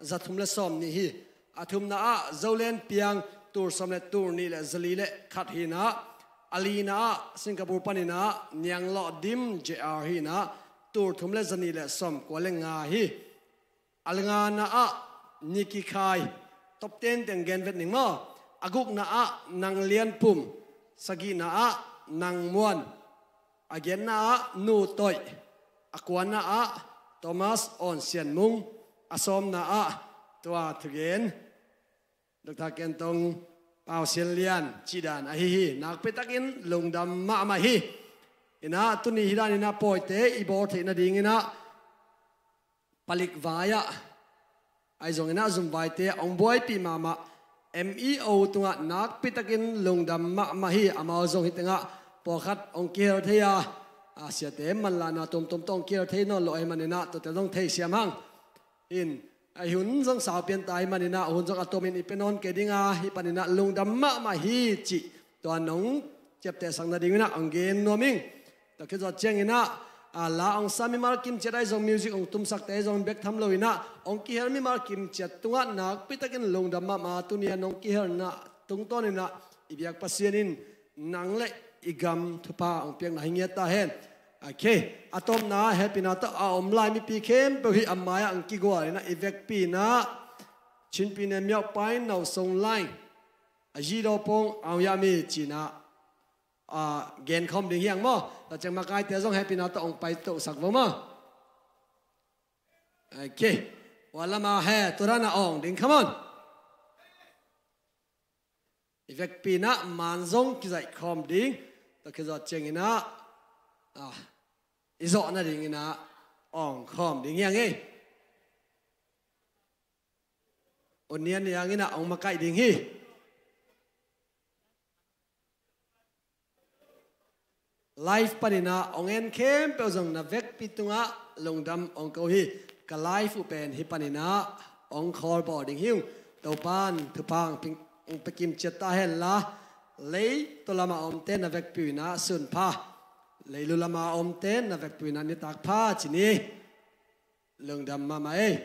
zathum le sawmnih hi. A thumna ah Zoland Piang tul sawm le tul nih le zali le khat hi in ah, a lina ah Singapore panin ah Niang Lawh Dim J R hi in ah tul thum le zanih le sawmkua le nga hi. A ngana ah Nicky Khai, top ten teng gen vet ning maw? A gukna ah Nang Lian Pum, sagihna ah Nang Muan, a giatna ah Nu Toih, a kuana ah Thomas Awn Sian Mung, a sawmna ah tua thugen Doctor Ken Tong Pau Sian Lian cih dan ahi hi. Nakpitakin lungdam mahmah hi. In ah tuni hi dan in ah pawite i bawl theih nadingin ah palik vai ah, ahi zongin ah zumvaite ah hong buaipih mahmah M E O tungah nakpitakin lungdam mahmah hi. Amau zong hih tengah pawlkhat hong kihel thei a, a siate manlahna tuamtuam tawh hong kihel thei nawn lo ahih maninah tuate zong theisiam hang. In, a hun zong saupian ta ahih maninah hun zong a tuamin i pia nawn kei dinga, hih paninah lungdam mahmah hi cih tua nong ciaptehsak nadinginah hong gen nuam ing. Tua khit zawh cianginah, a, la hong sa mimal kimciat ahi zong, music hong tumsakte ahi zong bek tham loinah hong kihel mimal kimciat tungah nakpitakin lungdam mahmah. Tuni a nong kihelna tungtawninah i biak Pasian in nang le i gam thupha hong piakna hi ngiat ta hen. Ok, a tawpna hehpihna tawh a om lai mipi khempeuh hih a mai-ah hong kigualinah i vekpi inah Chin Pyine Myauk Pain Nausong Line a Yidaw Pong Aung Yami cinah, a, genkhawm ding hi hang maw. Tua ciang makaite zong hehpihna tawh hong paitohsak vo maw. Ok. Ua lama he, tua dana awng ding, come on. I vekpi inah man zong kizaihkhawm ding. Tua khit zawh cianginah, a, i zawh nadinginah awngkhawm ding hi hang ei. U Nian Niang inah hong makaih ding hi. Live paninah hong en khempeuh zong na vekpi tungah lungdam hong ko hi. Ka live uh pen hih paninah hong khawl bawl ding hi ung. Topan thupha hong pia kimciat ta henla, leitaw lama omte na vekpi uh inah sunpha, leilu lama omte na vekpi uh inah nitak pha ci ni. Lungdam mahmah ei.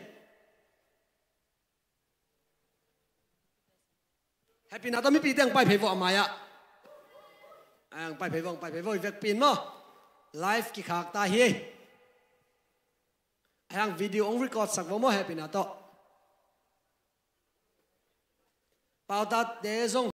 Hehpihna tawh mipite hong pai phei vo a mai-ah. Hong pai phei vo, hong pai phei vo, i vekpi in maw. Live kikhak ta hi. Hang video hong record sak vo maw, hehpihna tawh. Pautate zong